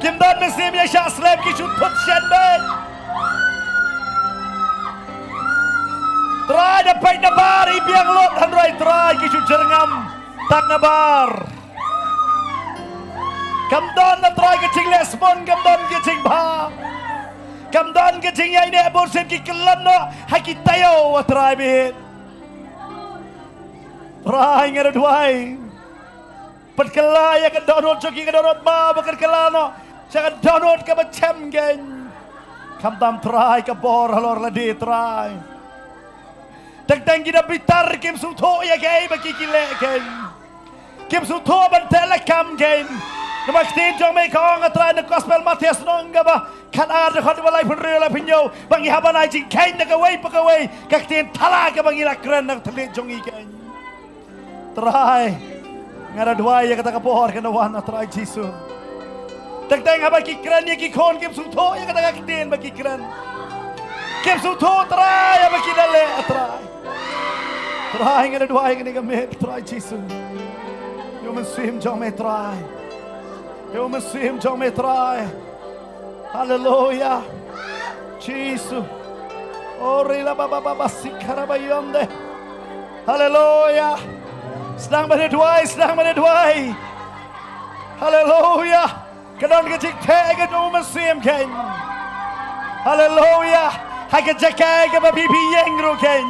kim don mynsiem ïaishah slem, ki shu thut shen beit. Trai, da peit na bar i biang lut, hynrei Trai, ki shu jyrngam tang na bar. Kam don, a Trai, ka jingleh sbun, kam don ka jingbha. Kam don ka jingïaineh, bun sien ki kyllon noh ha ki taïew, a Trai bad. Trai, nga da duwai, pynkylla ïa ka dohnud jong ki, ka dohnud ba, ba kan kylla noh sha ka dohnud kaba chem, kein. Khamtam, Trai, ka bor halor lade, Trai. Teng teng ki da bitar, kim sngewthuh ïa kaei ba ki ki leh, kein. Kim sngewthuh ban teh lakam, kein. Namar ka ktien jong me ka ong, a Trai, na gospel Mathaios lynnong kaba khatar, dkhot ba laiphew hynriew, laiphew hynñiew, ba ngi hap ban ai jingkheiñ na kawei pa kawei, ka ktien thala kaba ngi la kren na ka thylliej jong ngi, kein. Trai, nga da duwai ïa kata ka por kan da wan, a Trai Jisu. Teng teng haba ki kren ïa ki khun, kim sngewthuh ïa kata ka ktien ba ki kren. Kim sngewthuh, Trai, ïa ba ki da leh, a Trai. Trai, nga da duwai kane ka miet, Trai Jisu. Ïa u Mynsiem jong me, Trai. Ïa u Mynsiem jong me, Trai. Haleluya. Jisu. Ore la ba ba ba ba si kara ba yonde. Haleluya. Sdang ban ïa duwai, sdang ban ïa duwai. Haleluya. Ka don ka jingtheh ka jong u Mynsiem kein. Haleluya. Ha ka jaka kaba phi phi ïeng ruh kein.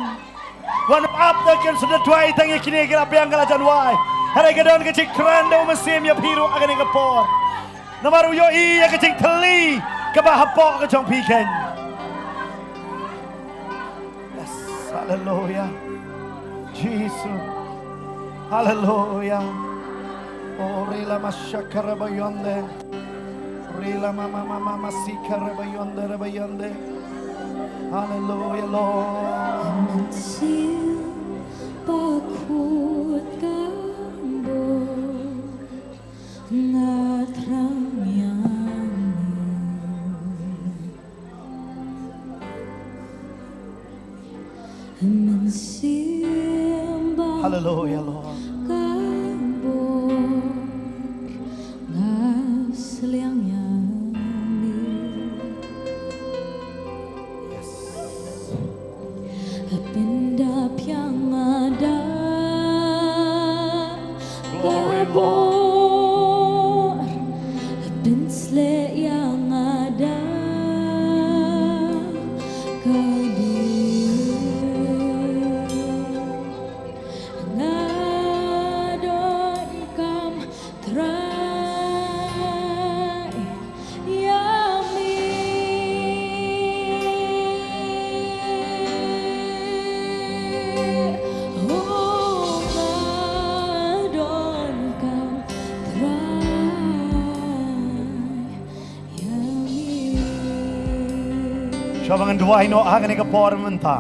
Wan ap da kan sa da duwai tang ïa kine ki la biang ka la jan wai. Hynrei ka don ka jingkren da u Mynsiem ïa phi ruh ha kane ka por. Namar u ïohi ïa ka jingthylli kaba hapoh ka jong phi kein. Yes, haleluya. Jisu. Haleluya. O rila mashakara bayonde. Rila mama mama masikara bayonde bayonde. Haleluya, Lord. Mynsiem Bakhuid ka bor, nga thrang ïa me. Mynsiem Bakhuid, haleluya, Lord, ka bor, nga sliang ïa me. Yes. Pyndap ïa nga da ka bor, pynsleh ïa nga da ka dei. Nga donkam Trai ïa me. Oh, nga donkam Trai ïa me. Shuwa ba ngan duwai noh ha kane ka por mynta,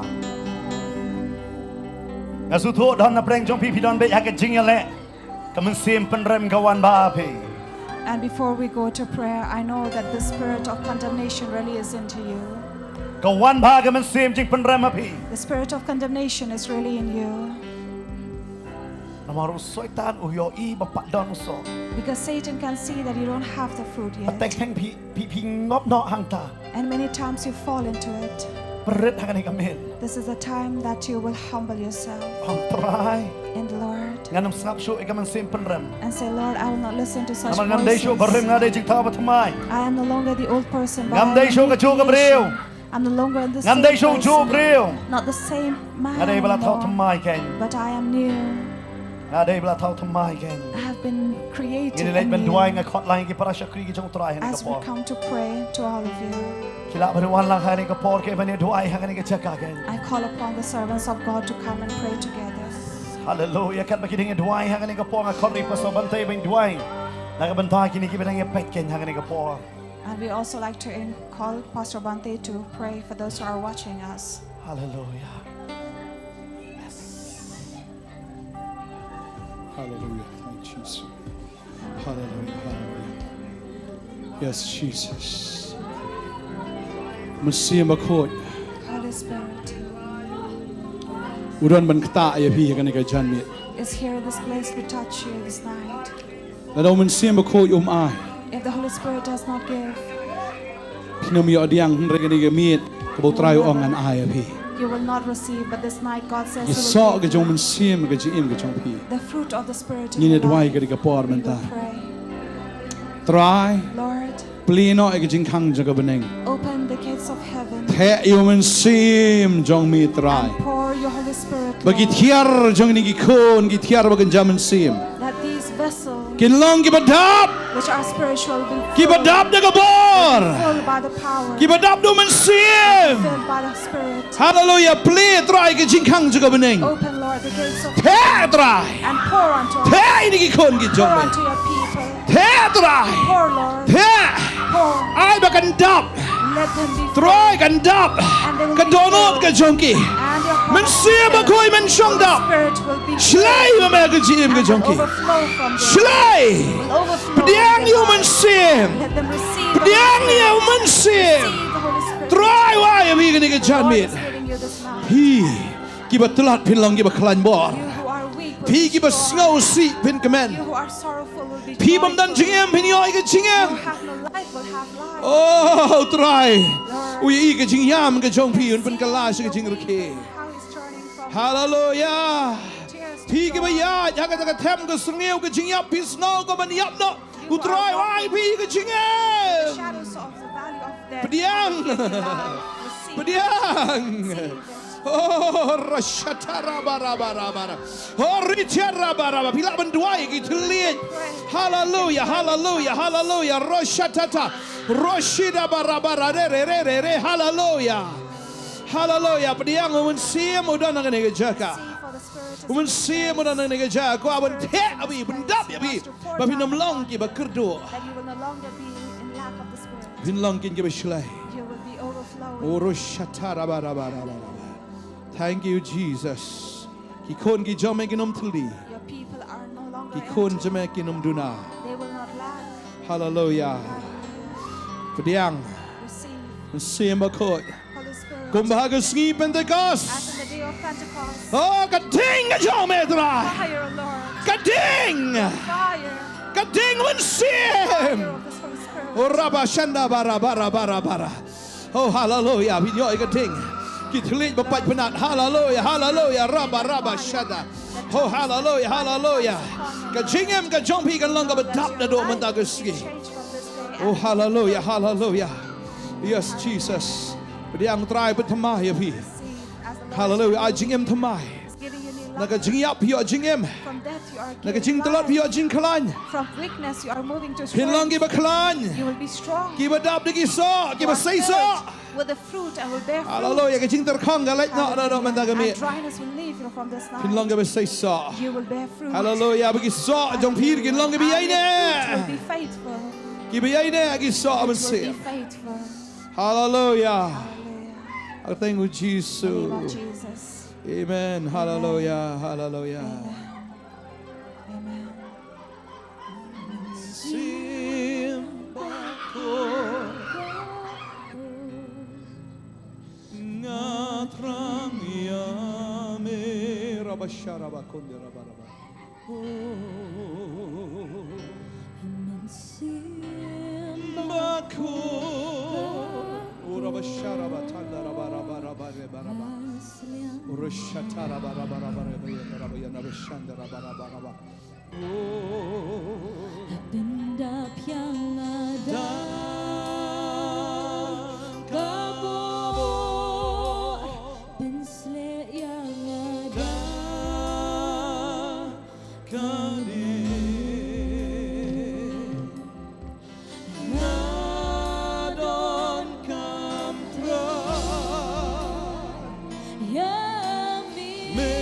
nga sngewthuh don na pdeng jong phi phi don beit ha ka jingïaleh. Ka mynsiem pynrem ka wan bha ha phi. And before we go to prayer, I know that the spirit of condemnation really is into you. Ka wan bha ka mynsiem jingpynrem ha phi. The spirit of condemnation is really in you. Namar u Soitan u ïohi ba pat don u soh. Because Satan can see that you don't have the fruit yet. Hynrei phi, phi, phi ngop noh hangta. And many times you fall into it. Pynrit ha kane ka miet. This is the time that you will humble yourself. Ong Trai. And Lord. Ngan ym sngap shuh ïa ka mynsiem pynrem. And say, "Lord, I will not listen to such voices." Namar ngam dei shuh barim, nga dei jingthaw bathymmai. I am no longer the old person, but I am a new creation. Ngam dei shuh kajuh ka briew. I'm no longer the same person. Ngam dei shuh kajuh ka briew. Not the same man anymore. Nga dei ba la thaw thymmai kein. But I am new. Nga dei ba la thaw thymmai kein. I have been created anew. Ngin ïa leit ban duwai, nga khot lang ïa ki para shakri ki jong U Trai ha kane ka por. As we come to pray to all of you, ki lah ban wan lang ha kane ka por kein ban ïa duwai ha kane ka jaka kein. I call upon the servants of God to come and pray together. Haleluya. Katba ki dang ïa duwai ha kane ka por, nga khot ïa i Pastor Bante ban duwai na ka bynta kine kiba dang ïa peit kein ha kane ka por. And we also like to in-, call Pastor Bante to pray for those who are watching us. Haleluya. Yes. Haleluya. Thank you, Jesus. Haleluya, haleluya. Yes, Jesus. Mynsiem Bakhuid. Holy Spirit. U don ban ktah ïa phi ha kane ka janmiet. Is here in this place to touch you this night. Lada u Mynsiem Bakhuid um ai, if the Holy Spirit does not give, phin ym ïoh pdiang hynrei kane ka miet kaba U Trai u ong ngan ai ïa phi. You will not receive, but this night God says He will give you. Ki soh ka jong u Mynsiem, ka jingim ka jong phi. The fruit of the Spirit in your life. Ngin ïa duwai ha kane ka por mynta. We will pray. Trai, Lord, plie noh ïa ka jingkhang jong ka bneng. Open the gates of heaven. Theh ïa u Mynsiem jong me, Trai. And pour your Holy Spirit, Lord. Ba ki thiar jong kine ki khun, ki thiar ba kynja mynsiem, that these vessels, kin long kiba dap, which are spiritual, will be filled, kiba dap da ka bor, filled by the power, kiba dap da u Mynsiem, filled by the Spirit. Haleluya. Plie, Trai, ka jingkhang jong ka bneng. Open, Lord, the gates of heaven. Theh, Trai. And pour unto us. Theh ïa kine ki khun ki jong me. Pour unto your people. Theh, Trai. Pour, Lord. Theh. Pour. Ai ba kan dap. Let them be filled. Trai, kan dap. And they will be filled. Ka dohnud ka jong ki. And your heart. Mynsiem Bakhuid, Mynsiem Bakhuid, Holy Spirit will be filled. Shlei ïa me ka jingim ka jong ki. And will overflow from them. Shlei. Will overflow from them. Pdiang ïa u Mynsiem. Let them receive the Holy Spirit. Pdiang ïa u Mynsiem. Receive the Holy Spirit. Trai, wai ïa me kane ka janmiet. God is giving you this night. Phi kiba tlot phin long kiba khlaiñ bor. You who are weak will be strong. Phi kiba sngewsih phin kmen. You who are sorrowful will be joyful. Phi bym don jingim phin ïoh ïa ka jingim. You have no life will have life. Oh, Trai. Lord. U ïohi ka jingïam ka jong phi, un pynkylla sha ka jingrakhe. How he's turning from tears to joy. Haleluya. Phi kiba ïaid ha kata ka them ka sniew ka jingïap, phi sngew ka ban ïap noh. U Trai u ai phi ka jingim. Shadows of the valley of death. Pdiang. Receive. Pdiang. Receive it. Oh, rashatara bara bara bara. Oh, richara bara bara. Phi lah ban duwai ki thylliej. Hallelujah, hallelujah, hallelujah. Roshatata. Roshida bara bara re re re re re. Hallelujah. Hallelujah. Pdiang, u Mynsiem u don ha kane ka jaka. Receive for the Spirit of U Mynsiem u don ha kane ka jaka. Kwah ban theh ïa phi, ban dap ïa phi. Ba phin ym long kiba kyrduh. That you will no longer be in lack of the Spirit. Phin long kin kiba shlei. You will be overflowing. Oro shatara bara bara bara. Thank you, Jesus. Ki khun ki jong me kin ym thylli. Your people are no longer empty. Ki khun jong me kin ym duna. They will not lack. Hallelujah. Pdiang. Receive. Mynsiem Bakhuid. Holy Spirit. Kumba ha ka sngi Pentekost. As in the day of Pentecost. Oh, ka ding ka jong me, Trai. Fire, Lord. Ka ding. Fire. Ka ding Mynsiem. Fire of the Holy Spirit. Oh, rabba shanda bara bara bara bara. Oh, hallelujah. Phi ïoh ïa ka ding. Ki thylliej ba pait bnat. Hallelujah, hallelujah. Rabba, rabba, shada. Oh, hallelujah, hallelujah. Ka jingim ka jong phi kan long kaba dap naduh mynta ka sngi. Oh, hallelujah, hallelujah. Yes, Jesus. Pdiang, Trai pynthymmai ïa phi. Hallelujah. Ai jingim thymmai. Na ka jingïap phi ïoh jingim. From death you are given life. Na ka jingtlot phi ïoh jingkhlaiñ. From weakness you are moving to strength. Phin long kiba khlaiñ. You will be strong. Kiba dap da ki soh, kiba sei soh. You are filled with the fruit and will bear fruit. Hallelujah, ka jingtyrkhong ka leit noh, noh, noh, mynta ka miet. And dryness will leave you from this land. Phin long kiba sei soh. You will bear fruit. Hallelujah, ba ki soh jong phi kin long kiba ïaineh. And your fruit will be faithful. Kiba ïaineh ki soh Mynsiem. It will be faithful. Hallelujah. Hallelujah. Thank you, Jesus. In the name of Jesus. Amen. Hallelujah. Hallelujah. Amen. Amen. Mynsiem Bakhuid, nga thrang ïa me. Rabba sharaba konde rabba rabba. Oh, Mynsiem Bakhuid. Oh, rabba sharaba tanda rabba rabba rabba rabba rabba. Oh, rashata rabba rabba rabba rabba rabba yana rabba shanda rabba rabba rabba. Oh, pynda phi ïa nga da ka buh, pynsleh ïa nga da ka ding. Nga donkam Trai ïa me. Me.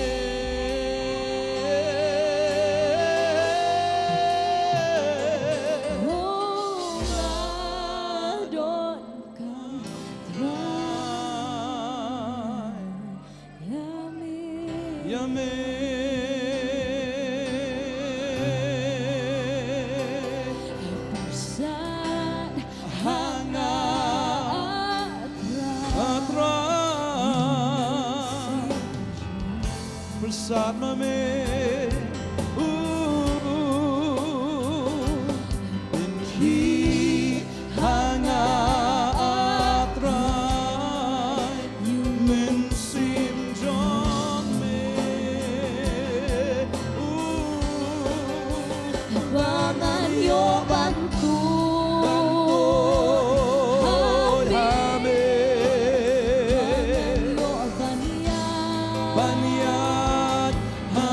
Oh, nga donkam Trai ïa me. Ïa me. Pyrsad ha nga, ah Trai. Ah Trai. Pyrsad ma me. Uh, uh, uh. Pynkhih ha nga, ah Trai, Mynsiem jong me. Uh, ba ngan ïoh ban tuid ha me. Ba ngan ïoh ban ïaid, ban ïaid ha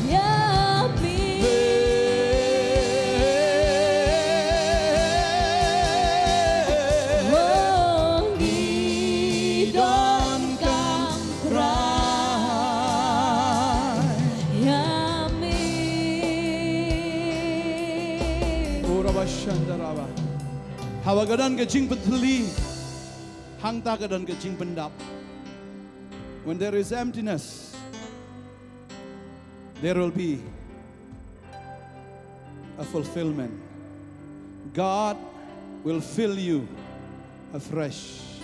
Yummy. Ngi donkam trai. Yummy. Haba ka don ka jingpyntylli, hangta ka don ka jingpyndap. When there is emptiness, there will be a fulfillment. God will fill you afresh.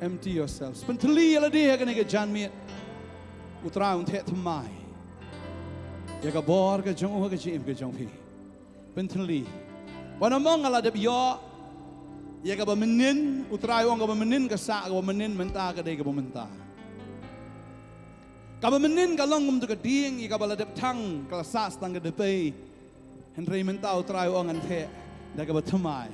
Empty yourselves. Pyntylli ïa lade ha kane ka janmiet. U Trai un theh thymmai ïa ka bor ka jong u ha ka jingim ka jong phi. Pyntylli. Ba na mong nga la dep ïoh ïa kaba mynnin, U Trai u ong kaba mynnin ka sah, kaba mynnin mynta ka dei kaba mynta. Kaba mynnin ka long kum tu ka dieng ïa kaba la dep thang, ka la sah tang ka dpei. Hynrei mynta U Trai u ong ngan theh da kaba thymmai.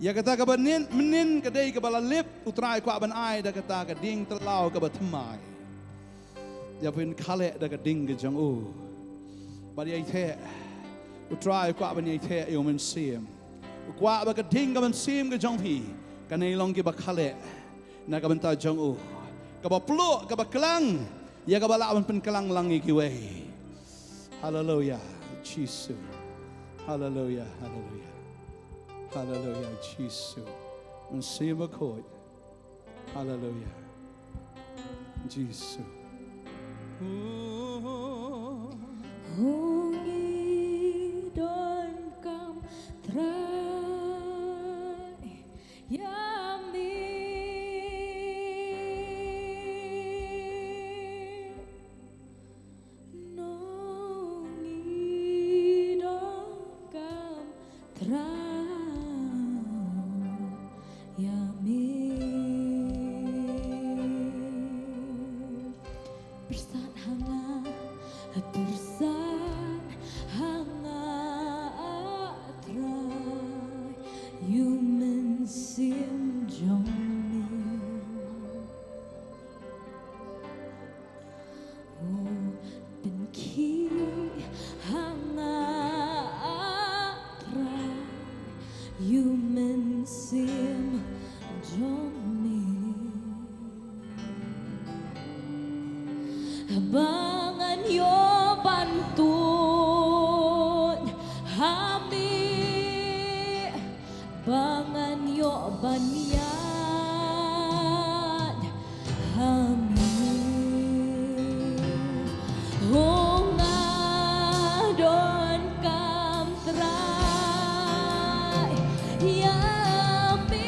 Ïa kata kaba mynnin, mynnin ka dei kaba la lip, U Trai u kwah ban ai da kata ka dieng tyllaw kaba thymmai. Ïa phin khaleh da ka ding ka jong u. Bad ïai theh. U Trai u kwah ban ïai theh ïa u Mynsiem. U kwah ba ka ding ka mynsiem ka jong phi kan ïai long kiba khaleh na ka bynta jong u. Kaba pluh, kaba klang ïa kaba lah ban pynklang lang ïa kiwei. Haleluia, Jisu. Haleluia, haleluia. Haleluia, Jisu. Mynsiem Bakhuid. Haleluia. Jisu. Ngi donkam Trai, ïa me. Ngi donkam Trai, ïa me. Pyrshang ha nga, pyrshang ha nga, ah Trai, ïa u Mynsiem jong me. Pynkhih ha nga, ah Trai, ïa u Mynsiem jong me. Ba ngan ïoh ban tuid ha me. Ba ngan ïoh ban ïaid ha me. Ho nga donkam Trai, ïa me.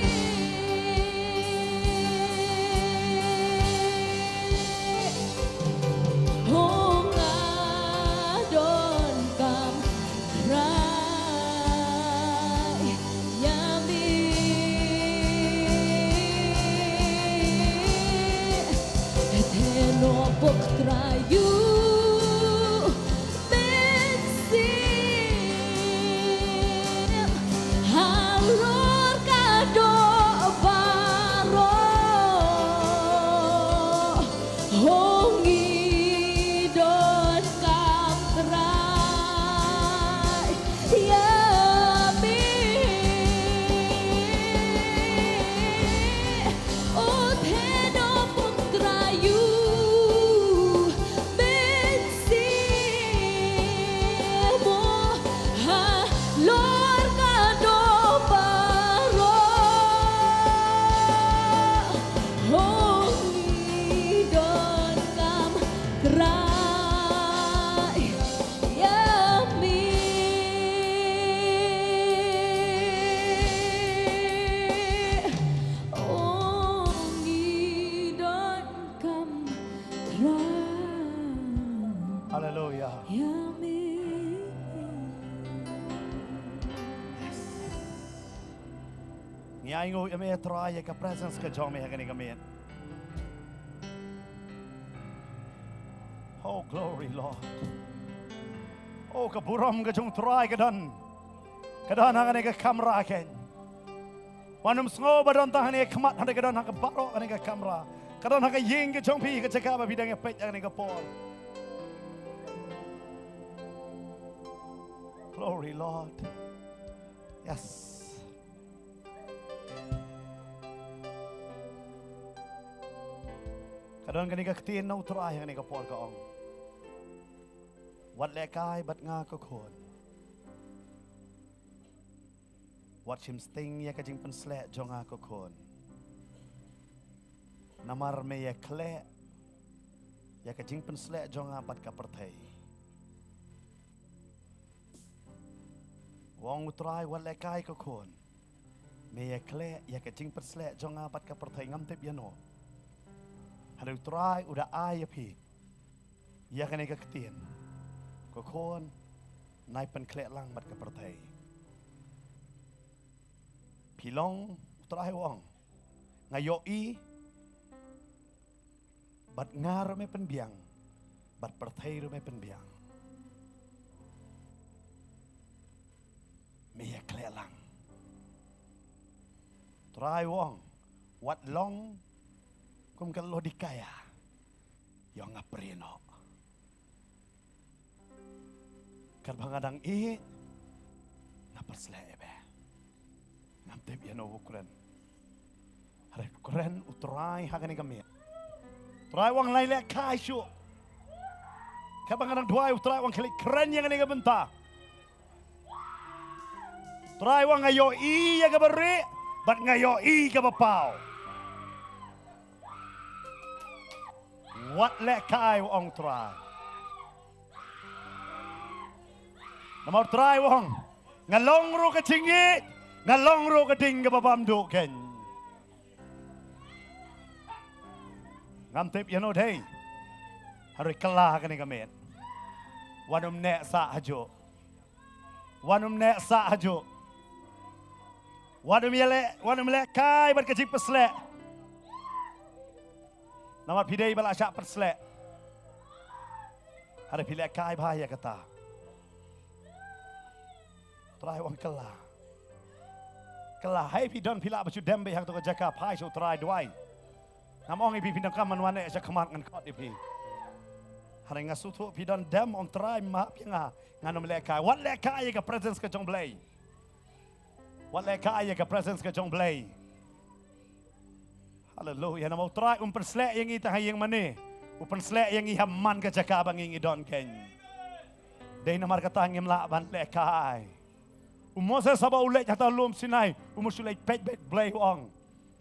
Ho nga donkam Trai, ïa me. Theh noh pok Trai ïa u Mynsiem halor ka doh baroh. Ho ngi donkam Trai, ïa me. O theh noh pok Trai ïa u Mynsiem, mo halor ka doh baroh. Ho ngi donkam Trai, ïa me. O ngi donkam Trai, Haleluia. Ïa me. Ngi ainguh ïa me Trai, ïa ka presence ka jong me ha kane ka miet. Oh, glory, Lord. Oh, ka burom ka jong Trai ka don, ka don ha kane ka kamra kein. Wat nym sngew ba don tang hangne ha khmat, hynrei ka don ha ka baroh kane ka kamra. Ka don ha ka ïing ka jong phi, ka jaka ba phi dang ïa peit ha kane ka por. Glory, Lord. Yes. Ka don kane ka ktien na U Trai ha kane ka por, ka ong: Wat lehkai bad nga, ko khun. Wat shim sting ïa ka jingpynsleh jong nga, ko khun. Namar me ïakhleh ïa ka jingpynsleh jong nga bad ka pyrthei. U ong U Trai: Wat lehkai, ko khun. Me ïakhleh ïa ka jingpynsleh jong nga bad ka pyrthei. Ngam tip ïano, hynrei U Trai u da ai ïa phi ïa kane ka ktien: Ko khun, nai pynkhleh lang bad ka pyrthei. Phi long, U Trai u ong, nga ïohi, bad nga ruh me pynbiang, bad pyrthei ruh me pynbiang. Me ïakhleh lang. U Trai u ong: Wat long kum ka Laodikaia, ïoh nga prie noh. Katba nga dang ïeh, nga pyrsleh ïa me. Ngam tip ïano ba u kren. Hynrei u kren U Trai ha kane ka miet. U Trai u ong: Nai lehkai shuh. Katba nga dang duwai, U Trai u ong: Khie leit kren ïa kane ka bynta. U Trai u ong: Nga ïohi ïa kaba rieh bad nga ïohi kaba paw. Wat lehkai, u ong U Trai. Namar U Trai u ong: Nga long ruh ka jingïeit, nga long ruh ka ding kaba bymduh keiñ. Ngam tip ïano dei, hynrei kylla ha kane ka miet. Wat nym neh sah hajuh. Wat nym neh sah hajuh. Wat nym ïaleh, wat nym lehkai bad ka jingpynsleh. Namar phi dei ba la shah pynsleh. Hynrei phi lehkai bha ïa kata. U Trai u ong: Kylla. Kylla, haei phi don, phi lah ba shu dem beit ha kato ka jaka, phai sha U Trai, duwai. Ngam ong ïa phi, phi donkam ban wan eh sha khmat, ngan khot ïa phi. Hynrei nga sngewthuh phi don dem, ong: Trai, map ïa nga, ngan ym lehkai. Wat lehkai ïa ka presence ka jong U Blei. Wat lehkai ïa ka presence ka jong U Blei. Haleluia. Namar U Trai um pynsleh ïa ngi tang ha ïing mane, u pynsleh ïa ngi ha man ka jaka ba ngi ngi don keiñ. Dei namar kata ngim lah ban lehkai. U Moses haba u leit ha uta u lum Sinai, u mut shu leit peit beit, U Blei u ong: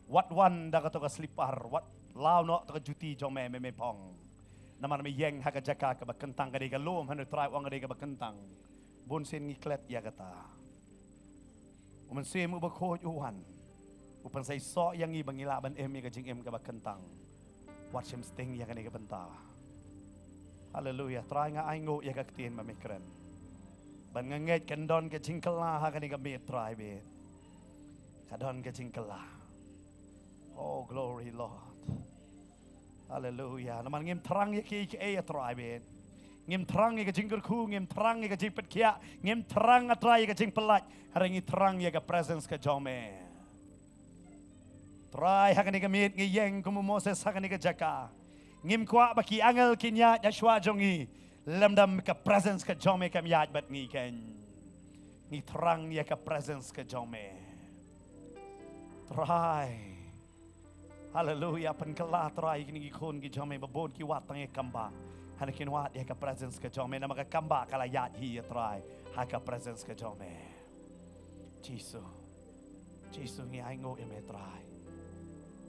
Wat wan da kato ka slipar, wat law noh kato ka juti jong me, me, me phong. Namar me ïeng ha ka jaka kaba kyntang. Ka dei ka lum, hynrei U Trai u ong ka dei kaba kyntang. Bun sien ngi klet ïa kata. U Mynsiem Bakhuid u wan, u pynseisoh ïa ngi ba ngi lah ban im ïa ka jingim kaba kyntang. Wat shim sting ïa kane ka bynta. Haleluia. Trai, nga ainguh ïa ka ktien ba me kren. Bad nga ngeit kan don ka jingkylla ha kane ka miet, Trai, bad ka don ka jingkylla. Oh, glory, Lord. Haleluia. Namar ngim thrang ïa kiei kiei, A Trai, bad ngim thrang ïa ka jingkyrkhu, ngim thrang ïa ka jingpynkhiah, ngim thrang, A Trai, ïa ka jingpyllait. Hynrei ngi thrang ïa ka presence ka jong me. Trai, ha kane ka miet ngi ïeng kum u Moses ha kane ka jaka. Ngim kwah ba ki angel kin ïaid ha shuwa jong ngi lymda ka presence ka jong me kam ïaid bad ngi keiñ. Ngi thrang ïa ka presence ka jong me, Trai. Haleluia. Pynkylla, Trai, kine ki khun ki jong me, ba bun ki wad tang ïa ka kambah, hynrei kin wad ïa ka presence ka jong me, namar ka kambah ka la ïaid hi, A Trai, ha ka presence ka jong me. Jisu. Jisu, ngi ainguh ïa me, Trai.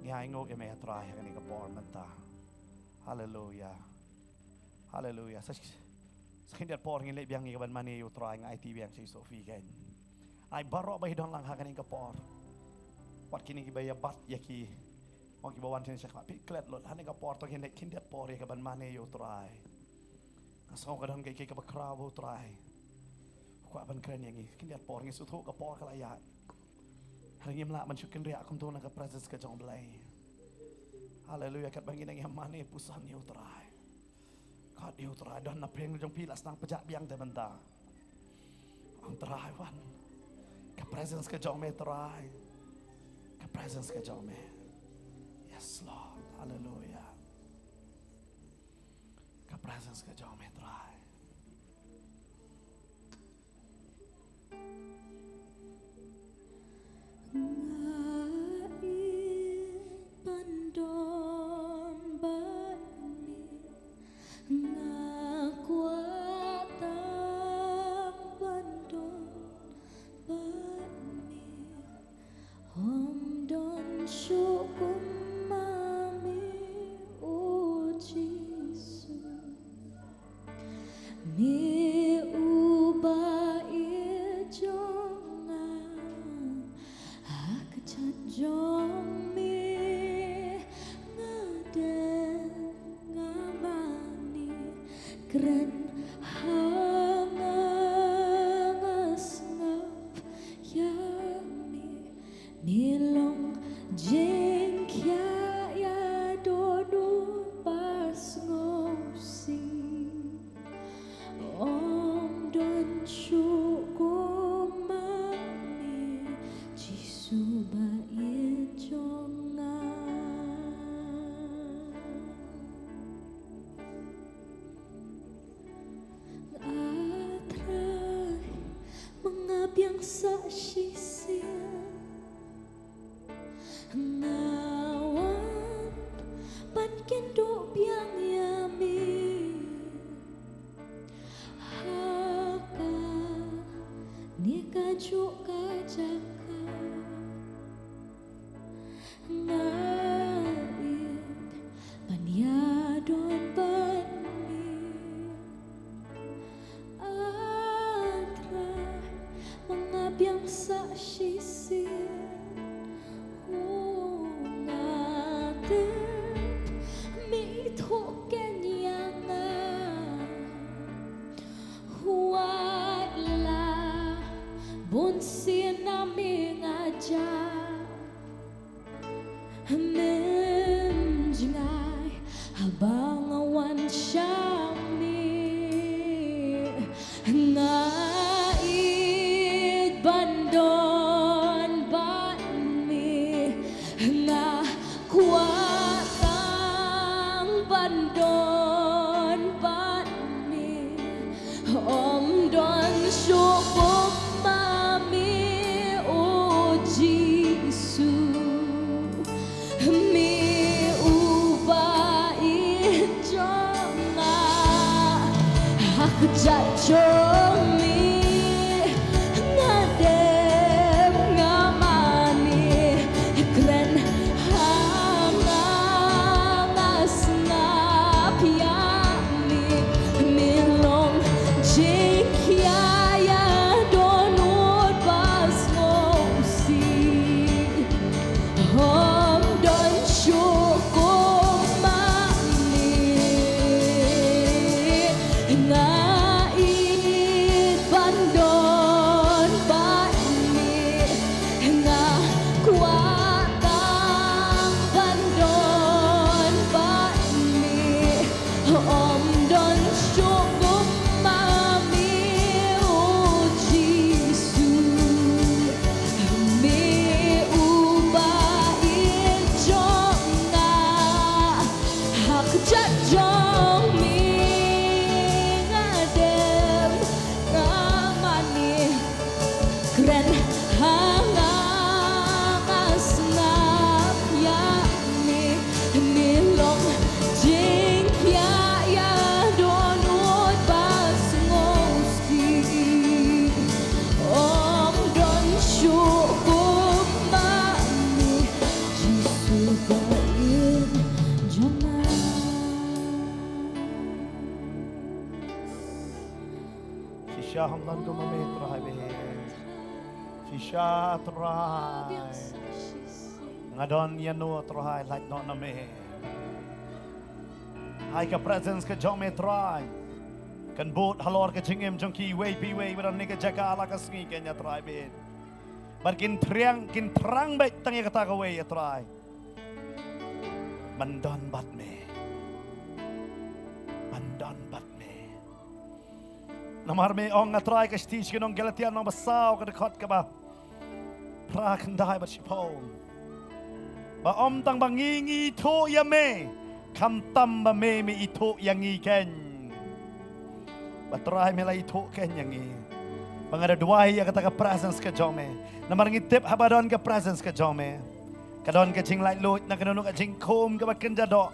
Ngi ainguh ïa me, Trai, ha kane ka por mynta. Haleluia. Haleluia. Sa, sa khyndiat por ngin leit biang ïa ka ban mane ïa U Trai, nga aiti biang sha i Sophie keiñ. Ai baroh ba i don lang ha kane ka por. Wat kine kiba ïa bat ïa ki, ong kiba wan sha khmat, phi klet lut, ha kane ka por to ngin leit khyndiat por ïa ka ban mane ïa U Trai. Nga sngew ka don kaei kaei kaba khraw, U Trai. Kwah ban kren ïa ngi, khyndiat por, ngi sngewthuh ka por ka la ïaid. Hynrei ngim lah ban shu kynriah kumto na ka presence ka jong U Blei. Haleluia, katba ngi dang ïa mane puson ïa U Trai. Khot ïa U Trai, don na pdeng jong phi la sdang pjah biang te mynta. Ong Trai wan. Ka presence ka jong me Trai. Presence ka jong me. Yes, Lord. Hallelujah. Ka presence ka jong me, Trai. Nga ïeit ban don bad me, nga kwah tang ban don bad me. Ym don shuh kum ma me, O Jisu. Me uba ïeit jong nga, ha kjat jong me nga dem nga mane, kren ha nga, nga sngap ïa me. Me long jingkhia ïa dohnud ba sngewsih. Ym don shuh kum ma me, Jisu ba ïeit jong nga. Ah Trai, ma nga biang sa shisien. Nga wan ban kynduh biang ïa me ha kane kajuh ka jaka. Nga ïeit ban ïadon bad me. Ah Trai, ma nga biang sa shisien. Nga tip me ithuh keiñ ïa nga. Wat la bunsien na me nga jah. Mem jngai haba nga wan sha me. Nga ïeit ban don bad me. Nga kwah tang ban don bad me. Ym don shuh kum ma me, O Jisu. Me uba ïeit jong nga, ha kjat jong me nga dem nga mane, kren ha nga, nga sngap ïa me. Me long jingkhia ïa dohnud ba sngewsih. Ym don shuh kum ma me. Nga ïeit ban don bad me. Nga kwah tang ban don bad me. Ym don shuh kum ma me, O Jisu. Me uba ïeit jong nga, ha kjat jong me nga dem nga mane. Kren ha nga, nga sngap ïa me. Me long jingkhia ïa dohnud ba sngewsih. Ym don shuh kum ma me, Jisu ba ïeit jong nga. Shisha ym don kum ma me Trai, me. Shisha Trai. Nga don ïano Trai lait noh na me. Hai ka presence ka jong me Trai kan bud halor ka jingim jong kiwei pa iwei ba don ha kane ka jaka ha la ka sngi keiñ Trai, me. Bad kin thrang, kin thrang beit tang ïa kata kawei Trai. Ban don bad me. Ban don bad me. Namar me ong nga Trai, ka shithi sha ki nong Galatia lynnong ba saw, ka dkhot kaba phra, khyndai bad shiphew. Ba ym tang ba ngi ngi ithuh ïa me, khamtam ba me me ithuh ïa ngi keiñ. Ba Trai me la ithuh keiñ ïa ngi. Ba nga da duwai ïa kata ka presence ka jong me. Namar ngi tip haba don ka presence ka jong me, ka don ka jinglaitluid na kano kano ka jingkhum kaba kynja doh,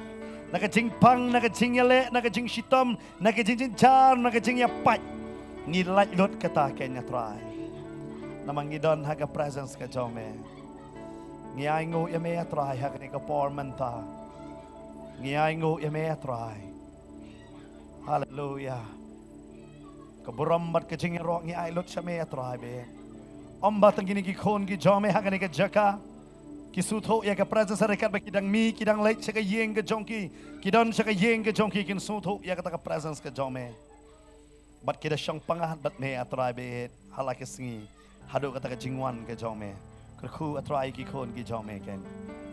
na ka jingpang, na ka jingïaleh, na ka jingshitom, na ka jingjynjar, na ka jingïapait. Ngi lait lut kata keiñ, A Trai. Namar ngi don ha ka presence ka jong me. Ngi ainguh ïa me, A Trai, ha kane ka por mynta. Ngi ainguh ïa me, A Trai. Haleluia. Ka burom bad ka jingïaroh ngi ai lut sha me, A Trai, bad ym ba tang kine ki khun ki jong me ha kane ka jaka ki sngewthuh ïa ka presence, ryngkat bad ki dang mih, ki dang leit sha ka ïing ka jong ki, ki don sha ka ïing ka jong ki, kin sngewthuh ïa kata ka presence ka jong me. Bad ki da shong pyngngad bad me, A Trai, bad ha la ka sngi haduh kata ka jingwan ka jong me. Kyrkhu, A Trai, ki khun ki jong me keiñ.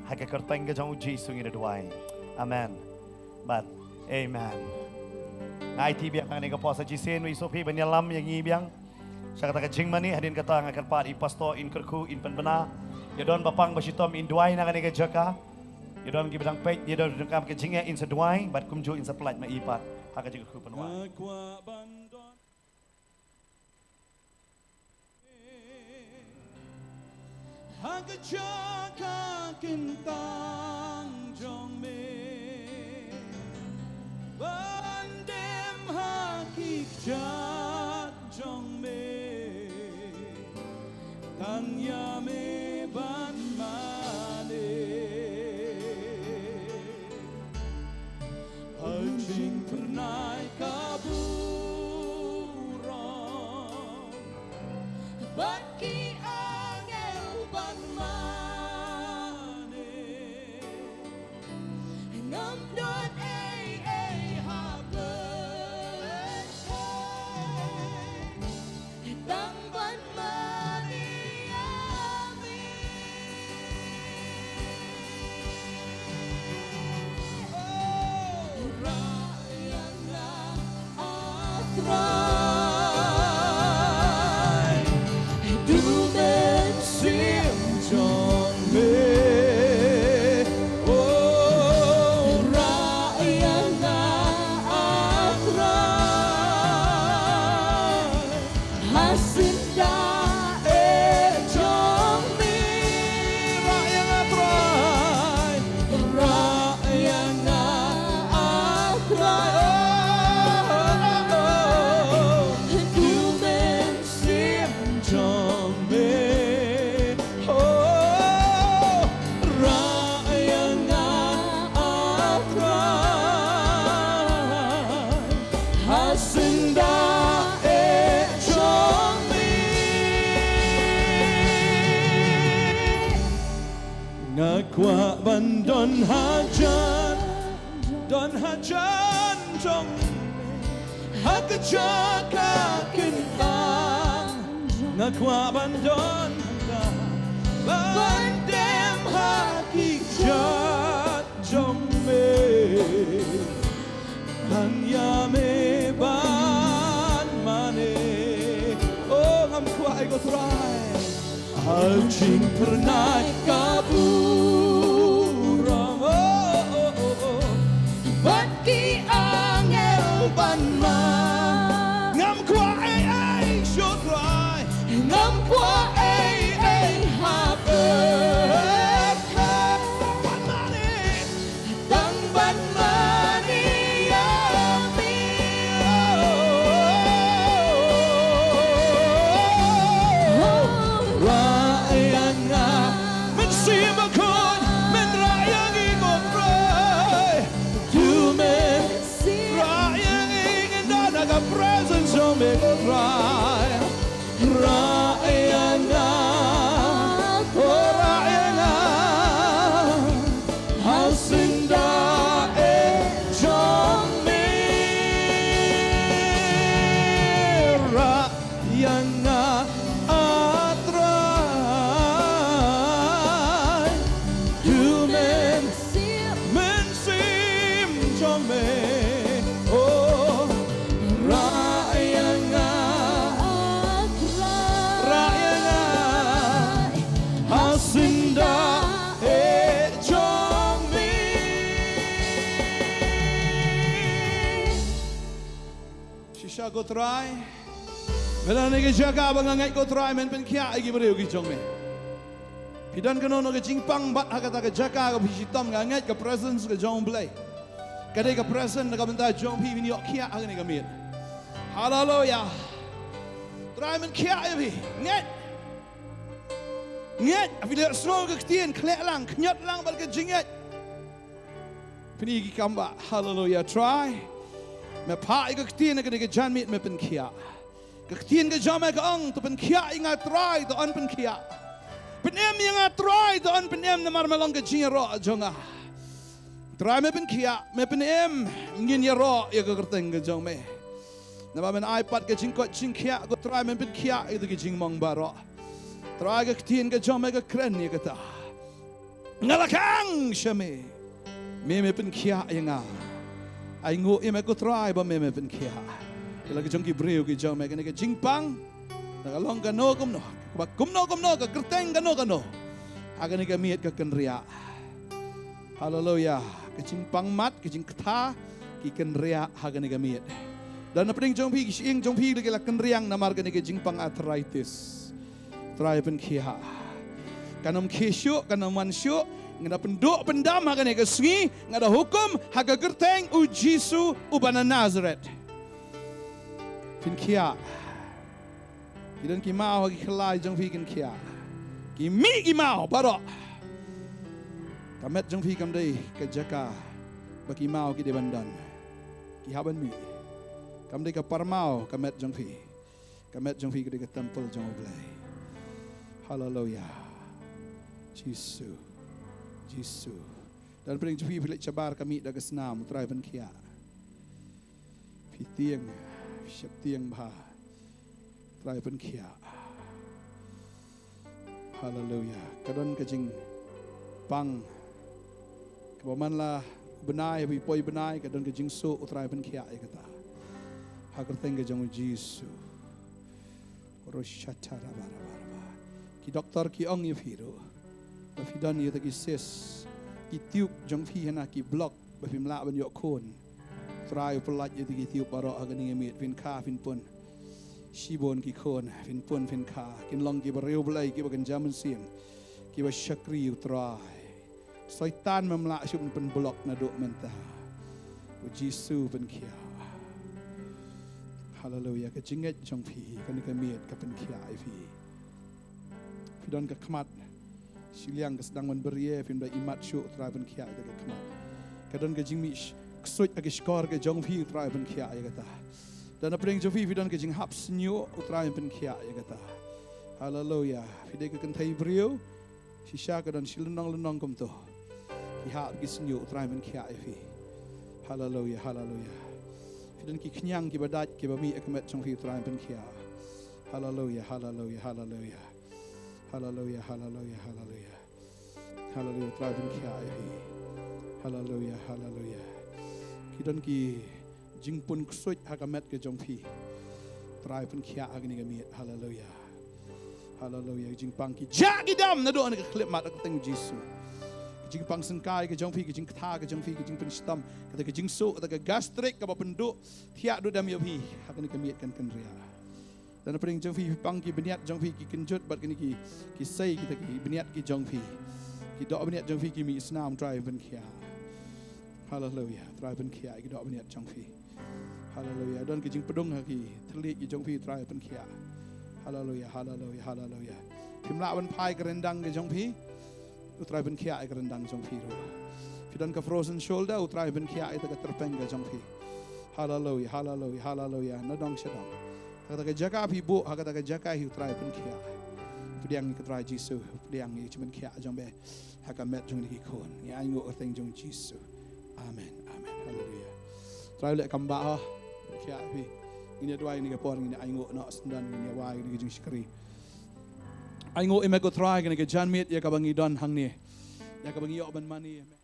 Ha ka kyrteng ka jong U Jisu ngi da duwai. Amen. Bad amen. Nga aiti biang ha kane ka por sa shisien, u Jisu phi ban ïalam ïa ngi biang sha kata ka jingmane. Hadien kata nga kyrpad ïa i pastor in kyrkhu, in pynbna. Ïa don ba pang ba shitom in duwai na kane ka jaka. Ïa don kiba dang peit, ïa don kiba dang kam ka jingeh, in sa duwai bad kumjuh in sa pynlait ma i pat ha ka jingkyrkhu pynduwai. Nga kwah ban don ha ka jaka kyntang jong me, ban dem ha ki kjat jong me, tang ïa me ban mane. Ha jingpyrnai ka burom bad ki angel ban mane. Ngam don ei ei ha pyrthei, tang ban mane ïa me. Oh, rah ïa nga, A Trai, du mynsiem jong me. Oh, rah ïa nga, A Trai, ha syndah eh jong me. Rah ïa nga, Trai. Rah ïa nga, A Trai. Oh, oh, oh, oh. Du mynsiem jong me. Oh, rah ïa nga, A Trai, ha syndah eh jong me. Nga kwah ban don hajan, don hajan jong me ha ka jaka kyntang. Nga kwah ban don, ban dem ha ki kjat jong me, tang ïa me ban mane. Oh, ngam kwah ei ko Trai. Ha jingpyrnai ka burom, oh, oh, oh, oh, bad ki angel ban mane. Ngam kwah ei ei shuh Trai. Ngam kwah ei ei ha pyrthei, ban mane. Tang ban mane ïa me. Rah ïa nga. Mynsiem Bakhuid, men rah ïa ngi ko Trai. Du men rah ïa ngi, ngin don ha ka presence jong me ko Trai. Rah ïa nga, oh, rah ïa nga, ha syndah eh jong me. Rah ïa nga, A Trai. Du men mynsiem jong me. Oh, rah ïa nga, rah ïa nga, ha syndah eh Sha ko Trai. Me don ha kane ka jaka ba nga ngeit ko Trai men pynkhiah ïa ki briew ki jong me. Phi don kano kano ka jingpang bad ha kata ka jaka kaba phi shitom, nga ngeit ka presence ka jong U Blei ka dei ka presence na ka bynta jong phi, phin ïoh khiah ha kane ka miet. Haleluya. Trai men khiah ïa phi. Ngeit. Ngeit, phi leh sngew ka ktien, khleh lang, khñiot lang bad ka jingngeit. Phin ïoh ki kam ba, haleluya, Trai. Me phah ïa ka ktien ha kane ka janmiet, me pynkhiah. Ka ktien ka jong me ka ong, to pynkhiah ïa nga Trai, to yn pynkhiah. Pynim ïa nga Trai, to yn pynim, namar me long ka jingïaroh jong nga. Trai me pynkhiah, me pynim, ngin ïaroh ïa ka kyrteng ka jong me. Namar men ai pat ka jingkoit jingkhiah, ko Trai men pynkhiah ïa ki jingmong baroh. Trai ka ktien ka jong me ka kren ïa kata. Nga la khang sha me. Me me pynkhiah ïa nga. Ainguh ïa me ko Trai ba me me pynkhiah ïa la ki jong ki briew ki jong me, kane ka jingpang. Na ka long kano kumno, ba kumno kumno, ka kyrteng kano kano, ha kane ka miet ka kynriah. Haleluya. Ka jingpang mat, ka jingkta, ki kynriah ha kane ka miet. Don na pdeng jong phi, ki shyieng jong phi ki la kynriang namar kane ka jingpang arthritis. Trai pynkhiah. Kan ym khie shuh, kan ym wan shuh, nga da pynduh pyndam ha kane ka sngi, nga da hukum ha ka kyrteng U Jisu uba na Nazareth. Pynkhiah. Ki don ki maw ha ki khlai jong phi, kin khiah. Ki mih ki maw baroh. Ka met jong phi kam dei ka jaka ba ki maw ki dei ban don. Ki hap ban mih. Kam dei ka parmaw ka met jong phi. Ka met jong phi ka dei ka templ jong U Blei. Haleluya. Jisu. Jisu. Don pdeng jong phi, phi leit shabar ka mih da ka snam, Trai pynkhiah. Phi tieng, phi sheptieng bha. Trai pynkhiah. Haleluya. Ka don ka jingpang kaba man la u bnai, haba poi bnai, ka don ka jingsuh, u Trai pynkhiah ïa kata. Ha ka kyrteng ka jong U Jisu. Roshatarabarabaraba. Ki doktor ki ong ïa phi ruh ba phi don ïa kita ki cyst, ki tube jong phi hana ki block, ba phim lah ban ïoh khun. Trai u pyllait ïa kita ki tube baroh ha kane ka miet, phin kha phin pun. Shibun ki khun, phin pun phin kha. Kin long kiba riewblei, kiba kynja mynsiem, kiba shakri U Trai. Soitan mem lah shuh ban pynblock naduh mynta. U Jisu pynkhiah. Haleluya, ka jingngeit jong phi ha kane ka miet ka pynkhiah ïa phi. Phi don ka khmat shiliang ka sdang ban brie, phim da imat shuh, Trai pynkhiah ïa ka khmat. Ka don ka jingmih sh-, ksuid ha ka shkor ka jong phi, Trai pynkhiah ïa kata. Don na pdeng jong phi, phi don ka jinghap shñiuh, u Trai pynkhiah ïa kata. Haleluya. Phi dei ka kynthei briew, shisha ka don shi lynnong lynnong kumto. Ki hap ki shñiuh, u Trai pynkhiah ïa phi. Haleluya, haleluya. Phi don ki khñiang kiba dait kiba mih ha ka met jong phi, u Trai pynkhiah. Haleluya, haleluya, haleluya. Haleluya, haleluya, haleluya. Haleluya, u Trai pynkhiah ïa phi. Haleluya, haleluya. Ki don ki jingpun ksuid ha ka met ka jong phi. Trai pynkhiah ha kane ka miet. Haleluya. Haleluya. Jingpang ki jah ki dam naduh ha kane ka khyllipmat ha ka kyrteng U Jisu. Ki jingpang syngkai ka jong phi, ki jingkta ka jong phi, ki jingpynshitom, kata ka jingsuh, kata ka gastric kaba pynduh thiah duh dam ïa phi, ha kane ka miet kan kynriah. Don na pdeng jong phi, phi pang ki bniat jong phi ki kynjut bad kine ki, ki sei, kita ki bniat ki jong phi. Ki doh bniat jong phi ki mih snam, Trai pynkhiah. Haleluya. Trai pynkhiah ki doh bniat jong phi. Haleluya. Don ki jingpdung ha ki thylliej ki jong phi, Trai pynkhiah. Haleluya, haleluya, haleluya. Phim lah ban phai ka ryndang ka jong phi, u Trai pynkhiah ïa ka ryndang jong phi ruh. Phi don ka frozen shoulder, u Trai pynkhiah ïa ka tyrpeng ka jong phi. Haleluya, haleluya, haleluya. Na dong sha dong. Ha kata ka jaka phi buh, ha kata ka jaka hi u Trai pynkhiah. Pdiang ïa ka Trai Jisu, pdiang ïa ka jingpynkhiah jong me ha ka met jong kine ki khun. Ngi ainguh ha ka kyrteng jong Jisu. Amen, amen. Haleluya. Trai u leh kam bah ha. Pynkhiah phi. Ngin ïa duwai kane ka por, ngin ïa ainguh noh syndon, ngin ïa wai kane ka jingshakri. Ainguh ïa me ko Trai kane ka janmiet ïa kaba ngi don hangne, ïa kaba ngi ïoh ban mane.